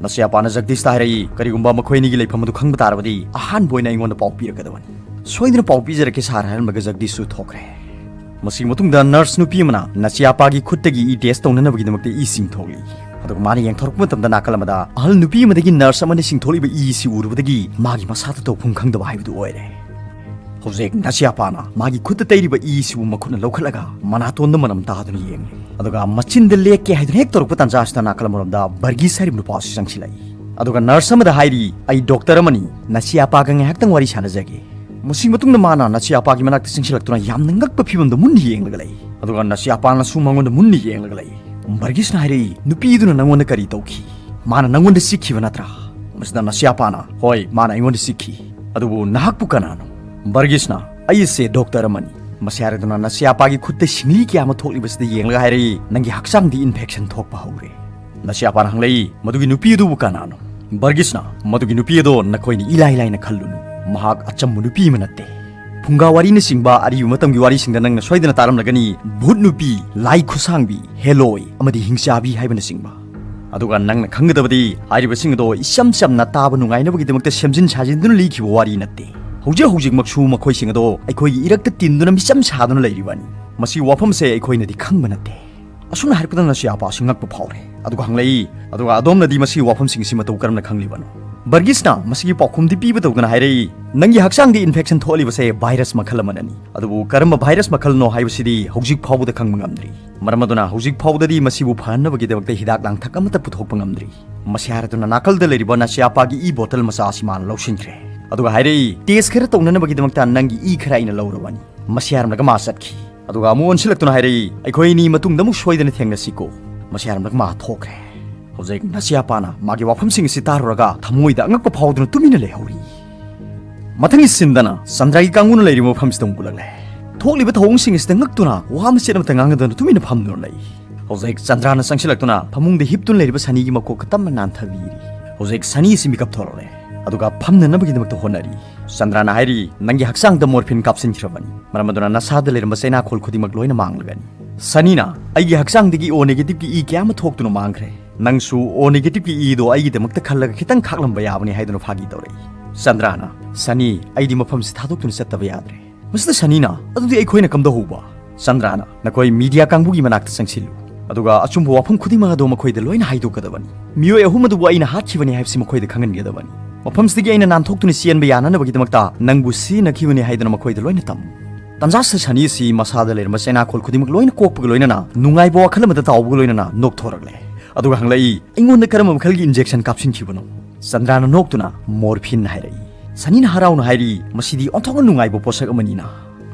ꯅꯁꯤꯌꯥꯄꯥꯅ ꯖꯒꯗꯤꯁꯇ ꯍꯥꯏꯔꯛꯏ, "ꯀꯔꯤꯒꯨꯝꯕ ꯃꯈꯣꯏ ꯑꯅꯤꯒꯤ ꯂꯩꯐꯝ ꯑꯗꯨ ꯈꯪꯕ ꯇꯥꯔꯕꯗꯤ ꯑꯍꯥꯟꯕ ꯑꯣꯏꯅ ꯑꯩꯉꯣꯟꯗ ꯄꯥꯎ ꯄꯤꯔꯛꯀꯗꯕꯅꯤ꯫ ꯁꯣꯏꯗꯅ ꯄꯥꯎ ꯄꯤꯖꯔꯛꯀꯦ ꯁꯥꯔ" ꯍꯥꯏꯔꯝꯂꯒ ꯖꯒꯗꯤꯁꯁꯨ ꯊꯣꯛꯈ꯭ꯔꯦ꯫ ꯃꯁꯤꯒꯤ ꯃꯇꯨꯡꯗ ꯅꯔꯁ ꯅꯨꯄꯤ ꯑꯃꯅ ꯅꯁꯤꯌꯥꯄꯥꯒꯤ ꯈꯨꯠꯇꯒꯤ ꯏ ꯇꯦꯁ ꯇꯧꯅꯅꯕꯒꯤꯗꯃꯛꯇ ꯏ ꯆꯤꯡꯊꯣꯛꯂꯤ꯫ ꯑꯗꯨꯒ ꯃꯥꯅ ꯌꯦꯡꯊꯣꯔꯛꯄ ꯃꯇꯝꯗ ꯅꯥꯀꯜ ꯑꯃꯗ ꯑꯍꯜ ꯅꯨꯄꯤ ꯑꯃꯗꯒꯤ ꯅꯔꯁ ꯑꯃꯅ ꯆꯤꯡꯊꯣꯛꯂꯤꯕ ꯏ ꯑꯁꯤ ꯎꯔꯨꯕꯗꯒꯤ ꯃꯥꯒꯤ ꯃꯁꯥꯗ ꯇꯧꯐꯝ ꯈꯪꯗꯕ ꯍꯥꯏꯕꯗꯨ ꯑꯣꯏꯔꯦ꯫ ꯍꯧꯖꯤꯛ ꯅꯁꯤꯌꯥꯄꯥꯅ ꯃꯥꯒꯤ ꯈꯨꯠꯇ ꯇꯩꯔꯤꯕ ꯏ ꯑꯁꯤꯕꯨ ꯃꯈꯨꯠꯅ ꯂꯧꯈꯠꯂꯒ ꯃꯅꯥꯇꯣꯟꯗ ꯃꯅꯝ ꯇꯥꯗꯨꯅ ꯌꯦꯡꯂꯤ꯫ ꯑꯗꯨꯒ ꯃꯆꯤꯟꯗ ꯂꯦꯛꯀꯦ ꯍꯥꯏꯗꯨꯅ ꯍꯦꯛ ꯇꯧꯔꯛꯄ ꯇꯥꯟꯖꯥ ꯑꯁꯤꯗ ꯅꯥꯀꯜ ꯑꯃꯔꯣꯝꯗ ꯕꯔꯒꯤꯁ ꯍꯥꯏꯔꯤꯕ ꯅꯨꯄꯥ ꯑꯁꯤ ꯆꯪꯁꯤꯜꯂꯛꯏ꯫ ꯑꯗꯨꯒ ꯅꯔꯁ ꯑꯃꯗ ꯍꯥꯏꯔꯤ, "ꯑꯩ ꯗꯣꯛꯇꯔ ꯑꯃꯅꯤ, ꯅꯁꯤꯌꯥꯄꯥꯒ ꯉꯥꯏꯍꯥꯛꯇꯪ ꯋꯥꯔꯤ ꯁꯥꯟꯅꯖꯒꯦ"꯫ ꯃꯁꯤꯒꯤ ꯃꯇꯨꯡꯗ ꯃꯥꯅ ꯅꯁꯤꯌꯥꯄꯥꯒꯤ ꯃꯅꯥꯛꯇ ꯆꯪꯁꯤꯜꯂꯛꯇꯨꯅ ꯌꯥꯝꯅ ꯉꯛꯄ ꯐꯤꯕꯝꯗ ꯃꯨꯟꯅ ꯌꯦꯡꯂꯒ ꯂꯩ꯫ ꯑꯗꯨꯒ ꯅꯁꯤꯌꯥꯄꯥꯅꯁꯨ ꯃꯉꯣꯟꯗ ꯃꯨꯟꯅ ꯌꯦꯡꯂꯒ ꯂꯩ꯫ ꯕꯔꯒꯤꯁꯅ ꯍꯥꯏꯔꯛꯏ, "ꯅꯨꯄꯤꯗꯨꯅ ꯅꯪꯉꯣꯟꯗ ꯀꯔꯤ ꯇꯧꯈꯤ? ꯃꯥꯅ ꯅꯪꯉꯣꯟꯗ ꯆꯤꯛꯈꯤꯕ ꯅꯠꯇ꯭ꯔꯥ?" ꯃꯁꯤꯗ ꯅꯁꯤꯌꯥꯄꯥꯅ, "ꯍꯣꯏ, ꯃꯥꯅ ꯑꯩꯉꯣꯟꯗ ꯆꯤꯛꯈꯤ꯫ ꯑꯗꯨꯕꯨ ꯅꯍꯥꯛꯄꯨ ꯀꯅꯥꯅꯣ?" ꯕꯔꯒꯤꯁꯅ, "ꯑꯩꯁꯦ ꯗꯣꯛꯇꯔ ꯑꯃꯅꯤ"꯫ ꯃꯁꯤ ꯍꯥꯏꯔꯗꯨꯅ ꯅꯁꯤꯌꯥꯄꯥꯒꯤ ꯈꯨꯠꯇ ꯁꯤꯡꯂꯤ ꯀꯌꯥ ꯑꯃ ꯊꯣꯛꯂꯤꯕꯁꯤꯗ ꯌꯦꯡꯂꯒ ꯍꯥꯏꯔꯛꯏ, "ꯅꯪꯒꯤ ꯍꯛꯆꯥꯡꯗꯤ ꯏꯟꯐꯦꯛꯁꯟ ꯊꯣꯛꯄ ꯍꯧꯔꯦ"꯫ ꯅꯁꯤꯌꯥꯄꯥꯅ ꯍꯪꯂꯛꯏ, "ꯃꯗꯨꯒꯤ ꯅꯨꯄꯤ ꯑꯗꯨꯕꯨ ꯀꯅꯥꯅꯣ?" ꯕꯔꯒꯤꯁꯅ, "ꯃꯗꯨꯒꯤ ꯅꯨꯄꯤ ꯑꯗꯣ ꯅꯈꯣꯏꯅ ꯏꯂꯥꯏ ꯂꯥꯏꯅ ꯈꯜꯂꯨꯅꯨ꯫ ꯃꯍꯥꯛ ꯑꯆꯝꯕ ꯅꯨꯄꯤ ꯑꯃ ꯅꯠꯇꯦ꯫ ꯐꯨꯡꯒꯥ ꯋꯥꯔꯤꯅꯆꯤꯡꯕ ꯑꯔꯤꯕ ꯃꯇꯝꯒꯤ ꯋꯥꯔꯤꯁꯤꯡꯗ ꯅꯪꯅ ꯁꯣꯏꯗꯅ ꯇꯥꯔꯝꯂꯒꯅꯤ, ꯚꯨꯠ ꯅꯨꯄꯤ, ꯂꯥꯏ ꯈꯨꯁꯥꯡꯕꯤ, ꯍꯦꯂꯣꯏ ꯑꯃꯗꯤ ꯍꯤꯡꯆꯥꯕꯤ ꯍꯥꯏꯕꯅꯆꯤꯡꯕ꯫ ꯑꯗꯨꯒ ꯅꯪꯅ ꯈꯪꯒꯗꯕꯗꯤ ꯍꯥꯏꯔꯤꯕꯁꯤꯡ ꯑꯗꯣ ꯏꯆꯝ ꯆꯝꯅ ꯇꯥꯕ ꯅꯨꯡꯉꯥꯏꯅꯕꯒꯤꯗꯃꯛꯇ ꯁꯦꯝꯖꯤꯟ ꯁꯥꯖꯤꯟꯗꯨꯅ ꯂꯤꯈꯤꯕ ꯋꯥꯔꯤ ꯅꯠꯇꯦ꯫ ꯍꯧꯖꯤꯛ ꯍꯧꯖꯤꯛꯃꯛꯁꯨ ꯃꯈꯣꯏꯁꯤꯡ ꯑꯗꯣ ꯑꯩꯈꯣꯏꯒꯤ ꯏꯔꯛꯇ ꯇꯤꯟꯗꯨꯅ ꯃꯤꯆꯝ ꯁꯥꯗꯨꯅ ꯂꯩꯔꯤꯕꯅꯤ꯫ ꯃꯁꯤꯒꯤ ꯋꯥꯐꯝꯁꯦ ꯑꯩꯈꯣꯏꯅꯗꯤ ꯈꯪꯕ ꯅꯠꯇꯦ"꯫ ꯑꯁꯨꯝꯅ ꯍꯥꯏꯔꯛꯄꯗ ꯅꯁꯤꯌꯥꯄꯥ ꯑꯁꯤ ꯉꯛꯄ ꯐꯥꯎꯔꯦ꯫ ꯑꯗꯨꯒ ꯍꯪꯂꯛꯏ, "ꯑꯗꯨꯒ ꯑꯗꯣꯝꯅꯗꯤ ꯃꯁꯤꯒꯤ ꯋꯥꯐꯝꯁꯤꯡ ꯑꯁꯤ ꯃꯇꯧ ꯀꯔꯝꯅ ꯈꯪꯂꯤꯕꯅꯣ?" ꯕꯔꯒꯤꯁꯅ ꯃꯁꯤꯒꯤ ꯄꯥꯎꯈꯨꯝꯗꯤ ꯄꯤꯕ ꯇꯧꯗꯅ ꯍꯥꯏꯔꯛꯏ, "ꯅꯪꯒꯤ ꯍꯛꯆꯥꯡꯗ ꯏꯟꯐꯦꯛꯁꯟ ꯊꯣꯛꯍꯜꯂꯤꯕꯁꯦ ꯚꯥꯏꯔꯁ ꯃꯈꯜ ꯑꯃꯅꯅꯤ꯫ ꯑꯗꯨꯕꯨ ꯀꯔꯝꯕ ꯚꯥꯏꯔꯁ ꯃꯈꯜꯅꯣ ꯍꯥꯏꯕꯁꯤꯗꯤ ꯍꯧꯖꯤꯛ ꯐꯥꯎꯕꯗ ꯈꯪꯕ ꯉꯝꯗ꯭ꯔꯤ꯫ ꯃꯔꯝ ꯑꯗꯨꯅ ꯍꯧꯖꯤꯛ ꯐꯥꯎꯕꯗꯗꯤ ꯃꯁꯤꯕꯨ ꯐꯍꯟꯅꯕꯒꯤꯗꯃꯛꯇ ꯍꯤꯗꯥꯛ ꯂꯥꯡꯊꯛ ꯑꯃꯠꯇ ꯄꯨꯊꯣꯛꯄ ꯉꯝꯗ꯭ꯔꯤ"꯫ ꯃꯁꯤ ꯍꯥꯏꯔꯗꯨꯅ ꯅꯥꯀꯜꯗ ꯂꯩꯔꯤꯕ ꯅꯁꯤꯌꯥꯄꯥꯒꯤ ꯏ ꯕꯣꯇꯜ ꯃꯆꯥ ꯑꯁꯤ ꯃꯥꯅ ꯂꯧꯁꯤꯟꯈ꯭ꯔꯦ꯫ ꯑꯗꯨꯒ ꯍꯥꯏꯔꯛꯏ, "ꯇꯦꯁ ꯈꯔ ꯇꯧꯅꯅꯕꯒꯤꯗꯃꯛꯇ ꯅꯪꯒꯤ ꯏ ꯈꯔ ꯑꯩꯅ ꯂꯧꯔꯕꯅꯤ"꯫ ꯃꯁꯤ ꯍꯥꯏꯔꯝꯂꯒ ꯃꯥ ꯆꯠꯈꯤ꯫ ꯑꯗꯨꯒ ꯑꯃꯨꯛ ꯑꯣꯟꯁꯤꯜꯂꯛꯇꯨꯅ ꯍꯥꯏꯔꯛꯏ, "ꯑꯩꯈꯣꯏ ꯑꯅꯤ ꯃꯇꯨꯡꯗ ꯑꯃꯨꯛ ꯁꯣꯏꯗꯅ ꯊꯦꯡꯅꯁꯤꯀꯣ"꯫ ꯃꯁꯤ ꯍꯥꯏꯔꯝꯂꯒ ꯃꯥ ꯊꯣꯛꯈ꯭ꯔꯦ꯫ ꯍꯧꯖꯤꯛ ꯅꯁꯤꯌꯥꯄꯥꯅ ꯃꯥꯒꯤ ꯋꯥꯐꯝꯁꯤꯡ ꯑꯁꯤ ꯇꯥꯔꯨꯔꯒ ꯊꯃꯣꯏꯗ ꯑꯉꯛꯄ ꯐꯥꯎꯗꯨꯅ ꯇꯨꯃꯤꯟꯅ ꯂꯩꯍꯧꯔꯤ꯫ ꯃꯊꯪꯒꯤ ꯁꯤꯟꯗꯅ ꯆꯟꯗ꯭ꯔꯒꯤ ꯀꯥꯡꯕꯨꯅ ꯂꯩꯔꯤꯕ ꯃꯐꯝꯁꯤꯗ ꯑꯃꯨꯛ ꯄꯨꯜꯂꯛꯂꯦ꯫ ꯊꯣꯛꯂꯤꯕ ꯊꯧꯑꯣꯡꯁꯤꯡ ꯑꯁꯤꯗ ꯉꯛꯇꯨꯅ ꯋꯥ ꯃꯆꯦꯠ ꯑꯃꯠꯇ ꯉꯥꯡꯅꯗꯅ ꯇꯨꯃꯤꯟꯅ ꯐꯝꯗꯨꯅ ꯂꯩ꯫ ꯍꯧꯖꯤꯛ ꯆꯟꯗ꯭ꯔꯅ ꯆꯪꯁꯤꯜꯂꯛꯇꯨꯅ ꯐꯃꯨꯡꯗ ꯍꯤꯞꯇꯨꯅ ꯂꯩꯔꯤꯕ ꯁꯅꯤꯒꯤ ꯃꯀꯣꯛ ꯇꯞꯅ ꯅꯥꯟꯊꯕꯤꯔꯤ꯫ ꯍꯧꯖꯤꯛ ꯁꯅꯤꯁꯤ ꯃꯤꯀꯞ ꯊꯣꯔꯛꯂꯦ, ꯑꯗꯨꯒ ꯐꯝꯅꯅꯕꯒꯤꯗꯃꯛꯇ ꯍꯣꯠꯅꯔꯤ꯫ ꯆꯟꯗ꯭ꯔꯥꯅ ꯍꯥꯏꯔꯤ, "ꯅꯪꯒꯤ ꯍꯛꯆꯥꯡꯗ ꯃꯣꯔꯐꯤꯟ ꯀꯥꯞꯁꯤꯟꯈ꯭ꯔꯕꯅꯤ, ꯃꯔꯝ ꯑꯗꯨꯅ ꯅꯁꯥꯗ ꯂꯩꯔꯝꯕ ꯆꯩꯅꯥꯈꯣꯜ ꯈꯨꯗꯤꯡꯃꯛ ꯂꯣꯏꯅ ꯃꯥꯡꯂꯒꯅꯤ꯫" ꯁꯅꯤꯅ, "ꯑꯩꯒꯤ ꯍꯛꯆꯥꯡꯗꯒꯤ ꯑꯣ ꯅꯦꯒꯦꯇꯤꯚꯀꯤ ꯏ ꯀꯌꯥ ꯑꯃ ꯊꯣꯛꯇꯨꯅ ꯃꯥꯡꯈ꯭ꯔꯦ꯫ ꯅꯪꯁꯨ ꯑꯣ ꯅꯦꯒꯦꯇꯤꯚꯀꯤ ꯏꯗꯣ ꯑꯩꯒꯤꯗꯃꯛꯇ ꯈꯜꯂꯒ ꯈꯤꯇꯪ ꯈꯥꯛꯂꯝꯕ ꯌꯥꯕꯅꯤ" ꯍꯥꯏꯗꯨꯅ ꯐꯥꯒꯤ ꯇꯧꯔꯛꯏ꯫ ꯆꯟꯗ꯭ꯔꯥꯅ, "ꯁꯅꯤ, ꯑꯩꯗꯤ ꯃꯐꯝꯁꯤ ꯊꯥꯗꯣꯛꯇꯨꯅ ꯆꯠꯇꯕ ꯌꯥꯗ꯭ꯔꯦ꯫" ꯃꯁꯤꯗ ꯁꯅꯤꯅ, "ꯑꯗꯨꯗꯤ ꯑꯩꯈꯣꯏꯅ ꯀꯝꯗꯧꯍꯧꯕ?" ꯆꯟꯗ꯭ꯔꯥꯅ, "ꯅꯈꯣꯏ ꯃꯤꯗꯤꯌꯥ ꯀꯥꯡꯕꯨꯒꯤ ꯃꯅꯥꯛꯇ ꯆꯪꯁꯤꯜꯂꯨ, ꯑꯗꯨꯒ ꯑꯆꯨꯝꯕ ꯋꯥꯐꯝ ꯈꯨꯗꯤꯡꯃꯛ ꯑꯗꯨ ꯃꯈꯣꯏꯗ ꯂꯣꯏꯅ ꯍꯥꯏꯗꯣꯛꯀꯗꯕꯅꯤ꯫ ꯃꯤꯑꯣꯏ ꯑꯍꯨꯝ ꯑꯗꯨꯕꯨ ꯑꯩꯅ ꯍꯥꯠꯈꯤꯕꯅꯤ ꯍꯥꯏꯕꯁꯤ ꯃꯈꯣꯏꯗ ꯈꯪꯍꯟꯒꯗꯕꯅꯤ꯫ ꯃꯐꯝꯁꯤꯗꯒꯤ ꯑꯩꯅ ꯅꯥꯟꯊꯣꯛꯇꯨꯅ ꯆꯦꯟꯕ ꯌꯥꯅꯅꯕꯒꯤꯗꯃꯛꯇ ꯅꯪꯕꯨ ꯁꯤꯖꯤꯟꯅꯈꯤꯕꯅꯤ ꯍꯥꯏꯗꯨꯅ ꯃꯈꯣꯏꯗ ꯂꯣꯏꯅ ꯇꯝꯃꯨ꯫" ꯇꯟꯖꯥꯁꯤꯗ ꯁꯅꯤ ꯑꯁꯤ ꯃꯁꯥꯗ ꯂꯩꯔꯝꯕ ꯆꯩꯅꯥꯈꯣꯜ ꯈꯨꯗꯤꯡꯃꯛ ꯂꯣꯏꯅ ꯀꯣꯛꯄꯒ ꯂꯣꯏꯅꯅ ꯅꯨꯡꯉꯥꯏꯕ ꯋꯥꯈꯜ ꯑꯃꯗ ꯇꯥꯎꯕꯒ ꯂꯣꯏꯅꯅ ꯅꯣꯛꯊꯣꯔꯛꯂꯦ꯫ ꯑꯗꯨꯒ ꯍꯪꯂꯛꯏ, "ꯑꯩꯉꯣꯟꯗ ꯀꯔꯝꯕ ꯃꯈꯜꯒꯤ ꯏꯟꯖꯦꯛꯁꯟ ꯀꯥꯞꯁꯤꯟꯈꯤꯕꯅꯣ?" ꯆꯟꯗ꯭ꯔꯥꯅ ꯅꯣꯛꯇꯨꯅ, "ꯃꯣꯔꯐꯤꯟ" ꯍꯥꯏꯔꯛꯏ꯫ ꯁꯅꯤꯅ ꯍꯔꯥꯎꯅ ꯍꯥꯏꯔꯤ, "ꯃꯁꯤꯗꯤ ꯑꯣꯟꯊꯣꯛꯅ ꯅꯨꯡꯉꯥꯏꯕ ꯄꯣꯠꯁꯛ ꯑꯃꯅꯤꯅ꯫"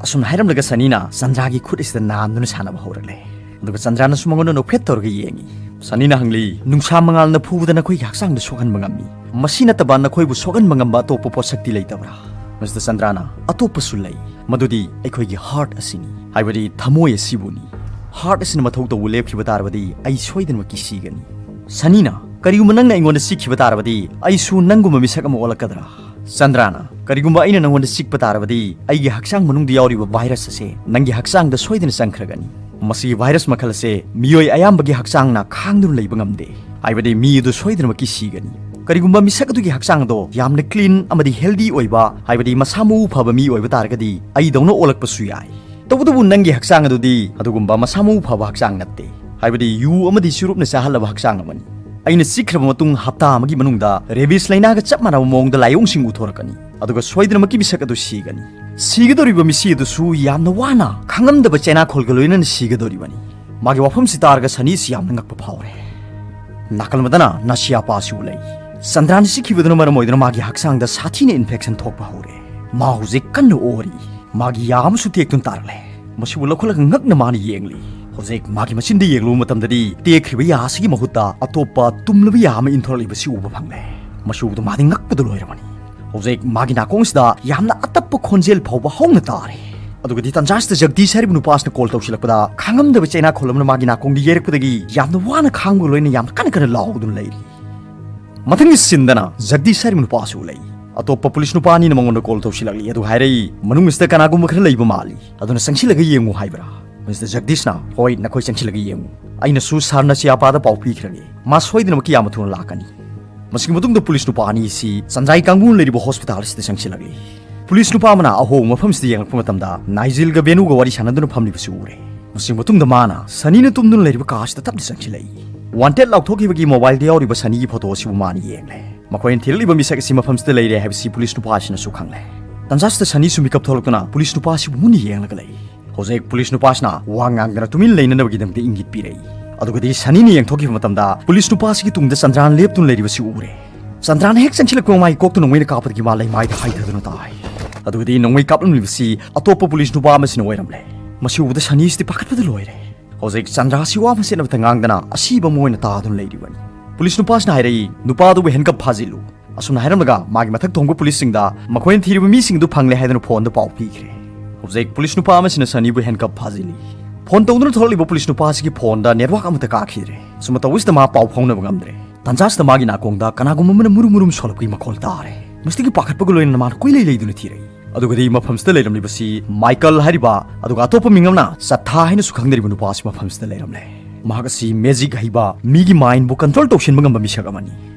ꯑꯁꯨꯝꯅ ꯍꯥꯏꯔꯝꯂꯒ ꯁꯅꯤꯅ ꯆꯟꯗ꯭ꯔꯥꯒꯤ ꯈꯨꯠ ꯑꯁꯤꯗ ꯅꯥꯟꯗꯨꯅ ꯁꯥꯟꯅꯕ ꯍꯧꯔꯛꯂꯦ꯫ ꯑꯗꯨꯒ ꯆꯟꯗ꯭ꯔꯥꯅꯁꯨ ꯃꯉꯣꯟꯗ ꯅꯣꯛꯐꯦꯠ ꯇꯧꯔꯒ ꯌꯦꯡꯉꯤ꯫ ꯁꯅꯤꯅ ꯍꯪꯂꯤ, "ꯅꯨꯡꯁꯥ ꯃꯉꯥꯜꯅ ꯐꯨꯕꯗ ꯅꯈꯣꯏꯒꯤ ꯍꯛꯆꯥꯡꯗ ꯁꯣꯛꯍꯟꯕ ꯉꯝꯃꯤ꯫ ꯃꯁꯤ ꯅꯠꯇꯕ ꯅꯈꯣꯏꯕꯨ ꯁꯣꯛꯍꯟꯕ ꯉꯝꯕ ꯑꯇꯣꯞꯄ ꯄꯣꯠꯁꯛꯇꯤ ꯂꯩꯇꯕ꯭ꯔꯥ?" ꯃꯁꯤꯗ ꯆꯟꯗ꯭ꯔꯥꯅ, "ꯑꯇꯣꯞꯄꯁꯨ ꯂꯩ, ꯃꯗꯨꯗꯤ ꯑꯩꯈꯣꯏꯒꯤ ꯍꯥꯔꯠ ꯑꯁꯤꯅꯤ, ꯍꯥꯏꯕꯗꯤ ꯊꯃꯣꯏ ꯑꯁꯤꯕꯨꯅꯤ꯫ ꯍꯥꯔꯠ ꯑꯁꯤꯅ ꯃꯊꯧ ꯇꯧꯕ ꯂꯦꯞꯈꯤꯕ ꯇꯥꯔꯕꯗꯤ ꯑꯩ ꯁꯣꯏꯗꯅꯃꯛꯀꯤ ꯁꯤꯒꯅꯤ꯫" ꯁꯅꯤꯅ, "ꯀꯔꯤꯒꯨꯝꯕ ꯅꯪꯅ ꯑꯩꯉꯣꯟꯗ ꯆꯤꯛꯈꯤꯕ ꯇꯥꯔꯕꯗꯤ ꯑꯩꯁꯨ ꯅꯪꯒꯨꯝꯕ ꯃꯤꯁꯛ ꯑꯃ ꯑꯣꯜꯂꯛꯀꯗ꯭ꯔꯥ?" ꯆꯟꯗ꯭ꯔꯥꯅ, "ꯀꯔꯤꯒꯨꯝꯕ ꯑꯩꯅ ꯅꯪꯉꯣꯟꯗ ꯆꯤꯛꯄ ꯇꯥꯔꯕꯗꯤ ꯑꯩꯒꯤ ꯍꯛꯆꯥꯡ ꯃꯅꯨꯡꯗ ꯌꯥꯎꯔꯤꯕ ꯚꯥꯏꯔꯁ ꯑꯁꯦ ꯅꯪꯒꯤ ꯍꯛꯆꯥꯡꯗ ꯁꯣꯏꯗꯅ ꯆꯪꯈ꯭ꯔꯒꯅꯤ꯫ ꯃꯁꯤꯒꯤ ꯚꯥꯏꯔꯁ ꯃꯈꯜ ꯑꯁꯦ ꯃꯤꯑꯣꯏ ꯑꯌꯥꯝꯕꯒꯤ ꯍꯛꯆꯥꯡꯅ ꯈꯥꯡꯗꯨꯅ ꯂꯩꯕ ꯉꯝꯗꯦ, ꯍꯥꯏꯕꯗꯤ ꯃꯤ ꯑꯗꯨ ꯁꯣꯏꯗꯅꯃꯛꯀꯤ ꯁꯤꯒꯅꯤ꯫ ꯀꯔꯤꯒꯨꯝꯕ ꯃꯤꯁꯛ ꯑꯗꯨꯒꯤ ꯍꯛꯆꯥꯡ ꯑꯗꯣ ꯌꯥꯝꯅ ꯀ꯭ꯂꯤꯟ ꯑꯃꯗꯤ ꯍꯦꯜꯗꯤ ꯑꯣꯏꯕ, ꯍꯥꯏꯕꯗꯤ ꯃꯁꯥ ꯃꯎ ꯐꯕ ꯃꯤ ꯑꯣꯏꯕ ꯇꯥꯔꯒꯗꯤ ꯑꯩꯗꯧꯅ ꯑꯣꯜꯂꯛꯄꯁꯨ ꯌꯥꯏ꯫ ꯇꯧꯕꯇꯕꯨ ꯅꯪꯒꯤ ꯍꯛꯆꯥꯡ ꯑꯗꯨꯗꯤ ꯑꯗꯨꯒꯨꯝꯕ ꯃꯁꯥ ꯃꯎ ꯐꯕ ꯍꯛꯆꯥꯡ ꯅꯠꯇꯦ, ꯍꯥꯏꯕꯗꯤ ꯌꯨ ꯑꯃꯗꯤ ꯆꯨꯔꯨꯞꯅ ꯆꯥꯍꯜꯂꯕ ꯍꯛꯆꯥꯡ ꯑꯃꯅꯤ꯫ ꯑꯩꯅ ꯆꯤꯛꯈ꯭ꯔꯕ ꯃꯇꯨꯡ ꯍꯞꯇꯥ ꯑꯃꯒꯤ ꯃꯅꯨꯡꯗ ꯔꯦꯕꯤꯁ ꯂꯥꯏꯅꯥꯒ ꯆꯞ ꯃꯥꯟꯅꯕ ꯃꯑꯣꯡꯗ ꯂꯥꯏꯑꯣꯡꯁꯤꯡ ꯎꯊꯣꯔꯛꯀꯅꯤ, ꯑꯗꯨꯒ ꯁꯣꯏꯗꯅꯃꯛꯀꯤ ꯃꯤꯁꯛ ꯑꯗꯨ ꯁꯤꯒꯅꯤ꯫ ꯁꯤꯒꯗꯧꯔꯤꯕ ꯃꯤꯁꯤ ꯑꯗꯨꯁꯨ ꯌꯥꯝꯅ ꯋꯥꯅ ꯈꯪꯉꯝꯗꯕ ꯆꯩꯅꯥꯈꯣꯜꯒ ꯂꯣꯏꯅꯅ ꯁꯤꯒꯗꯧꯔꯤꯕꯅꯤ꯫ ꯃꯥꯒꯤ ꯋꯥꯐꯝꯁꯤ ꯇꯥꯔꯒ ꯁꯅꯤꯁꯤ ꯌꯥꯝꯅ ꯉꯛꯄ ꯐꯥꯎꯔꯦ꯫ ꯅꯥꯀꯜ ꯑꯃꯗꯅ ꯅꯥꯁꯤꯌꯥꯄꯥꯁꯤꯕꯨ ꯂꯩ꯫ ꯆꯟꯗ꯭ꯔꯥꯅ ꯆꯤꯛꯈꯤꯕꯗꯨꯅ ꯃꯔꯝ ꯑꯣꯏꯗꯨꯅ ꯃꯥꯒꯤ ꯍꯛꯆꯥꯡꯗ ꯁꯥꯊꯤꯅ ꯏꯟꯐꯦꯛꯁꯟ ꯊꯣꯛꯄ ꯍꯧꯔꯦ꯫ ꯃꯥ ꯍꯧꯖꯤꯛ ꯀꯟꯅ ꯑꯣꯔꯤ꯫ ꯃꯥꯒꯤ ꯌꯥ ꯑꯃꯁꯨ ꯇꯦꯛꯇꯨꯅ ꯇꯥꯔꯛꯂꯦ꯫ ꯃꯁꯤꯕꯨ ꯂꯧꯈꯠꯂꯒ ꯉꯛꯅ ꯃꯥꯅ ꯌꯦꯡꯂꯤ꯫ ꯍꯧꯖꯤꯛ ꯃꯥꯒꯤ ꯃꯆꯤꯟꯗ ꯌꯦꯡꯂꯨꯕ ꯃꯇꯝꯗꯗꯤ ꯇꯦꯛꯈ꯭ꯔꯤꯕ ꯌꯥ ꯑꯁꯤꯒꯤ ꯃꯍꯨꯠꯇ ꯑꯇꯣꯞꯄ ꯇꯨꯝꯂꯕ ꯌꯥ ꯑꯃ ꯏꯟꯊꯣꯔꯛꯂꯤꯕꯁꯤ ꯎꯕ ꯐꯪꯂꯦ꯫ ꯃꯁꯤ ꯎꯕꯗ ꯃꯥꯗꯤ ꯉꯛꯄꯗ ꯂꯣꯏꯔꯕꯅꯤ꯫ ꯍꯧꯖꯤꯛ ꯃꯥꯒꯤ ꯅꯥꯀꯣꯡꯁꯤꯗ ꯌꯥꯝꯅ ꯑꯇꯞꯄ ꯈꯣꯟꯖꯦꯜ ꯐꯥꯎꯕ ꯍꯧꯅ ꯇꯥꯔꯦ꯫ ꯑꯗꯨꯒꯗꯤ ꯇꯟꯖꯥꯁꯤꯗ ꯖꯒꯗꯤꯁ ꯍꯥꯏꯔꯤꯕ ꯅꯨꯄꯥꯁꯤꯅ ꯀꯣꯜ ꯇꯧꯁꯤꯜꯂꯛꯄꯗ ꯈꯪꯉꯝꯗꯕ ꯆꯩꯅꯥꯈꯣꯜ ꯑꯃꯅ ꯃꯥꯒꯤ ꯅꯥꯀꯣꯡꯗ ꯌꯩꯔꯛꯄꯗꯒꯤ ꯌꯥꯝꯅ ꯋꯥꯅ ꯈꯥꯡꯕꯒ ꯂꯣꯏꯅ ꯌꯥꯝꯅ ꯀꯟꯅ ꯀꯟꯅ ꯂꯥꯎꯗꯨꯅ ꯂꯩꯔꯤ꯫ ꯃꯊꯪꯒꯤ ꯁꯤꯟꯗꯅ ꯖꯒꯗꯤꯁ ꯍꯥꯏꯔꯤꯕ ꯅꯨꯄꯥꯁꯨ ꯂꯩ꯫ ꯑꯇꯣꯞꯄ ꯄꯨꯂꯤꯁ ꯅꯨꯄꯥ ꯑꯅꯤꯅ ꯃꯉꯣꯟꯗ ꯀꯣꯜ ꯇꯧꯁꯤꯜꯂꯛꯂꯤ꯫ ꯑꯗꯨ ꯍꯥꯏꯔꯛꯏ, "ꯃꯅꯨꯡ ꯑꯁꯤꯗ ꯀꯅꯥꯒꯨꯝꯕ ꯈꯔ ꯂꯩꯕ ꯃꯥꯜꯂꯤ, ꯑꯗꯨꯅ ꯆꯪꯁꯤꯜꯂꯒ ꯌꯦꯡꯉꯨ" ꯍꯥꯏꯕ꯭ꯔꯥ? ꯃꯤꯁꯇꯔ ꯖꯒꯗꯤꯁꯅ, "ꯍꯣꯏ, ꯅꯈꯣꯏ ꯆꯪꯁꯤꯜꯂꯒ ꯌꯦꯡꯉꯨ꯫ ꯑꯩꯅꯁꯨ ꯁꯥꯔ ꯅꯁꯤꯌꯥꯄꯥꯗ ꯄꯥꯎ ꯄꯤꯈ꯭ꯔꯒꯦ꯫ ꯃꯥ ꯁꯣꯏꯗꯅꯃꯛꯀꯤ ꯌꯥꯝꯅ ꯊꯨꯅ ꯂꯥꯛꯀꯅꯤ"꯫ ꯃꯁꯤꯒꯤ ꯃꯇꯨꯡꯗ ꯄꯨꯂꯤꯁ ꯅꯨꯄꯥ ꯑꯅꯤ ꯑꯁꯤ ꯆꯟꯗ꯭ꯔꯥꯏ ꯀꯥꯡꯕꯨꯅ ꯂꯩꯔꯤꯕ ꯍꯣꯁꯄꯤꯇꯥꯜ ꯑꯁꯤꯗ ꯆꯪꯁꯤꯜꯂꯛꯂꯤ꯫ ꯄꯨꯂꯤꯁ ꯅꯨꯄꯥ ꯑꯃꯅ ꯑꯍꯣꯡꯕ ꯃꯐꯝꯁꯤꯗ ꯌꯦꯡꯂꯛꯄ ꯃꯇꯝꯗ ꯅꯥꯏꯖꯤꯜꯒ ꯕꯦꯅꯨꯒ ꯋꯥꯔꯤ ꯁꯥꯟꯅꯗꯨꯅ ꯐꯝꯂꯤꯕꯁꯤ ꯎꯔꯦ꯫ ꯃꯁꯤꯒꯤ ꯃꯇꯨꯡꯗ ꯃꯥꯅ ꯁꯅꯤꯅ ꯇꯨꯝꯗꯨꯅ ꯂꯩꯔꯤꯕ ꯀꯥ ꯑꯁꯤꯗ ꯇꯞꯅ ꯆꯪꯁꯤꯜꯂꯛꯏ꯫ ꯋꯥꯟꯇꯦꯗ ꯂꯥꯎꯊꯣꯛꯈꯤꯕꯒꯤ ꯃꯣꯕꯥꯏꯜꯗ ꯌꯥꯎꯔꯤꯕ ꯁꯅꯤꯒꯤ ꯐꯣꯇꯣ ꯑꯁꯤꯕꯨ ꯃꯥꯅ ꯌꯦꯡꯂꯦ꯫ ꯃꯈꯣꯏꯅ ꯊꯤꯔꯛꯂꯤꯕ ꯃꯤꯁꯛ ꯑꯁꯤ ꯃꯐꯝꯁꯤꯗ ꯂꯩꯔꯦ ꯍꯥꯏꯕꯁꯤ ꯄꯨꯂꯤꯁ ꯅꯨꯄꯥ ꯑꯁꯤꯅꯁꯨ ꯈꯪꯂꯦ꯫ ꯇꯟꯖꯥꯁꯤꯗ ꯁꯅꯤꯁꯨ ꯃꯤꯀꯞ ꯊꯣꯛꯂꯛꯇꯨꯅ ꯄꯨꯂꯤꯁ ꯅꯨꯄꯥ ꯑꯁꯤꯕꯨ ꯃꯨꯟꯅ ꯌꯦꯡꯂꯒ ꯂꯩ꯫ ꯍꯧꯖꯤꯛ ꯄꯨꯂꯤꯁ ꯅꯨꯄꯥꯁꯤꯅ ꯋꯥ ꯉꯥꯡꯗꯅ ꯇꯨꯃꯤꯟ ꯂꯩꯅꯅꯕꯒꯤꯗꯃꯛꯇ ꯏꯪꯒꯤꯠ ꯄꯤꯔꯛꯏ꯫ ꯑꯗꯨꯒꯗꯤ ꯁꯅꯤꯅ ꯌꯦꯡꯊꯣꯛꯈꯤꯕ ꯃꯇꯝꯗ ꯄꯨꯂꯤꯁ ꯅꯨꯄꯥꯁꯤꯒꯤ ꯇꯨꯡꯗ ꯆꯟꯗ꯭ꯔꯥꯅ ꯂꯦꯞꯇꯨꯅ ꯂꯩꯔꯤꯕꯁꯤ ꯎꯔꯦ꯫ ꯆꯟꯗ꯭ꯔꯥꯅ ꯍꯦꯛ ꯆꯪꯁꯤꯜꯂꯛꯄ ꯃꯥꯒꯤ ꯀꯣꯛꯇ ꯅꯣꯡꯃꯩꯅ ꯀꯥꯞꯄꯗꯒꯤ ꯃꯥ ꯂꯩꯃꯥꯏꯗ ꯍꯥꯏꯊꯗꯨꯅ ꯇꯥꯏ꯫ ꯑꯗꯨꯒꯗꯤ ꯅꯣꯡꯃꯩ ꯀꯥꯞꯂꯝꯂꯤꯕꯁꯤ ꯑꯇꯣꯞꯄ ꯄꯨꯂꯤꯁ ꯅꯨꯄꯥ ꯑꯃꯁꯤꯅ ꯑꯣꯏꯔꯝꯂꯦ꯫ ꯃꯁꯤ ꯎꯕꯗ ꯁꯅꯤꯁꯤꯗꯤ ꯄꯥꯈꯠꯄꯗ ꯂꯣꯏꯔꯦ꯫ ꯍꯧꯖꯤꯛ ꯆꯟꯗ꯭ꯔꯥꯁꯤ ꯋꯥ ꯃꯆꯦꯠ ꯑꯃꯠꯇ ꯉꯥꯡꯗꯅ ꯑꯁꯤꯕ ꯑꯃ ꯑꯣꯏꯅ ꯇꯥꯗꯨꯅ ꯂꯩꯔꯤꯕꯅꯤ꯫ ꯄꯨꯂꯤꯁ ꯅꯨꯄꯥꯁꯤꯅ ꯍꯥꯏꯔꯛꯏ, "ꯅꯨꯄꯥꯗꯨꯕꯨ ꯍꯦꯟꯀꯞ ꯐꯥꯖꯤꯜꯂꯨ"꯫ ꯑꯁꯨꯝꯅ ꯍꯥꯏꯔꯝꯂꯒ ꯃꯥꯒꯤ ꯃꯊꯛ ꯊꯣꯡꯕ ꯄꯨꯂꯤꯁꯁꯤꯡꯗ ꯃꯈꯣꯏꯅ ꯊꯤꯔꯤꯕ ꯃꯤꯁꯤꯡꯗꯨ ꯐꯪꯂꯦ ꯍꯥꯏꯗꯨꯅ ꯐꯣꯟꯗ ꯄꯥꯎ ꯄꯤꯈ꯭ꯔꯦ꯫ ꯍꯧꯖꯤꯛ ꯄꯨꯂꯤꯁ ꯅꯨꯄꯥ ꯑꯃꯁꯤꯅ ꯁꯅꯤꯕꯨ ꯍꯦꯟꯀꯞ ꯐꯥꯖꯤꯜꯂꯤ꯫ ꯐꯣꯟ ꯇꯧꯗꯨꯅ ꯊꯣꯛꯂꯛꯂꯤꯕ ꯄꯨꯂꯤꯁ ꯅꯨꯄꯥꯁꯤꯒꯤ ꯐꯣꯟꯗ ꯅꯦꯠꯋꯥꯛ ꯑꯃꯠꯇ ꯀꯥꯈꯤꯗ꯭ꯔꯦ꯫ ꯑꯁꯨꯝꯅ ꯇꯧꯕꯁꯤꯗ ꯃꯥ ꯄꯥꯎ ꯐꯥꯎꯅꯕ ꯉꯝꯗ꯭ꯔꯦ꯫ ꯇꯥꯟꯖꯥꯁꯤꯗ ꯃꯥꯒꯤ ꯅꯥꯀꯣꯡꯗ ꯀꯅꯥꯒꯨꯝꯕ ꯑꯃꯅ ꯃꯨꯔꯨꯝ ꯃꯨꯔꯨꯝ ꯁꯣꯜꯂꯛꯄꯒꯤ ꯃꯈꯣꯜ ꯇꯥꯔꯦ꯫ ꯃꯁꯤꯗꯒꯤ ꯄꯥꯈꯠꯄꯒ ꯂꯣꯏꯅꯅ ꯃꯥꯅ ꯀꯣꯏꯂꯩ ꯂꯩꯗꯨꯅ ꯊꯤꯔꯛꯏ꯫ ꯑꯗꯨꯒꯗꯤ ꯃꯐꯝꯁꯤꯗ ꯂꯩꯔꯝꯂꯤꯕꯁꯤ ꯃꯥꯏꯀꯜ ꯍꯥꯏꯔꯤꯕ, ꯑꯗꯨꯒ ꯑꯇꯣꯞꯄ ꯃꯤꯡ ꯑꯃꯅ ꯆꯠꯊꯥ ꯍꯥꯏꯅꯁꯨ ꯈꯪꯅꯔꯤꯕ ꯅꯨꯄꯥ ꯑꯁꯤ ꯃꯐꯝꯁꯤꯗ ꯂꯩꯔꯝꯂꯦ꯫ ꯃꯍꯥꯛ ꯑꯁꯤ ꯃꯦꯖꯤꯛ ꯍꯩꯕ, ꯃꯤꯒꯤ ꯃꯥꯏꯟꯕꯨ ꯀꯟꯇ꯭ꯔꯣꯜ ꯇꯧꯁꯤꯟꯕ ꯉꯝꯕ ꯃꯤꯁꯛ ꯑꯃꯅꯤ꯫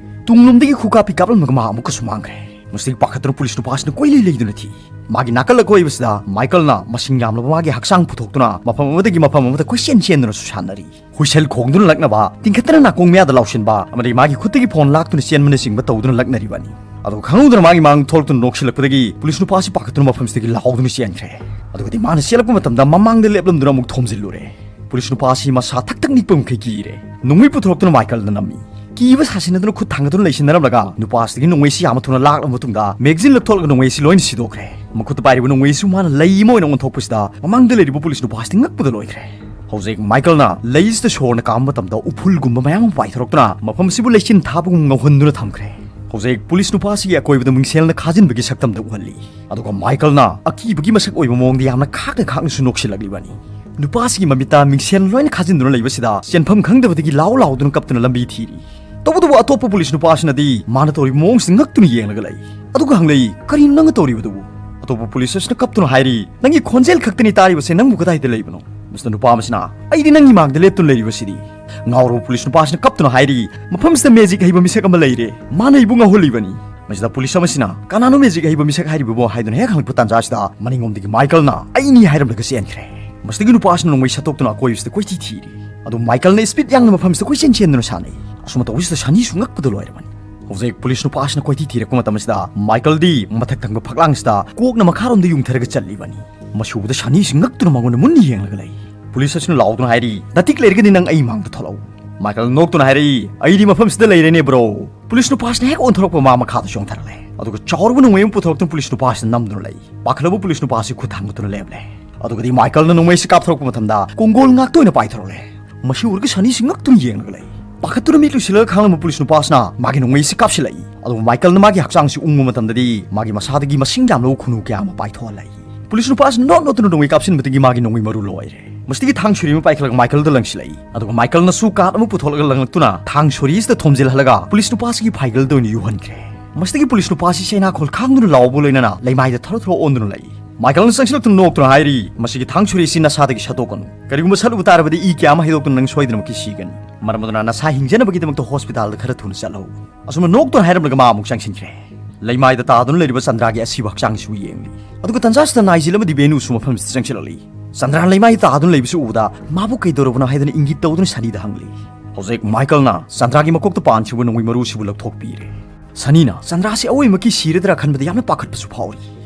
ꯇꯨꯡꯂꯣꯝꯗꯒꯤ ꯈꯨꯀꯥꯞꯄꯤ ꯀꯥꯞꯂꯝꯂꯒ ꯃꯍꯥꯛ ꯑꯃꯨꯛꯀꯁꯨ ꯃꯥꯡꯈ꯭ꯔꯦ꯫ ꯃꯁꯤꯗꯒꯤ ꯄꯥꯈꯠꯇꯨꯅ ꯄꯨꯂꯤꯁ ꯅꯨꯄꯥꯁꯤꯅ ꯀꯣꯏꯂꯩ ꯂꯩꯗꯨꯅ ꯊꯤ꯫ ꯃꯥꯒꯤ ꯅꯥꯀꯜ ꯑꯀꯣꯏꯕꯁꯤꯗ ꯃꯥꯏꯀꯜꯅ ꯃꯁꯤꯡ ꯌꯥꯝꯂꯕ ꯃꯥꯒꯤ ꯍꯛꯆꯥꯡ ꯄꯨꯊꯣꯛꯇꯨꯅ ꯃꯐꯝ ꯑꯃꯗꯒꯤ ꯃꯐꯝ ꯑꯃꯗ ꯀꯣꯏꯆꯦꯟ ꯆꯦꯟꯗꯨꯅꯁꯨ ꯁꯥꯟꯅꯔꯤ꯫ ꯍꯨꯏꯁꯜ ꯈꯣꯡꯗꯨꯅ ꯂꯛꯅꯕ, ꯇꯤꯡꯈꯠꯇꯅ ꯅꯥꯀꯣꯡ ꯃꯌꯥꯗ ꯂꯥꯎꯁꯤꯟꯕ ꯑꯃꯗꯤ ꯃꯥꯒꯤ ꯈꯨꯠꯇꯒꯤ ꯐꯣꯟ ꯂꯥꯛꯇꯨꯅ ꯆꯦꯟꯕꯅꯆꯤꯡꯕ ꯇꯧꯗꯨꯅ ꯂꯛꯅꯔꯤꯕꯅꯤ꯫ ꯑꯗꯨꯒ ꯈꯪꯍꯧꯗꯅ ꯃꯥꯒꯤ ꯃꯥꯡ ꯊꯣꯛꯂꯛꯇꯨꯅ ꯅꯣꯛꯁꯤꯜꯂꯛꯄꯗꯒꯤ ꯄꯨꯂꯤꯁ ꯅꯨꯄꯥ ꯑꯁꯤ ꯄꯥꯈꯠꯇꯨꯅ ꯃꯐꯝꯁꯤꯗꯒꯤ ꯂꯥꯎꯗꯨꯅ ꯆꯦꯟꯈ꯭ꯔꯦ꯫ ꯑꯗꯨꯒꯗꯤ ꯃꯥꯅ ꯆꯦꯜꯂꯛꯄ ꯃꯇꯝꯗ ꯃꯃꯥꯡꯗ ꯂꯦꯞꯂꯝꯗꯨꯅ ꯑꯃꯨꯛ ꯊꯣꯝꯖꯤꯜꯂꯨꯔꯦ꯫ ꯄꯨꯂꯤꯁ ꯅꯨꯄꯥ ꯑꯁꯤ ꯃꯁꯥ ꯊꯛ ꯊꯛ ꯅꯤꯛꯄ ꯃꯈꯩ ꯀꯤꯔꯦ꯫ ꯅꯣꯡꯃꯩ ꯄꯨꯊꯣꯔꯛꯇꯨꯅ ꯃꯥꯏꯀꯜꯗ ꯅꯝꯃꯤ꯫ ꯀꯤꯕ ꯁꯥꯁꯤꯟꯅꯗꯨꯅ ꯈꯨꯠ ꯊꯥꯡꯒꯠꯇꯨꯅ ꯂꯩꯁꯤꯟꯅꯔꯝꯂꯒ ꯅꯨꯄꯥ ꯑꯁꯤꯗꯒꯤ ꯅꯣꯡꯃꯩꯁꯤ ꯌꯥꯝꯅ ꯊꯨꯅ ꯂꯥꯛꯂꯕ ꯃꯇꯨꯡꯗ ꯃꯦꯒꯖꯤꯟ ꯂꯧꯊꯣꯛꯂꯒ ꯅꯣꯡꯃꯩꯁꯤ ꯂꯣꯏꯅ ꯁꯤꯗꯣꯛꯈ꯭ꯔꯦ꯫ ꯃꯈꯨꯠꯇ ꯄꯥꯏꯔꯤꯕ ꯅꯣꯡꯃꯩꯁꯨ ꯃꯥꯅ ꯂꯩ ꯑꯃ ꯑꯣꯏꯅ ꯑꯣꯟꯊꯣꯛꯄꯁꯤꯗ ꯃꯃꯥꯡꯗ ꯂꯩꯔꯤꯕ ꯄꯨꯂꯤꯁ ꯅꯨꯄꯥ ꯑꯁꯤꯗꯤ ꯉꯛꯄꯗ ꯂꯣꯏꯈ꯭ꯔꯦ꯫ ꯍꯧꯖꯤꯛ ꯃꯥꯏꯀꯜꯅ ꯂꯩꯁꯤꯗ ꯁꯣꯔꯅ ꯀꯥꯝꯕ ꯃꯇꯝꯗ ꯎꯐꯨꯜꯒꯨꯝꯕ ꯃꯌꯥꯝ ꯑꯃ ꯄꯥꯏꯊꯣꯔꯛꯇꯨꯅ ꯃꯐꯝ ꯑꯁꯤꯕꯨ ꯂꯩꯆꯤꯟ ꯊꯥꯕꯒꯨꯝ ꯉꯧꯍꯟꯗꯨꯅ ꯊꯝꯈ꯭ꯔꯦ꯫ ꯍꯧꯖꯤꯛ ꯄꯨꯂꯤꯁ ꯅꯨꯄꯥ ꯑꯁꯤꯒꯤ ꯑꯀꯣꯏꯕꯗ ꯃꯤꯡꯁꯦꯜꯅ ꯈꯥꯖꯤꯟꯕꯒꯤ ꯁꯛꯇꯝꯗ ꯎꯍꯜꯂꯤ꯫ ꯑꯗꯨꯒ ꯃꯥꯏꯀꯜꯅ ꯑꯀꯤꯕꯒꯤ ꯃꯁꯛ ꯑꯣꯏꯕ ꯃꯑꯣꯡꯗ ꯌꯥꯝꯅ ꯈꯥꯛꯅ ꯈꯥꯛꯅꯁꯨ ꯅꯣꯛꯁꯤꯜꯂꯛꯂꯤꯕꯅꯤ꯫ ꯅꯨꯄꯥꯁꯤꯒꯤ ꯃꯃꯤꯠꯇ ꯃꯤꯡꯁꯦꯜ ꯂꯣꯏꯅ ꯈꯥꯖꯤꯟꯗꯨꯅ ꯂꯩꯕꯁꯤꯗ ꯆꯦꯟꯐꯝ ꯈꯪꯗꯕꯗꯒꯤ ꯂꯥꯎ ꯂꯥꯎꯗꯨꯅ ꯀꯞꯇꯨꯅ ꯂꯝꯕꯤ ꯊꯤꯔꯤ꯫ ꯇꯧꯕꯇꯕꯨ ꯑꯇꯣꯞꯄ ꯄꯨꯂꯤꯁ ꯅꯨꯄꯥꯁꯤꯅꯗꯤ ꯃꯥꯅ ꯇꯧꯔꯤꯕ ꯃꯑꯣꯡꯁꯤ ꯉꯛꯇꯨꯅ ꯌꯦꯡꯂꯒ ꯂꯩ꯫ ꯑꯗꯨꯒ ꯍꯪꯂꯛꯏ, "ꯀꯔꯤꯅꯣ ꯅꯪꯅ ꯇꯧꯔꯤꯕꯗꯨꯕꯨ?" ꯑꯇꯣꯞꯄ ꯄꯨꯂꯤꯁ ꯑꯁꯤꯅ ꯀꯞꯇꯨꯅ ꯍꯥꯏꯔꯤ, "ꯅꯪꯒꯤ ꯈꯣꯟꯖꯦꯜ ꯈꯛꯇꯅꯤ ꯇꯥꯔꯤꯕꯁꯦ, ꯅꯪꯕꯨ ꯀꯗꯥꯏꯗ ꯂꯩꯕꯅꯣ?" ꯃꯁꯤꯗ ꯅꯨꯄꯥ ꯑꯃꯁꯤꯅ, "ꯑꯩꯗꯤ ꯅꯪꯒꯤ ꯃꯥꯡꯗ ꯂꯦꯞꯇꯨꯅ ꯂꯩꯔꯤꯕꯁꯤꯗꯤ"꯫ ꯉꯥꯎꯔꯕ ꯄꯨꯂꯤꯁ ꯅꯨꯄꯥꯁꯤꯅ ꯀꯞꯇꯨꯅ ꯍꯥꯏꯔꯤ, "ꯃꯐꯝꯁꯤꯗ ꯃꯦꯖꯤꯛ ꯍꯩꯕ ꯃꯤꯁꯛ ꯑꯃ ꯂꯩꯔꯦ, ꯃꯥꯅ ꯑꯩꯕꯨ ꯉꯥꯎꯍꯜꯂꯤꯕꯅꯤ"꯫ ꯃꯁꯤꯗ ꯄꯨꯂꯤꯁ ꯑꯃꯁꯤꯅ, "ꯀꯅꯥꯅꯣ ꯃꯦꯖꯤꯛ ꯍꯩꯕ ꯃꯤꯁꯛ ꯍꯥꯏꯔꯤꯕꯕꯣ?" ꯍꯥꯏꯗꯨꯅ ꯍꯦꯛ ꯍꯪꯂꯛꯄ ꯇꯥꯟꯖꯥꯁꯤꯗ ꯃꯅꯤꯡꯂꯣꯝꯗꯒꯤ ꯃꯥꯏꯀꯜꯅ "ꯑꯩꯅꯤ" ꯍꯥꯏꯔꯝꯂꯒ ꯆꯦꯟꯈ꯭ꯔꯦ꯫ ꯃꯁꯤꯗꯒꯤ ꯅꯨꯄꯥꯁꯤꯅ ꯅꯣꯡꯃꯩ ꯁꯠꯇꯣꯛꯇꯨꯅ ꯑꯀꯣꯏꯕꯁꯤꯗ ꯀꯣꯏꯊꯤ ꯊꯤꯔꯤ꯫ ꯑꯗꯨ ꯃꯥꯏꯀꯜꯅ ꯁ꯭ꯄꯤꯗ ꯌꯥꯡꯅ ꯃꯐꯝꯁꯤꯗ ꯀꯣꯏꯆꯦꯟ ꯆꯦꯟꯗꯨꯅ ꯁꯥꯟꯅꯩ꯫ ꯑꯁꯨꯝꯅ ꯇꯧꯕꯁꯤꯗ ꯁꯅꯤꯁꯨ ꯉꯛꯄꯗ ꯂꯣꯏꯔꯕꯅꯤ꯫ ꯍꯧꯖꯤꯛ ꯄꯨꯂꯤꯁ ꯅꯨꯄꯥꯁꯤꯅ ꯀꯣꯏꯊꯤ ꯊꯤꯔꯛꯄ ꯃꯇꯝꯁꯤꯗ ꯃꯥꯏꯀꯜꯗꯤ ꯃꯊꯛ ꯊꯪꯕ ꯐꯛꯂꯥꯡꯁꯤꯗ ꯀꯣꯛꯅ ꯃꯈꯥꯔꯣꯝꯗ ꯌꯨꯡꯊꯔꯒ ꯆꯠꯂꯤꯕꯅꯤ꯫ ꯃꯁꯤ ꯎꯕꯗ ꯁꯅꯤꯁꯤ ꯉꯛꯇꯨꯅ ꯃꯉꯣꯟꯗ ꯃꯨꯟꯅ ꯌꯦꯡꯂꯒ ꯂꯩ꯫ ꯄꯨꯂꯤꯁ ꯑꯁꯤꯅ ꯂꯥꯎꯗꯨꯅ ꯍꯥꯏꯔꯤ, "ꯅꯇꯤꯛ ꯂꯩꯔꯒꯗꯤ ꯅꯪ ꯑꯩ ꯃꯥꯡꯗ ꯊꯣꯛꯂꯛꯎ"꯫ ꯃꯥꯏꯀꯜ ꯅꯣꯛꯇꯨꯅ ꯍꯥꯏꯔꯛꯏ, "ꯑꯩꯗꯤ ꯃꯐꯝꯁꯤꯗ ꯂꯩꯔꯦꯅꯦ, ꯕ꯭ꯔꯣ"꯫ ꯄꯨꯂꯤꯁ ꯅꯨꯄꯥꯁꯤꯅ ꯍꯦꯛ ꯑꯣꯟꯊꯣꯔꯛꯄ ꯃꯥ ꯃꯈꯥꯗ ꯆꯣꯡꯊꯔꯛꯂꯦ꯫ ꯑꯗꯨꯒ ꯆꯥꯎꯔꯕ ꯅꯣꯡꯃꯩ ꯑꯃ ꯄꯨꯊꯣꯔꯛꯇꯨꯅ ꯄꯨꯂꯤꯁ ꯅꯨꯄꯥꯁꯤꯅ ꯅꯝꯗꯨꯅ ꯂꯩ꯫ ꯄꯥꯈꯠꯂꯕ ꯄꯨꯂꯤꯁ ꯅꯨꯄꯥꯁꯤ ꯈꯨꯠ ꯊꯥꯡꯒꯠꯇꯨꯅ ꯂꯦꯞꯂꯦ꯫ ꯑꯗꯨꯒꯗꯤ ꯃꯥꯏꯀꯜꯅ ꯅꯣꯡꯃꯩ ꯑꯁꯤ ꯀꯥꯞꯊꯣꯔꯛꯄ ꯃꯇꯝꯗ ꯀꯣꯡꯒꯣꯜ ꯉꯥꯛꯇ ꯑꯣꯏꯅ ꯄꯥꯏꯊꯣꯔꯛꯂꯦ꯫ ꯃꯁꯤ ꯎꯔꯒ ꯁꯅꯤꯁꯤ ꯉꯛꯇꯨꯅ ꯌꯦꯡꯂꯒ ꯂꯩ꯫ ꯄꯥꯈꯠꯇꯨꯅ ꯃꯤꯠ ꯂꯨꯁꯤꯜꯂꯒ ꯈꯥꯡꯂꯝꯕ ꯄꯨꯂꯤꯁ ꯅꯨꯄꯥꯁꯤꯅ ꯃꯥꯒꯤ ꯅꯣꯡꯃꯩ ꯑꯁꯤ ꯀꯥꯞꯁꯤꯜꯂꯛꯏ꯫ ꯑꯗꯨꯕꯨ ꯃꯥꯏꯀꯜꯅ ꯃꯥꯒꯤ ꯍꯛꯆꯥꯡꯁꯤ ꯎꯪꯕ ꯃꯇꯝꯗꯗꯤ ꯃꯥꯒꯤ ꯃꯁꯥꯗꯒꯤ ꯃꯁꯤꯡ ꯌꯥꯝꯂꯕ ꯈꯨꯅꯨ ꯀꯌꯥ ꯑꯃ ꯄꯥꯏꯊꯣꯛꯍꯜꯂꯛꯏ꯫ ꯄꯨꯂꯤꯁ ꯅꯨꯄꯥꯁꯤꯅ ꯅꯣꯠ ꯅꯣꯠꯇꯨꯅ ꯅꯣꯡꯃꯩ ꯀꯥꯞꯁꯤꯟꯕꯗꯒꯤ ꯃꯥꯒꯤ ꯅꯣꯡꯃꯩ ꯃꯔꯨ ꯂꯣꯏꯔꯦ꯫ ꯃꯁꯤꯗꯒꯤ ꯊꯥꯡ ꯁꯣꯔꯤ ꯑꯃ ꯄꯥꯏꯈꯠꯂꯒ ꯃꯥꯏꯀꯜꯗ ꯂꯪꯁꯤꯜꯂꯛꯏ꯫ ꯑꯗꯨꯒ ꯃꯥꯏꯀꯜꯅꯁꯨ ꯀꯥꯔꯗ ꯑꯃ ꯄꯨꯊꯣꯛꯂꯒ ꯂꯪꯂꯛꯇꯨꯅ ꯊꯥꯡ ꯁꯣꯔꯤ ꯑꯁꯤꯗ ꯊꯣꯝꯖꯤꯜꯍꯜꯂꯒ ꯄꯨꯂꯤꯁ ꯅꯨꯄꯥꯁꯤꯒꯤ ꯐꯥꯏꯒꯜꯗ ꯑꯣꯏꯅ ꯌꯨꯍꯟꯈ꯭ꯔꯦ꯫ ꯃꯁꯤꯗꯒꯤ ꯄꯨꯂꯤꯁ ꯅꯨꯄꯥꯁꯤ ꯆꯩꯅꯥꯈꯣꯜ ꯈꯥꯡꯗꯨꯅ ꯂꯥꯎꯕ ꯂꯣꯏꯅꯅ ꯂꯩꯃꯥꯏꯗ ꯊꯔꯣ ꯊꯔꯣ ꯑꯣꯟꯗꯨꯅ ꯂꯩ꯫ ꯃꯥꯏꯀꯜꯅ ꯆꯪꯁꯤꯜꯂꯛꯇꯨꯅ ꯅꯣꯛꯇꯨꯅ ꯍꯥꯏꯔꯤ, "ꯃꯁꯤꯒꯤ ꯊꯥꯡ ꯁꯣꯔꯤ ꯑꯁꯤ ꯅꯁꯥꯗꯒꯤ ꯁꯠꯇꯣꯛꯀꯅꯨ꯫ ꯀꯔꯤꯒꯨꯝꯕ ꯁꯠꯂꯨꯕ ꯇꯥꯔꯕꯗꯤ ꯏ ꯀꯌꯥ ꯑꯃ ꯍꯩꯗꯣꯛꯇꯨꯅ ꯅꯪ ꯁꯣꯏꯗꯅꯃꯛꯀꯤ ꯁꯤꯒꯅꯤ꯫ ꯃꯔꯝ ꯑꯗꯨꯅ ꯅꯁꯥ ꯍꯤꯡꯖꯅꯕꯒꯤꯗꯃꯛꯇ ꯍꯣꯁꯄꯤꯇꯥꯜꯗ ꯈꯔ ꯊꯨꯅ ꯆꯠꯂꯧ"꯫ ꯑꯁꯨꯝꯅ ꯅꯣꯛꯇꯨꯅ ꯍꯥꯏꯔꯝꯂꯒ ꯃꯥ ꯑꯃꯨꯛ ꯆꯪꯁꯤꯟꯈ꯭ꯔꯦ꯫ ꯂꯩꯃꯥꯏꯗ ꯇꯥꯗꯨꯅ ꯂꯩꯔꯤꯕ ꯆꯟꯗ꯭ꯔꯥꯒꯤ ꯑꯁꯤꯕ ꯍꯛꯆꯥꯡꯁꯤꯕꯨ ꯌꯦꯡꯂꯤ꯫ ꯑꯗꯨꯒ ꯇꯟꯖꯥꯁꯤꯗ ꯅꯥꯏꯖꯤꯜ ꯑꯃꯗꯤ ꯕꯦꯅꯨꯁꯨ ꯃꯐꯝꯁꯤꯗ ꯆꯪꯁꯤꯜꯂꯛꯂꯤ꯫ ꯆꯟꯗ꯭ꯔꯥꯅ ꯂꯩꯃꯥꯏꯗ ꯇꯥꯗꯨꯅ ꯂꯩꯕꯁꯤ ꯎꯕꯗ ꯃꯥꯕꯨ ꯀꯩꯗꯧꯔꯕꯅꯣ ꯍꯥꯏꯗꯨꯅ ꯏꯪꯒꯤꯠ ꯇꯧꯗꯨꯅ ꯁꯅꯤꯗ ꯍꯪꯂꯤ꯫ ꯍꯧꯖꯤꯛ ꯃꯥꯏꯀꯜꯅ ꯆꯟꯗ꯭ꯔꯥꯒꯤ ꯃꯀꯣꯛꯇ ꯄꯥꯟꯈꯤꯕ ꯅꯣꯡꯃꯩ ꯃꯔꯨꯁꯤꯕꯨ ꯂꯧꯊꯣꯛꯄꯤꯔꯦ꯫ ꯁꯅꯤꯅ ꯆꯟꯗ꯭ꯔꯥꯁꯤ ꯑꯋꯣꯏꯕꯃꯛꯀꯤ ꯁꯤꯔꯗ꯭ꯔꯥ ꯈꯟꯕꯗ ꯌꯥꯝꯅ ꯄꯥꯈꯠꯄꯁꯨ ꯐꯥꯎꯔꯤ꯫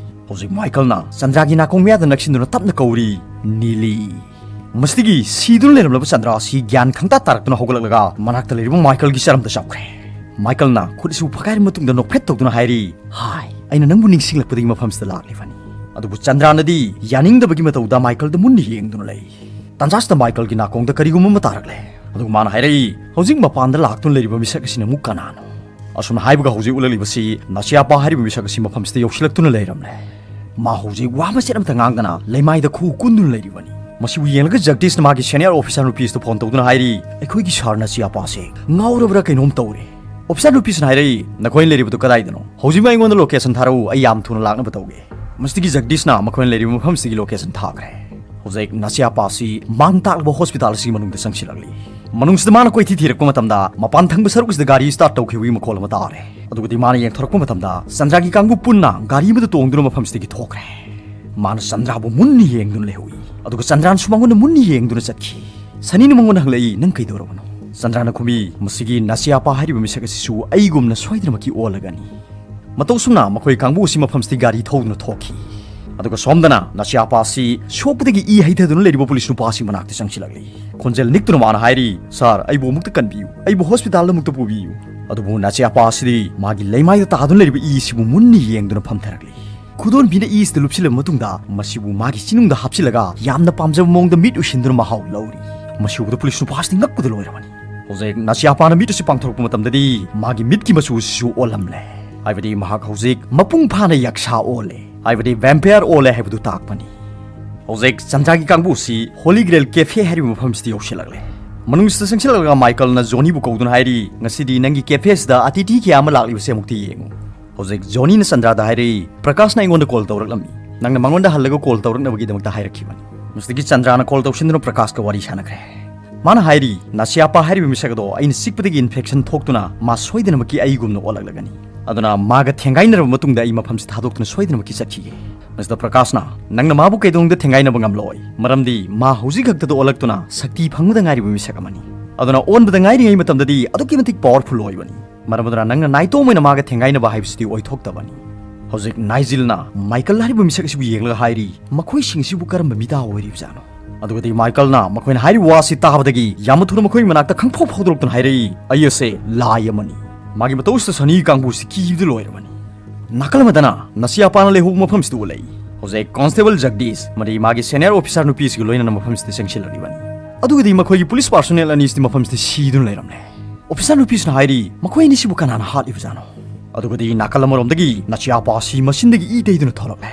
ꯍꯧꯖꯤꯛ ꯃꯥꯏꯀꯜꯅ ꯆꯟꯗ꯭ꯔꯥꯒꯤ ꯅꯥꯀꯣꯡ ꯃꯌꯥꯗ ꯅꯛꯁꯤꯟꯗꯨꯅ ꯇꯞꯅ ꯀꯧꯔꯤ, "ꯅꯤꯂꯤ"꯫ ꯃꯁꯤꯗꯒꯤ ꯁꯤꯗꯨꯅ ꯂꯩꯔꯝꯂꯕ ꯆꯟꯗ꯭ꯔꯥ ꯑꯁꯤ ꯒ꯭ꯌꯥꯟ ꯈꯪꯇꯥ ꯇꯥꯔꯛꯇꯨꯅ ꯍꯧꯒꯠꯂꯛꯂꯒ ꯃꯅꯥꯛꯇ ꯂꯩꯔꯤꯕ ꯃꯥꯏꯀꯜꯒꯤ ꯆꯔꯝꯗ ꯆꯞꯈ꯭ꯔꯦ꯫ ꯃꯥꯏꯀꯜꯅ ꯈꯨꯠ ꯑꯁꯤꯕꯨ ꯐꯛꯀꯥꯏꯔꯕ ꯃꯇꯨꯡꯗ ꯅꯣꯛꯐꯦꯠ ꯇꯧꯗꯨꯅ ꯍꯥꯏꯔꯤ, "ꯍꯥꯏ, ꯑꯩꯅ ꯅꯪꯕꯨ ꯅꯤꯡꯁꯤꯡꯂꯛꯄꯗꯒꯤ ꯃꯐꯝꯁꯤꯗ ꯂꯥꯛꯂꯤꯕꯅꯤ"꯫ ꯑꯗꯨꯕꯨ ꯆꯟꯗ꯭ꯔꯥꯅꯗꯤ ꯌꯥꯅꯤꯡꯗꯕꯒꯤ ꯃꯇꯧꯗ ꯃꯥꯏꯀꯜꯗ ꯃꯨꯟꯅ ꯌꯦꯡꯗꯨꯅ ꯂꯩ꯫ ꯇꯟꯖꯥꯁꯤꯗ ꯃꯥꯏꯀꯜꯒꯤ ꯅꯥꯀꯣꯡꯗ ꯀꯔꯤꯒꯨꯝꯕ ꯑꯃ ꯇꯥꯔꯛꯂꯦ꯫ ꯑꯗꯨꯒ ꯃꯥꯅ ꯍꯥꯏꯔꯛꯏ, "ꯍꯧꯖꯤꯛ ꯃꯄꯥꯟꯗ ꯂꯥꯛꯇꯨꯅ ꯂꯩꯔꯤꯕ ꯃꯤꯁꯛ ꯑꯁꯤꯅ ꯑꯃꯨꯛ ꯀꯅꯥꯅꯣ?" ꯑꯁꯨꯝꯅ ꯍꯥꯏꯕꯒ ꯍꯧꯖꯤꯛ ꯎꯠꯂꯛꯂꯤꯕꯁꯤ ꯅꯥꯁꯤꯌꯥꯄꯥ ꯍꯥꯏꯔꯤꯕ ꯃꯤꯁꯛ ꯑꯁꯤ ꯃꯐꯝꯁꯤꯗ ꯌꯧꯁꯤꯜꯂꯛꯇꯨꯅ ꯂꯩꯔꯝꯂꯦ꯫ ꯃꯥ ꯍꯧꯖꯤꯛ ꯋꯥ ꯃꯆꯦꯠ ꯑꯃꯠꯇ ꯉꯥꯡꯗꯅ ꯂꯩꯃꯥꯏꯗ ꯈꯨꯎ ꯀꯨꯟꯗꯨꯅ ꯂꯩꯔꯤꯕꯅꯤ꯫ ꯃꯁꯤꯕꯨ ꯌꯦꯡꯂꯒ ꯖꯒꯗꯤꯁꯅ ꯃꯥꯒꯤ senior officer ꯅꯨꯄꯤꯁꯤꯗ phone ꯇꯧꯗꯨꯅ ꯍꯥꯏꯔꯤ, "ꯑꯩꯈꯣꯏꯒꯤ ꯁꯥꯔ ꯅꯁꯤꯌꯥꯄꯥꯁꯦ ꯉꯥꯎꯔꯕ꯭ꯔꯥ ꯀꯩꯅꯣꯝ ꯇꯧꯔꯦ꯫" Officer ꯅꯨꯄꯤꯁꯤꯅ ꯍꯥꯏꯔꯛꯏ, "ꯅꯈꯣꯏꯅ ꯂꯩꯔꯤꯕꯗꯨ ꯀꯗꯥꯏꯗꯅꯣ? ꯍꯧꯖꯤꯛꯃꯛ ꯑꯩꯉꯣꯟꯗ location ꯊꯥꯔꯛꯎ, ꯑꯩ ꯌꯥꯝ ꯊꯨꯅ ꯂꯥꯛꯅꯕ ꯇꯧꯒꯦ꯫" ꯃꯁꯤꯗꯒꯤ ꯖꯒꯗꯤꯁꯅ ꯃꯈꯣꯏꯅ ꯂꯩꯔꯤꯕ ꯃꯐꯝꯁꯤꯒꯤ location ꯊꯥꯈ꯭ꯔꯦ꯫ ꯍꯧꯖꯤꯛ ꯅꯁꯤꯌꯥꯄꯥꯁꯤ ꯃꯥꯡ ꯇꯥꯛꯂꯕ hospital ꯑꯁꯤꯒꯤ ꯃꯅꯨꯡꯗ ꯆꯪꯁꯤꯜꯂꯛꯂꯤ꯫ ꯃꯅꯨꯡꯁꯤꯗ ꯃꯥꯅ ꯀꯣꯏꯊꯤ ꯊꯤꯔꯛꯄ ꯃꯇꯝꯗ ꯃꯄꯥꯟ ꯊꯪꯕ ꯁꯔꯨꯛ ꯑꯁꯤꯗ ꯒꯥꯔꯤ start ꯇꯧꯈꯤꯕꯒꯤ ꯃꯈꯣꯜ ꯑꯃ ꯇꯥꯔꯦ꯫ ꯑꯗꯨꯒꯗꯤ ꯃꯥꯅ ꯌꯦꯡꯊꯣꯔꯛꯄ ꯃꯇꯝꯗ ꯆꯟꯗ꯭ꯔꯥꯒꯤ ꯀꯥꯡꯕꯨ ꯄꯨꯟꯅ ꯒꯥꯔꯤ ꯑꯃꯗ ꯇꯣꯡꯗꯨꯅ ꯃꯐꯝꯁꯤꯗꯒꯤ ꯊꯣꯛꯈ꯭ꯔꯦ꯫ ꯃꯥꯅ ꯆꯟꯗ꯭ꯔꯥꯕꯨ ꯃꯨꯟꯅ ꯌꯦꯡꯗꯨꯅ ꯂꯩꯍꯧꯏ꯫ ꯑꯗꯨꯒ ꯆꯟꯗ꯭ꯔꯥꯅꯁꯨ ꯃꯉꯣꯟꯗ ꯃꯨꯟꯅ ꯌꯦꯡꯗꯨꯅ ꯆꯠꯈꯤ꯫ ꯁꯅꯤꯅ ꯃꯉꯣꯟꯗ ꯍꯪꯂꯛꯏ, "ꯅꯪ ꯀꯩꯗꯧꯔꯕꯅꯣ?" ꯆꯟꯗ꯭ꯔꯥꯅ ꯈꯨꯝꯃꯤ, "ꯃꯁꯤꯒꯤ ꯅꯁꯤꯌꯥꯄꯥ ꯍꯥꯏꯔꯤꯕ ꯃꯤꯁꯛ ꯑꯁꯤꯁꯨ ꯑꯩꯒꯨꯝꯅ ꯁꯣꯏꯗꯅꯃꯛꯀꯤ ꯑꯣꯜꯂꯒꯅꯤ꯫" ꯃꯇꯧ ꯑꯁꯨꯝꯅ ꯃꯈꯣꯏ ꯀꯥꯡꯕꯨ ꯑꯁꯤ ꯃꯐꯝꯁꯤꯗꯒꯤ ꯒꯥꯔꯤ ꯊꯧꯗꯨꯅ ꯊꯣꯛꯈꯤ꯫ ꯑꯗꯨꯒ ꯁꯣꯝꯗꯅ ꯅꯁꯤꯌꯥꯄꯥ ꯑꯁꯤ ꯁꯣꯛꯄꯗꯒꯤ ꯏ ꯍꯩꯊꯗꯨꯅ ꯂꯩꯔꯤꯕ ꯄꯨꯂꯤꯁ ꯅꯨꯄꯥꯁꯤ ꯃꯅꯥꯛꯇ ꯆꯪꯁꯤꯜꯂꯛꯂꯤ꯫ ꯈꯣꯟꯖꯦꯜ ꯅꯤꯛꯇꯨꯅ ꯃꯥꯅ ꯍꯥꯏꯔꯤ, "ꯁꯥꯔ, ꯑꯩꯕꯨ ꯑꯃꯨꯛꯇ ꯀꯟꯕꯤꯌꯨ, ꯑꯩꯕꯨ hospital ꯑꯃꯨꯛꯇ ꯄꯨꯕꯤꯌꯨ꯫" ꯑꯗꯨꯕꯨ ꯅꯁꯤꯌꯥꯄꯥ ꯑꯁꯤꯗꯤ ꯃꯥꯒꯤ ꯂꯩꯃꯥꯏꯗ ꯇꯥꯗꯨꯅ ꯂꯩꯔꯤꯕ ꯏ ꯑꯁꯤꯕꯨ ꯃꯨꯟꯅ ꯌꯦꯡꯗꯨꯅ ꯐꯝꯊꯔꯛꯂꯤ꯫ ꯈꯨꯗꯣꯟꯕꯤꯅ ꯏꯁꯤꯗ ꯂꯨꯞꯁꯤꯜꯂꯕ ꯃꯇꯨꯡꯗ ꯃꯁꯤꯕꯨ ꯃꯥꯒꯤ ꯆꯤꯅꯨꯡꯗ ꯍꯥꯞꯆꯤꯜꯂꯒ ꯌꯥꯝꯅ ꯄꯥꯝꯖꯕ ꯃꯑꯣꯡꯗ ꯃꯤꯠ ꯎꯏꯁꯤꯟꯗꯨꯅ ꯃꯍꯥꯎ ꯂꯧꯔꯤ꯫ ꯃꯁꯤ ꯎꯕꯗ ꯄꯨꯂꯤꯁ ꯅꯨꯄꯥꯁꯤꯗꯤ ꯉꯛꯄꯗ ꯂꯣꯏꯔꯕꯅꯤ꯫ ꯍꯧꯖꯤꯛ ꯅꯁꯤꯌꯥꯄꯥꯅ ꯃꯤꯠ ꯑꯁꯤ ꯄꯥꯡꯊꯣꯔꯛꯄ ꯃꯇꯝꯗꯗꯤ ꯃꯥꯒꯤ ꯃꯤꯠꯀꯤ ꯃꯆꯨ ꯑꯁꯤꯁꯨ ꯑꯣꯜꯂꯝꯂꯦ꯫ ꯍꯥꯏꯕꯗꯤ ꯃꯍꯥꯛ ꯍꯧꯖꯤꯛ ꯃꯄꯨꯡ ꯐꯥꯅ ꯌꯛꯁꯥ ꯑꯣꯜꯂꯦ, ꯍꯥꯏꯕꯗꯤ vampire ꯑꯣꯜꯂꯦ ꯍꯥꯏꯕꯗꯨ ꯇꯥꯛꯄꯅꯤ꯫ ꯍꯧꯖꯤꯛ ꯆꯟꯗ꯭ꯔꯥꯒꯤ ꯀꯥꯡꯕꯨ ꯑꯁꯤ Holy Grail Cafe ꯍꯥꯏꯔꯤꯕ ꯃꯐꯝꯁꯤꯗ ꯌꯧꯁꯤꯜꯂꯛꯂꯦ꯫ ꯃꯅꯨꯡꯁꯤꯗ ꯆꯪꯁꯤꯜꯂꯛꯂꯒ ꯃꯥꯏꯀꯜꯅ ꯖꯣꯅꯤꯕꯨ ꯀꯧꯗꯨꯅ ꯍꯥꯏꯔꯤ, "ꯉꯁꯤꯗꯤ ꯅꯪꯒꯤ cafe ꯁꯤꯗ ꯑꯇꯤꯊꯤ ꯀꯌꯥ ꯑꯃ ꯂꯥꯛꯂꯤꯕꯁꯦ ꯑꯃꯨꯛꯇ ꯌꯦꯡꯉꯨ꯫" ꯍꯧꯖꯤꯛ ꯖꯣꯅꯤꯅ ꯆꯟꯗ꯭ꯔꯥꯗ ꯍꯥꯏꯔꯛꯏ, "ꯄ꯭ꯔꯀꯥꯁꯅ ꯑꯩꯉꯣꯟꯗ call ꯇꯧꯔꯛꯂꯝꯃꯤ, ꯅꯪꯅ ꯃꯉꯣꯟꯗ ꯍꯜꯂꯒ call ꯇꯧꯔꯛꯅꯕꯒꯤꯗꯃꯛꯇ ꯍꯥꯏꯔꯛꯈꯤꯕꯅꯤ꯫" ꯃꯁꯤꯗꯒꯤ ꯆꯟꯗ꯭ꯔꯥꯅ call ꯇꯧꯁꯤꯟꯗꯨꯅ ꯄ꯭ꯔꯀꯥꯁꯀ ꯋꯥꯔꯤ ꯁꯥꯟꯅꯈ꯭ꯔꯦ꯫ ꯃꯥꯅ ꯍꯥꯏꯔꯤ, "ꯅꯁꯤꯌꯥꯄꯥ ꯍꯥꯏꯔꯤꯕ ꯃꯤꯁꯛ ꯑꯗꯣ ꯑꯩꯅ ꯆꯤꯛꯄꯗꯒꯤ infection ꯊꯣꯛꯇꯨꯅ ꯃꯥ ꯁꯣꯏꯗꯅꯃꯛꯀꯤ ꯑꯩꯒꯨꯝꯅ ꯑꯣꯜꯂꯛꯂꯒꯅꯤ꯫ ꯑꯗꯨꯅ ꯃꯥꯒ ꯊꯦꯡꯒꯥꯏꯅꯔꯕ ꯃꯇꯨꯡꯗ ꯑꯩ ꯃꯐꯝꯁꯤ ꯊꯥꯗꯣꯛꯇꯨꯅ ꯁꯣꯏꯗꯅꯃꯛꯀꯤ ꯆꯠꯈꯤꯒꯦ꯫" ꯃꯁꯤꯗ ꯄ꯭ꯔꯀꯥꯁꯅ, "ꯅꯪꯅ ꯃꯥꯕꯨ ꯀꯩꯗꯧꯅꯨꯡꯗ ꯊꯦꯡꯒꯥꯏꯅꯕ ꯉꯝꯂꯣꯏ, ꯃꯔꯝꯗꯤ ꯃꯥ ꯍꯧꯖꯤꯛ ꯈꯛꯇꯗ ꯑꯣꯜꯂꯛꯇꯨꯅ ꯁꯛꯇꯤ ꯐꯪꯕꯗ ꯉꯥꯏꯔꯤꯕ ꯃꯤꯁꯛ ꯑꯃꯅꯤ꯫ ꯑꯗꯨꯅ ꯑꯣꯟꯕꯗ ꯉꯥꯏꯔꯤꯉꯩ ꯃꯇꯝꯗꯗꯤ ꯑꯗꯨꯛꯀꯤ ꯃꯇꯤꯛ powerful ꯑꯣꯏꯕꯅꯤ꯫ ꯃꯔꯝ ꯑꯗꯨꯅ ꯅꯪꯅ ꯅꯥꯏꯇꯣꯝ ꯑꯣꯏꯅ ꯃꯥꯒ ꯊꯦꯡꯒꯥꯏꯅꯕ ꯍꯥꯏꯕꯁꯤꯗꯤ ꯑꯣꯏꯊꯣꯛꯇꯕꯅꯤ꯫" ꯍꯧꯖꯤꯛ ꯅꯥꯏꯖꯤꯜꯅ ꯃꯥꯏꯀꯜ ꯍꯥꯏꯔꯤꯕ ꯃꯤꯁꯛ ꯑꯁꯤꯕꯨ ꯌꯦꯡꯂꯒ ꯍꯥꯏꯔꯤ, "ꯃꯈꯣꯏꯁꯤꯡ ꯑꯁꯤꯕꯨ ꯀꯔꯝꯕ ꯃꯤꯗꯥ ꯑꯣꯏꯔꯤꯕꯖꯥꯠꯅꯣ?" ꯑꯗꯨꯒꯗꯤ ꯃꯥꯏꯀꯜꯅ ꯃꯈꯣꯏꯅ ꯍꯥꯏꯔꯤꯕ ꯋꯥꯁꯤ ꯇꯥꯕꯗꯒꯤ ꯌꯥꯝꯅ ꯊꯨꯅ ꯃꯈꯣꯏꯒꯤ ꯃꯅꯥꯛꯇ ꯈꯪꯐꯥꯎ ꯐꯥꯎꯗꯣꯔꯛꯇꯨꯅ ꯍꯥꯏꯔꯛꯏ, "ꯑꯩ ꯑꯁꯦ ꯂꯥꯏ ꯑꯃꯅꯤ꯫" ꯃꯥꯒꯤ ꯃꯇꯧ ꯑꯁꯤꯗ ꯁꯅꯤ ꯀꯥꯡꯕꯨꯁꯤ ꯀꯤꯕꯗ ꯂꯣꯏꯔꯕꯅꯤ꯫ ꯅꯥꯀꯜ ꯑꯃꯗꯅ ꯅꯁꯤꯌꯥꯄꯥꯅ ꯂꯩꯍꯧꯕ ꯃꯐꯝꯁꯤꯗ ꯎꯠꯂꯛꯏ꯫ ꯍꯧꯖꯤꯛ Constable ꯖꯒꯗꯤꯁ ꯑꯃꯗꯤ ꯃꯥꯒꯤ senior officer ꯅꯨꯄꯤꯁꯤꯒ ꯂꯣꯏꯅꯅ ꯃꯐꯝꯁꯤꯗ ꯆꯪꯁꯤꯜꯂꯛꯂꯤꯕꯅꯤ꯫ ꯑꯗꯨꯒꯗꯤ ꯃꯈꯣꯏꯒꯤ ꯄꯨꯂꯤꯁ personnel ꯑꯅꯤꯁꯤꯗꯤ ꯃꯐꯝꯁꯤꯗ ꯁꯤꯗꯨꯅ ꯂꯩꯔꯝꯂꯦ꯫ Officer ꯅꯨꯄꯤꯁꯤꯅ ꯍꯥꯏꯔꯤ, "ꯃꯈꯣꯏ ꯑꯅꯤꯁꯤꯕꯨ ꯀꯅꯥꯅ ꯍꯥꯠꯂꯤꯕꯖꯥꯠꯅꯣ?" ꯑꯗꯨꯒꯗꯤ ꯅꯥꯀꯜ ꯑꯃꯔꯣꯝꯗꯒꯤ ꯅꯁꯤꯌꯥꯄꯥ ꯑꯁꯤ ꯃꯆꯤꯟꯗꯒꯤ ꯏ ꯇꯩꯗꯨꯅ ꯊꯣꯛꯂꯛꯂꯦ꯫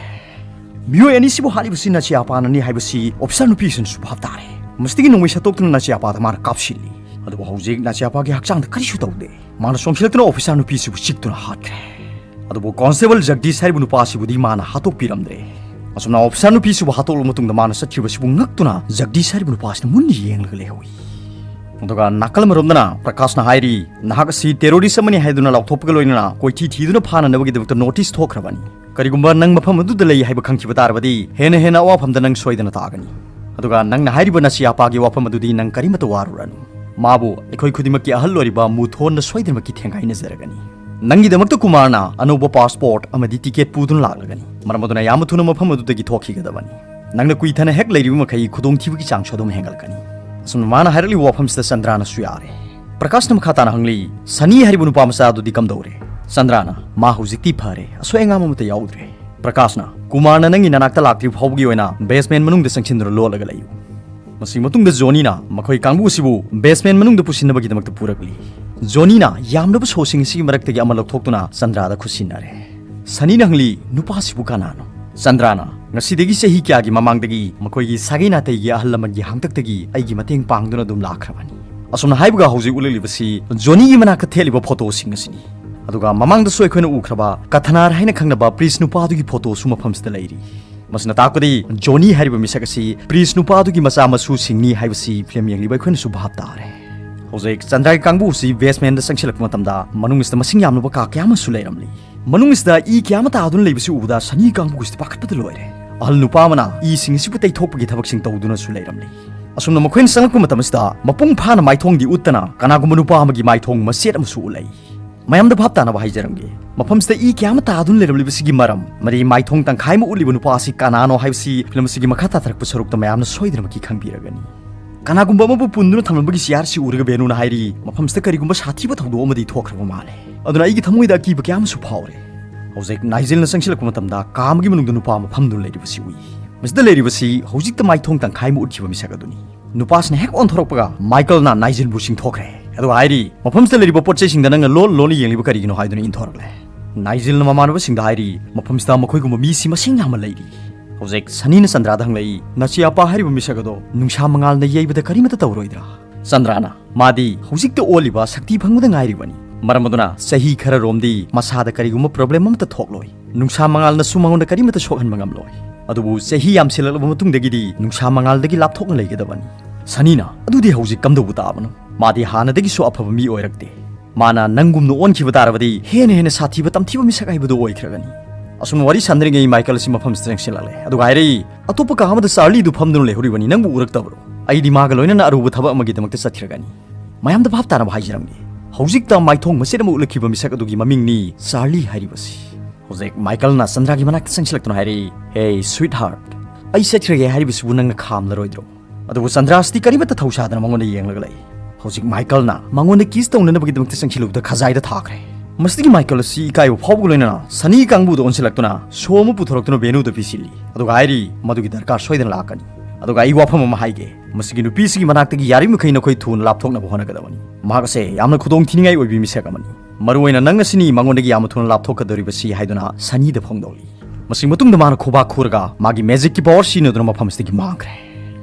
ꯃꯤꯑꯣꯏ ꯑꯅꯤꯁꯤꯕꯨ ꯍꯥꯠꯂꯤꯕꯁꯤ ꯅꯥꯆꯤꯌꯥꯄꯥꯅꯅꯤ ꯍꯥꯏꯕꯁꯤ ꯑꯣꯐꯤꯁꯔ ꯅꯨꯄꯤꯁꯤꯅꯁꯨ ꯚꯥꯞ ꯇꯥꯔꯦ꯫ ꯃꯁꯤꯗꯒꯤ ꯅꯣꯡꯃꯩ ꯁꯠꯇꯣꯛꯇꯨꯅ ꯅꯥꯆꯤꯌꯥꯄꯥꯗ ꯃꯥꯅ ꯀꯥꯞꯁꯤꯜꯂꯤ꯫ ꯑꯗꯨꯕꯨ ꯍꯧꯖꯤꯛ ꯅꯥꯆꯤꯌꯥꯄꯥꯒꯤ ꯍꯛꯆꯥꯡꯗ ꯀꯔꯤꯁꯨ ꯇꯧꯗꯦ꯫ ꯃꯥꯅ ꯆꯣꯡꯁꯤꯜꯂꯛꯇꯨꯅ ꯑꯣꯐꯤꯁꯔ ꯅꯨꯄꯤꯁꯤꯕꯨ ꯆꯤꯛꯇꯨꯅ ꯍꯥꯠꯈ꯭ꯔꯦ꯫ ꯑꯗꯨꯕꯨ ꯀꯣꯟꯁꯇꯦꯕꯜ ꯖꯒꯗꯤꯁ ꯍꯥꯏꯔꯤꯕ ꯅꯨꯄꯥꯁꯤꯕꯨꯗꯤ ꯃꯥꯅ ꯍꯥꯠꯇꯣꯛꯄꯤꯔꯝꯗ꯭ꯔꯦ꯫ ꯑꯁꯨꯝꯅ ꯑꯣꯐꯤꯁꯔ ꯅꯨꯄꯤꯁꯤꯕꯨ ꯍꯥꯠꯇꯣꯛꯂꯕ ꯃꯇꯨꯡꯗ ꯃꯥꯅ ꯆꯠꯈꯤꯕꯁꯤꯕꯨ ꯉꯛꯇꯨꯅ ꯖꯒꯗꯤꯁ ꯍꯥꯏꯔꯤꯕ ꯅꯨꯄꯥꯁꯤꯅ ꯃꯨꯟꯅ ꯌꯦꯡꯂꯒ ꯂꯩꯍꯧꯏ꯫ ꯑꯗꯨꯒ ꯅꯥꯀꯜ ꯑꯃꯔꯣꯝꯗꯅ ꯄ꯭ꯔꯀꯥꯁꯅ ꯍꯥꯏꯔꯤ, "ꯅꯍꯥꯛ ꯑꯁꯤ ꯇꯦꯔꯣꯔꯤꯁ ꯑꯃꯅꯤ ꯍꯥꯏꯗꯨꯅ ꯂꯥꯎꯊꯣꯛꯄꯒ ꯂꯣꯏꯅꯅ ꯀꯣꯏꯊꯤ ꯊꯤꯗꯨꯅ ꯐꯥꯅꯅꯕꯒꯤꯗꯃꯛꯇ ꯅꯣꯇꯤꯁ ꯊꯣꯛꯈ꯭ꯔꯕꯅꯤ꯫ ꯀꯔꯤꯒꯨꯝꯕ ꯅꯪ ꯃꯐꯝ ꯑꯗꯨꯗ ꯂꯩ ꯍꯥꯏꯕ ꯈꯪꯈꯤꯕ ꯇꯥꯔꯕꯗꯤ ꯍꯦꯟꯅ ꯍꯦꯟꯅ ꯑꯋꯥꯐꯝꯗ ꯅꯪ ꯁꯣꯏꯗꯅ ꯇꯥꯒꯅꯤ꯫ ꯑꯗꯨꯒ ꯅꯪꯅ ꯍꯥꯏꯔꯤꯕ ꯅꯥꯆꯤꯌꯥꯄꯥꯒꯤ ꯋꯥꯐꯝ ꯑꯗꯨꯗꯤ ꯅꯪ ꯀꯔꯤꯃꯠꯇ ꯋꯥꯔꯨꯔꯅꯨ꯫ ꯃꯥꯕꯨ ꯑꯩꯈꯣꯏ ꯈꯨꯗꯤꯡꯃꯛꯀꯤ ꯑꯍꯜ ꯑꯣꯏꯔꯤꯕ ꯃꯨꯊꯣꯟꯅ ꯁꯣꯏꯗꯅꯃꯛꯀꯤ ꯊꯦꯡꯒꯥꯏꯅꯖꯔꯒꯅꯤ꯫ ꯅꯪꯒꯤꯗꯃꯛꯇ ꯀꯨꯃꯥꯔꯅ ꯑꯅꯧꯕ ꯄꯥꯁꯄꯣꯔꯠ ꯑꯃꯗꯤ ꯇꯤꯀꯦꯠ ꯄꯨꯗꯨꯅ ꯂꯥꯛꯂꯒꯅꯤ꯫ ꯃꯔꯝ ꯑꯗꯨꯅ ꯌꯥꯝꯅ ꯊꯨꯅ ꯃꯐꯝ ꯑꯗꯨꯗꯒꯤ ꯊꯣꯛꯈꯤꯒꯗꯕꯅꯤ꯫ ꯅꯪꯅ ꯀꯨꯏꯊꯅ ꯍꯦꯛ ꯂꯩꯔꯤꯕ ꯃꯈꯩ ꯈꯨꯗꯣꯡꯊꯤꯕꯒꯤ ꯆꯥꯡꯁꯨ ꯑꯗꯨꯝ ꯍꯦꯟꯒꯠꯂꯛꯀꯅꯤ꯫" ꯑꯁꯨꯝꯅ ꯃꯥꯅ ꯍꯥꯏꯔꯛꯂꯤꯕ ꯋꯥꯐꯝꯁꯤꯗ ꯆꯟꯗ꯭ꯔꯥꯅꯁꯨ ꯌꯥꯔꯦ꯫ ꯄ꯭ꯔꯀꯥꯁꯅ ꯃꯈꯥ ꯇꯥꯅ ꯍꯪꯂꯤ, "ꯁꯅꯤ ꯍꯥꯏꯔꯤꯕ ꯅꯨꯄꯥ ꯃꯆꯥ ꯑꯗꯨꯗꯤ ꯀꯝꯗꯧꯔꯦ?" ꯆꯟꯗ꯭ꯔꯥꯅ, "ꯃꯥ ꯍꯧꯖꯤꯛꯇꯤ ꯐꯔꯦ, ꯑꯁꯣꯏ ꯑꯉꯥꯝ ꯑꯃꯠꯇ ꯌꯥꯎꯗ꯭ꯔꯦ꯫" ꯄ꯭ꯔꯀꯥꯁꯅ, "ꯀꯨꯃꯥꯔꯅ ꯅꯪꯒꯤ ꯅꯅꯥꯛꯇ ꯂꯥꯛꯇ꯭ꯔꯤꯕ ꯐꯥꯎꯕꯒꯤ ꯑꯣꯏꯅ ꯕꯦꯁꯃꯦꯟ ꯃꯅꯨꯡꯗ ꯆꯪꯁꯤꯟꯗꯨꯅ ꯂꯣꯠꯂꯒ ꯂꯩꯌꯨ꯫" ꯃꯁꯤ ꯃꯇꯨꯡꯗ ꯖꯣꯅꯤꯅ ꯃꯈꯣꯏ ꯀꯥꯡꯕꯨ ꯑꯁꯤꯕꯨ ꯕꯦꯁꯃꯦꯟ ꯃꯅꯨꯡꯗ ꯄꯨꯁꯤꯟꯅꯕꯒꯤꯗꯃꯛꯇ ꯄꯨꯔꯛꯂꯤ꯫ ꯖꯣꯅꯤꯅ ꯌꯥꯝꯂꯕ ꯁꯣꯁꯤꯡ ꯑꯁꯤꯒꯤ ꯃꯔꯛꯇꯒꯤ ꯑꯃ ꯂꯧꯊꯣꯛꯇꯨꯅ ꯆꯟꯗ꯭ꯔꯥꯗ ꯈꯨꯠꯁꯤꯟꯅꯔꯦ꯫ ꯁꯅꯤꯅ ꯍꯪꯂꯤ, "ꯅꯨꯄꯥꯁꯤꯕꯨ ꯀꯅꯥꯅꯣ?" ꯆꯟꯗ꯭ꯔꯥꯅ, "ꯉꯁꯤꯗꯒꯤ ꯆꯍꯤ ꯀꯌꯥꯒꯤ ꯃꯃꯥꯡꯗꯒꯤ ꯃꯈꯣꯏꯒꯤ ꯁꯥꯒꯩ ꯅꯥꯇꯩꯒꯤ ꯑꯍꯜ ꯂꯃꯟꯒꯤ ꯍꯥꯡꯇꯛꯇꯒꯤ ꯑꯩꯒꯤ ꯃꯇꯦꯡ ꯄꯥꯡꯗꯨꯅ ꯑꯗꯨꯝ ꯂꯥꯛꯈ꯭ꯔꯕꯅꯤ꯫" ꯑꯁꯨꯝꯅ ꯍꯥꯏꯕꯒ ꯍꯧꯖꯤꯛ ꯎꯠꯂꯛꯂꯤꯕꯁꯤ ꯖꯣꯅꯤꯒꯤ ꯃꯅꯥꯛꯇ ꯊꯦꯠꯂꯤꯕ ꯐꯣꯇꯣꯁꯤꯡ ꯑꯁꯤꯅꯤ꯫ ꯑꯗꯨꯒ ꯃꯃꯥꯡꯗꯁꯨ ꯑꯩꯈꯣꯏꯅ ꯎꯈ꯭ꯔꯕ ꯀꯊꯅꯥꯔ ꯍꯥꯏꯅ ꯈꯪꯅꯕ ꯄ꯭ꯔꯤꯟꯁ ꯅꯨꯄꯥꯗꯨꯒꯤ ꯐꯣꯇꯣꯁꯨ ꯃꯐꯝꯁꯤꯗ ꯂꯩꯔꯤ꯫ ꯃꯁꯤꯅ ꯇꯥꯛꯄꯗꯤ ꯖꯣꯅꯤ ꯍꯥꯏꯔꯤꯕ ꯃꯤꯁꯛ ꯑꯁꯤ ꯄ꯭ꯔꯤꯟꯁ ꯅꯨꯄꯥꯗꯨꯒꯤ ꯃꯆꯥ ꯃꯁꯨꯁꯤꯡꯅꯤ ꯍꯥꯏꯕꯁꯤ ꯐꯤꯂꯝ ꯌꯦꯡꯂꯤꯕ ꯑꯩꯈꯣꯏꯅꯁꯨ ꯚꯥꯞ ꯇꯥꯔꯦ꯫ ꯍꯧꯖꯤꯛ ꯆꯟꯗ꯭ꯔꯥꯒꯤ ꯀꯥꯡꯕꯨ ꯑꯁꯤ ꯕꯦꯁꯃꯦꯟꯗ ꯆꯪꯁꯤꯜꯂꯛꯄ ꯃꯇꯝꯗ ꯃꯅꯨꯡ ꯑꯁꯤꯗ ꯃꯁꯤꯡ ꯌꯥꯝꯂꯕ ꯀꯥ ꯀꯌꯥ ꯑꯃꯁꯨ ꯂꯩꯔꯝꯂꯤ꯫ ꯃꯅꯨꯡ ꯑꯁꯤꯗ ꯏ ꯀꯌꯥ ꯑꯃ ꯇꯥꯗꯨꯅ ꯂꯩꯕꯁꯤ ꯎꯕꯗ ꯁꯅꯤ ꯀꯥꯡꯕꯨ ꯑꯁꯤꯗꯤ ꯄꯥꯈꯠꯄꯗ ꯂꯣꯏꯔꯦ꯫ ꯑꯍꯜ ꯅꯨꯄꯥ ꯑꯃꯅ ꯏꯁꯤꯡ ꯑꯁꯤꯕꯨ ꯇꯩꯊꯣꯛꯄꯒꯤ ꯊꯕꯛꯁꯤꯡ ꯇꯧꯗꯨꯅꯁꯨ ꯂꯩꯔꯝꯂꯤ꯫ ꯑꯁꯨꯝꯅ ꯃꯈꯣꯏꯅ ꯆꯪꯂꯛꯄ ꯃꯇꯝ ꯑꯁꯤꯗ ꯃꯄꯨꯡ ꯐꯥꯅ ꯃꯥꯏꯊꯣꯡꯗꯤ ꯎꯠꯇꯅ ꯀꯅꯥꯒꯨꯝꯕ ꯅꯨꯄꯥ ꯑꯃꯒꯤ ꯃꯥꯏꯊꯣꯡ ꯃꯆꯦꯠ ꯑꯃꯁꯨ ꯎꯠꯂꯛꯏ꯫ ꯃꯌꯥꯝꯗ ꯚꯥꯞ ꯇꯥꯅꯕ ꯍꯥꯏꯖꯔꯝꯒꯦ, ꯃꯐꯝꯁꯤꯗ ꯏ ꯀꯌꯥ ꯑꯃ ꯇꯥꯗꯨꯅ ꯂꯩꯔꯝꯂꯤꯕꯁꯤꯒꯤ ꯃꯔꯝ, ꯃꯔꯤ ꯃꯥꯏꯊꯣꯡ ꯇꯪꯈꯥꯏ ꯑꯃ ꯎꯠꯂꯤꯕ ꯅꯨꯄꯥ ꯑꯁꯤ ꯀꯅꯥꯅꯣ ꯍꯥꯏꯕꯁꯤ ꯐꯤꯂꯝ ꯑꯁꯤꯒꯤ ꯃꯈꯥ ꯇꯥꯊꯔꯛꯄ ꯁꯔꯨꯛꯇ ꯃꯌꯥꯝꯅ ꯁꯣꯏꯗꯅꯃꯛꯀꯤ ꯈꯪꯕꯤꯔꯒꯅꯤ꯫ ꯀꯅꯥꯒꯨꯝꯕ ꯑꯃꯕꯨ ꯄꯨꯟꯗꯨꯅ ꯊꯝꯂꯝꯕꯒꯤ ꯆꯤꯌꯥꯔꯁꯤ ꯎꯔꯒ ꯕꯦꯅꯨꯅ ꯍꯥꯏꯔꯤ, "ꯃꯐꯝꯁꯤꯗ ꯀꯔꯤꯒꯨꯝꯕ ꯁꯥꯊꯤꯕ ꯊꯧꯗꯣꯛ ꯑꯃꯗꯤ ꯊꯣꯛꯈ꯭ꯔꯕ ꯃꯥꯜꯂꯦ꯫ ꯑꯗꯨꯅ ꯑꯩꯒꯤ ꯊꯃꯣꯏꯗ ꯑꯀꯤꯕ ꯀꯌꯥ ꯑꯃꯁꯨ ꯐꯥꯎꯔꯦ꯫" ꯍꯧꯖꯤꯛ ꯅꯥꯏꯖꯦꯜꯅ ꯆꯪꯁꯤꯜꯂꯛꯄ ꯃꯇꯝꯗ ꯀꯥ ꯑꯃꯒꯤ ꯃꯅꯨꯡꯗ ꯅꯨꯄꯥ ꯑꯃ ꯐꯝꯗꯨꯅ ꯂꯩꯔꯤꯕꯁꯤ ꯎꯏ꯫ ꯃꯁꯤꯗ ꯂꯩꯔꯤꯕꯁꯤ ꯍꯧꯖꯤꯛꯇ ꯃꯥꯏꯊꯣꯡ ꯇꯪꯈꯥꯏ ꯑꯃ ꯎꯠꯈꯤꯕ ꯃꯤꯁꯛ ꯑꯗꯨꯅꯤ꯫ ꯅꯨꯄꯥꯁꯤꯅ ꯍꯦꯛ ꯑꯣꯟꯊꯣꯔꯛꯄꯒ ꯃꯥꯏꯀꯜꯅ ꯅꯥꯏꯖꯦꯜꯕꯨ ꯆꯤꯡꯊꯣꯛꯈ꯭ꯔꯦ꯫ ꯑꯗꯨꯒ ꯍꯥꯏꯔꯤ, "ꯃꯐꯝꯁꯤꯗ ꯂꯩꯔꯤꯕ ꯄꯣꯠ ꯆꯩꯁꯤꯡꯗ ꯅꯪꯅ ꯂꯣꯟ ꯂꯣꯟꯅ ꯌꯦꯡꯂꯤꯕ ꯀꯔꯤꯒꯤꯅꯣ?" ꯍꯥꯏꯗꯨꯅ ꯏꯟꯊꯣꯔꯛꯂꯦ꯫ ꯅꯥꯏꯖꯦꯜꯅ ꯃꯃꯥꯟꯅꯕꯁꯤꯡꯗ ꯍꯥꯏꯔꯤ, "ꯃꯐꯝꯁꯤꯗ ꯃꯈꯣꯏꯒꯨꯝꯕ ꯃꯤꯁꯤ ꯃꯁꯤꯡ ꯌꯥꯝꯅ ꯂꯩꯔꯤ꯫" ꯍꯧꯖꯤꯛ ꯁꯅꯤꯅ ꯆꯟꯗ꯭ꯔꯥꯗ ꯍꯪꯂꯛꯏ, "ꯅꯆꯦ ꯑꯄꯥ ꯍꯥꯏꯔꯤꯕ ꯃꯤꯁꯛ ꯑꯗꯣ ꯅꯨꯡꯁꯥ ꯃꯉꯥꯜꯅ ꯌꯩꯕꯗ ꯀꯔꯤꯃꯠꯇ ꯇꯧꯔꯣꯏꯗ꯭ꯔꯥ?" ꯆꯟꯗ꯭ꯔꯥꯅ, "ꯃꯥꯗꯤ ꯍꯧꯖꯤꯛꯇ ꯑꯣꯜꯂꯤꯕ ꯁꯛꯇꯤ ꯐꯪꯕꯗ ꯉꯥꯏꯔꯤꯕꯅꯤ꯫ ꯃꯔꯝ ꯑꯗꯨꯅ ꯆꯍꯤ ꯈꯔꯔꯣꯝꯗꯤ ꯃꯁꯥꯗ ꯀꯔꯤꯒꯨꯝꯕ ꯄ꯭ꯔꯣꯕ꯭ꯂꯦꯝ ꯑꯃꯠꯇ ꯊꯣꯛꯂꯣꯏ꯫ ꯅꯨꯡꯁꯥ ꯃꯉꯥꯜꯅꯁꯨ ꯃꯉꯣꯟꯗ ꯀꯔꯤꯃꯠꯇ ꯁꯣꯛꯍꯟꯕ ꯉꯝꯂꯣꯏ꯫ ꯑꯗꯨꯕꯨ ꯆꯍꯤ ꯌꯥꯝꯁꯤꯜꯂꯛꯂꯕ ꯃꯇꯨꯡꯗꯒꯤꯗꯤ ꯅꯨꯡꯁꯥ ꯃꯉꯥꯜꯗꯒꯤ ꯂꯥꯞꯊꯣꯛꯅ ꯂꯩꯒꯗꯕꯅꯤ꯫" ꯁꯅꯤꯅ, "ꯑꯗꯨꯗꯤ ꯍꯧꯖꯤꯛ ꯀꯝꯗꯧꯕ ꯇꯥꯕꯅꯣ? ꯃꯥꯗꯤ ꯍꯥꯟꯅꯗꯒꯤꯁꯨ ꯑꯐꯕ ꯃꯤ ꯑꯣꯏꯔꯛꯇꯦ꯫ ꯃꯥꯅ ꯅꯪꯒꯨꯝꯅ ꯑꯣꯟꯈꯤꯕ ꯇꯥꯔꯕꯗꯤ ꯍꯦꯟꯅ ꯍꯦꯟꯅ ꯁꯥꯊꯤꯕ ꯇꯝꯊꯤꯕ ꯃꯤꯁꯛ ꯍꯥꯏꯕꯗꯨ ꯑꯣꯏꯈ꯭ꯔꯒꯅꯤ꯫" ꯑꯁꯨꯝꯅ ꯋꯥꯔꯤ ꯁꯥꯟꯅꯔꯤꯉꯩ ꯃꯥꯏꯀꯜ ꯑꯁꯤ ꯃꯐꯝꯁꯤꯗ ꯆꯪꯁꯤꯜꯂꯛꯂꯦ꯫ ꯑꯗꯨꯒ ꯍꯥꯏꯔꯛꯏ, "ꯑꯇꯣꯞꯄ ꯀꯥ ꯑꯃꯗ ꯆꯥꯔꯂꯤꯗꯨ ꯐꯝꯗꯨꯅ ꯂꯩꯍꯧꯔꯤꯕꯅꯤ, ꯅꯪꯕꯨ ꯎꯔꯛꯇꯕ꯭ꯔꯣ? ꯑꯩꯗꯤ ꯃꯥꯒ ꯂꯣꯏꯅꯅ ꯑꯔꯨꯕ ꯊꯕꯛ ꯑꯃꯒꯤꯗꯃꯛꯇ ꯆꯠꯈ꯭ꯔꯒꯅꯤ꯫" ꯃꯌꯥꯝꯗ ꯚꯥꯞ ꯇꯥꯅꯕ ꯍꯥꯏꯖꯔꯝꯒꯦ꯫ ꯍꯧꯖꯤꯛꯇ ꯃꯥꯏꯊꯣꯡ ꯃꯆꯦꯠ ꯑꯃ ꯎꯠꯂꯛꯈꯤꯕ ꯃꯤꯁꯛ ꯑꯗꯨꯒꯤ ꯃꯃꯤꯡꯅꯤ ꯆꯥꯔꯂꯤ ꯍꯥꯏꯔꯤꯕꯁꯤ꯫ ꯍꯧꯖꯤꯛ ꯃꯥꯏꯀꯜꯅ ꯆꯟꯗ꯭ꯔꯥꯒꯤ ꯃꯅꯥꯛꯇ ꯆꯪꯁꯤꯜꯂꯛꯇꯨꯅ ꯍꯥꯏꯔꯛꯏ, "ꯍꯦ, ꯁ꯭ꯋꯤꯠ ꯍꯥꯔꯠ, ꯑꯩ ꯆꯠꯈ꯭ꯔꯒꯦ ꯍꯥꯏꯔꯤꯕꯁꯤꯕꯨ ꯅꯪꯅ ꯈꯥꯝꯂꯔꯣꯏꯗ꯭ꯔꯣ?" ꯑꯗꯨꯕꯨ ꯆꯟꯗ꯭ꯔꯥꯁꯤꯗꯤ ꯀꯔꯤꯃꯠꯇ ꯊꯧꯁꯥꯗꯅ ꯃꯉꯣꯟꯗ ꯌꯦꯡꯂꯒ ꯂꯩ꯫ ꯍꯧꯖꯤꯛ ꯃꯥꯏꯀꯜꯅ ꯃꯉꯣꯟꯗ ꯀꯤꯁ ꯇꯧꯅꯅꯕꯒꯤꯗꯃꯛꯇ ꯆꯪꯁꯤꯜꯂꯨꯕꯗ ꯈꯖꯥꯏꯗ ꯊꯥꯈ꯭ꯔꯦ꯫ ꯃꯁꯤꯗꯒꯤ ꯃꯥꯏꯀꯜ ꯑꯁꯤ ꯏꯀꯥꯏꯕ ꯐꯥꯎꯕꯒ ꯂꯣꯏꯅꯅ ꯁꯅꯤ ꯀꯥꯡꯕꯨꯗ ꯑꯣꯟꯁꯤꯜꯂꯛꯇꯨꯅ ꯁꯣ ꯑꯃ ꯄꯨꯊꯣꯔꯛꯇꯨꯅ ꯚꯦꯅꯨꯗ ꯄꯤꯁꯤꯜꯂꯤ꯫ ꯑꯗꯨꯒ ꯍꯥꯏꯔꯤ, "ꯃꯗꯨꯒꯤ ꯗꯔꯀꯥꯔ ꯁꯣꯏꯗꯅ ꯂꯥꯛꯀꯅꯤ꯫ ꯑꯗꯨꯒ ꯑꯩ ꯋꯥꯐꯝ ꯑꯃ ꯍꯥꯏꯒꯦ, ꯃꯁꯤꯒꯤ ꯅꯨꯄꯤꯁꯤꯒꯤ ꯃꯅꯥꯛꯇꯒꯤ ꯌꯥꯔꯤꯕꯃꯈꯩ ꯅꯈꯣꯏ ꯊꯨꯅ ꯂꯥꯞꯊꯣꯛꯅꯕ ꯍꯣꯠꯅꯒꯗꯕꯅꯤ꯫ ꯃꯍꯥꯛ ꯑꯁꯦ ꯌꯥꯝꯅ ꯈꯨꯗꯣꯡ ꯊꯤꯅꯤꯡꯉꯥꯏ ꯑꯣꯏꯕ ꯃꯤꯁꯛ ꯑꯃꯅꯤ꯫ ꯃꯔꯨꯑꯣꯏꯅ ꯅꯪ ꯑꯁꯤꯅꯤ ꯃꯉꯣꯟꯗꯒꯤ ꯌꯥꯝꯅ ꯊꯨꯅ ꯂꯥꯞꯊꯣꯛꯀꯗꯧꯔꯤꯕꯁꯤ" ꯍꯥꯏꯗꯨꯅ ꯁꯅꯤꯗ ꯐꯣꯡꯗꯣꯛꯂꯤ꯫ ꯃꯁꯤ ꯃꯇꯨꯡꯗ ꯃꯥꯅ ꯈꯨꯕꯥꯛ ꯈꯨꯔꯒ ꯃꯥꯒꯤ ꯃꯦꯖꯤꯛꯀꯤ ꯄꯋꯥꯔ ꯁꯤꯖꯤꯟꯅꯗꯨꯅ ꯃꯐꯝꯁꯤꯗꯒꯤ ꯃꯥꯡꯈ꯭ꯔꯦ꯫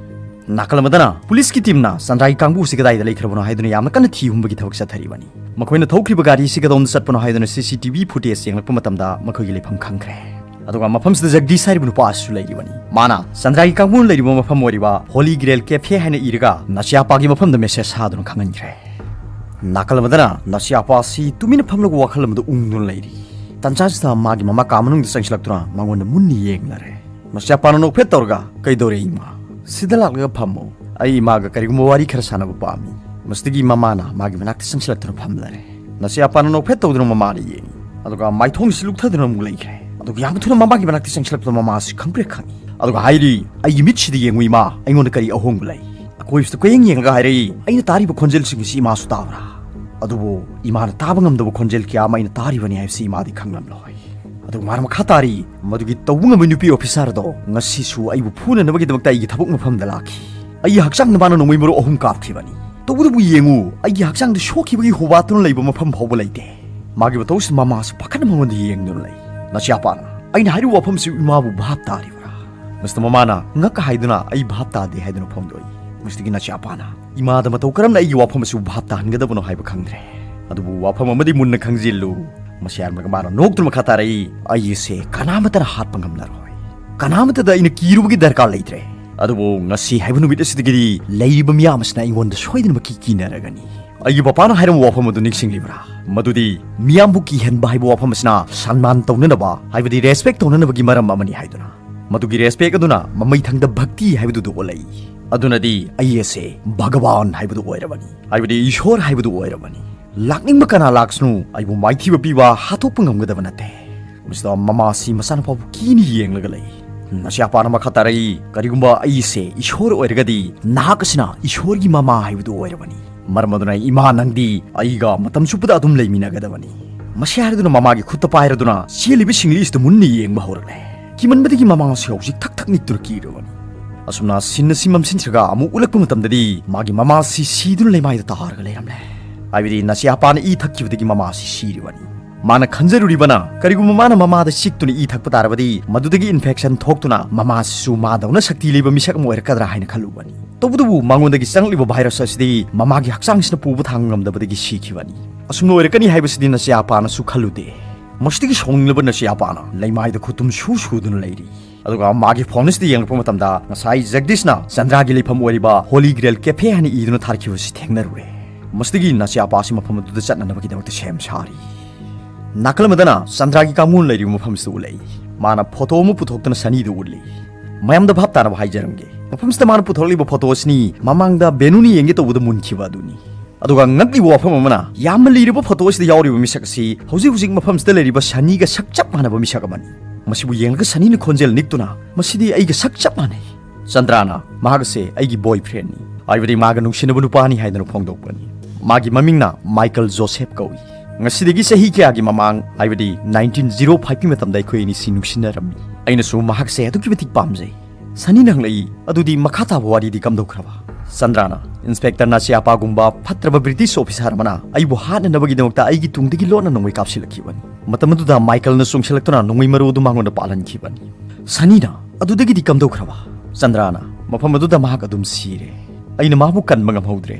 ꯅꯥꯀꯜ ꯑꯃꯗꯅ ꯄꯨꯂꯤꯁꯀꯤ ꯇꯤꯝꯅ ꯆꯟꯗ꯭ꯔꯥꯒꯤ ꯀꯥꯡꯕꯨꯁꯤ ꯀꯗꯥꯏꯗ ꯂꯩꯈ꯭ꯔꯕꯅꯣ ꯍꯥꯏꯗꯨꯅ ꯌꯥꯝꯅ ꯀꯟꯅ ꯊꯤ ꯍꯨꯝꯕꯒꯤ ꯊꯕꯛ ꯆꯠꯊꯔꯤꯕꯅꯤ꯫ ꯃꯈꯣꯏꯅ ꯊꯧꯈ꯭ꯔꯤꯕ ꯒꯥꯔꯤ ꯑꯁꯤ ꯀꯗꯣꯝꯗ ꯆꯠꯄꯅꯣ ꯍꯥꯏꯗꯨꯅ ꯁꯤ ꯁꯤ ꯇꯤ ꯚꯤ ꯐꯨꯇꯦꯖ ꯌꯦꯡꯂꯛꯄ ꯃꯇꯝꯗ ꯃꯈꯣꯏꯒꯤ ꯂꯩꯐꯝ ꯈꯪꯈ꯭ꯔꯦ꯫ ꯑꯗꯨꯒ ꯃꯐꯝꯁꯤꯗ ꯖꯒꯗꯤꯁ ꯍꯥꯏꯔꯤꯕ ꯅꯨꯄꯥ ꯑꯁꯤꯁꯨ ꯂꯩꯔꯤꯕꯅꯤ꯫ ꯃꯥꯅ ꯆꯟꯗ꯭ꯔꯥꯒꯤ ꯀꯥꯡꯕꯨꯅ ꯂꯩꯔꯤꯕ ꯃꯐꯝ ꯑꯣꯏꯔꯤꯕ ꯍꯣꯂꯤ ꯒ꯭ꯔꯦꯜ ꯀꯦꯐꯦ ꯍꯥꯏꯅ ꯏꯔꯒ ꯅꯆꯤꯌꯥꯄꯥꯒꯤ ꯃꯐꯝꯗ ꯃꯦꯁꯦꯖ ꯊꯥꯗꯨꯅ ꯈꯪꯍꯟꯈ꯭ꯔꯦ꯫ ꯅꯥꯀꯜ ꯑꯃꯗꯅ ꯅꯆꯤꯌꯥꯄꯥ ꯑꯁꯤ ꯇꯨꯃꯤꯟꯅ ꯐꯝꯂꯒ ꯋꯥꯈꯜ ꯑꯃꯗ ꯎꯪꯗꯨꯅ ꯂꯩꯔꯤ꯫ ꯇꯟꯖꯥꯁꯤꯗ ꯃꯥꯒꯤ ꯃꯃꯥ ꯀꯥ ꯃꯅꯨꯡꯗ ꯆꯪꯁꯤꯜꯂꯛꯇꯨꯅ ꯃꯉꯣꯟꯗ ꯃꯨꯟꯅ ꯌꯦꯡꯂꯔꯦ꯫ ꯃꯆꯥꯄꯥꯅ ꯅꯣꯛꯐꯦꯠ ꯇꯧꯔꯒ, "ꯀꯩꯗꯧꯔꯦ ꯏꯃꯥ? ꯁꯤꯗ ꯂꯥꯛꯂꯒ ꯐꯝꯃꯣ꯫ ꯑꯩ ꯏꯃꯥꯒ ꯀꯔꯤꯒꯨꯝꯕ ꯋꯥꯔꯤ ꯈꯔ ꯁꯥꯟꯅꯕ ꯄꯥꯝꯃꯤ꯫" ꯃꯁꯤꯗꯒꯤ ꯃꯃꯥꯅ ꯃꯥꯒꯤ ꯃꯅꯥꯛꯇ ꯆꯪꯁꯤꯜꯂꯛꯇꯨꯅ ꯐꯝꯂꯔꯦ꯫ ꯅꯆꯤꯌꯥꯄꯥꯅ ꯅꯣꯛꯐꯦꯠ ꯇꯧꯗꯨꯅ ꯃꯃꯥꯗ ꯌꯦꯡꯉꯤ꯫ ꯑꯗꯨꯒ ꯃꯥꯏꯊꯣꯡꯁꯤ ꯂꯨꯞꯊꯗꯨꯅ ꯑꯃꯨꯛ ꯂꯩꯈ꯭ꯔꯦ꯫ ꯑꯗꯨꯒ ꯌꯥꯝ ꯊꯨꯅ ꯃꯃꯥꯒꯤ ꯃꯅꯥꯛꯇ ꯆꯪꯁꯤꯜꯂꯛꯄꯗ ꯃꯃꯥ ꯑꯁꯤ ꯈꯪꯄ꯭ꯔꯦꯛ ꯈꯪꯉꯤ꯫ ꯑꯗꯨꯒ ꯍꯥꯏꯔꯤ, "ꯑꯩꯒꯤ ꯃꯤꯠꯁꯤꯗ ꯌꯦꯡꯉꯨ ꯏꯃꯥ, ꯑꯩꯉꯣꯟꯗ ꯀꯔꯤ ꯑꯍꯣꯡꯕ ꯂꯩ?" ꯑꯀꯣꯏꯕꯁꯤꯗ ꯀꯣꯏꯌꯦꯡ ꯌꯦꯡꯂꯒ ꯍꯥꯏꯔꯛꯏ, "ꯑꯩꯅ ꯇꯥꯔꯤꯕ ꯈꯣꯟꯖꯦꯜꯁꯤꯡ ꯑꯁꯤ ꯏꯃꯥꯁꯨ ꯇꯥꯕ꯭ꯔꯥ?" ꯑꯗꯨꯕꯨ ꯏꯃꯥꯅ ꯇꯥꯕ ꯉꯝꯗꯕ ꯈꯣꯟꯖꯦꯜ ꯀꯌꯥ ꯑꯃ ꯑꯩꯅ ꯇꯥꯔꯤꯕꯅꯤ ꯍꯥꯏꯕꯁꯤ ꯏꯃꯥꯗꯤ ꯈꯪꯂꯝꯂꯣꯏ꯫ ꯑꯗꯨꯒ ꯃꯥꯅ ꯃꯈꯥ ꯇꯥꯔꯤ, "ꯃꯗꯨꯒꯤ ꯇꯧꯕ ꯉꯝꯕ ꯅꯨꯄꯤ ꯑꯣꯐꯤꯁꯥꯔ ꯑꯗꯣ ꯉꯁꯤꯁꯨ ꯑꯩꯕꯨ ꯐꯨꯅꯅꯕꯒꯤꯗꯃꯛꯇ ꯑꯩꯒꯤ ꯊꯕꯛ ꯃꯐꯝꯗ ꯂꯥꯛꯈꯤ꯫ ꯑꯩꯒꯤ ꯍꯛꯆꯥꯡꯗ ꯃꯥꯅ ꯅꯣꯡꯃꯩ ꯃꯔꯨ ꯑꯍꯨꯝ ꯀꯥꯞꯈꯤꯕꯅꯤ꯫ ꯇꯧꯕꯇꯕꯨ ꯌꯦꯡꯉꯨ, ꯑꯩꯒꯤ ꯍꯛꯆꯥꯡꯗ ꯁꯣꯛꯈꯤꯕꯒꯤ ꯍꯣꯕꯥꯠꯇꯨꯅ ꯂꯩꯕ ꯃꯐꯝ ꯐꯥꯎꯕ ꯂꯩꯇꯦ꯫" ꯃꯥꯒꯤ ꯃꯇꯧꯁꯤ ꯃꯃꯥꯁꯨ ꯄꯥꯈꯠꯅ ꯃꯉꯣꯟꯗ ꯌꯦꯡꯗꯨꯅ ꯂꯩ꯫ "ꯅꯆꯤꯌꯥꯄꯥꯅ ꯑꯩꯅ ꯍꯥꯏꯔꯤꯕ ꯋꯥꯐꯝꯁꯤ ꯏꯃꯥꯕꯨ ꯚꯥꯞ ꯇꯥꯔꯤꯕ꯭ꯔꯥ?" ꯃꯁꯤꯗ ꯃꯃꯥꯅ ꯉꯛ ꯍꯥꯏꯗꯨꯅ ꯑꯩ ꯚꯥꯞ ꯇꯥꯗꯦ ꯍꯥꯏꯗꯨꯅ ꯐꯣꯡꯗꯣꯛꯏ꯫ ꯃꯁꯤꯗꯒꯤ ꯅꯆꯦ ꯑꯄꯥꯅ ꯏꯃꯥꯗ ꯃꯇꯧ ꯀꯔꯝꯅ ꯑꯩꯒꯤ ꯋꯥꯐꯝ ꯑꯁꯤꯕꯨ ꯚꯥꯞ ꯇꯥꯍꯟꯒꯗꯕꯅꯣ ꯍꯥꯏꯕ ꯈꯪꯗ꯭ꯔꯦ꯫ ꯑꯗꯨꯕꯨ ꯋꯥꯐꯝ ꯑꯃꯗꯤ ꯃꯨꯟꯅ ꯈꯪꯖꯤꯜꯂꯨ, ꯃꯁꯤ ꯍꯥꯏꯔꯝꯂꯒ ꯃꯥꯅ ꯅꯣꯛꯇꯨꯅ ꯃꯈꯥ ꯇꯥꯔꯛꯏ, ꯑꯩ ꯑꯁꯦ ꯀꯅꯥꯃꯠꯇꯅ ꯍꯥꯠꯄ ꯉꯝꯂꯔꯣꯏ, ꯀꯅꯥꯃꯠꯇꯗ ꯑꯩꯅ ꯀꯤꯔꯨꯕꯒꯤ ꯗꯔꯀꯥꯔ ꯂꯩꯇ꯭ꯔꯦ꯫ ꯑꯗꯨꯕꯨ ꯉꯁꯤ ꯍꯥꯏꯕ ꯅꯨꯃꯤꯠ ꯑꯁꯤꯗꯒꯤꯗꯤ ꯂꯩꯔꯤꯕ ꯃꯤꯌꯥꯝ ꯑꯁꯤꯅ ꯑꯩꯉꯣꯟꯗ ꯁꯣꯏꯗꯅꯃꯛꯀꯤ ꯀꯤꯅꯔꯒꯅꯤ꯫ ꯑꯩꯒꯤ ꯄꯄꯥꯅ ꯍꯥꯏꯔꯝꯕ ꯋꯥꯐꯝ ꯑꯗꯨ ꯅꯤꯡꯁꯤꯡꯂꯤꯕ꯭ꯔꯥ? ꯃꯗꯨꯗꯤ ꯃꯤꯌꯥꯝꯕꯨ ꯀꯤꯍꯟꯕ ꯍꯥꯏꯕ ꯋꯥꯐꯝ ꯑꯁꯤꯅ ꯁꯟꯃꯥꯟ ꯇꯧꯅꯅꯕ, ꯍꯥꯏꯕꯗꯤ ꯔꯦꯁꯄꯦꯛ ꯇꯧꯅꯅꯕꯒꯤ ꯃꯔꯝ ꯑꯃꯅꯤ ꯍꯥꯏꯗꯨꯅ꯫ ꯃꯗꯨꯒꯤ ꯔꯦꯁꯄꯦꯛ ꯑꯗꯨꯅ ꯃꯃꯩꯊꯪꯗ ꯚꯛꯇꯤ ꯍꯥꯏꯕꯗꯨꯗ ꯑꯣꯜꯂꯛꯏ꯫ ꯑꯗꯨꯅꯗꯤ ꯑꯩ ꯑꯁꯦ ꯚꯒꯋꯥꯟ ꯍꯥꯏꯕꯗꯨ ꯑꯣꯏꯔꯕꯅꯤ, ꯍꯥꯏꯕꯗꯤ ꯏꯁꯣꯔ ꯍꯥꯏꯕꯗꯨ ꯑꯣꯏꯔꯕꯅꯤ꯫ ꯂꯥꯛꯅꯤꯡꯕ ꯀꯅꯥ ꯂꯥꯛꯁꯅꯨ, ꯑꯩꯕꯨ ꯃꯥꯏꯊꯤꯕ ꯄꯤꯕ ꯍꯥꯠꯇꯣꯛꯄ ꯉꯝꯒꯗꯕ ꯅꯠꯇꯦ꯫ ꯃꯁꯤꯗ ꯃꯃꯥꯁꯤ ꯃꯆꯥꯅꯨꯄꯥꯕꯨ ꯀꯤꯅ ꯌꯦꯡꯂꯒ ꯂꯩ꯫ ꯅꯆꯦ ꯑꯄꯥꯅ ꯃꯈꯥ ꯇꯥꯔꯛꯏ, ꯀꯔꯤꯒꯨꯝꯕ ꯑꯩꯁꯦ ꯏꯁꯣꯔ ꯑꯣꯏꯔꯒꯗꯤ ꯅꯍꯥꯛ ꯑꯁꯤꯅ ꯏꯁꯣꯔꯒꯤ ꯃꯃꯥ ꯍꯥꯏꯕꯗꯨ ꯑꯣꯏꯔꯕꯅꯤ꯫ ꯃꯔꯝ ꯑꯗꯨꯅ ꯏꯃꯥ, ꯅꯪꯗꯤ ꯑꯩꯒ ꯃꯇꯝ ꯆꯨꯞꯄꯗ ꯑꯗꯨꯝ ꯂꯩꯃꯤꯟꯅꯒꯗꯕꯅꯤ꯫ ꯃꯁꯤ ꯍꯥꯏꯔꯗꯨꯅ ꯃꯃꯥꯒꯤ ꯈꯨꯠꯇ ꯄꯥꯏꯔꯗꯨꯅ ꯆꯦꯜꯂꯤꯕ ꯁꯤꯡꯂꯤ ꯑꯁꯤꯗ ꯃꯨꯟꯅ ꯌꯦꯡꯕ ꯍꯧꯔꯛꯂꯦ꯫ ꯀꯤꯃꯟꯕꯗꯒꯤ ꯃꯃꯥ ꯑꯁꯤ ꯍꯧꯖꯤꯛ ꯊꯛ ꯊꯛ ꯅꯤꯛꯇꯨꯅ ꯀꯤꯔꯕꯅꯤ꯫ ꯑꯁꯨꯝꯅ ꯁꯤꯟ ꯑꯁꯤ ꯃꯝꯁꯤꯟꯈ꯭ꯔꯒ ꯑꯃꯨꯛ ꯎꯠꯂꯛꯄ ꯃꯇꯝꯗꯗꯤ ꯃꯥꯒꯤ ꯃꯃꯥ ꯑꯁꯤ ꯁꯤꯗꯨꯅ ꯂꯩꯃꯥꯏꯗ ꯇꯥꯔꯒ ꯂꯩꯔꯝꯂꯦ꯫ ꯍꯥꯏꯕꯗꯤ ꯅꯆꯦ ꯑꯄꯥꯅ ꯏ ꯊꯛꯈꯤꯕꯗꯒꯤ ꯃꯃꯥ ꯑꯁꯤ ꯁꯤꯔꯤꯕꯅꯤ꯫ ꯃꯥꯅ ꯈꯟꯖꯔꯨꯔꯤꯕꯅ, ꯀꯔꯤꯒꯨꯝꯕ ꯃꯥꯅ ꯃꯃꯥꯗ ꯆꯤꯛꯇꯨꯅ ꯏ ꯊꯛꯄ ꯇꯥꯔꯕꯗꯤ ꯃꯗꯨꯗꯒꯤ ꯏꯟꯐꯦꯛꯁꯟ ꯊꯣꯛꯇꯨꯅ ꯃꯃꯥꯁꯤꯁꯨ ꯃꯥꯗꯧꯅ ꯁꯛꯇꯤ ꯂꯩꯕ ꯃꯤꯁꯛ ꯑꯃ ꯑꯣꯏꯔꯛꯀꯗ꯭ꯔꯥ ꯍꯥꯏꯅ ꯈꯜꯂꯨꯕꯅꯤ꯫ ꯇꯧꯕꯇꯕꯨ ꯃꯉꯣꯟꯗꯒꯤ ꯆꯪꯂꯛꯂꯤꯕ ꯚꯥꯏꯔꯁ ꯑꯁꯤꯗꯤ ꯃꯃꯥꯒꯤ ꯍꯛꯆꯥꯡꯁꯤꯅ ꯄꯨꯕ ꯊꯥꯡ ꯉꯝꯗꯕꯗꯒꯤ ꯁꯤꯈꯤꯕꯅꯤ꯫ ꯑꯁꯨꯝꯅ ꯑꯣꯏꯔꯛꯀꯅꯤ ꯍꯥꯏꯕꯁꯤꯗꯤ ꯅꯆꯦ ꯑꯄꯥꯅꯁꯨ ꯈꯜꯂꯨꯗꯦ꯫ ꯃꯁꯤꯗꯒꯤ ꯁꯥꯎꯅꯤꯡꯂꯕ ꯅꯆꯦ ꯑꯄꯥꯅ ꯂꯩꯃꯥꯏꯗ ꯈꯨꯠꯇꯨꯝ ꯁꯨ ꯁꯨꯗꯨꯅ ꯂꯩꯔꯤ꯫ ꯑꯗꯨꯒ ꯃꯥꯒꯤ ꯐꯣꯟ ꯑꯁꯤꯗ ꯌꯦꯡꯂꯛꯄ ꯃꯇꯝꯗ ꯉꯁꯥꯏ ꯖꯒꯗꯤꯁꯅ ꯆꯟꯗ꯭ꯔꯥꯒꯤ ꯂꯩꯐꯝ ꯑꯣꯏꯔꯤꯕ ꯍꯣꯂꯤ ꯒ꯭ꯔꯦꯜ ꯀꯦꯐꯦ ꯍꯥꯏꯅ ꯏꯗꯨꯅ ꯊꯥꯔꯛꯈꯤꯕꯁꯤ ꯊꯦꯡꯅꯔꯨꯔꯦ꯫ ꯃꯁꯤꯗꯒꯤ ꯅꯆꯦ ꯑꯄꯥꯁꯤ ꯃꯐꯝ ꯑꯗꯨꯗ ꯆꯠꯅꯅꯕꯒꯤꯗꯃꯛꯇ ꯁꯦꯝ ꯁꯥꯔꯤ꯫ ꯅꯥꯀꯜ ꯑꯃꯗꯅ ꯆꯟꯗ꯭ꯔꯥꯒꯤ ꯀꯥꯡꯕꯨꯅ ꯂꯩꯔꯤꯕ ꯃꯐꯝꯁꯤꯗ ꯎꯠꯂꯛꯏ꯫ ꯃꯥꯅ ꯐꯣꯇꯣ ꯑꯃ ꯄꯨꯊꯣꯛꯇꯨꯅ ꯁꯅꯤꯗ ꯎꯠꯂꯤ꯫ ꯃꯌꯥꯝꯗ ꯚꯥꯞ ꯇꯥꯅꯕ ꯍꯥꯏꯖꯔꯝꯒꯦ, ꯃꯐꯝꯁꯤꯗ ꯃꯥꯅ ꯄꯨꯊꯣꯔꯛꯂꯤꯕ ꯐꯣꯇꯣ ꯑꯁꯤꯅꯤ ꯃꯃꯥꯡꯗ ꯕꯦꯅꯨꯅ ꯌꯦꯡꯒꯦ ꯇꯧꯕꯗ ꯃꯨꯟꯈꯤꯕ ꯑꯗꯨꯅꯤ꯫ ꯑꯗꯨꯒ ꯉꯛꯂꯤꯕ ꯋꯥꯐꯝ ꯑꯃꯅ, ꯌꯥꯝꯅ ꯂꯤꯔꯕ ꯐꯣꯇꯣ ꯑꯁꯤꯗ ꯌꯥꯎꯔꯤꯕ ꯃꯤꯁꯛ ꯑꯁꯤ ꯍꯧꯖꯤꯛ ꯍꯧꯖꯤꯛ ꯃꯐꯝꯁꯤꯗ ꯂꯩꯔꯤꯕ ꯁꯅꯤꯒ ꯁꯛ ꯆꯞ ꯃꯥꯟꯅꯕ ꯃꯤꯁꯛ ꯑꯃꯅꯤ꯫ ꯃꯁꯤꯕꯨ ꯌꯦꯡꯂꯒ ꯁꯅꯤꯅ ꯈꯣꯟꯖꯦꯜ ꯅꯤꯛꯇꯨꯅ, "ꯃꯁꯤꯗꯤ ꯑꯩꯒ ꯁꯛ ꯆꯞ ꯃꯥꯟꯅꯩ"꯫ ꯆꯟꯗ꯭ꯔꯥꯅ ꯃꯍꯥꯛ ꯑꯁꯦ ꯑꯩꯒꯤ ꯕꯣꯏ ꯐ꯭ꯔꯦꯟꯅꯤ, ꯍꯥꯏꯕꯗꯤ ꯃꯥꯒ ꯅꯨꯡꯁꯤꯅꯕ ꯅꯨꯄꯥꯅꯤ ꯍꯥꯏꯗꯨꯅ ꯐꯣꯡꯗꯣꯛꯄꯅꯤ꯫ ꯃꯥꯒꯤ ꯃꯃꯤꯡꯅ ꯃꯥꯏꯀꯜ ꯖꯣꯁꯦꯐ ꯀꯧꯏ꯫ ꯉꯁꯤꯗꯒꯤ ꯆꯍꯤ ꯀꯌꯥꯒꯤ ꯃꯃꯥꯡ, ꯍꯥꯏꯕꯗꯤ ꯅꯥꯏꯟꯇꯤꯟ ꯖꯤꯔꯣ ꯐꯥꯏꯚꯀꯤ ꯃꯇꯝꯗ ꯑꯩꯈꯣꯏ ꯑꯅꯤꯁꯤ ꯅꯨꯡꯁꯤꯅꯔꯝꯃꯤ꯫ ꯑꯩꯅꯁꯨ ꯃꯍꯥꯛꯁꯦ ꯑꯗꯨꯛꯀꯤ ꯃꯇꯤꯛ ꯄꯥꯝꯖꯩ꯫ ꯁꯅꯤꯅ ꯍꯪꯂꯛꯏ, "ꯑꯗꯨꯗꯤ ꯃꯈꯥ ꯇꯥꯕ ꯋꯥꯔꯤꯗꯤ ꯀꯝꯗꯧꯈ꯭ꯔꯕ?" ꯆꯟꯗ꯭ꯔꯥꯅ, "ꯏꯟꯁꯄꯦꯛꯇꯔ ꯅꯥꯆꯦ ꯑꯄꯥꯒꯨꯝꯕ ꯐꯠꯇ꯭ꯔꯕ ꯕ꯭ꯔꯤꯇꯤꯁ ꯑꯣꯐꯤꯁꯥꯔ ꯑꯃꯅ ꯑꯩꯕꯨ ꯍꯥꯠꯅꯅꯕꯒꯤꯗꯃꯛꯇ ꯑꯩꯒꯤ ꯇꯨꯡꯗꯒꯤ ꯂꯣꯠꯅ ꯅꯣꯡꯃꯩ ꯀꯥꯞꯁꯤꯜꯂꯛꯈꯤꯕꯅꯤ꯫ ꯃꯇꯝ ꯑꯗꯨꯗ ꯃꯥꯏꯀꯜꯅ ꯆꯣꯡꯁꯤꯜꯂꯛꯇꯨꯅ ꯅꯣꯡꯃꯩ ꯃꯔꯨ ꯑꯗꯨ ꯃꯉꯣꯟꯗ ꯄꯥꯜꯍꯟꯈꯤꯕꯅꯤ"꯫ ꯁꯅꯤꯅ, ꯑꯗꯨꯗꯒꯤꯗꯤ ꯀꯝꯗꯧꯈ꯭ꯔꯕ? ꯆꯟꯗ꯭ꯔꯥꯅ, "ꯃꯐꯝ ꯑꯗꯨꯗ ꯃꯍꯥꯛ ꯑꯗꯨꯝ ꯁꯤꯔꯦ꯫ ꯑꯩꯅ ꯃꯥꯕꯨ ꯀꯟꯕ ꯉꯝꯍꯧꯗ꯭ꯔꯦ꯫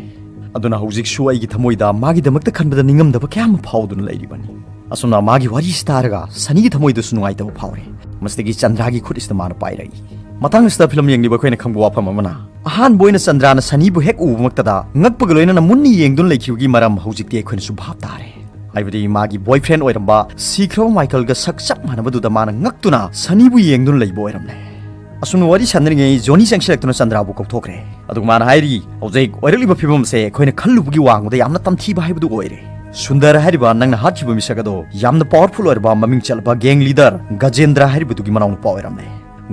ꯑꯗꯨꯅ ꯍꯧꯖꯤꯛꯁꯨ ꯑꯩꯒꯤ ꯊꯃꯣꯏꯗ ꯃꯥꯒꯤꯗꯃꯛꯇ ꯈꯟꯕꯗ ꯅꯤꯡꯉꯝꯗꯕ ꯀꯌꯥ ꯑꯃ ꯐꯥꯎꯗꯨꯅ ꯂꯩꯔꯤꯕꯅꯤ꯫" ꯑꯁꯨꯝꯅ ꯃꯥꯒꯤ ꯋꯥꯔꯤꯁꯤ ꯇꯥꯔꯒ ꯁꯅꯤꯒꯤ ꯊꯃꯣꯏꯗꯁꯨ ꯅꯨꯡꯉꯥꯏꯇꯕ ꯐꯥꯎꯔꯦ꯫ ꯃꯁꯤꯗꯒꯤ ꯆꯟꯗ꯭ꯔꯥꯒꯤ ꯈꯨꯠ ꯑꯁꯤꯗ ꯃꯥꯅ ꯄꯥꯏꯔꯛꯏ꯫ ꯃꯇꯥꯡ ꯑꯁꯤꯗ ꯐꯤꯂꯝ ꯌꯦꯡꯂꯤꯕ ꯑꯩꯈꯣꯏꯅ ꯈꯪꯕ ꯋꯥꯐꯝ ꯑꯃꯅ, ꯑꯍꯥꯟꯕ ꯑꯣꯏꯅ ꯆꯟꯗ꯭ꯔꯥꯅ ꯁꯅꯤꯕꯨ ꯍꯦꯛ ꯎꯕꯃꯛꯇꯗ ꯉꯛꯄꯒ ꯂꯣꯏꯅꯅ ꯃꯨꯟꯅ ꯌꯦꯡꯗꯨꯅ ꯂꯩꯈꯤꯕꯒꯤ ꯃꯔꯝ ꯍꯧꯖꯤꯛꯇꯤ ꯑꯩꯈꯣꯏꯅꯁꯨ ꯚꯥꯞ ꯇꯥꯔꯦ꯫ ꯍꯥꯏꯕꯗꯤ ꯃꯥꯒꯤ boyfriend ꯑꯣꯏꯔꯝꯕ ꯁꯤꯈ꯭ꯔꯕ ꯃꯥꯏꯀꯜꯒ ꯁꯛ ꯆꯞ ꯃꯥꯟꯅꯕꯗꯨꯗ ꯃꯥꯅ ꯉꯛꯇꯨꯅ ꯁꯅꯤꯕꯨ ꯌꯦꯡꯗꯨꯅ ꯂꯩꯕ ꯑꯣꯏꯔꯝꯂꯦ꯫ ꯑꯁꯨꯝꯅ ꯋꯥꯔꯤ ꯁꯥꯟꯅꯔꯤꯉꯩ ꯖꯣꯅꯤ ꯆꯪꯁꯤꯜꯂꯛꯇꯨꯅ ꯆꯟꯗ꯭ꯔꯥꯕꯨ ꯀꯧꯊꯣꯛꯈ꯭ꯔꯦ꯫ ꯑꯗꯨꯒ ꯃꯥꯅ ꯍꯥꯏꯔꯤ, "ꯍꯧꯖꯤꯛ ꯑꯣꯏꯔꯛꯂꯤꯕ ꯐꯤꯕꯝ ꯑꯁꯦ ꯑꯩꯈꯣꯏꯅ ꯈꯜꯂꯨꯕꯒꯤ ꯋꯥꯡꯃꯗ ꯌꯥꯝꯅ ꯇꯝꯊꯤꯕ ꯍꯥꯏꯕꯗꯨ ꯑꯣꯏꯔꯦ꯫ ꯁꯨꯟꯗꯔ ꯍꯥꯏꯔꯤꯕ ꯅꯪꯅ ꯍꯥꯠꯈꯤꯕ ꯃꯤꯁꯛ ꯑꯗꯣ ꯌꯥꯝꯅ powerful ꯑꯣꯏꯔꯕ ꯃꯃꯤꯡ ꯆꯠꯂꯕ gang leader ꯒꯖꯦꯟꯗ꯭ꯔ ꯍꯥꯏꯔꯤꯕꯗꯨꯒꯤ ꯃꯅꯥꯎꯅꯨꯄꯥ ꯑꯣꯏꯔꯝꯂꯦ꯫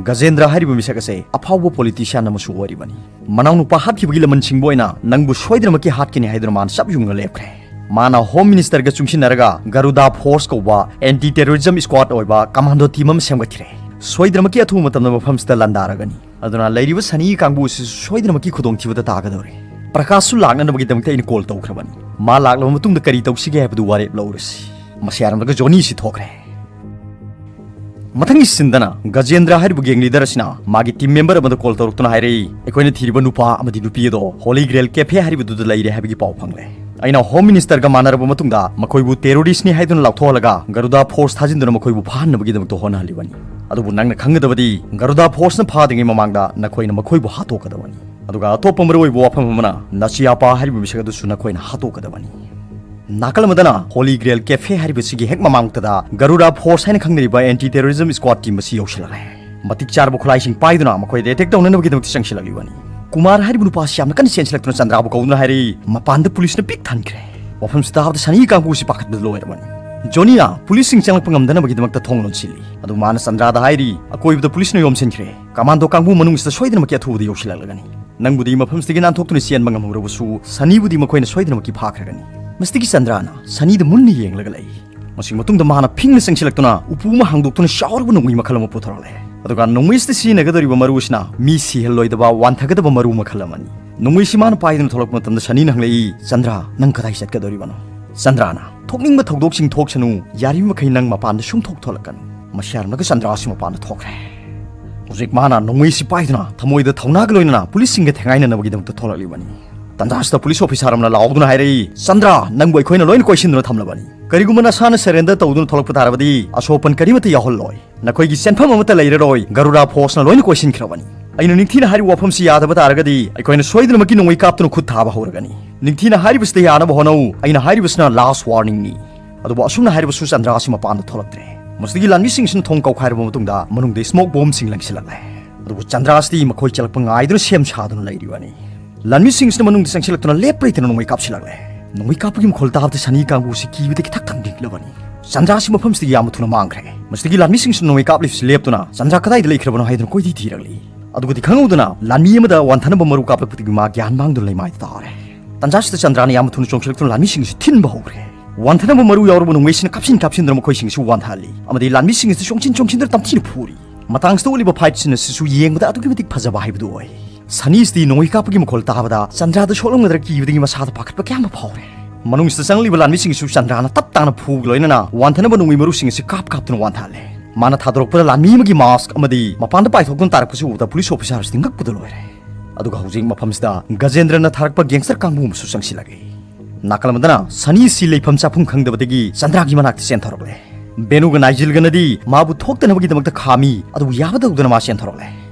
ꯒꯖꯦꯟꯗ꯭ꯔ ꯍꯥꯏꯔꯤꯕ ꯃꯤꯁꯛ ꯑꯁꯦ ꯑꯐꯥꯎꯕ politician ꯑꯃꯁꯨ ꯑꯣꯏꯔꯤꯕꯅꯤ꯫ ꯃꯅꯥꯎꯅꯨꯄꯥ ꯍꯥꯠꯈꯤꯕꯒꯤ ꯂꯃꯟ ꯁꯤꯡꯕ ꯑꯣꯏꯅ ꯅꯪꯕꯨ ꯁꯣꯏꯗꯅꯃꯛꯀꯤ ꯍꯥꯠꯀꯅꯤ ꯍꯥꯏꯗꯨꯅ ꯃꯥꯅ ꯆꯞ ꯌꯨꯡꯅ ꯂꯦꯞꯈ꯭ꯔꯦ꯫ ꯃꯥꯅ Home Minister ꯒ ꯆꯨꯡꯁꯤꯟꯅꯔꯒ ꯒꯔꯨꯗꯥ Force ꯀꯧꯕ anti terrorism squad ꯑꯣꯏꯕ commando team ꯑꯃ ꯁꯦꯝꯒꯠꯈ꯭ꯔꯦ꯫ ꯁꯣꯏꯗꯅꯃꯛꯀꯤ ꯑꯊꯨꯕ ꯃꯇꯝꯗ ꯃꯐꯝꯁꯤꯗ ꯂꯥꯟꯗꯥꯔꯒꯅꯤ꯫ ꯑꯗꯨꯅ ꯂꯩꯔꯤꯕ ꯁꯅꯤꯒꯤ ꯀꯥꯡꯕꯨ ꯑꯁꯤꯁꯨ ꯁꯣꯏꯗꯅꯃꯛꯀꯤ ꯈꯨꯗꯣꯡꯊꯤꯕꯗ ꯇꯥꯒꯗꯧꯔꯦ꯫ ꯄ꯭ꯔꯀꯥꯁꯁꯨ ꯂꯥꯛꯅꯅꯕꯒꯤꯗꯃꯛꯇ ꯑꯩꯅ call ꯇꯧꯈ꯭ꯔꯕꯅꯤ꯫ ꯃꯥ ꯂꯥꯛꯂꯕ ꯃꯇꯨꯡꯗ ꯀꯔꯤ ꯇꯧꯁꯤꯒꯦ ꯍꯥꯏꯕꯗꯨ ꯋꯥꯔꯦꯞ ꯂꯧꯔꯁꯤ꯫ ꯃꯁꯤ ꯍꯥꯏꯔꯝꯂꯒ ꯖꯣꯅꯤ ꯑꯁꯤ ꯊꯣꯛꯈ꯭ꯔꯦ꯫ ꯃꯊꯪꯒꯤ ꯁꯤꯟꯗꯅ ꯒꯖꯦꯟꯗ꯭ꯔ ꯍꯥꯏꯔꯤꯕ gang leader ꯑꯁꯤꯅ ꯃꯥꯒꯤ team member ꯑꯃꯗ call ꯇꯧꯔꯛꯇꯨꯅ ꯍꯥꯏꯔꯛꯏ, "ꯑꯩꯈꯣꯏꯅ ꯊꯤꯔꯤꯕ ꯅꯨꯄꯥ ꯑꯃꯗꯤ ꯅꯨꯄꯤ ꯑꯗꯣ Holy Grail Cafe ꯍꯥꯏꯔꯤꯕꯗꯨꯗ ꯂꯩꯔꯦ ꯍꯥꯏꯕꯒꯤ ꯄꯥꯎ ꯐꯪꯂꯦ꯫ ꯑꯩꯅ Home Minister ꯒ ꯃꯥꯟꯅꯔꯕ ꯃꯇꯨꯡꯗ ꯃꯈꯣꯏꯕꯨ terrorist ꯅꯤ ꯍꯥꯏꯗꯨꯅ ꯂꯥꯎꯊꯣꯛꯍꯜꯂꯒ ꯒꯔꯨꯗꯥ Force ꯊꯥꯖꯤꯟꯗꯨꯅ ꯃꯈꯣꯏꯕꯨ ꯐꯥꯍꯟꯅꯕꯒꯤꯗꯃꯛꯇ ꯍꯣꯠꯅꯍꯜꯂꯤꯕꯅꯤ꯫ ꯑꯗꯨꯕꯨ ꯅꯪꯅ ꯈꯪꯒꯗꯕꯗꯤ ꯒꯔꯨꯗꯥ Force ꯅ ꯐꯥꯗ꯭ꯔꯤꯉꯩ ꯃꯃꯥꯡꯗ ꯅꯈꯣꯏꯅ ꯃꯈꯣꯏꯕꯨ ꯍꯥꯠꯇꯣꯛꯀꯗꯕꯅꯤ꯫ ꯑꯗꯨꯒ ꯑꯇꯣꯞꯄ ꯃꯔꯨꯑꯣꯏꯕ ꯋꯥꯐꯝ ꯑꯃꯅ ꯅꯆꯤꯌꯥꯄꯥ ꯍꯥꯏꯔꯤꯕ ꯃꯤꯁꯛ ꯑꯗꯨꯁꯨ ꯅꯈꯣꯏꯅ ꯍꯥꯠꯇꯣꯛꯀꯗꯕꯅꯤ꯫" ꯅꯥꯀꯜ ꯑꯃꯗꯅ Holy Grail Cafe ꯍꯥꯏꯔꯤꯕꯁꯤꯒꯤ ꯍꯦꯛ ꯃꯃꯥꯡꯃꯛꯇꯗ ꯒꯔꯨꯗꯥ Force ꯍꯥꯏꯅ ꯈꯪꯅꯔꯤꯕ anti terrorism squad team ꯑꯁꯤ ꯌꯧꯁꯤꯜꯂꯛꯂꯦ꯫ ꯃꯇꯤꯛ ꯆꯥꯔꯕ ꯈꯨꯠꯂꯥꯏꯁꯤꯡ ꯄꯥꯏꯗꯨꯅ ꯃꯈꯣꯏꯗ attack ꯇꯧꯅꯅꯕꯒꯤꯗꯃꯛꯇ ꯆꯪꯁꯤꯜꯂꯛꯂꯤꯕꯅꯤ꯫ ꯀꯨꯃꯥꯔ ꯍꯥꯏꯔꯤꯕ ꯅꯨꯄꯥ ꯑꯁꯤ ꯌꯥꯝꯅ ꯀꯟꯅ ꯆꯦꯟꯁꯤꯜꯂꯛꯇꯨꯅ ꯆꯟꯗ꯭ꯔꯥꯕꯨ ꯀꯧꯗꯨꯅ ꯍꯥꯏꯔꯛꯏ, "ꯃꯄꯥꯟꯗ police ꯅ ꯄꯤꯛ ꯊꯟꯈ꯭ꯔꯦ꯫" ꯋꯥꯐꯝꯁꯤ ꯇꯥꯕꯗ ꯁꯅꯤꯒꯤ ꯀꯥꯡꯕꯨ ꯑꯁꯤ ꯄꯥꯈꯠꯄꯗ ꯂꯣꯏꯔꯕꯅꯤ꯫ ꯖꯣꯅꯤꯅ police ꯁꯤꯡ ꯆꯪꯂꯛꯄ ꯉꯝꯗꯅꯕꯒꯤꯗꯃꯛꯇ ꯊꯣꯡ ꯂꯣꯟꯁꯤꯜꯂꯤ꯫ ꯑꯗꯨ ꯃꯥꯅ ꯆꯟꯗ꯭ꯔꯥꯗ ꯍꯥꯏꯔꯤ, "ꯑꯀꯣꯏꯕꯗ police ꯅ ꯌꯣꯝꯁꯤꯟꯈ꯭ꯔꯦ꯫ Commando ꯀꯥꯡꯕꯨ ꯃꯅꯨꯡꯁꯤꯗ ꯁꯣꯏꯗꯅꯃꯛꯀꯤ ꯑꯊꯨꯕꯗ ꯌꯧꯁꯤꯜꯂꯛꯂꯒꯅꯤ꯫ ꯅꯪꯕꯨꯗꯤ ꯃꯐꯝꯁꯤꯗꯒꯤ ꯅꯥꯟꯊꯣꯛꯇꯨꯅ ꯆꯦꯟꯕ ꯉꯝꯍꯧꯔꯕꯁꯨ, ꯁꯅꯤꯕꯨꯗꯤ ꯃꯈꯣꯏꯅ ꯁꯣꯏꯗꯅꯃꯛꯀꯤ ꯐꯥꯈ꯭ꯔꯒꯅꯤ꯫" ꯃꯁꯤꯗꯒꯤ ꯆꯟꯗ꯭ꯔꯥꯅ ꯁꯅꯤꯗ ꯃꯨꯟꯅ ꯌꯦꯡꯂꯒ ꯂꯩ꯫ ꯃꯁꯤꯒꯤ ꯃꯇꯨꯡꯗ ꯃꯥꯅ ꯐꯤꯡꯅ ꯆꯪꯁꯤꯜꯂꯛꯇꯨꯅ ꯎꯄꯨ ꯑꯃ ꯍꯥꯡꯗꯣꯛꯇꯨꯅ ꯆꯥꯎꯔꯕ ꯅꯣꯡꯃꯩ ꯃꯈꯜ ꯑꯃ ꯄꯨꯊꯣꯔꯛꯂꯦ꯫ ꯑꯗꯨꯒ ꯅꯣꯡꯃꯩꯁꯤꯗ ꯁꯤꯖꯤꯟꯅꯒꯗꯧꯔꯤꯕ ꯃꯔꯨ ꯑꯁꯤꯅ ꯃꯤ ꯁꯤꯍꯜꯂꯣꯏꯗꯕ ꯋꯥꯟꯊꯒꯗꯕ ꯃꯔꯨ ꯃꯈꯜ ꯑꯃꯅꯤ꯫ ꯅꯣꯡꯃꯩꯁꯤ ꯃꯥꯅ ꯄꯥꯏꯗꯨꯅ ꯊꯣꯛꯂꯛꯄ ꯃꯇꯝꯗ ꯁꯅꯤꯅ ꯍꯪꯂꯛꯏ, "ꯆꯟꯗ꯭ꯔꯥ, ꯅꯪ ꯀꯗꯥꯏ ꯆꯠꯀꯗꯧꯔꯤꯕꯅꯣ?" ꯆꯟꯗ꯭ꯔꯥꯅ, "ꯊꯣꯛꯅꯤꯡꯕ ꯊꯧꯗꯣꯛꯁꯤꯡ ꯊꯣꯛꯁꯅꯨ, ꯌꯥꯔꯤꯕ ꯃꯈꯩ ꯅꯪ ꯃꯄꯥꯟꯗ ꯁꯨꯡꯊꯣꯛ ꯊꯣꯛꯂꯛꯀꯅꯨ꯫" ꯃꯁꯤ ꯍꯥꯏꯔꯝꯂꯒ ꯆꯟꯗ꯭ꯔꯥꯁꯤ ꯃꯄꯥꯟꯗ ꯊꯣꯛꯈ꯭ꯔꯦ꯫ ꯍꯧꯖꯤꯛ ꯃꯥꯅ ꯅꯣꯡꯃꯩꯁꯤ ꯄꯥꯏꯗꯨꯅ ꯊꯃꯣꯏꯗ ꯊꯧꯅꯥꯒ ꯂꯣꯏꯅꯅ ꯄꯨꯂꯤꯁꯁꯤꯡꯒ ꯊꯦꯡꯒꯥꯏꯅꯅꯕꯒꯤꯗꯃꯛꯇ ꯊꯣꯛꯂꯛꯂꯤꯕꯅꯤ꯫ ꯇꯟꯖꯥꯁꯤꯗ ꯄꯨꯂꯤꯁ ꯑꯣꯐꯤꯁꯥꯔ ꯑꯃꯅ ꯂꯥꯎꯗꯨꯅ ꯍꯥꯏꯔꯛꯏ, "ꯆꯟꯗ꯭ꯔ, ꯅꯪꯕꯨ ꯑꯩꯈꯣꯏꯅ ꯂꯣꯏꯅ ꯀꯣꯏꯁꯤꯟꯗꯨꯅ ꯊꯝꯂꯕꯅꯤ꯫ ꯀꯔꯤꯒꯨꯝꯕ ꯅꯁꯥꯅ ꯁꯔꯦꯟꯗꯔ ꯇꯧꯗꯨꯅ ꯊꯣꯛꯂꯛꯄ ꯇꯥꯔꯕꯗꯤ ꯑꯁꯣꯛꯄꯟ ꯀꯔꯤꯃꯠꯇ ꯌꯥꯎꯍꯜꯂꯣꯏ꯫ ꯅꯈꯣꯏꯒꯤ ꯁꯦꯟꯐꯝ ꯑꯃꯠꯇ ꯂꯩꯔꯔꯣꯏ꯫ ꯒꯔꯨꯔꯥ ꯐꯣꯔꯁꯅ ꯂꯣꯏꯅ ꯀꯣꯏꯁꯤꯟꯈ꯭ꯔꯕꯅꯤ꯫ ꯑꯩꯅ ꯅꯤꯡꯊꯤꯅ ꯍꯥꯏꯔꯤꯕ ꯋꯥꯐꯝꯁꯤ ꯌꯥꯗꯕ ꯇꯥꯔꯒꯗꯤ ꯑꯩꯈꯣꯏꯅ ꯁꯣꯏꯗꯅꯃꯛꯀꯤ ꯅꯣꯡꯃꯩ ꯀꯥꯞꯇꯨꯅ ꯈꯨꯠ ꯊꯥꯕ ꯍꯧꯔꯒꯅꯤ꯫ ꯅꯤꯡꯊꯤꯅ ꯍꯥꯏꯔꯤꯕꯁꯤꯗ ꯌꯥꯅꯕ ꯍꯣꯠꯅꯧ꯫ ꯑꯩꯅ ꯍꯥꯏꯔꯤꯕꯁꯤꯅ ꯂꯥꯁ ꯋꯥꯔꯅꯤꯡꯅꯤ"꯫ ꯑꯗꯨꯕꯨ ꯑꯁꯨꯝꯅ ꯍꯥꯏꯔꯕꯁꯨ ꯆꯟꯗ꯭ꯔ ꯑꯁꯤ ꯃꯄꯥꯟꯗ ꯊꯣꯛꯂꯛꯇ꯭ꯔꯦ꯫ ꯃꯁꯤꯗꯒꯤ ꯂꯥꯟꯃꯤꯁꯤꯡꯁꯤꯅ ꯊꯣꯡ ꯀꯧꯈꯥꯏꯔꯕ ꯃꯇꯨꯡꯗ ꯃꯅꯨꯡꯗ ꯁ꯭ꯃꯣꯛ ꯕꯣꯝꯁꯤꯡ ꯂꯪꯁꯤꯜꯂꯛꯂꯦ꯫ ꯑꯗꯨꯕꯨ ꯆꯟꯗ꯭ꯔ ꯑꯁꯤꯗꯤ ꯃꯈꯣꯏ ꯆꯦꯜꯂꯛꯄ ꯉꯥꯏꯗꯨꯅ ꯁꯦꯝ ꯁꯥꯗꯨꯅ ꯂꯩꯔꯤꯕꯅꯤ꯫ ꯂꯥꯟꯃꯤꯁꯤꯡꯁꯤꯅ ꯃꯅꯨꯡꯗ ꯆꯪꯁꯤꯜꯂꯛꯇꯨꯅ ꯂꯦꯞꯄ ꯂꯩꯇꯅ ꯅꯣꯡꯃꯩ ꯀꯥꯞꯁꯤꯜꯂꯛꯂꯦ꯫ ꯅꯣꯡꯃꯩ ꯀꯥꯞꯄꯒꯤ ꯃꯈꯣꯜ ꯇꯥꯕꯗ ꯁꯅꯤ ꯀꯥꯡꯕꯨꯁꯤ ꯀꯤꯕꯗꯒꯤ ꯊꯛ ꯊꯛ ꯅꯤꯛꯂꯕꯅꯤ꯫ ꯆꯟꯗ꯭ꯔ ꯑꯁꯤ ꯃꯐꯝꯁꯤꯗꯒꯤ ꯌꯥꯝꯅ ꯊꯨꯅ ꯃꯥꯡꯈ꯭ꯔꯦ꯫ ꯃꯁꯤꯗꯒꯤ ꯂꯥꯟꯃꯤꯁꯤꯡꯁꯤꯅ ꯅꯣꯡꯃꯩ ꯀꯥꯞꯂꯤꯕꯁꯤ ꯂꯦꯞꯇꯨꯅ ꯆꯟꯗ꯭ꯔ ꯀꯗꯥꯏꯗ ꯂꯩꯈ꯭ꯔꯕꯅꯣ ꯍꯥꯏꯗꯨꯅ ꯀꯣꯏꯊꯤ ꯊꯤꯔꯛꯂꯤ꯫ ꯑꯗꯨꯒꯗꯤ ꯈꯪꯍꯧꯗꯅ ꯂꯥꯟꯃꯤ ꯑꯃꯗ ꯋꯥꯟꯊꯅꯕ ꯃꯔꯨ ꯀꯥꯞꯂꯛꯄꯗꯒꯤ ꯃꯥ ꯒ꯭ꯌꯥꯟ ꯃꯥꯡꯗꯨꯅ ꯂꯩꯃꯥꯏꯗ ꯇꯥꯔꯦ꯫ ꯇꯟꯖꯥꯁꯤꯗ ꯆꯟꯗ꯭ꯔꯥꯅ ꯌꯥꯝꯅ ꯊꯨꯅ ꯆꯣꯡꯁꯤꯜꯂꯛꯇꯨꯅ ꯂꯥꯟꯃꯤꯁꯤꯡꯁꯤ ꯊꯤꯟꯕ ꯍꯧꯈ꯭ꯔꯦ꯫ ꯋꯥꯟꯊꯅꯕ ꯃꯔꯨ ꯌꯥꯎꯔꯕ ꯅꯣꯡꯃꯩꯁꯤꯅ ꯀꯥꯞꯁꯤꯟ ꯀꯥꯞꯁꯤꯟꯗꯨꯅ ꯃꯈꯣꯏꯁꯤꯡꯁꯤ ꯋꯥꯟꯊꯍꯜꯂꯤ ꯑꯃꯗꯤ ꯂꯥꯟꯃꯤꯁꯤꯡ ꯑꯁꯤ ꯆꯣꯡꯁꯤꯟ ꯆꯣꯡꯁꯤꯟꯗꯨꯅ ꯇꯝꯊꯤꯅ ꯐꯨꯔꯤ꯫ ꯃꯇꯥꯡꯁꯤꯗ ꯎꯠꯂꯤꯕ ꯐꯥꯏꯠꯁꯤꯡ ꯑꯁꯤꯁꯨ ꯌꯦꯡꯕꯗ ꯑꯗꯨꯛꯀꯤ ꯃꯇꯤꯛ ꯐꯖꯕ ꯍꯥꯏꯕꯗꯨ ꯑꯣꯏ꯫ ꯁꯅꯤꯁꯤꯗꯤ ꯅꯣꯡꯃꯩ ꯀꯥꯞꯄꯒꯤ ꯃꯈꯣꯜ ꯇꯥꯕꯗ ꯆꯟꯗ꯭ꯔꯥꯗ ꯁꯣꯛꯂꯝꯒꯗ꯭ꯔꯥ ꯀꯤꯕꯗꯒꯤ ꯃꯁꯥꯗ ꯄꯥꯈꯠꯄ ꯀꯌꯥ ꯑꯃ ꯐꯥꯎꯔꯦ꯫ ꯃꯅꯨꯡꯁꯤꯗ ꯆꯪꯂꯤꯕ ꯂꯥꯟꯃꯤꯁꯤꯡꯁꯨ ꯆꯟꯗ꯭ꯔꯥꯅ ꯇꯞ ꯇꯥꯅ ꯐꯨꯕꯒ ꯂꯣꯏꯅꯅ ꯋꯥꯟꯊꯅꯕ ꯅꯣꯡꯃꯩ ꯃꯔꯨꯁꯤꯡ ꯑꯁꯤ ꯀꯥꯞ ꯀꯥꯞꯇꯨꯅ ꯋꯥꯟꯊꯍꯜꯂꯦ꯫ ꯃꯥꯅ ꯊꯥꯗꯣꯔꯛꯄꯗ ꯂꯥꯟꯃꯤ ꯑꯃꯒꯤ ꯃꯥꯁꯛ ꯑꯃꯗꯤ ꯃꯄꯥꯟꯗ ꯄꯥꯏꯊꯣꯛꯇꯨꯅ ꯇꯥꯔꯛꯄꯁꯤ ꯎꯕꯗ ꯄꯨꯂꯤꯁ ꯑꯣꯐꯤꯁꯥꯔꯁꯤꯗꯤ ꯉꯛꯄꯗ ꯂꯣꯏꯔꯦ꯫ ꯑꯗꯨꯒ ꯍꯧꯖꯤꯛ ꯃꯐꯝꯁꯤꯗ ꯒꯖꯦꯟꯗ꯭ꯔꯅ ꯊꯥꯔꯛꯄ ꯒꯦꯡꯁꯇꯔ ꯀꯥꯡꯕꯨ ꯑꯃꯁꯨ ꯆꯪꯁꯤꯜꯂꯛꯂꯦ꯫ ꯅꯥꯀꯜ ꯑꯃꯗꯅ ꯁꯅꯤ ꯑꯁꯤ ꯂꯩꯐꯝ ꯆꯥꯐꯝ ꯈꯪꯗꯕꯗꯒꯤ ꯆꯟꯗ꯭ꯔꯥꯒꯤ ꯃꯅꯥꯛꯇ ꯆꯦꯟꯊꯣꯔꯛꯂꯦ꯫ ꯕꯦꯅꯨꯒ ꯅꯥꯏꯖꯤꯜꯒꯅꯗꯤ ꯃꯥꯕꯨ ꯊꯣꯛꯇꯅꯕꯒꯤꯗꯃꯛꯇ ꯈꯥꯝꯃꯤ, ꯑꯗꯨꯕꯨ ꯌꯥꯕ ꯇꯧꯗꯅ ꯃꯥ ꯆꯦꯟꯊꯣꯔꯛꯂꯦ꯫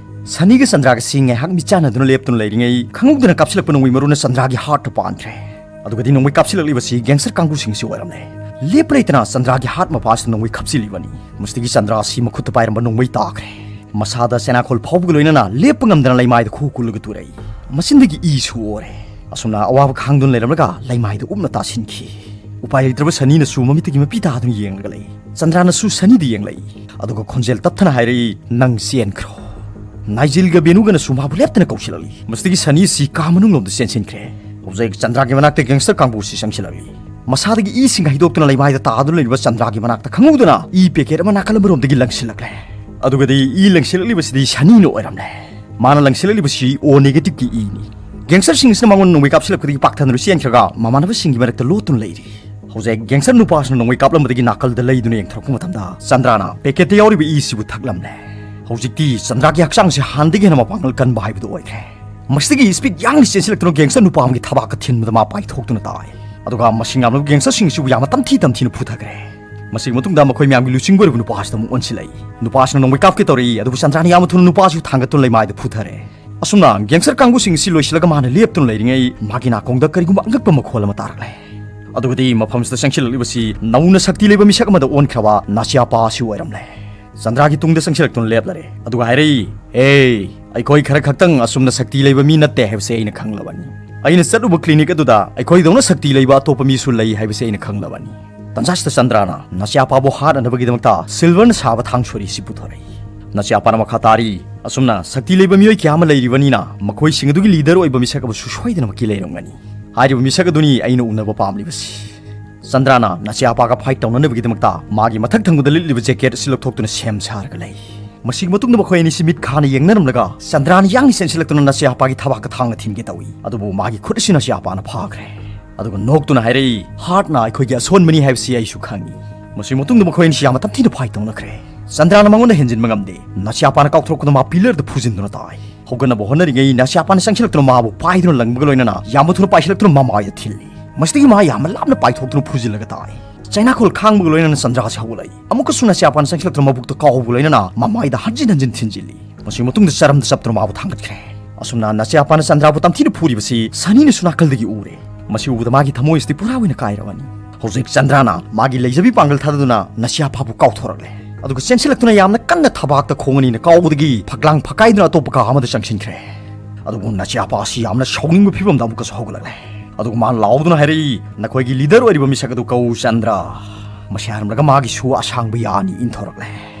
ꯁꯅꯤꯒ ꯆꯟꯗ꯭ꯔꯥꯒꯁꯤ ꯉꯥꯏꯍꯥꯛ ꯃꯤꯠꯆꯥꯟꯅꯗꯨꯅ ꯂꯦꯞꯇꯨꯅ ꯂꯩꯔꯤꯉꯩ ꯈꯪꯍꯧꯗꯅ ꯀꯥꯞꯁꯤꯜꯂꯛꯄ ꯅꯣꯡꯃꯩ ꯃꯔꯨꯅ ꯆꯟꯗ꯭ꯔꯥꯒꯤ ꯍꯥꯔꯠꯇ ꯄꯥꯟꯈ꯭ꯔꯦ꯫ ꯑꯗꯨꯒꯗꯤ ꯅꯣꯡꯃꯩ ꯀꯥꯞꯁꯤꯜꯂꯛꯂꯤꯕꯁꯤ ꯒꯦꯡꯁꯇꯔ ꯀꯥꯡꯕꯨꯁꯤꯡꯁꯤ ꯑꯣꯏꯔꯝꯂꯦ꯫ ꯂꯦꯞꯄ ꯂꯩꯇꯅ ꯆꯟꯗ꯭ꯔꯥꯒꯤ ꯍꯥꯔꯠ ꯃꯄꯥꯁꯤꯗ ꯅꯣꯡꯃꯩ ꯈꯞꯆꯤꯜꯂꯤꯕꯅꯤ꯫ ꯃꯁꯤꯗꯒꯤ ꯆꯟꯗ꯭ꯔꯥ ꯑꯁꯤ ꯃꯈꯨꯠꯇ ꯄꯥꯏꯔꯝꯕ ꯅꯣꯡꯃꯩ ꯇꯥꯈ꯭ꯔꯦ꯫ ꯃꯁꯥꯗ ꯆꯦꯅꯥꯈꯣꯜ ꯐꯥꯎꯕꯒ ꯂꯣꯏꯅꯅ ꯂꯦꯞꯄ ꯉꯝꯗꯅ ꯂꯩꯃꯥꯏꯗ ꯈꯨ ꯀꯨꯜꯂꯒ ꯇꯨꯔꯛꯏ꯫ ꯃꯆꯤꯟꯗꯒꯤ ꯏꯁꯨ ꯑꯣꯔꯦ꯫ ꯑꯁꯨꯝꯅ ꯑꯋꯥꯕ ꯈꯥꯡꯗꯨꯅ ꯂꯩꯔꯝꯂꯒ ꯂꯩꯃꯥꯏꯗ ꯎꯞꯅ ꯇꯥꯁꯤꯟꯈꯤ꯫ ꯎꯄꯥꯏ ꯂꯩꯇ꯭ꯔꯕ ꯁꯅꯤꯅꯁꯨ ꯃꯃꯤꯠꯇꯒꯤ ꯃꯄꯤ ꯇꯥꯗꯨꯅ ꯌꯦꯡꯂꯒ ꯂꯩ꯫ ꯆꯟꯗ꯭ꯔꯥꯅꯁꯨ ꯁꯅꯤꯗ ꯌꯦꯡꯂꯛꯏ꯫ ꯑꯗꯨꯒ ꯈꯣꯟꯖꯦꯜ ꯇꯞꯊꯅ ꯍꯥꯏꯔꯛꯏ, "ꯅꯪ ꯆꯦꯟꯈ꯭ꯔꯣ"꯫ ꯅꯥꯏꯖꯤꯜꯒ ꯕꯦꯅꯨꯒꯅꯁꯨ ꯃꯥꯕꯨ ꯂꯦꯞꯇꯅ ꯀꯧꯁꯤꯜꯂꯛꯂꯤ꯫ ꯃꯁꯤꯗꯒꯤ ꯁꯅꯤ ꯑꯁꯤ ꯀꯥ ꯃꯅꯨꯡꯂꯣꯝꯗ ꯆꯦꯟꯁꯤꯟꯈ꯭ꯔꯦ꯫ ꯍꯧꯖꯤꯛ ꯆꯟꯗ꯭ꯔꯥꯒꯤ ꯃꯅꯥꯛꯇ ꯒꯦꯡꯁꯇꯔ ꯀꯥꯡꯕꯨꯁꯤ ꯆꯪꯁꯤꯜꯂꯛꯂꯤ꯫ ꯃꯁꯥꯗꯒꯤ ꯏꯁꯤꯡ ꯍꯩꯗꯣꯛꯇꯨꯅ ꯂꯩꯃꯥꯏꯗ ꯇꯥꯗꯨꯅ ꯂꯩꯔꯤꯕ ꯆꯟꯗ꯭ꯔꯥꯒꯤ ꯃꯅꯥꯛꯇ ꯈꯪꯍꯧꯗꯅ ꯏ ꯄꯦꯀꯦꯠ ꯑꯃ ꯅꯥꯀꯜ ꯑꯃꯔꯣꯝꯗꯒꯤ ꯂꯪꯁꯤꯜꯂꯛꯂꯦ꯫ ꯑꯗꯨꯒꯗꯤ ꯏ ꯂꯪꯁꯤꯜꯂꯛꯂꯤꯕꯁꯤꯗꯤ ꯁꯅꯤꯅ ꯑꯣꯏꯔꯝꯂꯦ꯫ ꯃꯥꯅ ꯂꯪꯁꯤꯜꯂꯛꯂꯤꯕꯁꯤ ꯑꯣ ꯅꯦꯒꯦꯇꯤꯚꯀꯤ ꯏꯅꯤ꯫ ꯒꯦꯡꯁꯇꯔꯁꯤꯡ ꯑꯁꯤꯅ ꯃꯉꯣꯟꯗ ꯅꯣꯡꯃꯩ ꯀꯥꯞꯁꯤꯜꯂꯛꯄꯗꯒꯤ ꯄꯥꯛꯊꯗꯨꯅ ꯆꯦꯟꯈ꯭ꯔꯒ ꯃꯃꯥꯟꯅꯕꯁꯤꯡꯒꯤ ꯃꯔꯛꯇ ꯂꯣꯠꯇꯨꯅ ꯂꯩꯔꯤ꯫ ꯍꯧꯖꯤꯛ ꯒꯦꯡꯁꯇꯔ ꯅꯨꯄꯥꯁꯤꯅ ꯅꯣꯡꯃꯩ ꯀꯥꯞꯂꯝꯕꯗꯒꯤ ꯅꯥꯀꯜꯗ ꯂꯩꯗꯨꯅ ꯌꯦꯡꯊꯣꯔꯛꯄ ꯃꯇꯝꯗ ꯆꯟꯗ꯭ꯔꯥꯅ ꯄꯦꯀꯦꯠꯇ ꯌꯥꯎꯔꯤꯕ ꯏꯁꯤꯕꯨ ꯊꯛꯂꯝꯂꯦ꯫ ꯍꯧꯖꯤꯛꯇꯤ ꯆꯟꯗ꯭ꯔꯥꯒꯤ ꯍꯛꯆꯥꯡꯁꯦ ꯍꯥꯟꯅꯗꯒꯤ ꯍꯦꯟꯅ ꯃꯄꯥꯡꯒꯜ ꯀꯟꯕ ꯍꯥꯏꯕꯗꯨ ꯑꯣꯏꯈ꯭ꯔꯦ꯫ ꯃꯁꯤꯗꯒꯤ ꯏꯁꯄꯤꯠ ꯌꯥꯡꯅ ꯆꯦꯟꯁꯤꯜꯂꯛꯇꯨꯅ ꯒꯦꯡꯁꯇꯔ ꯅꯨꯄꯥ ꯑꯃꯒꯤ ꯊꯕꯥꯛꯀ ꯊꯤꯟꯕꯗ ꯃꯥ ꯄꯥꯏꯊꯣꯛꯇꯨꯅ ꯇꯥꯏ꯫ ꯑꯗꯨꯒ ꯃꯁꯤꯡ ꯌꯥꯝꯂꯕ ꯒꯦꯡꯁꯇꯔꯁꯤꯡ ꯑꯁꯤꯕꯨ ꯌꯥꯝꯅ ꯇꯝꯊꯤ ꯇꯝꯊꯤꯅ ꯐꯨꯊꯈ꯭ꯔꯦ꯫ ꯃꯁꯤꯒꯤ ꯃꯇꯨꯡꯗ ꯃꯈꯣꯏ ꯃꯌꯥꯝꯒꯤ ꯂꯨꯆꯤꯡꯕ ꯑꯣꯏꯔꯤꯕ ꯅꯨꯄꯥꯁꯤꯗ ꯑꯃꯨꯛ ꯑꯣꯟꯁꯤꯜꯂꯛꯏ꯫ ꯅꯨꯄꯥꯁꯤꯅ ꯅꯣꯡꯃꯩ ꯀꯥꯞꯀꯦ ꯇꯧꯔꯛꯏ, ꯑꯗꯨꯕꯨ ꯆꯟꯗ꯭ꯔꯥꯅ ꯌꯥꯝꯅ ꯊꯨꯅ ꯅꯨꯄꯥꯁꯤꯕꯨ ꯊꯥꯡꯒꯠꯇꯨꯅ ꯂꯩꯃꯥꯏꯗ ꯐꯨꯊꯔꯦ꯫ ꯑꯁꯨꯝꯅ ꯒꯦꯡꯁꯇꯔ ꯀꯥꯡꯕꯨꯁꯤꯡ ꯑꯁꯤ ꯂꯣꯏꯁꯤꯜꯂꯒ ꯃꯥꯅ ꯂꯦꯞꯇꯨꯅ ꯂꯩꯔꯤꯉꯩ, ꯃꯥꯒꯤ ꯅꯥꯀꯣꯡꯗ ꯀꯔꯤꯒꯨꯝꯕ ꯑꯉꯛꯄ ꯃꯈꯣꯜ ꯑꯃ ꯇꯥꯔꯛꯂꯦ꯫ ꯑꯗꯨꯒꯗꯤ ꯃꯐꯝꯁꯤꯗ ꯆꯪꯁꯤꯜꯂꯛꯂꯤꯕꯁꯤ ꯅꯧꯅ ꯁꯛꯇꯤ ꯂꯩꯕ ꯃꯤꯁꯛ ꯑꯃꯗ ꯑꯣꯟꯈ꯭ꯔꯕ ꯅꯥꯆꯤꯌꯥꯄꯥ ꯑꯁꯤ ꯑꯣꯏꯔꯝꯂꯦ꯫ ꯆꯟꯗ꯭ꯔꯥꯒꯤ ꯇꯨꯡꯗ ꯆꯪꯁꯤꯜꯂꯛꯇꯨꯅ ꯂꯦꯞꯂꯔꯦ꯫ ꯑꯗꯨꯒ ꯍꯥꯏꯔꯛꯏ, "ꯑꯦ, ꯑꯩꯈꯣꯏ ꯈꯔ ꯈꯛꯇꯪ ꯑꯁꯨꯝꯅ ꯁꯛꯇꯤ ꯂꯩꯕ ꯃꯤ ꯅꯠꯇꯦ ꯍꯥꯏꯕꯁꯦ ꯑꯩꯅ ꯈꯪꯂꯕꯅꯤ꯫ ꯑꯩꯅ ꯆꯠꯂꯨꯕ ꯀ꯭ꯂꯤꯅꯤꯛ ꯑꯗꯨꯗ ꯑꯩꯈꯣꯏꯗꯧꯅ ꯁꯛꯇꯤ ꯂꯩꯕ ꯑꯇꯣꯞꯄ ꯃꯤꯁꯨ ꯂꯩ ꯍꯥꯏꯕꯁꯦ ꯑꯩꯅ ꯈꯪꯂꯕꯅꯤ꯫" ꯇꯟꯖꯥꯁꯤꯗ ꯆꯟꯗ꯭ꯔꯥꯅ ꯅꯥꯆꯤꯌꯥꯄꯥꯕꯨ ꯍꯥꯠꯅꯅꯕꯒꯤꯗꯃꯛꯇ ꯁꯤꯜꯚꯔꯅ ꯁꯥꯕ ꯊꯥꯡ ꯁꯣꯔꯤ ꯑꯁꯤ ꯄꯨꯊꯣꯔꯛꯏ꯫ ꯅꯥꯆꯤꯌꯥꯄꯥꯅ ꯃꯈꯥ ꯇꯥꯔꯤ, "ꯑꯁꯨꯝꯅ ꯁꯛꯇꯤ ꯂꯩꯕ ꯃꯤꯑꯣꯏ ꯀꯌꯥ ꯑꯃ ꯂꯩꯔꯤꯕꯅꯤꯅ, ꯃꯈꯣꯏꯁꯤꯡ ꯑꯗꯨꯒꯤ ꯂꯤꯗꯔ ꯑꯣꯏꯕ ꯃꯤꯁꯛ ꯑꯃꯁꯨ ꯁꯣꯏꯗꯅꯃꯛꯀꯤ ꯂꯩꯔꯝꯒꯅꯤ꯫ ꯍꯥꯏꯔꯤꯕ ꯃꯤꯁꯛ ꯑꯗꯨꯅꯤ ꯑꯩꯅ ꯎꯅꯕ ꯄꯥꯝꯂꯤꯕꯁꯤ꯫" ꯆꯟꯗ꯭ꯔꯥꯅ ꯅꯥꯆꯤꯌꯥꯄꯥꯒ ꯐꯥꯏꯠ ꯇꯧꯅꯅꯕꯒꯤꯗꯃꯛꯇ ꯃꯥꯒꯤ ꯃꯊꯛ ꯊꯪꯕꯗ ꯂꯤꯠꯂꯤꯕ ꯖꯦꯀꯦꯠ ꯑꯁꯤ ꯂꯧꯊꯣꯛꯇꯨꯅ ꯁꯦꯝ ꯁꯥꯔꯒ ꯂꯩ꯫ ꯃꯁꯤꯒꯤ ꯃꯇꯨꯡꯗ ꯃꯈꯣꯏ ꯑꯅꯤꯁꯤ ꯃꯤꯠ ꯈꯥꯅ ꯌꯦꯡꯅꯔꯝꯂꯒ ꯆꯟꯗ꯭ꯔꯥꯅ ꯌꯥꯡꯅ ꯆꯦꯟꯁꯤꯜꯂꯛꯇꯨꯅ ꯅꯥꯆꯤꯌꯥꯄꯥꯒꯤ ꯊꯕꯥꯛꯇ ꯊꯥꯡꯅ ꯊꯤꯟꯒꯦ ꯇꯧꯏ꯫ ꯑꯗꯨꯕꯨ ꯃꯥꯒꯤ ꯈꯨꯠ ꯑꯁꯤ ꯅꯥꯆꯤꯌꯥꯄꯥꯅ ꯐꯥꯈ꯭ꯔꯦ꯫ ꯑꯗꯨꯒ ꯅꯣꯛꯇꯨꯅ ꯍꯥꯏꯔꯛꯏ, "ꯍꯥꯔꯠꯅ ꯑꯩꯈꯣꯏꯒꯤ ꯑꯁꯣꯟꯕꯅꯤ ꯍꯥꯏꯕꯁꯤ ꯑꯩꯁꯨ ꯈꯪꯏ꯫" ꯃꯁꯤꯒꯤ ꯃꯇꯨꯡꯗ ꯃꯈꯣꯏ ꯑꯅꯤꯁꯤ ꯌꯥꯝꯅ ꯇꯝꯊꯤꯅ ꯐꯥꯏꯠ ꯇꯧꯅꯈ꯭ꯔꯦ꯫ ꯆꯟꯗ꯭ꯔꯥꯅ ꯃꯉꯣꯟꯗ ꯍꯦꯟꯖꯤꯟꯕ ꯉꯝꯗꯦ꯫ ꯅꯥꯆꯤꯌꯥꯄꯥꯅ ꯀꯥꯎꯊꯣꯔꯛꯄꯗ ꯃꯥ ꯄꯤꯂꯔꯗ ꯐꯨꯖꯤꯟꯗꯨꯅ ꯇꯥꯏ꯫ ꯍꯧꯒꯠꯅꯕ ꯍꯣꯠꯅꯔꯤꯉꯩ ꯅꯥꯆꯤꯌꯥꯄꯥꯅ ꯆꯪꯁꯤꯜꯂꯛꯇꯨꯅ ꯃꯥꯕꯨ ꯄꯥꯏꯗꯨꯅ ꯂꯪꯕꯒ ꯂꯣꯏꯅꯅ ꯌꯥꯝꯅ ꯊꯨꯅ ꯄꯥꯏꯁꯤꯜꯂꯛꯇꯨꯅ ꯃꯃꯥꯏꯗ ꯊꯤꯜꯂꯤ꯫ ꯃꯁꯤꯗꯒꯤ ꯃꯥ ꯌꯥꯝꯅ ꯂꯥꯞꯅ ꯄꯥꯏꯊꯣꯛꯇꯨꯅ ꯐꯨꯖꯤꯜꯂꯒ ꯇꯥꯏ꯫ ꯆꯩꯅꯥꯈꯣꯜ ꯈꯥꯡꯕꯒ ꯂꯣꯏꯅꯅ ꯆꯟꯗ꯭ꯔꯥꯁꯤ ꯍꯧꯒꯠꯂꯛꯏ꯫ ꯑꯃꯨꯛꯀꯁꯨ ꯅꯥꯆꯤꯌꯥꯄꯥꯅ ꯆꯪꯁꯤꯜꯂꯛꯇꯨꯅ ꯃꯕꯨꯛꯇ ꯀꯥꯎꯕꯒ ꯂꯣꯏꯅꯅ ꯃꯃꯥꯏꯗ ꯍꯟꯖꯤꯟ ꯍꯟꯖꯤꯟ ꯊꯤꯟꯖꯤꯜꯂꯤ꯫ ꯃꯁꯤꯒꯤ ꯃꯇꯨꯡꯗ ꯆꯔꯝꯗ ꯆꯞꯇꯨꯅ ꯃꯥꯕꯨ ꯊꯥꯡꯒꯠꯈ꯭ꯔꯦ꯫ ꯑꯁꯨꯝꯅ ꯅꯥꯆꯤꯌꯥꯄꯥꯅ ꯆꯟꯗ꯭ꯔꯥꯕꯨ ꯇꯝꯊꯤꯅ ꯐꯨꯔꯤꯕꯁꯤ ꯁꯅꯤꯅꯁꯨ ꯅꯥꯀꯜꯗꯒꯤ ꯎꯔꯦ꯫ ꯃꯁꯤ ꯎꯕꯗ ꯃꯥꯒꯤ ꯊꯃꯣꯏ ꯑꯁꯤꯗꯤ ꯄꯨꯔꯥ ꯑꯣꯏꯅ ꯀꯥꯏꯔꯕꯅꯤ꯫ ꯍꯧꯖꯤꯛ ꯆꯟꯗ꯭ꯔꯥꯅ ꯃꯥꯒꯤ ꯂꯩꯖꯕꯤ ꯄꯥꯡꯒꯜ ꯊꯥꯗꯗꯨꯅ ꯅꯥꯆꯤꯌꯥꯄꯥꯕꯨ ꯀꯥꯎꯊꯣꯔꯛꯂꯦ꯫ ꯑꯗꯨꯒ ꯆꯦꯟꯁꯤꯜꯂꯛꯇꯨꯅ ꯌꯥꯝꯅ ꯀꯟꯅ ꯊꯕꯥꯛꯇ ꯈꯣꯡ ꯑꯅꯤꯅ ꯀꯥꯎꯕꯗꯒꯤ ꯐꯛꯂꯥꯡ ꯐꯛꯀꯥꯏꯗꯨꯅ ꯑꯇꯣꯞꯄ ꯀꯥ ꯑꯃꯗ ꯆꯪꯁꯤꯟꯈ꯭ꯔꯦ꯫ ꯑꯗꯨꯕꯨ ꯅꯥꯆꯤꯌꯥꯄꯥ ꯑꯁꯤ ꯌꯥꯝꯅ ꯁꯥꯎꯅꯤꯡꯕ ꯐꯤꯕꯝꯗ ꯑꯃꯨꯛꯀꯁꯨ ꯍꯧꯒꯠꯂꯛꯂꯦ꯫ ꯑꯗꯨꯒ ꯃꯥꯅ ꯂꯥꯎꯗꯨꯅ ꯍꯥꯏꯔꯛꯏ, "ꯅꯈꯣꯏꯒꯤ ꯂꯤꯗꯔ ꯑꯣꯏꯔꯤꯕ ꯃꯤꯁꯛ ꯑꯗꯨ ꯀꯧ, ꯆꯟꯗ꯭ꯔꯥ꯫" ꯃꯁꯤ ꯍꯥꯏꯔꯝꯂꯒ ꯃꯥꯒꯤ ꯁꯨ ꯑꯁꯥꯡꯕ ꯌꯥ ꯑꯅꯤ ꯏꯟꯊꯣꯔꯛꯂꯦ꯫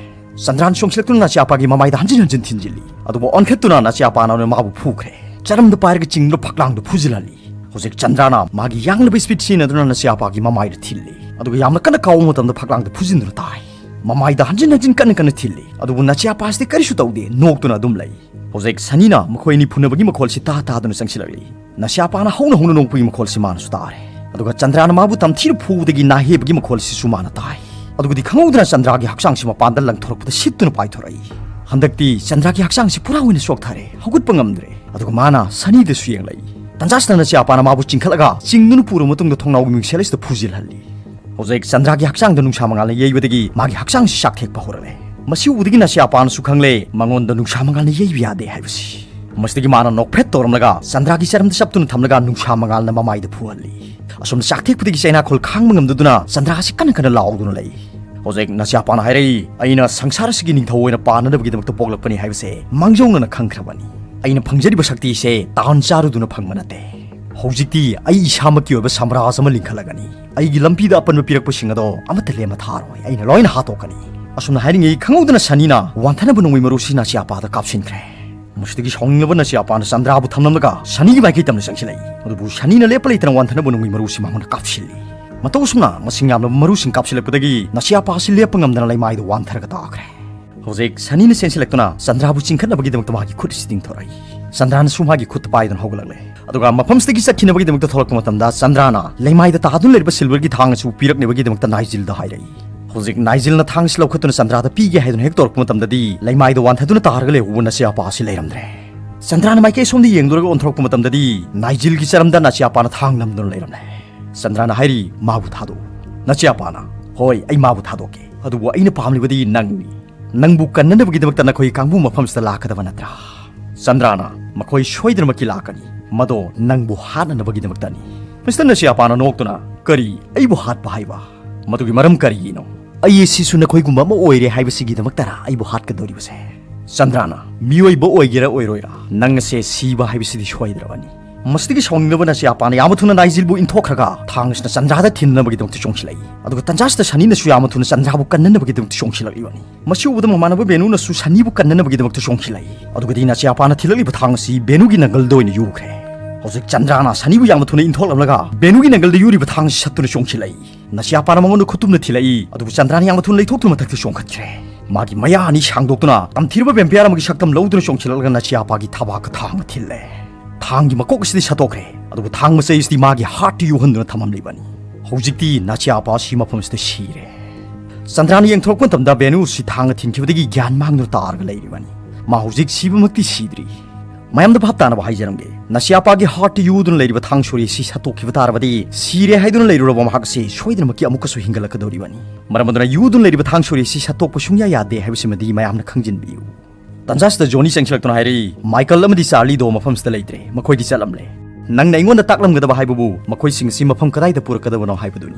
ꯆꯟꯗ꯭ꯔꯥꯅ ꯆꯣꯡꯁꯤꯜꯂꯛꯇꯨꯅ ꯅꯥꯆꯤꯌꯥꯄꯥꯒꯤ ꯃꯃꯥꯏꯗ ꯍꯟꯖꯤꯟ ꯍꯟꯖꯤꯟ ꯊꯤꯟꯖꯤꯜꯂꯤ꯫ ꯑꯗꯨꯕꯨ ꯑꯣꯟꯈꯠꯇꯨꯅ ꯅꯥꯆꯤꯌꯥꯄꯥꯅ ꯑꯣꯏꯅ ꯃꯥꯕꯨ ꯐꯨꯈ꯭ꯔꯦ꯫ ꯆꯔꯝꯗ ꯄꯥꯏꯔꯒ ꯆꯤꯡꯗꯨꯅ ꯐꯛꯂꯥꯡꯗ ꯐꯨꯖꯤꯜꯍꯜꯂꯤ꯫ ꯍꯧꯖꯤꯛ ꯆꯟꯗ꯭ꯔꯥꯅ ꯃꯥꯒꯤ ꯌꯥꯡꯂꯕ ꯏꯁꯄꯤꯠ ꯁꯤꯖꯤꯟꯅꯗꯨꯅ ꯅꯥꯆꯤꯌꯥꯄꯥꯒꯤ ꯃꯃꯥꯏꯗ ꯊꯤꯜꯂꯤ꯫ ꯑꯗꯨꯒ ꯌꯥꯝꯅ ꯀꯟꯅ ꯀꯥꯎꯕ ꯃꯇꯝꯗ ꯐꯛꯂꯥꯡꯗ ꯐꯨꯖꯤꯟꯗꯨꯅ ꯇꯥꯏ꯫ ꯃꯃꯥꯏꯗ ꯍꯟꯖꯤꯟ ꯍꯟꯖꯤꯟ ꯀꯟꯅ ꯀꯟꯅ ꯊꯤꯜꯂꯤ꯫ ꯑꯗꯨꯕꯨ ꯅꯥꯆꯤꯌꯥꯄꯥꯁꯤꯗꯤ ꯀꯔꯤꯁꯨ ꯇꯧꯗꯦ, ꯅꯣꯛꯇꯨꯅ ꯑꯗꯨꯝ ꯂꯩ꯫ ꯍꯧꯖꯤꯛ ꯁꯅꯤꯅ ꯃꯈꯣꯏ ꯑꯅꯤ ꯐꯨꯅꯕꯒꯤ ꯃꯈꯣꯜꯁꯤ ꯇꯥ ꯇꯥꯗꯨꯅ ꯆꯪꯁꯤꯜꯂꯛꯂꯤ꯫ ꯅꯥꯆꯤꯌꯥꯄꯥꯅ ꯍꯧꯅ ꯍꯧꯅ ꯅꯣꯛꯄꯒꯤ ꯃꯈꯣꯜꯁꯤ ꯃꯥꯅꯁꯨ ꯇꯥꯔꯦ꯫ ꯑꯗꯨꯒ ꯆꯟꯗ꯭ꯔꯥꯅ ꯃꯥꯕꯨ ꯇꯝꯊꯤꯅ ꯐꯨꯕꯗꯒꯤ ꯅꯥꯍꯦꯕꯒꯤ ꯃꯈꯣꯜꯁꯤꯁꯨ ꯃꯥꯅ ꯇꯥꯏ꯫ ꯑꯗꯨꯒꯗꯤ ꯈꯪꯍꯧꯗꯅ ꯆꯟꯗ꯭ꯔꯥꯒꯤ ꯍꯛꯆꯥꯡꯁꯤ ꯃꯄꯥꯟꯗ ꯂꯪꯊꯣꯔꯛꯄꯗ ꯁꯤꯠꯇꯨꯅ ꯄꯥꯏꯊꯣꯔꯛꯏ꯫ ꯍꯟꯗꯛꯇꯤ ꯆꯟꯗ꯭ꯔꯥꯒꯤ ꯍꯛꯆꯥꯡꯁꯤ ꯄꯨꯔꯥ ꯑꯣꯏꯅ ꯁꯣꯛꯊꯔꯦ, ꯍꯧꯒꯠꯄ ꯉꯝꯗ꯭ꯔꯦ꯫ ꯑꯗꯨꯒ ꯃꯥꯅ ꯁꯅꯤꯗꯁꯨ ꯌꯦꯡꯂꯛꯏ꯫ ꯇꯟꯖꯥꯁꯤꯗ ꯅꯆꯦ ꯑꯄꯥꯅ ꯃꯥꯕꯨ ꯆꯤꯡꯈꯠꯂꯒ ꯆꯤꯡꯗꯨꯅ ꯄꯨꯔꯕ ꯃꯇꯨꯡꯗ ꯊꯣꯡꯅꯥꯎꯒꯤ ꯃꯤꯡꯁꯦꯜ ꯑꯁꯤꯗ ꯐꯨꯖꯤꯜꯍꯜꯂꯤ꯫ ꯍꯧꯖꯤꯛ ꯆꯟꯗ꯭ꯔꯥꯒꯤ ꯍꯛꯆꯥꯡꯗ ꯅꯨꯡꯁꯥ ꯃꯉꯥꯜꯅ ꯌꯩꯕꯗꯒꯤ ꯃꯥꯒꯤ ꯍꯛꯆꯥꯡꯁꯤ ꯆꯥꯛꯊꯦꯛꯄ ꯍꯧꯔꯛꯂꯦ꯫ ꯃꯁꯤ ꯎꯕꯗꯒꯤ ꯅꯆꯦ ꯑꯄꯥꯅꯁꯨ ꯈꯪꯂꯦ ꯃꯉꯣꯟꯗ ꯅꯨꯡꯁꯥ ꯃꯉꯥꯜꯅ ꯌꯩꯕ ꯌꯥꯗꯦ ꯍꯥꯏꯕꯁꯤ꯫ ꯃꯁꯤꯗꯒꯤ ꯃꯥꯅ ꯅꯣꯛꯐꯦꯠ ꯇꯧꯔꯝꯂꯒ ꯆꯟꯗ꯭ꯔꯥꯒꯤ ꯆꯔꯝꯗ ꯆꯞꯇꯨꯅ ꯊꯝꯂꯒ ꯅꯨꯡꯁꯥ ꯃꯉꯥꯜꯅ ꯃꯃꯥꯏꯗ ꯐꯨꯍꯜꯂꯤ꯫ ꯑꯁꯨꯝꯅ ꯆꯥꯛꯊꯦꯛꯄꯗꯒꯤ ꯆꯩꯅꯥꯈꯣꯜ ꯈꯥꯡꯕ ꯉꯝꯗꯗꯨꯅ ꯆꯟꯗ꯭ꯔꯥ ꯑꯁꯤ ꯀꯟꯅ ꯀꯟꯅ ꯂꯥꯎꯗꯨꯅ ꯂꯩ꯫ ꯍꯧꯖꯤꯛ ꯅꯆꯦ ꯑꯄꯥꯅ ꯍꯥꯏꯔꯛꯏ, "ꯑꯩꯅ ꯁꯪꯁꯥꯔ ꯑꯁꯤꯒꯤ ꯅꯤꯡꯊꯧ ꯑꯣꯏꯅ ꯄꯥꯟꯅꯅꯕꯒꯤꯗꯃꯛꯇ ꯄꯣꯛꯂꯛꯄꯅꯤ ꯍꯥꯏꯕꯁꯦ ꯃꯥꯡꯖꯧꯅꯅ ꯈꯪꯈ꯭ꯔꯕꯅꯤ꯫ ꯑꯩꯅ ꯐꯪꯖꯔꯤꯕ ꯁꯛꯇꯤꯁꯦ ꯇꯥꯟ ꯆꯥꯔꯨꯗꯨꯅ ꯐꯪꯕ ꯅꯠꯇꯦ꯫ ꯍꯧꯖꯤꯛꯇꯤ ꯑꯩ ꯏꯁꯥꯃꯛꯀꯤ ꯑꯣꯏꯕ ꯁꯥꯝꯔꯥꯖ ꯑꯃ ꯂꯤꯡꯈꯠꯂꯒꯅꯤ꯫ ꯑꯩꯒꯤ ꯂꯝꯕꯤꯗ ꯑꯄꯟꯕ ꯄꯤꯔꯛꯄꯁꯤꯡ ꯑꯗꯣ ꯑꯃꯠꯇ ꯂꯦꯝꯃ ꯊꯥꯔꯣꯏ꯫ ꯑꯩꯅ ꯂꯣꯏꯅ ꯍꯥꯠꯇꯣꯛꯀꯅꯤ꯫" ꯑꯁꯨꯝꯅ ꯍꯥꯏꯔꯤꯉꯩ ꯈꯪꯍꯧꯗꯅ ꯁꯅꯤꯅ ꯋꯥꯟꯊꯅꯕ ꯅꯣꯡꯃꯩ ꯃꯔꯨꯁꯤ ꯅꯆꯦ ꯑꯄꯥꯗ ꯀꯥꯞꯁꯤꯟꯈ꯭ꯔꯦ꯫ ꯃꯁꯤꯗꯒꯤ ꯁꯥꯎꯅꯤꯡꯂꯕ ꯅꯆꯦ ꯑꯄꯥꯅ ꯆꯟꯗ꯭ꯔꯥꯕꯨ ꯊꯝꯂꯝꯂꯒ ꯁꯅꯤꯒꯤ ꯃꯥꯏꯀꯩ ꯇꯝꯅ ꯆꯪꯁꯤꯜꯂꯛꯏ꯫ ꯑꯗꯨꯕꯨ ꯁꯅꯤꯅ ꯂꯦꯞꯄ ꯂꯩꯇꯅ ꯋꯥꯟꯊꯅꯕ ꯅꯣꯡꯃꯩ ꯃꯔꯨꯁꯤ ꯃꯉꯣꯟꯗ ꯀꯥꯞꯁꯤꯜꯂꯤ꯫ ꯃꯇꯧ ꯑꯁꯨꯝꯅ ꯃꯁꯤꯡ ꯌꯥꯝꯂꯕ ꯃꯔꯨꯁꯤꯡ ꯀꯥꯞꯁꯤꯜꯂꯛꯄꯗꯒꯤ ꯅꯆꯦ ꯑꯄꯥ ꯑꯁꯤ ꯂꯦꯞꯄ ꯉꯝꯗꯅ ꯂꯩꯃꯥꯏꯗ ꯋꯥꯟꯊꯔꯒ ꯇꯥꯈ꯭ꯔꯦ꯫ ꯍꯧꯖꯤꯛ ꯁꯅꯤꯅ ꯆꯦꯟꯁꯤꯜꯂꯛꯇꯨꯅ ꯆꯟꯗ꯭ꯔꯥꯕꯨ ꯆꯤꯡꯈꯠꯅꯕꯒꯤꯗꯃꯛꯇ ꯃꯥꯒꯤ ꯈꯨꯠ ꯑꯁꯤ ꯇꯤꯡꯊꯣꯔꯛꯏ꯫ ꯆꯟꯗ꯭ꯔꯥꯅꯁꯨ ꯃꯥꯒꯤ ꯈꯨꯠꯇ ꯄꯥꯏꯗꯨꯅ ꯍꯧꯒꯠꯂꯛꯂꯦ꯫ ꯑꯗꯨꯒ ꯃꯐꯝꯁꯤꯗꯒꯤ ꯆꯠꯈꯤꯅꯕꯒꯤꯗꯃꯛꯇ ꯊꯣꯛꯂꯛꯄ ꯃꯇꯝꯗ ꯆꯟꯗ꯭ꯔꯥꯅ ꯂꯩꯃꯥꯏꯗ ꯇꯥꯗꯨꯅ ꯂꯩꯔꯤꯕ ꯁꯤꯜꯚꯔꯒꯤ ꯊꯥꯡ ꯑꯁꯤ ꯄꯤꯔꯛꯅꯕꯒꯤꯗꯃꯛꯇ ꯅꯥꯏꯖꯤꯜꯗ ꯍꯥꯏꯔꯛꯏ꯫ ꯍꯧꯖꯤꯛ ꯅꯥꯏꯖꯤꯜꯅ ꯊꯥꯡ ꯑꯁꯤ ꯂꯧꯈꯠꯇꯨꯅ ꯆꯟꯗ꯭ꯔꯥꯗ ꯄꯤꯒꯦ ꯍꯥꯏꯗꯨꯅ ꯍꯦꯛ ꯇꯧꯔꯛꯄ ꯃꯇꯝꯗꯗꯤ ꯂꯩꯃꯥꯏꯗ ꯋꯥꯟꯊꯗꯨꯅ ꯇꯥꯔꯒ ꯂꯩꯍꯧꯕ ꯅꯆꯦ ꯑꯄꯥ ꯑꯁꯤ ꯂꯩꯔꯝꯗ꯭ꯔꯦ꯫ ꯆꯟꯗ꯭ꯔꯥꯅ ꯃꯥꯏꯀꯩ ꯑꯁꯣꯝꯗ ꯌꯦꯡꯂꯨꯔꯒ ꯑꯣꯟꯊꯣꯔꯛꯄ ꯃꯇꯝꯗꯗꯤ ꯅꯥꯏꯖꯤꯜꯒꯤ ꯆꯔꯝꯗ ꯅꯆꯦ ꯑꯄꯥꯅ ꯊꯥꯡ ꯅꯝꯗꯨꯅ ꯂꯩꯔꯝꯂꯦ꯫ ꯆꯟꯗ꯭ꯔꯥꯅ ꯍꯥꯏꯔꯤ, "ꯃꯥꯕꯨ ꯊꯥꯗꯣꯛꯎ꯫" ꯅꯆꯦ ꯑꯄꯥꯅ, "ꯍꯣꯏ, ꯑꯩ ꯃꯥꯕꯨ ꯊꯥꯗꯣꯛꯀꯦ, ꯑꯗꯨꯕꯨ ꯑꯩꯅ ꯄꯥꯝꯂꯤꯕꯗꯤ ꯅꯪꯅꯤ꯫ ꯅꯪꯕꯨ ꯀꯟꯅꯅꯕꯒꯤꯗꯃꯛꯇ ꯅꯈꯣꯏ ꯀꯥꯡꯕꯨ ꯃꯐꯝꯁꯤꯗ ꯂꯥꯛꯀꯗꯕ ꯅꯠꯇ꯭ꯔꯥ?" ꯆꯟꯗ꯭ꯔꯥꯅ, "ꯃꯈꯣꯏ ꯁꯣꯏꯗꯅꯃꯛꯀꯤ ꯂꯥꯛꯀꯅꯤ, ꯃꯗꯣ ꯅꯪꯕꯨ ꯍꯥꯠꯅꯅꯕꯒꯤꯗꯃꯛꯇꯅꯤ꯫" ꯃꯁꯤꯗ ꯅꯆꯦ ꯑꯄꯥꯅ ꯅꯣꯛꯇꯨꯅ, "ꯀꯔꯤ, ꯑꯩꯕꯨ ꯍꯥꯠꯄ ꯍꯥꯏꯕ? ꯃꯗꯨꯒꯤ ꯃꯔꯝ ꯀꯔꯤꯒꯤꯅꯣ? ꯑꯩ ꯑꯁꯤꯁꯨ ꯅꯈꯣꯏꯒꯨꯝꯕ ꯑꯃ ꯑꯣꯏꯔꯦ ꯍꯥꯏꯕꯁꯤꯒꯤꯗꯃꯛꯇꯔꯥ ꯑꯩꯕꯨ ꯍꯥꯠꯀꯗꯧꯔꯤꯕꯁꯦ?" ꯆꯟꯗ꯭ꯔꯥꯅ, "ꯃꯤꯑꯣꯏꯕ ꯑꯣꯏꯒꯦꯔꯥ ꯑꯣꯏꯔꯣꯏꯔꯥ, ꯅꯪ ꯑꯁꯦ ꯁꯤꯕ ꯍꯥꯏꯕꯁꯤꯗꯤ ꯁꯣꯏꯗ꯭ꯔꯕꯅꯤ꯫" ꯃꯁꯤꯗꯒꯤ ꯁꯥꯎꯅꯤꯡꯂꯕ ꯅꯆꯦ ꯑꯄꯥꯅ ꯌꯥꯝꯅ ꯊꯨꯅ ꯅꯥꯏꯖꯤꯜꯕꯨ ꯏꯟꯊꯣꯛꯈ꯭ꯔꯒ ꯊꯥꯡ ꯑꯁꯤꯅ ꯆꯟꯗ꯭ꯔꯥꯗ ꯊꯤꯟꯅꯕꯒꯤꯗꯃꯛꯇ ꯆꯣꯡꯁꯤꯜꯂꯛꯏ꯫ ꯑꯗꯨꯒ ꯇꯟꯖꯥꯁꯤꯗ ꯁꯅꯤꯅꯁꯨ ꯌꯥꯝꯅ ꯊꯨꯅ ꯆꯟꯗ꯭ꯔꯥꯕꯨ ꯀꯟꯅꯅꯕꯒꯤꯗꯃꯛꯇ ꯆꯣꯡꯁꯤꯜꯂꯛꯂꯤꯕꯅꯤ꯫ ꯃꯁꯤ ꯎꯕꯗ ꯃꯃꯥꯟꯅꯕ ꯕꯦꯅꯨꯅꯁꯨ ꯁꯅꯤꯕꯨ ꯀꯟꯅꯅꯕꯒꯤꯗꯃꯛꯇ ꯆꯣꯡꯁꯤꯜꯂꯛꯏ꯫ ꯑꯗꯨꯒꯗꯤ ꯅꯆꯦ ꯑꯄꯥꯅ ꯊꯤꯜꯂꯛꯂꯤꯕ ꯊꯥꯡ ꯑꯁꯤ ꯕꯦꯅꯨꯒꯤ ꯅꯪꯒꯜꯗ ꯑꯣꯏꯅ ꯌꯨꯈ꯭ꯔꯦ꯫ ꯍꯧꯖꯤꯛ ꯆꯟꯗ꯭ꯔꯥꯅ ꯁꯅꯤꯕꯨ ꯌꯥꯝꯅ ꯊꯨꯅ ꯏꯟꯊꯣꯛꯂꯝꯂꯒ ꯕꯦꯅꯨꯒꯤ ꯅꯪꯒꯜꯗ ꯌꯨꯔꯤꯕ ꯊꯥꯡ ꯑꯁꯤ ꯁꯠꯇꯨꯅ ꯆꯣꯡꯁꯤꯜꯂꯛꯏ꯫ ꯅꯆꯦ ꯑꯄꯥꯅ ꯃꯉꯣꯟꯗ ꯈꯨꯠꯇꯨꯝꯅ ꯊꯤꯜꯂꯛꯏ, ꯑꯗꯨꯕꯨ ꯆꯟꯗ꯭ꯔꯥꯅ ꯌꯥꯝꯅ ꯊꯨꯅ ꯂꯩꯊꯣꯛꯇꯨꯅ ꯃꯊꯛꯇ ꯆꯣꯡꯈꯠꯈ꯭ꯔꯦ꯫ ꯃꯥꯒꯤ ꯃꯌꯥ ꯑꯅꯤ ꯁꯥꯡꯗꯣꯛꯇꯨꯅ ꯇꯝꯊꯤꯔꯕ ꯚꯦꯝꯄꯤꯌꯔ ꯑꯃꯒꯤ ꯁꯛꯇꯝ ꯂꯧꯗꯨꯅ ꯆꯣꯡꯁꯤꯜꯂꯛꯂꯒ ꯅꯆꯦ ꯑꯄꯥꯒꯤ ꯊꯕꯥꯛꯀ ꯊꯥꯡꯅ ꯊꯤꯜꯂꯦ꯫ ꯊꯥꯡꯒꯤ ꯃꯀꯣꯛ ꯑꯁꯤꯗꯤ ꯁꯠꯇꯣꯛꯈ꯭ꯔꯦ, ꯑꯗꯨꯕꯨ ꯊꯥꯡ ꯃꯆꯩ ꯑꯁꯤꯗꯤ ꯃꯥꯒꯤ ꯍꯥꯔꯠꯇ ꯌꯨꯍꯟꯗꯨꯅ ꯊꯝꯃꯝꯂꯤꯕꯅꯤ꯫ ꯍꯧꯖꯤꯛꯇꯤ ꯅꯆꯦ ꯑꯄꯥ ꯑꯁꯤ ꯃꯐꯝ ꯑꯁꯤꯗ ꯁꯤꯔꯦ꯫ ꯆꯟꯗ꯭ꯔꯥꯅ ꯌꯦꯡꯊꯣꯔꯛꯄ ꯃꯇꯝꯗ ꯕꯦꯅꯨ ꯑꯁꯤ ꯊꯥꯡꯅ ꯊꯤꯟꯈꯤꯕꯗꯒꯤ ꯒ꯭ꯌꯥꯟ ꯃꯥꯡꯗꯨꯅ ꯇꯥꯔꯒ ꯂꯩꯔꯤꯕꯅꯤ꯫ ꯃꯥ ꯍꯧꯖꯤꯛ ꯁꯤꯕꯃꯛꯇꯤ ꯁꯤꯗ꯭ꯔꯤ꯫ ꯃꯌꯥꯝꯗ ꯚꯥꯞ ꯇꯥꯅꯕ ꯍꯥꯏꯖꯔꯝꯒꯦ, ꯅꯁꯤꯌꯥꯄꯥꯒꯤ ꯍꯥꯔꯠꯇ ꯌꯨꯗꯨꯅ ꯂꯩꯔꯤꯕ ꯊꯥꯡ ꯁꯣꯔꯤ ꯑꯁꯤ ꯁꯠꯇꯣꯛꯈꯤꯕ ꯇꯥꯔꯕꯗꯤ, ꯁꯤꯔꯦ ꯍꯥꯏꯗꯨꯅ ꯂꯩꯔꯨꯔꯕ ꯃꯍꯥꯛ ꯑꯁꯤ ꯁꯣꯏꯗꯅꯃꯛꯀꯤ ꯑꯃꯨꯛꯀꯁꯨ ꯍꯤꯡꯒꯠꯂꯛꯀꯗꯧꯔꯤꯕꯅꯤ꯫ ꯃꯔꯝ ꯑꯗꯨꯅ ꯌꯨꯗꯨꯅ ꯂꯩꯔꯤꯕ ꯊꯥꯡ ꯁꯣꯔꯤ ꯑꯁꯤ ꯁꯠꯇꯣꯛꯄ ꯁꯨꯡꯌꯥ ꯌꯥꯗꯦ ꯍꯥꯏꯕꯁꯤꯃꯗꯤ ꯃꯌꯥꯝꯅ ꯈꯪꯖꯤꯟꯕꯤꯌꯨ꯫ ꯇꯟꯖꯥꯁꯤꯗ ꯖꯣꯅꯤ ꯆꯪꯁꯤꯜꯂꯛꯇꯨꯅ ꯍꯥꯏꯔꯛꯏ, "ꯃꯥꯏꯀꯜ ꯑꯃꯗꯤ ꯆꯥꯔꯂꯤꯗꯣ ꯃꯐꯝꯁꯤꯗ ꯂꯩꯇ꯭ꯔꯦ, ꯃꯈꯣꯏꯗꯤ ꯆꯠꯂꯝꯂꯦ꯫ ꯅꯪꯅ ꯑꯩꯉꯣꯟꯗ ꯇꯥꯛꯂꯝꯒꯗꯕ ꯍꯥꯏꯕꯕꯨ ꯃꯈꯣꯏꯁꯤꯡ ꯑꯁꯤ ꯃꯐꯝ ꯀꯗꯥꯏꯗ ꯄꯨꯔꯛꯀꯗꯕꯅꯣ ꯍꯥꯏꯕꯗꯨꯅꯤ"꯫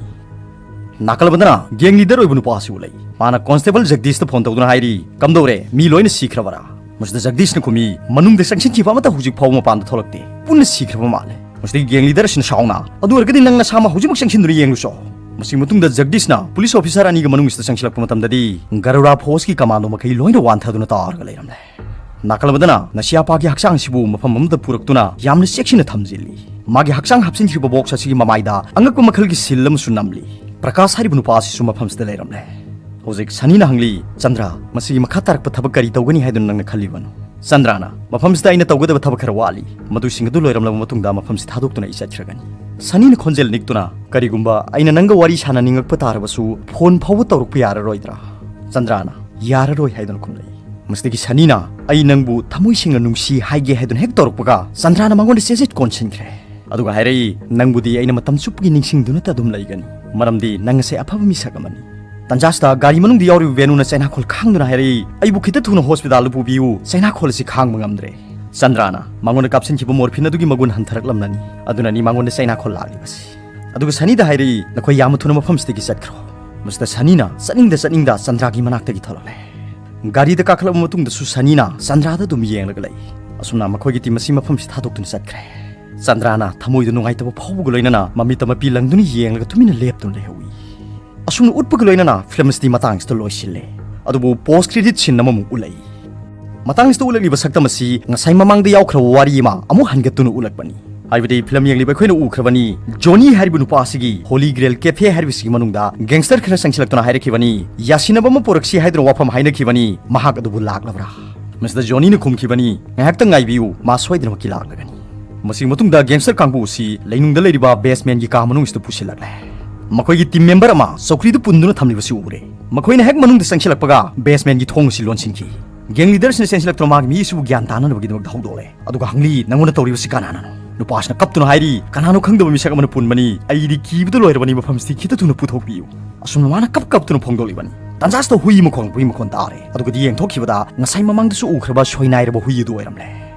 ꯅꯥꯀꯜ ꯑꯃꯗꯅ ꯒꯦꯡ ꯂꯤꯗꯔ ꯑꯣꯏꯕ ꯅꯨꯄꯥ ꯑꯁꯤ ꯎꯠꯂꯛꯏ꯫ ꯃꯥꯅ ꯀꯣꯟꯁꯇꯦꯕꯜ ꯖꯒꯗꯤꯁꯇ ꯐꯣꯟ ꯇꯧꯗꯨꯅ ꯍꯥꯏꯔꯤ, "ꯀꯝꯗꯧꯔꯦ? ꯃꯤ ꯂꯣꯏꯅ ꯁꯤꯈ꯭ꯔꯕꯔꯥ?" ꯃꯁꯤꯗ ꯖꯒꯗꯤꯁꯅ ꯈꯨꯝꯃꯤ, "ꯃꯅꯨꯡꯗ ꯆꯪꯁꯤꯟꯈꯤꯕ ꯑꯃꯠꯇ ꯍꯧꯖꯤꯛ ꯐꯥꯎꯕ ꯃꯄꯥꯟꯗ ꯊꯣꯛꯂꯛꯇꯦ꯫ ꯄꯨꯟꯅ ꯁꯤꯈ꯭ꯔꯕ ꯃꯥꯜꯂꯦ"꯫ ꯃꯁꯤꯗꯒꯤ ꯒꯦꯡ ꯂꯤꯗꯔ ꯑꯁꯤꯅ ꯁꯥꯎꯅ, "ꯑꯗꯨ ꯑꯣꯏꯔꯒꯗꯤ ꯅꯪ ꯅꯁꯥꯃꯛ ꯍꯧꯖꯤꯛꯃꯛ ꯆꯪꯁꯤꯟꯗꯨꯅ ꯌꯦꯡꯂꯨꯆꯣ"꯫ ꯃꯁꯤꯒꯤ ꯃꯇꯨꯡꯗ ꯖꯒꯗꯤꯁꯅ ꯄꯨꯂꯤꯁ ꯑꯣꯐꯤꯁꯥꯔ ꯑꯅꯤꯒꯤ ꯃꯅꯨꯡꯁꯤꯗ ꯆꯪꯁꯤꯜꯂꯛꯄ ꯃꯇꯝꯗꯗꯤ ꯒꯔꯨꯔꯥ ꯐꯣꯔꯁꯀꯤ ꯀꯃꯥꯟꯗꯣ ꯃꯈꯩ ꯂꯣꯏꯅ ꯋꯥꯟꯊꯗꯨꯅ ꯇꯥꯔꯒ ꯂꯩꯔꯝꯂꯦ꯫ ꯅꯥꯀꯜ ꯑꯃꯗꯅ ꯅꯁꯤꯌꯥꯄꯥꯒꯤ ꯍꯛꯆꯥꯡ ꯑꯁꯤꯕꯨ ꯃꯐꯝ ꯑꯃꯗ ꯄꯨꯔꯛꯇꯨꯅ ꯌꯥꯝꯅ ꯆꯦꯛꯁꯤꯟꯅ ꯊꯝꯖꯤꯜꯂꯤ꯫ ꯃꯥꯒꯤ ꯍꯛꯆꯥꯡ ꯍꯥꯞꯆꯤꯟꯈꯤꯕ ꯕꯣꯛꯁ ꯑꯁꯤꯒꯤ ꯃꯃꯥꯏꯗ ꯑꯉꯛꯄ ꯃꯈꯜꯒꯤ ꯁꯤꯜ ꯑꯃꯁꯨ ꯅꯝꯂꯤ꯫ ꯄ꯭ꯔꯀꯥꯁ ꯍꯥꯏꯔꯤꯕ ꯅꯨꯄꯥ ꯑꯁꯤꯁꯨ ꯃꯐꯝꯁꯤꯗ ꯂꯩꯔꯝꯂꯦ꯫ ꯍꯧꯖꯤꯛ ꯁꯅꯤꯅ ꯍꯪꯂꯤ, "ꯆꯟꯗ꯭ꯔ, ꯃꯁꯤꯒꯤ ꯃꯈꯥ ꯇꯥꯔꯛꯄ ꯊꯕꯛ ꯀꯔꯤ ꯇꯧꯒꯅꯤ ꯍꯥꯏꯗꯨꯅ ꯅꯪꯅ ꯈꯜꯂꯤꯕꯅꯣ?" ꯆꯟꯗ꯭ꯔꯅ, "ꯃꯐꯝꯁꯤꯗ ꯑꯩꯅ ꯇꯧꯒꯗꯕ ꯊꯕꯛ ꯈꯔ ꯋꯥꯠꯂꯤ꯫ ꯃꯗꯨꯁꯤꯡ ꯑꯗꯨ ꯂꯣꯏꯔꯝꯂꯕ ꯃꯇꯨꯡꯗ ꯃꯐꯝꯁꯤ ꯊꯥꯗꯣꯛꯇꯨꯅ ꯑꯩ ꯆꯠꯈ꯭ꯔꯒꯅꯤ"꯫ ꯁꯅꯤꯅ ꯈꯣꯟꯖꯦꯜ ꯅꯤꯛꯇꯨꯅ, "ꯀꯔꯤꯒꯨꯝꯕ ꯑꯩꯅ ꯅꯪꯒ ꯋꯥꯔꯤ ꯁꯥꯟꯅꯅꯤꯡꯉꯛꯄ ꯇꯥꯔꯕꯁꯨ ꯐꯣꯟ ꯐꯥꯎꯕ ꯇꯧꯔꯛꯄ ꯌꯥꯔꯔꯣꯏꯗ꯭ꯔꯥ?" ꯆꯟꯗ꯭ꯔꯅ, "ꯌꯥꯔꯔꯣꯏ" ꯍꯥꯏꯗꯨꯅ ꯈꯨꯝꯂꯛꯏ꯫ ꯃꯁꯤꯗꯒꯤ ꯁꯅꯤꯅ, "ꯑꯩ ꯅꯪꯕꯨ ꯊꯃꯣꯏ ꯁꯦꯡꯅ ꯅꯨꯡꯁꯤ ꯍꯥꯏꯒꯦ" ꯍꯥꯏꯗꯨꯅ ꯍꯦꯛ ꯇꯧꯔꯛꯄꯒ ꯆꯟꯗ꯭ꯔꯅ ꯃꯉꯣꯟꯗ ꯆꯦꯖꯦꯠ ꯀꯣꯟꯁꯤꯟꯈ꯭ꯔꯦ꯫ ꯑꯗꯨꯒ ꯍꯥꯏꯔꯛꯏ, "ꯅꯪꯕꯨꯗꯤ ꯑꯩꯅ ꯃꯇꯝ ꯆꯨꯞꯄꯒꯤ ꯅꯤꯡꯁꯤꯡꯗꯨꯅꯇ ꯑꯗꯨꯝ ꯂꯩꯒꯅꯤ, ꯃꯔꯝꯗꯤ ꯅꯪ ꯑꯁꯦ ꯑꯐꯕ ꯃꯤꯁꯛ ꯑꯃꯅꯤ"꯫ ꯇꯟꯖꯥꯁꯤꯗ ꯒꯥꯔꯤ ꯃꯅꯨꯡꯗ ꯌꯥꯎꯔꯤꯕ ꯕꯦꯅꯨꯅ ꯆꯩꯅꯥꯈꯣꯜ ꯈꯥꯡꯗꯨꯅ ꯍꯥꯏꯔꯛꯏ, "ꯑꯩꯕꯨ ꯈꯤꯇ ꯊꯨꯅ ꯍꯣꯁꯄꯤꯇꯥꯜꯗ ꯄꯨꯕꯤꯌꯨ, ꯆꯩꯅꯥꯈꯣꯜ ꯑꯁꯤ ꯈꯥꯡꯕ ꯉꯝꯗ꯭ꯔꯦ"꯫ ꯆꯟꯗ꯭ꯔꯅ, "ꯃꯉꯣꯟꯗ ꯀꯥꯞꯁꯤꯟꯈꯤꯕ ꯃꯣꯔꯐꯤꯟ ꯑꯗꯨꯒꯤ ꯃꯒꯨꯟ ꯍꯟꯊꯔꯛꯂꯝꯂꯅꯤ, ꯑꯗꯨꯅꯅꯤ ꯃꯉꯣꯟꯗ ꯆꯩꯅꯥꯈꯣꯜ ꯂꯥꯛꯂꯤꯕꯁꯤ"꯫ ꯑꯗꯨꯒ ꯁꯅꯤꯗ ꯍꯥꯏꯔꯛꯏ, "ꯅꯈꯣꯏ ꯌꯥꯝꯅ ꯊꯨꯅ ꯃꯐꯝꯁꯤꯗꯒꯤ ꯆꯠꯈ꯭ꯔꯣ"꯫ ꯃꯁꯤꯗ ꯁꯅꯤꯅ ꯆꯠꯅꯤꯡꯗ ꯆꯠꯅꯤꯡꯗ ꯆꯟꯗ꯭ꯔꯥꯒꯤ ꯃꯅꯥꯛꯇꯒꯤ ꯊꯣꯛꯂꯛꯂꯦ꯫ ꯒꯥꯔꯤꯗ ꯀꯥꯈꯠꯂꯕ ꯃꯇꯨꯡꯗꯁꯨ ꯁꯅꯤꯅ ꯆꯟꯗ꯭ꯔꯥꯗ ꯑꯗꯨꯝ ꯌꯦꯡꯂꯒ ꯂꯩ꯫ ꯑꯁꯨꯝꯅ ꯃꯈꯣꯏꯒꯤ ꯇꯤꯝ ꯑꯁꯤ ꯃꯐꯝꯁꯤ ꯊꯥꯗꯣꯛꯇꯨꯅ ꯆꯠꯈ꯭ꯔꯦ꯫ ꯆꯟꯗ꯭ꯔꯥꯅ ꯊꯃꯣꯏꯗ ꯅꯨꯡꯉꯥꯏꯇꯕ ꯐꯥꯎꯕꯒ ꯂꯣꯏꯅꯅ ꯃꯃꯤꯠꯇ ꯃꯄꯤ ꯂꯪꯗꯨꯅ ꯌꯦꯡꯂꯒ ꯇꯨꯃꯤꯟꯅ ꯂꯦꯞꯇꯨꯅ ꯂꯩꯍꯧꯏ꯫ ꯑꯁꯨꯝꯅ ꯎꯠꯄꯒ ꯂꯣꯏꯅꯅ ꯐꯤꯂꯝ ꯑꯁꯤꯗꯤ ꯃꯇꯥꯡꯁꯤꯗ ꯂꯣꯏꯁꯤꯜꯂꯦ꯫ ꯑꯗꯨꯕꯨ ꯄꯣꯁ ꯀ꯭ꯔꯦꯗꯤꯠ ꯁꯤꯟ ꯑꯃꯃꯨꯛ ꯎꯠꯂꯛꯏ꯫ ꯃꯇꯥꯡꯁꯤꯗ ꯎꯠꯂꯛꯂꯤꯕ ꯁꯛꯇꯝ ꯑꯁꯤ ꯉꯁꯥꯏ ꯃꯃꯥꯡꯗ ꯌꯥꯎꯈ꯭ꯔꯕ ꯋꯥꯔꯤ ꯑꯃ ꯑꯃꯨꯛ ꯍꯟꯒꯠꯇꯨꯅ ꯎꯠꯂꯛꯄꯅꯤ꯫ ꯍꯥꯏꯕꯗꯤ ꯐꯤꯂꯝ ꯌꯦꯡꯂꯤꯕ ꯑꯩꯈꯣꯏꯅ ꯎꯈ꯭ꯔꯕꯅꯤ, ꯖꯣꯅꯤ ꯍꯥꯏꯔꯤꯕ ꯅꯨꯄꯥ ꯑꯁꯤꯒꯤ ꯍꯣꯂꯤ ꯒ꯭ꯔꯦꯜ ꯀꯦꯐꯦ ꯍꯥꯏꯔꯤꯕꯁꯤꯒꯤ ꯃꯅꯨꯡꯗ ꯒꯦꯡꯁꯇꯔ ꯈꯔ ꯆꯪꯁꯤꯜꯂꯛꯇꯨꯅ ꯍꯥꯏꯔꯛꯈꯤꯕꯅꯤ, "ꯌꯥꯁꯤꯟꯅꯕ ꯑꯃ ꯄꯨꯔꯛꯁꯤ" ꯍꯥꯏꯗꯨꯅ ꯋꯥꯐꯝ ꯍꯥꯏꯅꯈꯤꯕꯅꯤ꯫ ꯃꯍꯥꯛ ꯑꯗꯨꯕꯨ ꯂꯥꯛꯂꯕ꯭ꯔꯥ? ꯃꯁꯤꯗ ꯖꯣꯅꯤꯅ ꯈꯨꯝꯈꯤꯕꯅꯤ, "ꯉꯥꯏꯍꯥꯛꯇꯪ ꯉꯥꯏꯕꯤꯌꯨ, ꯃꯥ ꯁꯣꯏꯗꯅꯃꯛꯀꯤ ꯂꯥꯛꯂꯒꯅꯤ"꯫ ꯃꯁꯤꯒꯤ ꯃꯇꯨꯡꯗ ꯒꯦꯡꯁꯇꯔ ꯀꯥꯡꯕꯨ ꯑꯁꯤ ꯂꯩꯅꯨꯡꯗ ꯂꯩꯔꯤꯕ ꯕꯦꯁꯃꯦꯟꯒꯤ ꯀꯥ ꯃꯅꯨꯡꯁꯤꯗ ꯄꯨꯁꯤꯜꯂꯛꯂꯦ꯫ ꯃꯈꯣꯏꯒꯤ ꯇꯤꯝ ꯃꯦꯝꯕꯔ ꯑꯃ ꯆꯧꯀ꯭ꯔꯤꯗꯨ ꯄꯨꯟꯗꯨꯅ ꯊꯝꯂꯤꯕꯁꯤ ꯎꯔꯦ꯫ ꯃꯈꯣꯏꯅ ꯍꯦꯛ ꯃꯅꯨꯡꯗ ꯆꯪꯁꯤꯜꯂꯛꯄꯒ ꯕꯦꯁꯃꯦꯟꯒꯤ ꯊꯣꯡ ꯑꯁꯤ ꯂꯣꯟꯁꯤꯟꯈꯤ꯫ ꯒꯦꯡ ꯂꯤꯗꯔꯁꯤꯅ ꯆꯦꯟꯁꯤꯜꯂꯛꯇꯨꯅ ꯃꯥꯒꯤ ꯃꯤ ꯑꯁꯤꯕꯨ ꯒ꯭ꯌꯥꯟ ꯇꯥꯅꯅꯕꯒꯤꯗꯃꯛꯇ ꯍꯧꯗꯣꯛꯂꯦ꯫ ꯑꯗꯨꯒ ꯍꯪꯂꯤ, "ꯅꯉꯣꯟꯗ ꯇꯧꯔꯤꯕꯁꯤ ꯀꯅꯥꯅꯅꯣ?" ꯅꯨꯄꯥꯁꯤꯅ ꯀꯞꯇꯨꯅ ꯍꯥꯏꯔꯤ, "ꯀꯅꯥꯅꯣ ꯈꯪꯗꯕ ꯃꯤꯁꯛ ꯑꯃꯅ ꯄꯨꯟꯕꯅꯤ꯫ ꯑꯩꯗꯤ ꯀꯤꯕꯗ ꯂꯣꯏꯔꯕꯅꯤ꯫ ꯃꯐꯝꯁꯤꯗꯒꯤ ꯈꯤꯇ ꯊꯨꯅ ꯄꯨꯊꯣꯛꯄꯤꯌꯨ꯫" ꯑꯁꯨꯝꯅ ꯃꯥꯅ ꯀꯞ ꯀꯞꯇꯨꯅ ꯐꯣꯡꯗꯣꯛꯂꯤꯕꯅꯤ꯫ ꯇꯥꯟꯖꯥꯁꯤꯗ ꯍꯨꯏ ꯃꯈꯣꯟ, ꯍꯨꯏ ꯃꯈꯣꯟ ꯇꯥꯔꯦ꯫ ꯑꯗꯨꯒꯗꯤ ꯌꯦꯡꯊꯣꯛꯈꯤꯕꯗ ꯉꯁꯥꯏ ꯃꯃꯥꯡꯗꯁꯨ ꯎꯈ꯭ꯔꯕ ꯁꯣꯏꯅꯥꯏꯔꯕ ꯍꯨꯏ ꯑꯗꯨ ꯑꯣꯏꯔꯝꯂꯦ꯫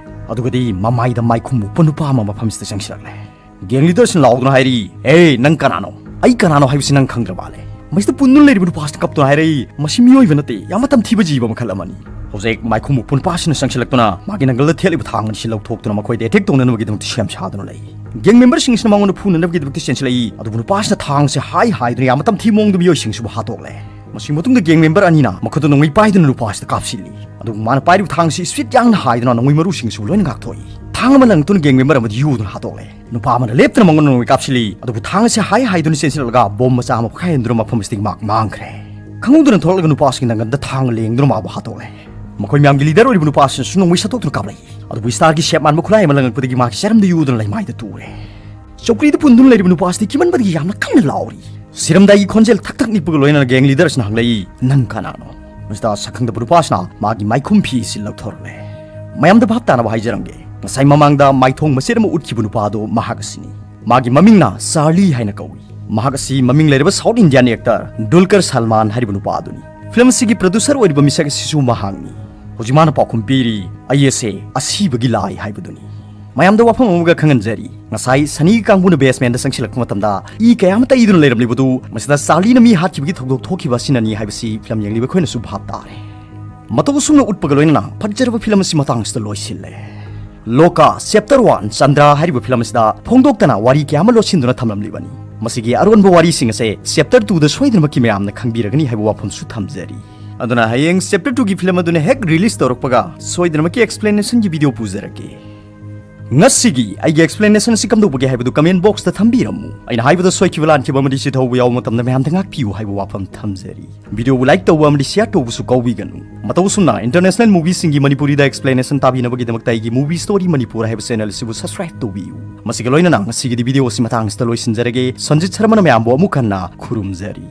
ꯑꯗꯨꯒꯗꯤ ꯃꯃꯥꯏꯗ ꯃꯥꯏꯈꯨꯝ ꯎꯞꯄ ꯅꯨꯄꯥ ꯑꯃ ꯃꯐꯝꯁꯤꯗ ꯆꯪꯁꯤꯜꯂꯛꯂꯦ꯫ ꯒꯦꯡ ꯂꯤꯗꯔꯁꯤꯅ ꯂꯥꯎꯗꯨꯅ ꯍꯥꯏꯔꯤ, "ꯑꯦ, ꯅꯪ ꯀꯅꯥꯅꯣ? ꯑꯩ ꯀꯅꯥꯅꯣ ꯍꯥꯏꯕꯁꯤ ꯅꯪ ꯈꯪꯗ꯭ꯔ ꯃꯥꯜꯂꯦ?" ꯃꯁꯤꯗ ꯄꯨꯟꯗꯨꯅ ꯂꯩꯔꯤꯕ ꯅꯨꯄꯥꯁꯤꯅ ꯀꯞꯇꯨꯅ ꯍꯥꯏꯔꯛꯏ, "ꯃꯁꯤ ꯃꯤꯑꯣꯏꯕ ꯅꯠꯇꯦ, ꯌꯥꯝꯅ ꯇꯝꯊꯤꯕ ꯖꯤꯕ ꯃꯈꯜ ꯑꯃꯅꯤ꯫" ꯍꯧꯖꯤꯛ ꯃꯥꯏꯈꯨꯝ ꯎꯞꯄ ꯅꯨꯄꯥꯁꯤꯅ ꯆꯪꯁꯤꯜꯂꯛꯇꯨꯅ ꯃꯥꯒꯤ ꯅꯪꯒꯜꯗ ꯊꯦꯠꯂꯤꯕ ꯊꯥꯡ ꯑꯅꯤꯁꯤ ꯂꯧꯊꯣꯛꯇꯨꯅ ꯃꯈꯣꯏꯗ ꯑꯦꯇꯦꯛ ꯇꯧꯅꯅꯕꯒꯤꯗꯃꯛꯇ ꯁꯦꯝ ꯁꯥꯗꯨꯅ ꯂꯩ꯫ ꯒꯦꯡ ꯃꯦꯝꯕꯔꯁꯤꯡꯁꯤꯅ ꯃꯉꯣꯟꯗ ꯐꯨꯅꯅꯕꯒꯤꯗꯃꯛꯇ ꯆꯦꯟꯁꯤꯜꯂꯛꯏ, ꯑꯗꯨꯕꯨ ꯅꯨꯄꯥꯁꯤꯅ ꯊꯥꯡꯁꯦ ꯍꯥꯏ ꯍꯥꯏꯗꯨꯅ ꯌꯥꯝꯅ ꯇꯝꯊꯤꯕ ꯃꯑꯣꯡꯗ ꯃꯤꯑꯣꯏꯁꯤꯡꯁꯤꯕꯨ ꯍꯥꯠꯇꯣꯛꯂꯦ꯫ ꯃꯁꯤꯒꯤ ꯃꯇꯨꯡꯗ ꯒꯦꯡ ꯃꯦꯝꯕꯔ ꯑꯅꯤꯅ ꯃꯈꯨꯠꯇ ꯅꯣꯡꯃꯩ ꯄꯥꯏꯗꯨꯅ ꯅꯨꯄꯥꯁꯤꯗ ꯀꯥꯞꯁꯤꯜꯂꯤ꯫ ꯑꯗꯨꯕꯨ ꯃꯥꯅ ꯄꯥꯏꯔꯤꯕ ꯊꯥꯡꯁꯤ ꯏꯁꯄꯤꯠ ꯌꯥꯡꯅ ꯍꯥꯏꯗꯨꯅ ꯅꯣꯡꯃꯩ ꯃꯔꯨꯁꯤꯡꯁꯨ ꯂꯣꯏꯅ ꯉꯥꯛꯊꯣꯛꯏ꯫ ꯊꯥꯡ ꯑꯃ ꯂꯪꯉꯛꯇꯨꯅ ꯒꯦꯡ ꯃꯦꯝꯕꯔ ꯑꯃꯗꯤ ꯌꯨꯗꯨꯅ ꯍꯥꯠꯇꯣꯛꯂꯦ꯫ ꯅꯨꯄꯥ ꯑꯃꯅ ꯂꯦꯞꯇꯅ ꯃꯉꯣꯟꯗ ꯅꯣꯡꯃꯩ ꯀꯥꯞꯁꯤꯜꯂꯤ꯫ ꯑꯗꯨꯕꯨ ꯊꯥꯡ ꯑꯁꯤ ꯍꯥꯏ ꯍꯥꯏꯗꯨꯅ ꯆꯦꯟꯁꯤꯜꯂꯛꯂꯒ ꯕꯣꯝ ꯃꯆꯥ ꯑꯃ ꯄꯣꯈꯥꯏꯍꯟꯗꯨꯅ ꯃꯐꯝ ꯑꯁꯤꯗꯒꯤ ꯃꯍꯥꯛ ꯃꯥꯡꯈ꯭ꯔꯦ꯫ ꯈꯪꯍꯧꯗꯅ ꯊꯣꯛꯂꯛꯂꯒ ꯅꯨꯄꯥꯁꯤꯒꯤ ꯅꯪꯒꯟꯗ ꯊꯥꯡ ꯂꯦꯡꯗꯨꯅ ꯃꯥꯕꯨ ꯍꯥꯠꯇꯣꯛꯂꯦ꯫ ꯃꯈꯣꯏ ꯃꯌꯥꯝꯒꯤ ꯂꯤꯗꯔ ꯑꯣꯏꯔꯤꯕ ꯅꯨꯄꯥꯁꯤꯅꯁꯨ ꯅꯣꯡꯃꯩ ꯁꯠꯇꯣꯛꯇꯨꯅ ꯀꯥꯞꯂꯛꯏ꯫ ꯑꯗꯨꯕꯨ ꯁ꯭ꯇꯥꯔꯒꯤ ꯁꯦꯞ ꯃꯥꯟꯕ ꯈꯨꯠꯂꯥꯏ ꯑꯃ ꯂꯪꯉꯛꯄꯗꯒꯤ ꯃꯥꯒꯤ ꯆꯔꯝꯗ ꯌꯨꯗꯨꯅ ꯂꯩꯃꯥꯏꯗ ꯇꯨꯔꯦ꯫ ꯆꯧꯀ꯭ꯔꯤꯗ ꯄꯨꯟꯗꯨꯅ ꯂꯩꯔꯤꯕ ꯅꯨꯄꯥꯁꯤꯗꯤ ꯀꯤꯃꯟꯕꯗꯒꯤ ꯌꯥꯝꯅ ꯀꯟꯅ ꯂꯥꯎꯔꯤ꯫ ꯁꯤꯔꯝꯗꯥꯏꯒꯤ ꯈꯣꯟꯖꯦꯜ ꯊꯛ ꯊꯛ ꯅꯤꯛꯄꯒ ꯂꯣꯏꯅꯅ ꯒꯦꯡ ꯂꯤꯗꯔꯁꯤꯅ ꯍꯪꯂꯛꯏ, "ꯅꯪ ꯀꯅꯥꯅꯣ?" ꯃꯁꯤꯗ ꯁꯛꯈꯪꯗꯕ ꯅꯨꯄꯥꯁꯤꯅ ꯃꯥꯒꯤ ꯃꯥꯏꯈꯨꯝ ꯐꯤ ꯑꯁꯤ ꯂꯧꯊꯣꯔꯛꯂꯦ꯫ ꯃꯌꯥꯝꯗ ꯚꯥꯞ ꯇꯥꯅꯕ ꯍꯥꯏꯖꯔꯝꯒꯦ, ꯉꯁꯥꯏ ꯃꯃꯥꯡꯗ ꯃꯥꯏꯊꯣꯡ ꯃꯆꯦꯠ ꯑꯃ ꯎꯠꯈꯤꯕ ꯅꯨꯄꯥ ꯑꯗꯨ ꯃꯍꯥꯛ ꯑꯁꯤꯅꯤ꯫ ꯃꯥꯒꯤ ꯃꯃꯤꯡꯅ ꯆꯥꯔꯂꯤ ꯍꯥꯏꯅ ꯀꯧꯏ꯫ ꯃꯍꯥꯛ ꯑꯁꯤ ꯃꯃꯤꯡ ꯂꯩꯔꯕ ꯁꯥꯎꯠ ꯏꯟꯗꯤꯌꯥꯟ ꯑꯦꯛꯇꯔ ꯗꯨꯜꯀꯔ ꯁꯜꯃꯥꯟ ꯍꯥꯏꯔꯤꯕ ꯅꯨꯄꯥ ꯑꯗꯨꯅꯤ꯫ ꯐꯤꯂꯝ ꯑꯁꯤꯒꯤ ꯄ꯭ꯔꯣꯗ꯭ꯌꯨꯁꯔ ꯑꯣꯏꯔꯤꯕ ꯃꯤꯁꯛ ꯑꯁꯤꯁꯨ ꯃꯍꯥꯛꯅꯤ꯫ ꯍꯧꯖꯤꯛ ꯃꯥꯅ ꯄꯥꯎꯈꯨꯝ ꯄꯤꯔꯤ, "ꯑꯩ ꯑꯁꯦ ꯑꯁꯤꯕꯒꯤ ꯂꯥꯏ ꯍꯥꯏꯕꯗꯨꯅꯤ꯫" ꯃꯌꯥꯝꯗ ꯋꯥꯐꯝ ꯑꯃꯒ ꯈꯪꯍꯟꯖꯔꯤ, ꯉꯁꯥꯏ ꯁꯅꯤ ꯀꯥꯡꯕꯨꯅ ꯕꯦꯁꯃꯦꯟꯗ ꯆꯪꯁꯤꯜꯂꯛꯄ ꯃꯇꯝꯗ ꯏ ꯀꯌꯥ ꯑꯃ ꯇꯩꯗꯨꯅ ꯂꯩꯔꯝꯂꯤꯕꯗꯨ ꯃꯁꯤꯗ ꯆꯥꯔꯂꯤꯅ ꯃꯤ ꯍꯥꯠꯈꯤꯕꯒꯤ ꯊꯧꯗꯣꯛ ꯊꯣꯛꯈꯤꯕ ꯑꯁꯤꯅꯅꯤ ꯍꯥꯏꯕꯁꯤ ꯐꯤꯂꯝ ꯌꯦꯡꯂꯤꯕ ꯑꯩꯈꯣꯏꯅꯁꯨ ꯚꯥꯞ ꯇꯥꯔꯦ꯫ ꯃꯇꯧ ꯑꯁꯨꯝꯅ ꯎꯠꯄꯒ ꯂꯣꯏꯅꯅ ꯐꯖꯔꯕ ꯐꯤꯂꯝ ꯑꯁꯤ ꯃꯇꯥꯡ ꯑꯁꯤꯗ ꯂꯣꯏꯁꯤꯜꯂꯦ꯫ ꯂꯣꯀꯥ ꯆꯦꯞꯇꯔ ꯋꯥꯟ ꯆꯟꯗ꯭ꯔꯥ ꯍꯥꯏꯔꯤꯕ ꯐꯤꯂꯝ ꯑꯁꯤꯗ ꯐꯣꯡꯗꯣꯛꯇꯅ ꯋꯥꯔꯤ ꯀꯌꯥ ꯑꯃ ꯂꯣꯠꯁꯤꯟꯗꯨꯅ ꯊꯝꯂꯝꯂꯤꯕꯅꯤ꯫ ꯃꯁꯤꯒꯤ ꯑꯔꯣꯟꯕ ꯋꯥꯔꯤꯁꯤꯡ ꯑꯁꯦ ꯆꯦꯞꯇꯔ ꯇꯨꯗ ꯁꯣꯏꯗꯅꯃꯛꯀꯤ ꯃꯌꯥꯝꯅ ꯈꯪꯕꯤꯔꯒꯅꯤ ꯍꯥꯏꯕ ꯋꯥꯐꯝꯁꯨ ꯊꯝꯖꯔꯤ꯫ ꯑꯗꯨꯅ ꯍꯌꯦꯡ ꯆꯦꯞꯇꯔ ꯇꯨꯒꯤ ꯐꯤꯂꯝ ꯑꯗꯨꯅ ꯍꯦꯛ ꯔꯤꯂꯤꯁ ꯇꯧꯔꯛꯄꯒ ꯁꯣꯏꯗꯅꯃꯛꯀꯤ ꯑꯦꯛꯁꯄ꯭ꯂꯦꯅꯦꯁꯟꯒꯤ ꯚꯤꯗꯤꯑꯣ ꯄꯨꯖꯔꯛꯀꯦ꯫ ꯉꯁꯤꯒꯤ ꯑꯩꯒꯤ explanation ꯑꯁꯤ ꯀꯝꯗꯧꯕꯒꯦ ꯍꯥꯏꯕꯗꯨ comment box ꯇ ꯊꯝꯕꯤꯔꯝꯃꯨ꯫ ꯑꯩꯅ ꯍꯥꯏꯕꯗ ꯁꯣꯏꯈꯤꯕ ꯂꯥꯟꯈꯤꯕ ꯑꯃꯗꯤ ꯆꯤꯊꯍꯧꯕ ꯌꯥꯎꯕ ꯃꯇꯝꯗ ꯃꯌꯥꯝꯗ ꯉꯥꯛꯄꯤꯌꯨ ꯍꯥꯏꯕ ꯋꯥꯐꯝ ꯊꯝꯖꯔꯤ꯫ Video ꯕꯨ like ꯇꯧꯕ ꯑꯃꯗꯤ share ꯇꯧꯕꯁꯨ ꯀꯥꯎꯕꯤꯒꯅꯨ꯫ ꯃꯇꯧ ꯑꯁꯨꯝꯅ international movie ꯁꯤꯡꯒꯤ ꯃꯅꯤꯄꯨꯔꯤꯗ explanation ꯇꯥꯕꯤꯅꯕꯒꯤꯗꯃꯛꯇ ꯑꯩꯒꯤ Movie Story ꯃꯅꯤꯄꯨꯔ ꯍꯥꯏꯕ channel ꯑꯁꯤꯕꯨ subscribe ꯇꯧꯕꯤꯌꯨ꯫ ꯃꯁꯤꯒ ꯂꯣꯏꯅꯅ ꯉꯁꯤꯒꯤꯗꯤ video ꯑꯁꯤ ꯃꯇꯥꯡ ꯑꯁꯤꯗ ꯂꯣꯏꯁꯤꯟꯖꯔꯒꯦ꯫ ꯁꯟꯖꯤꯠ ꯁꯔꯃꯅ ꯃꯌꯥꯝꯕꯨ ꯑꯃꯨꯛ ꯍꯟꯅ ꯈꯨꯔꯨꯝꯖꯔꯤ꯫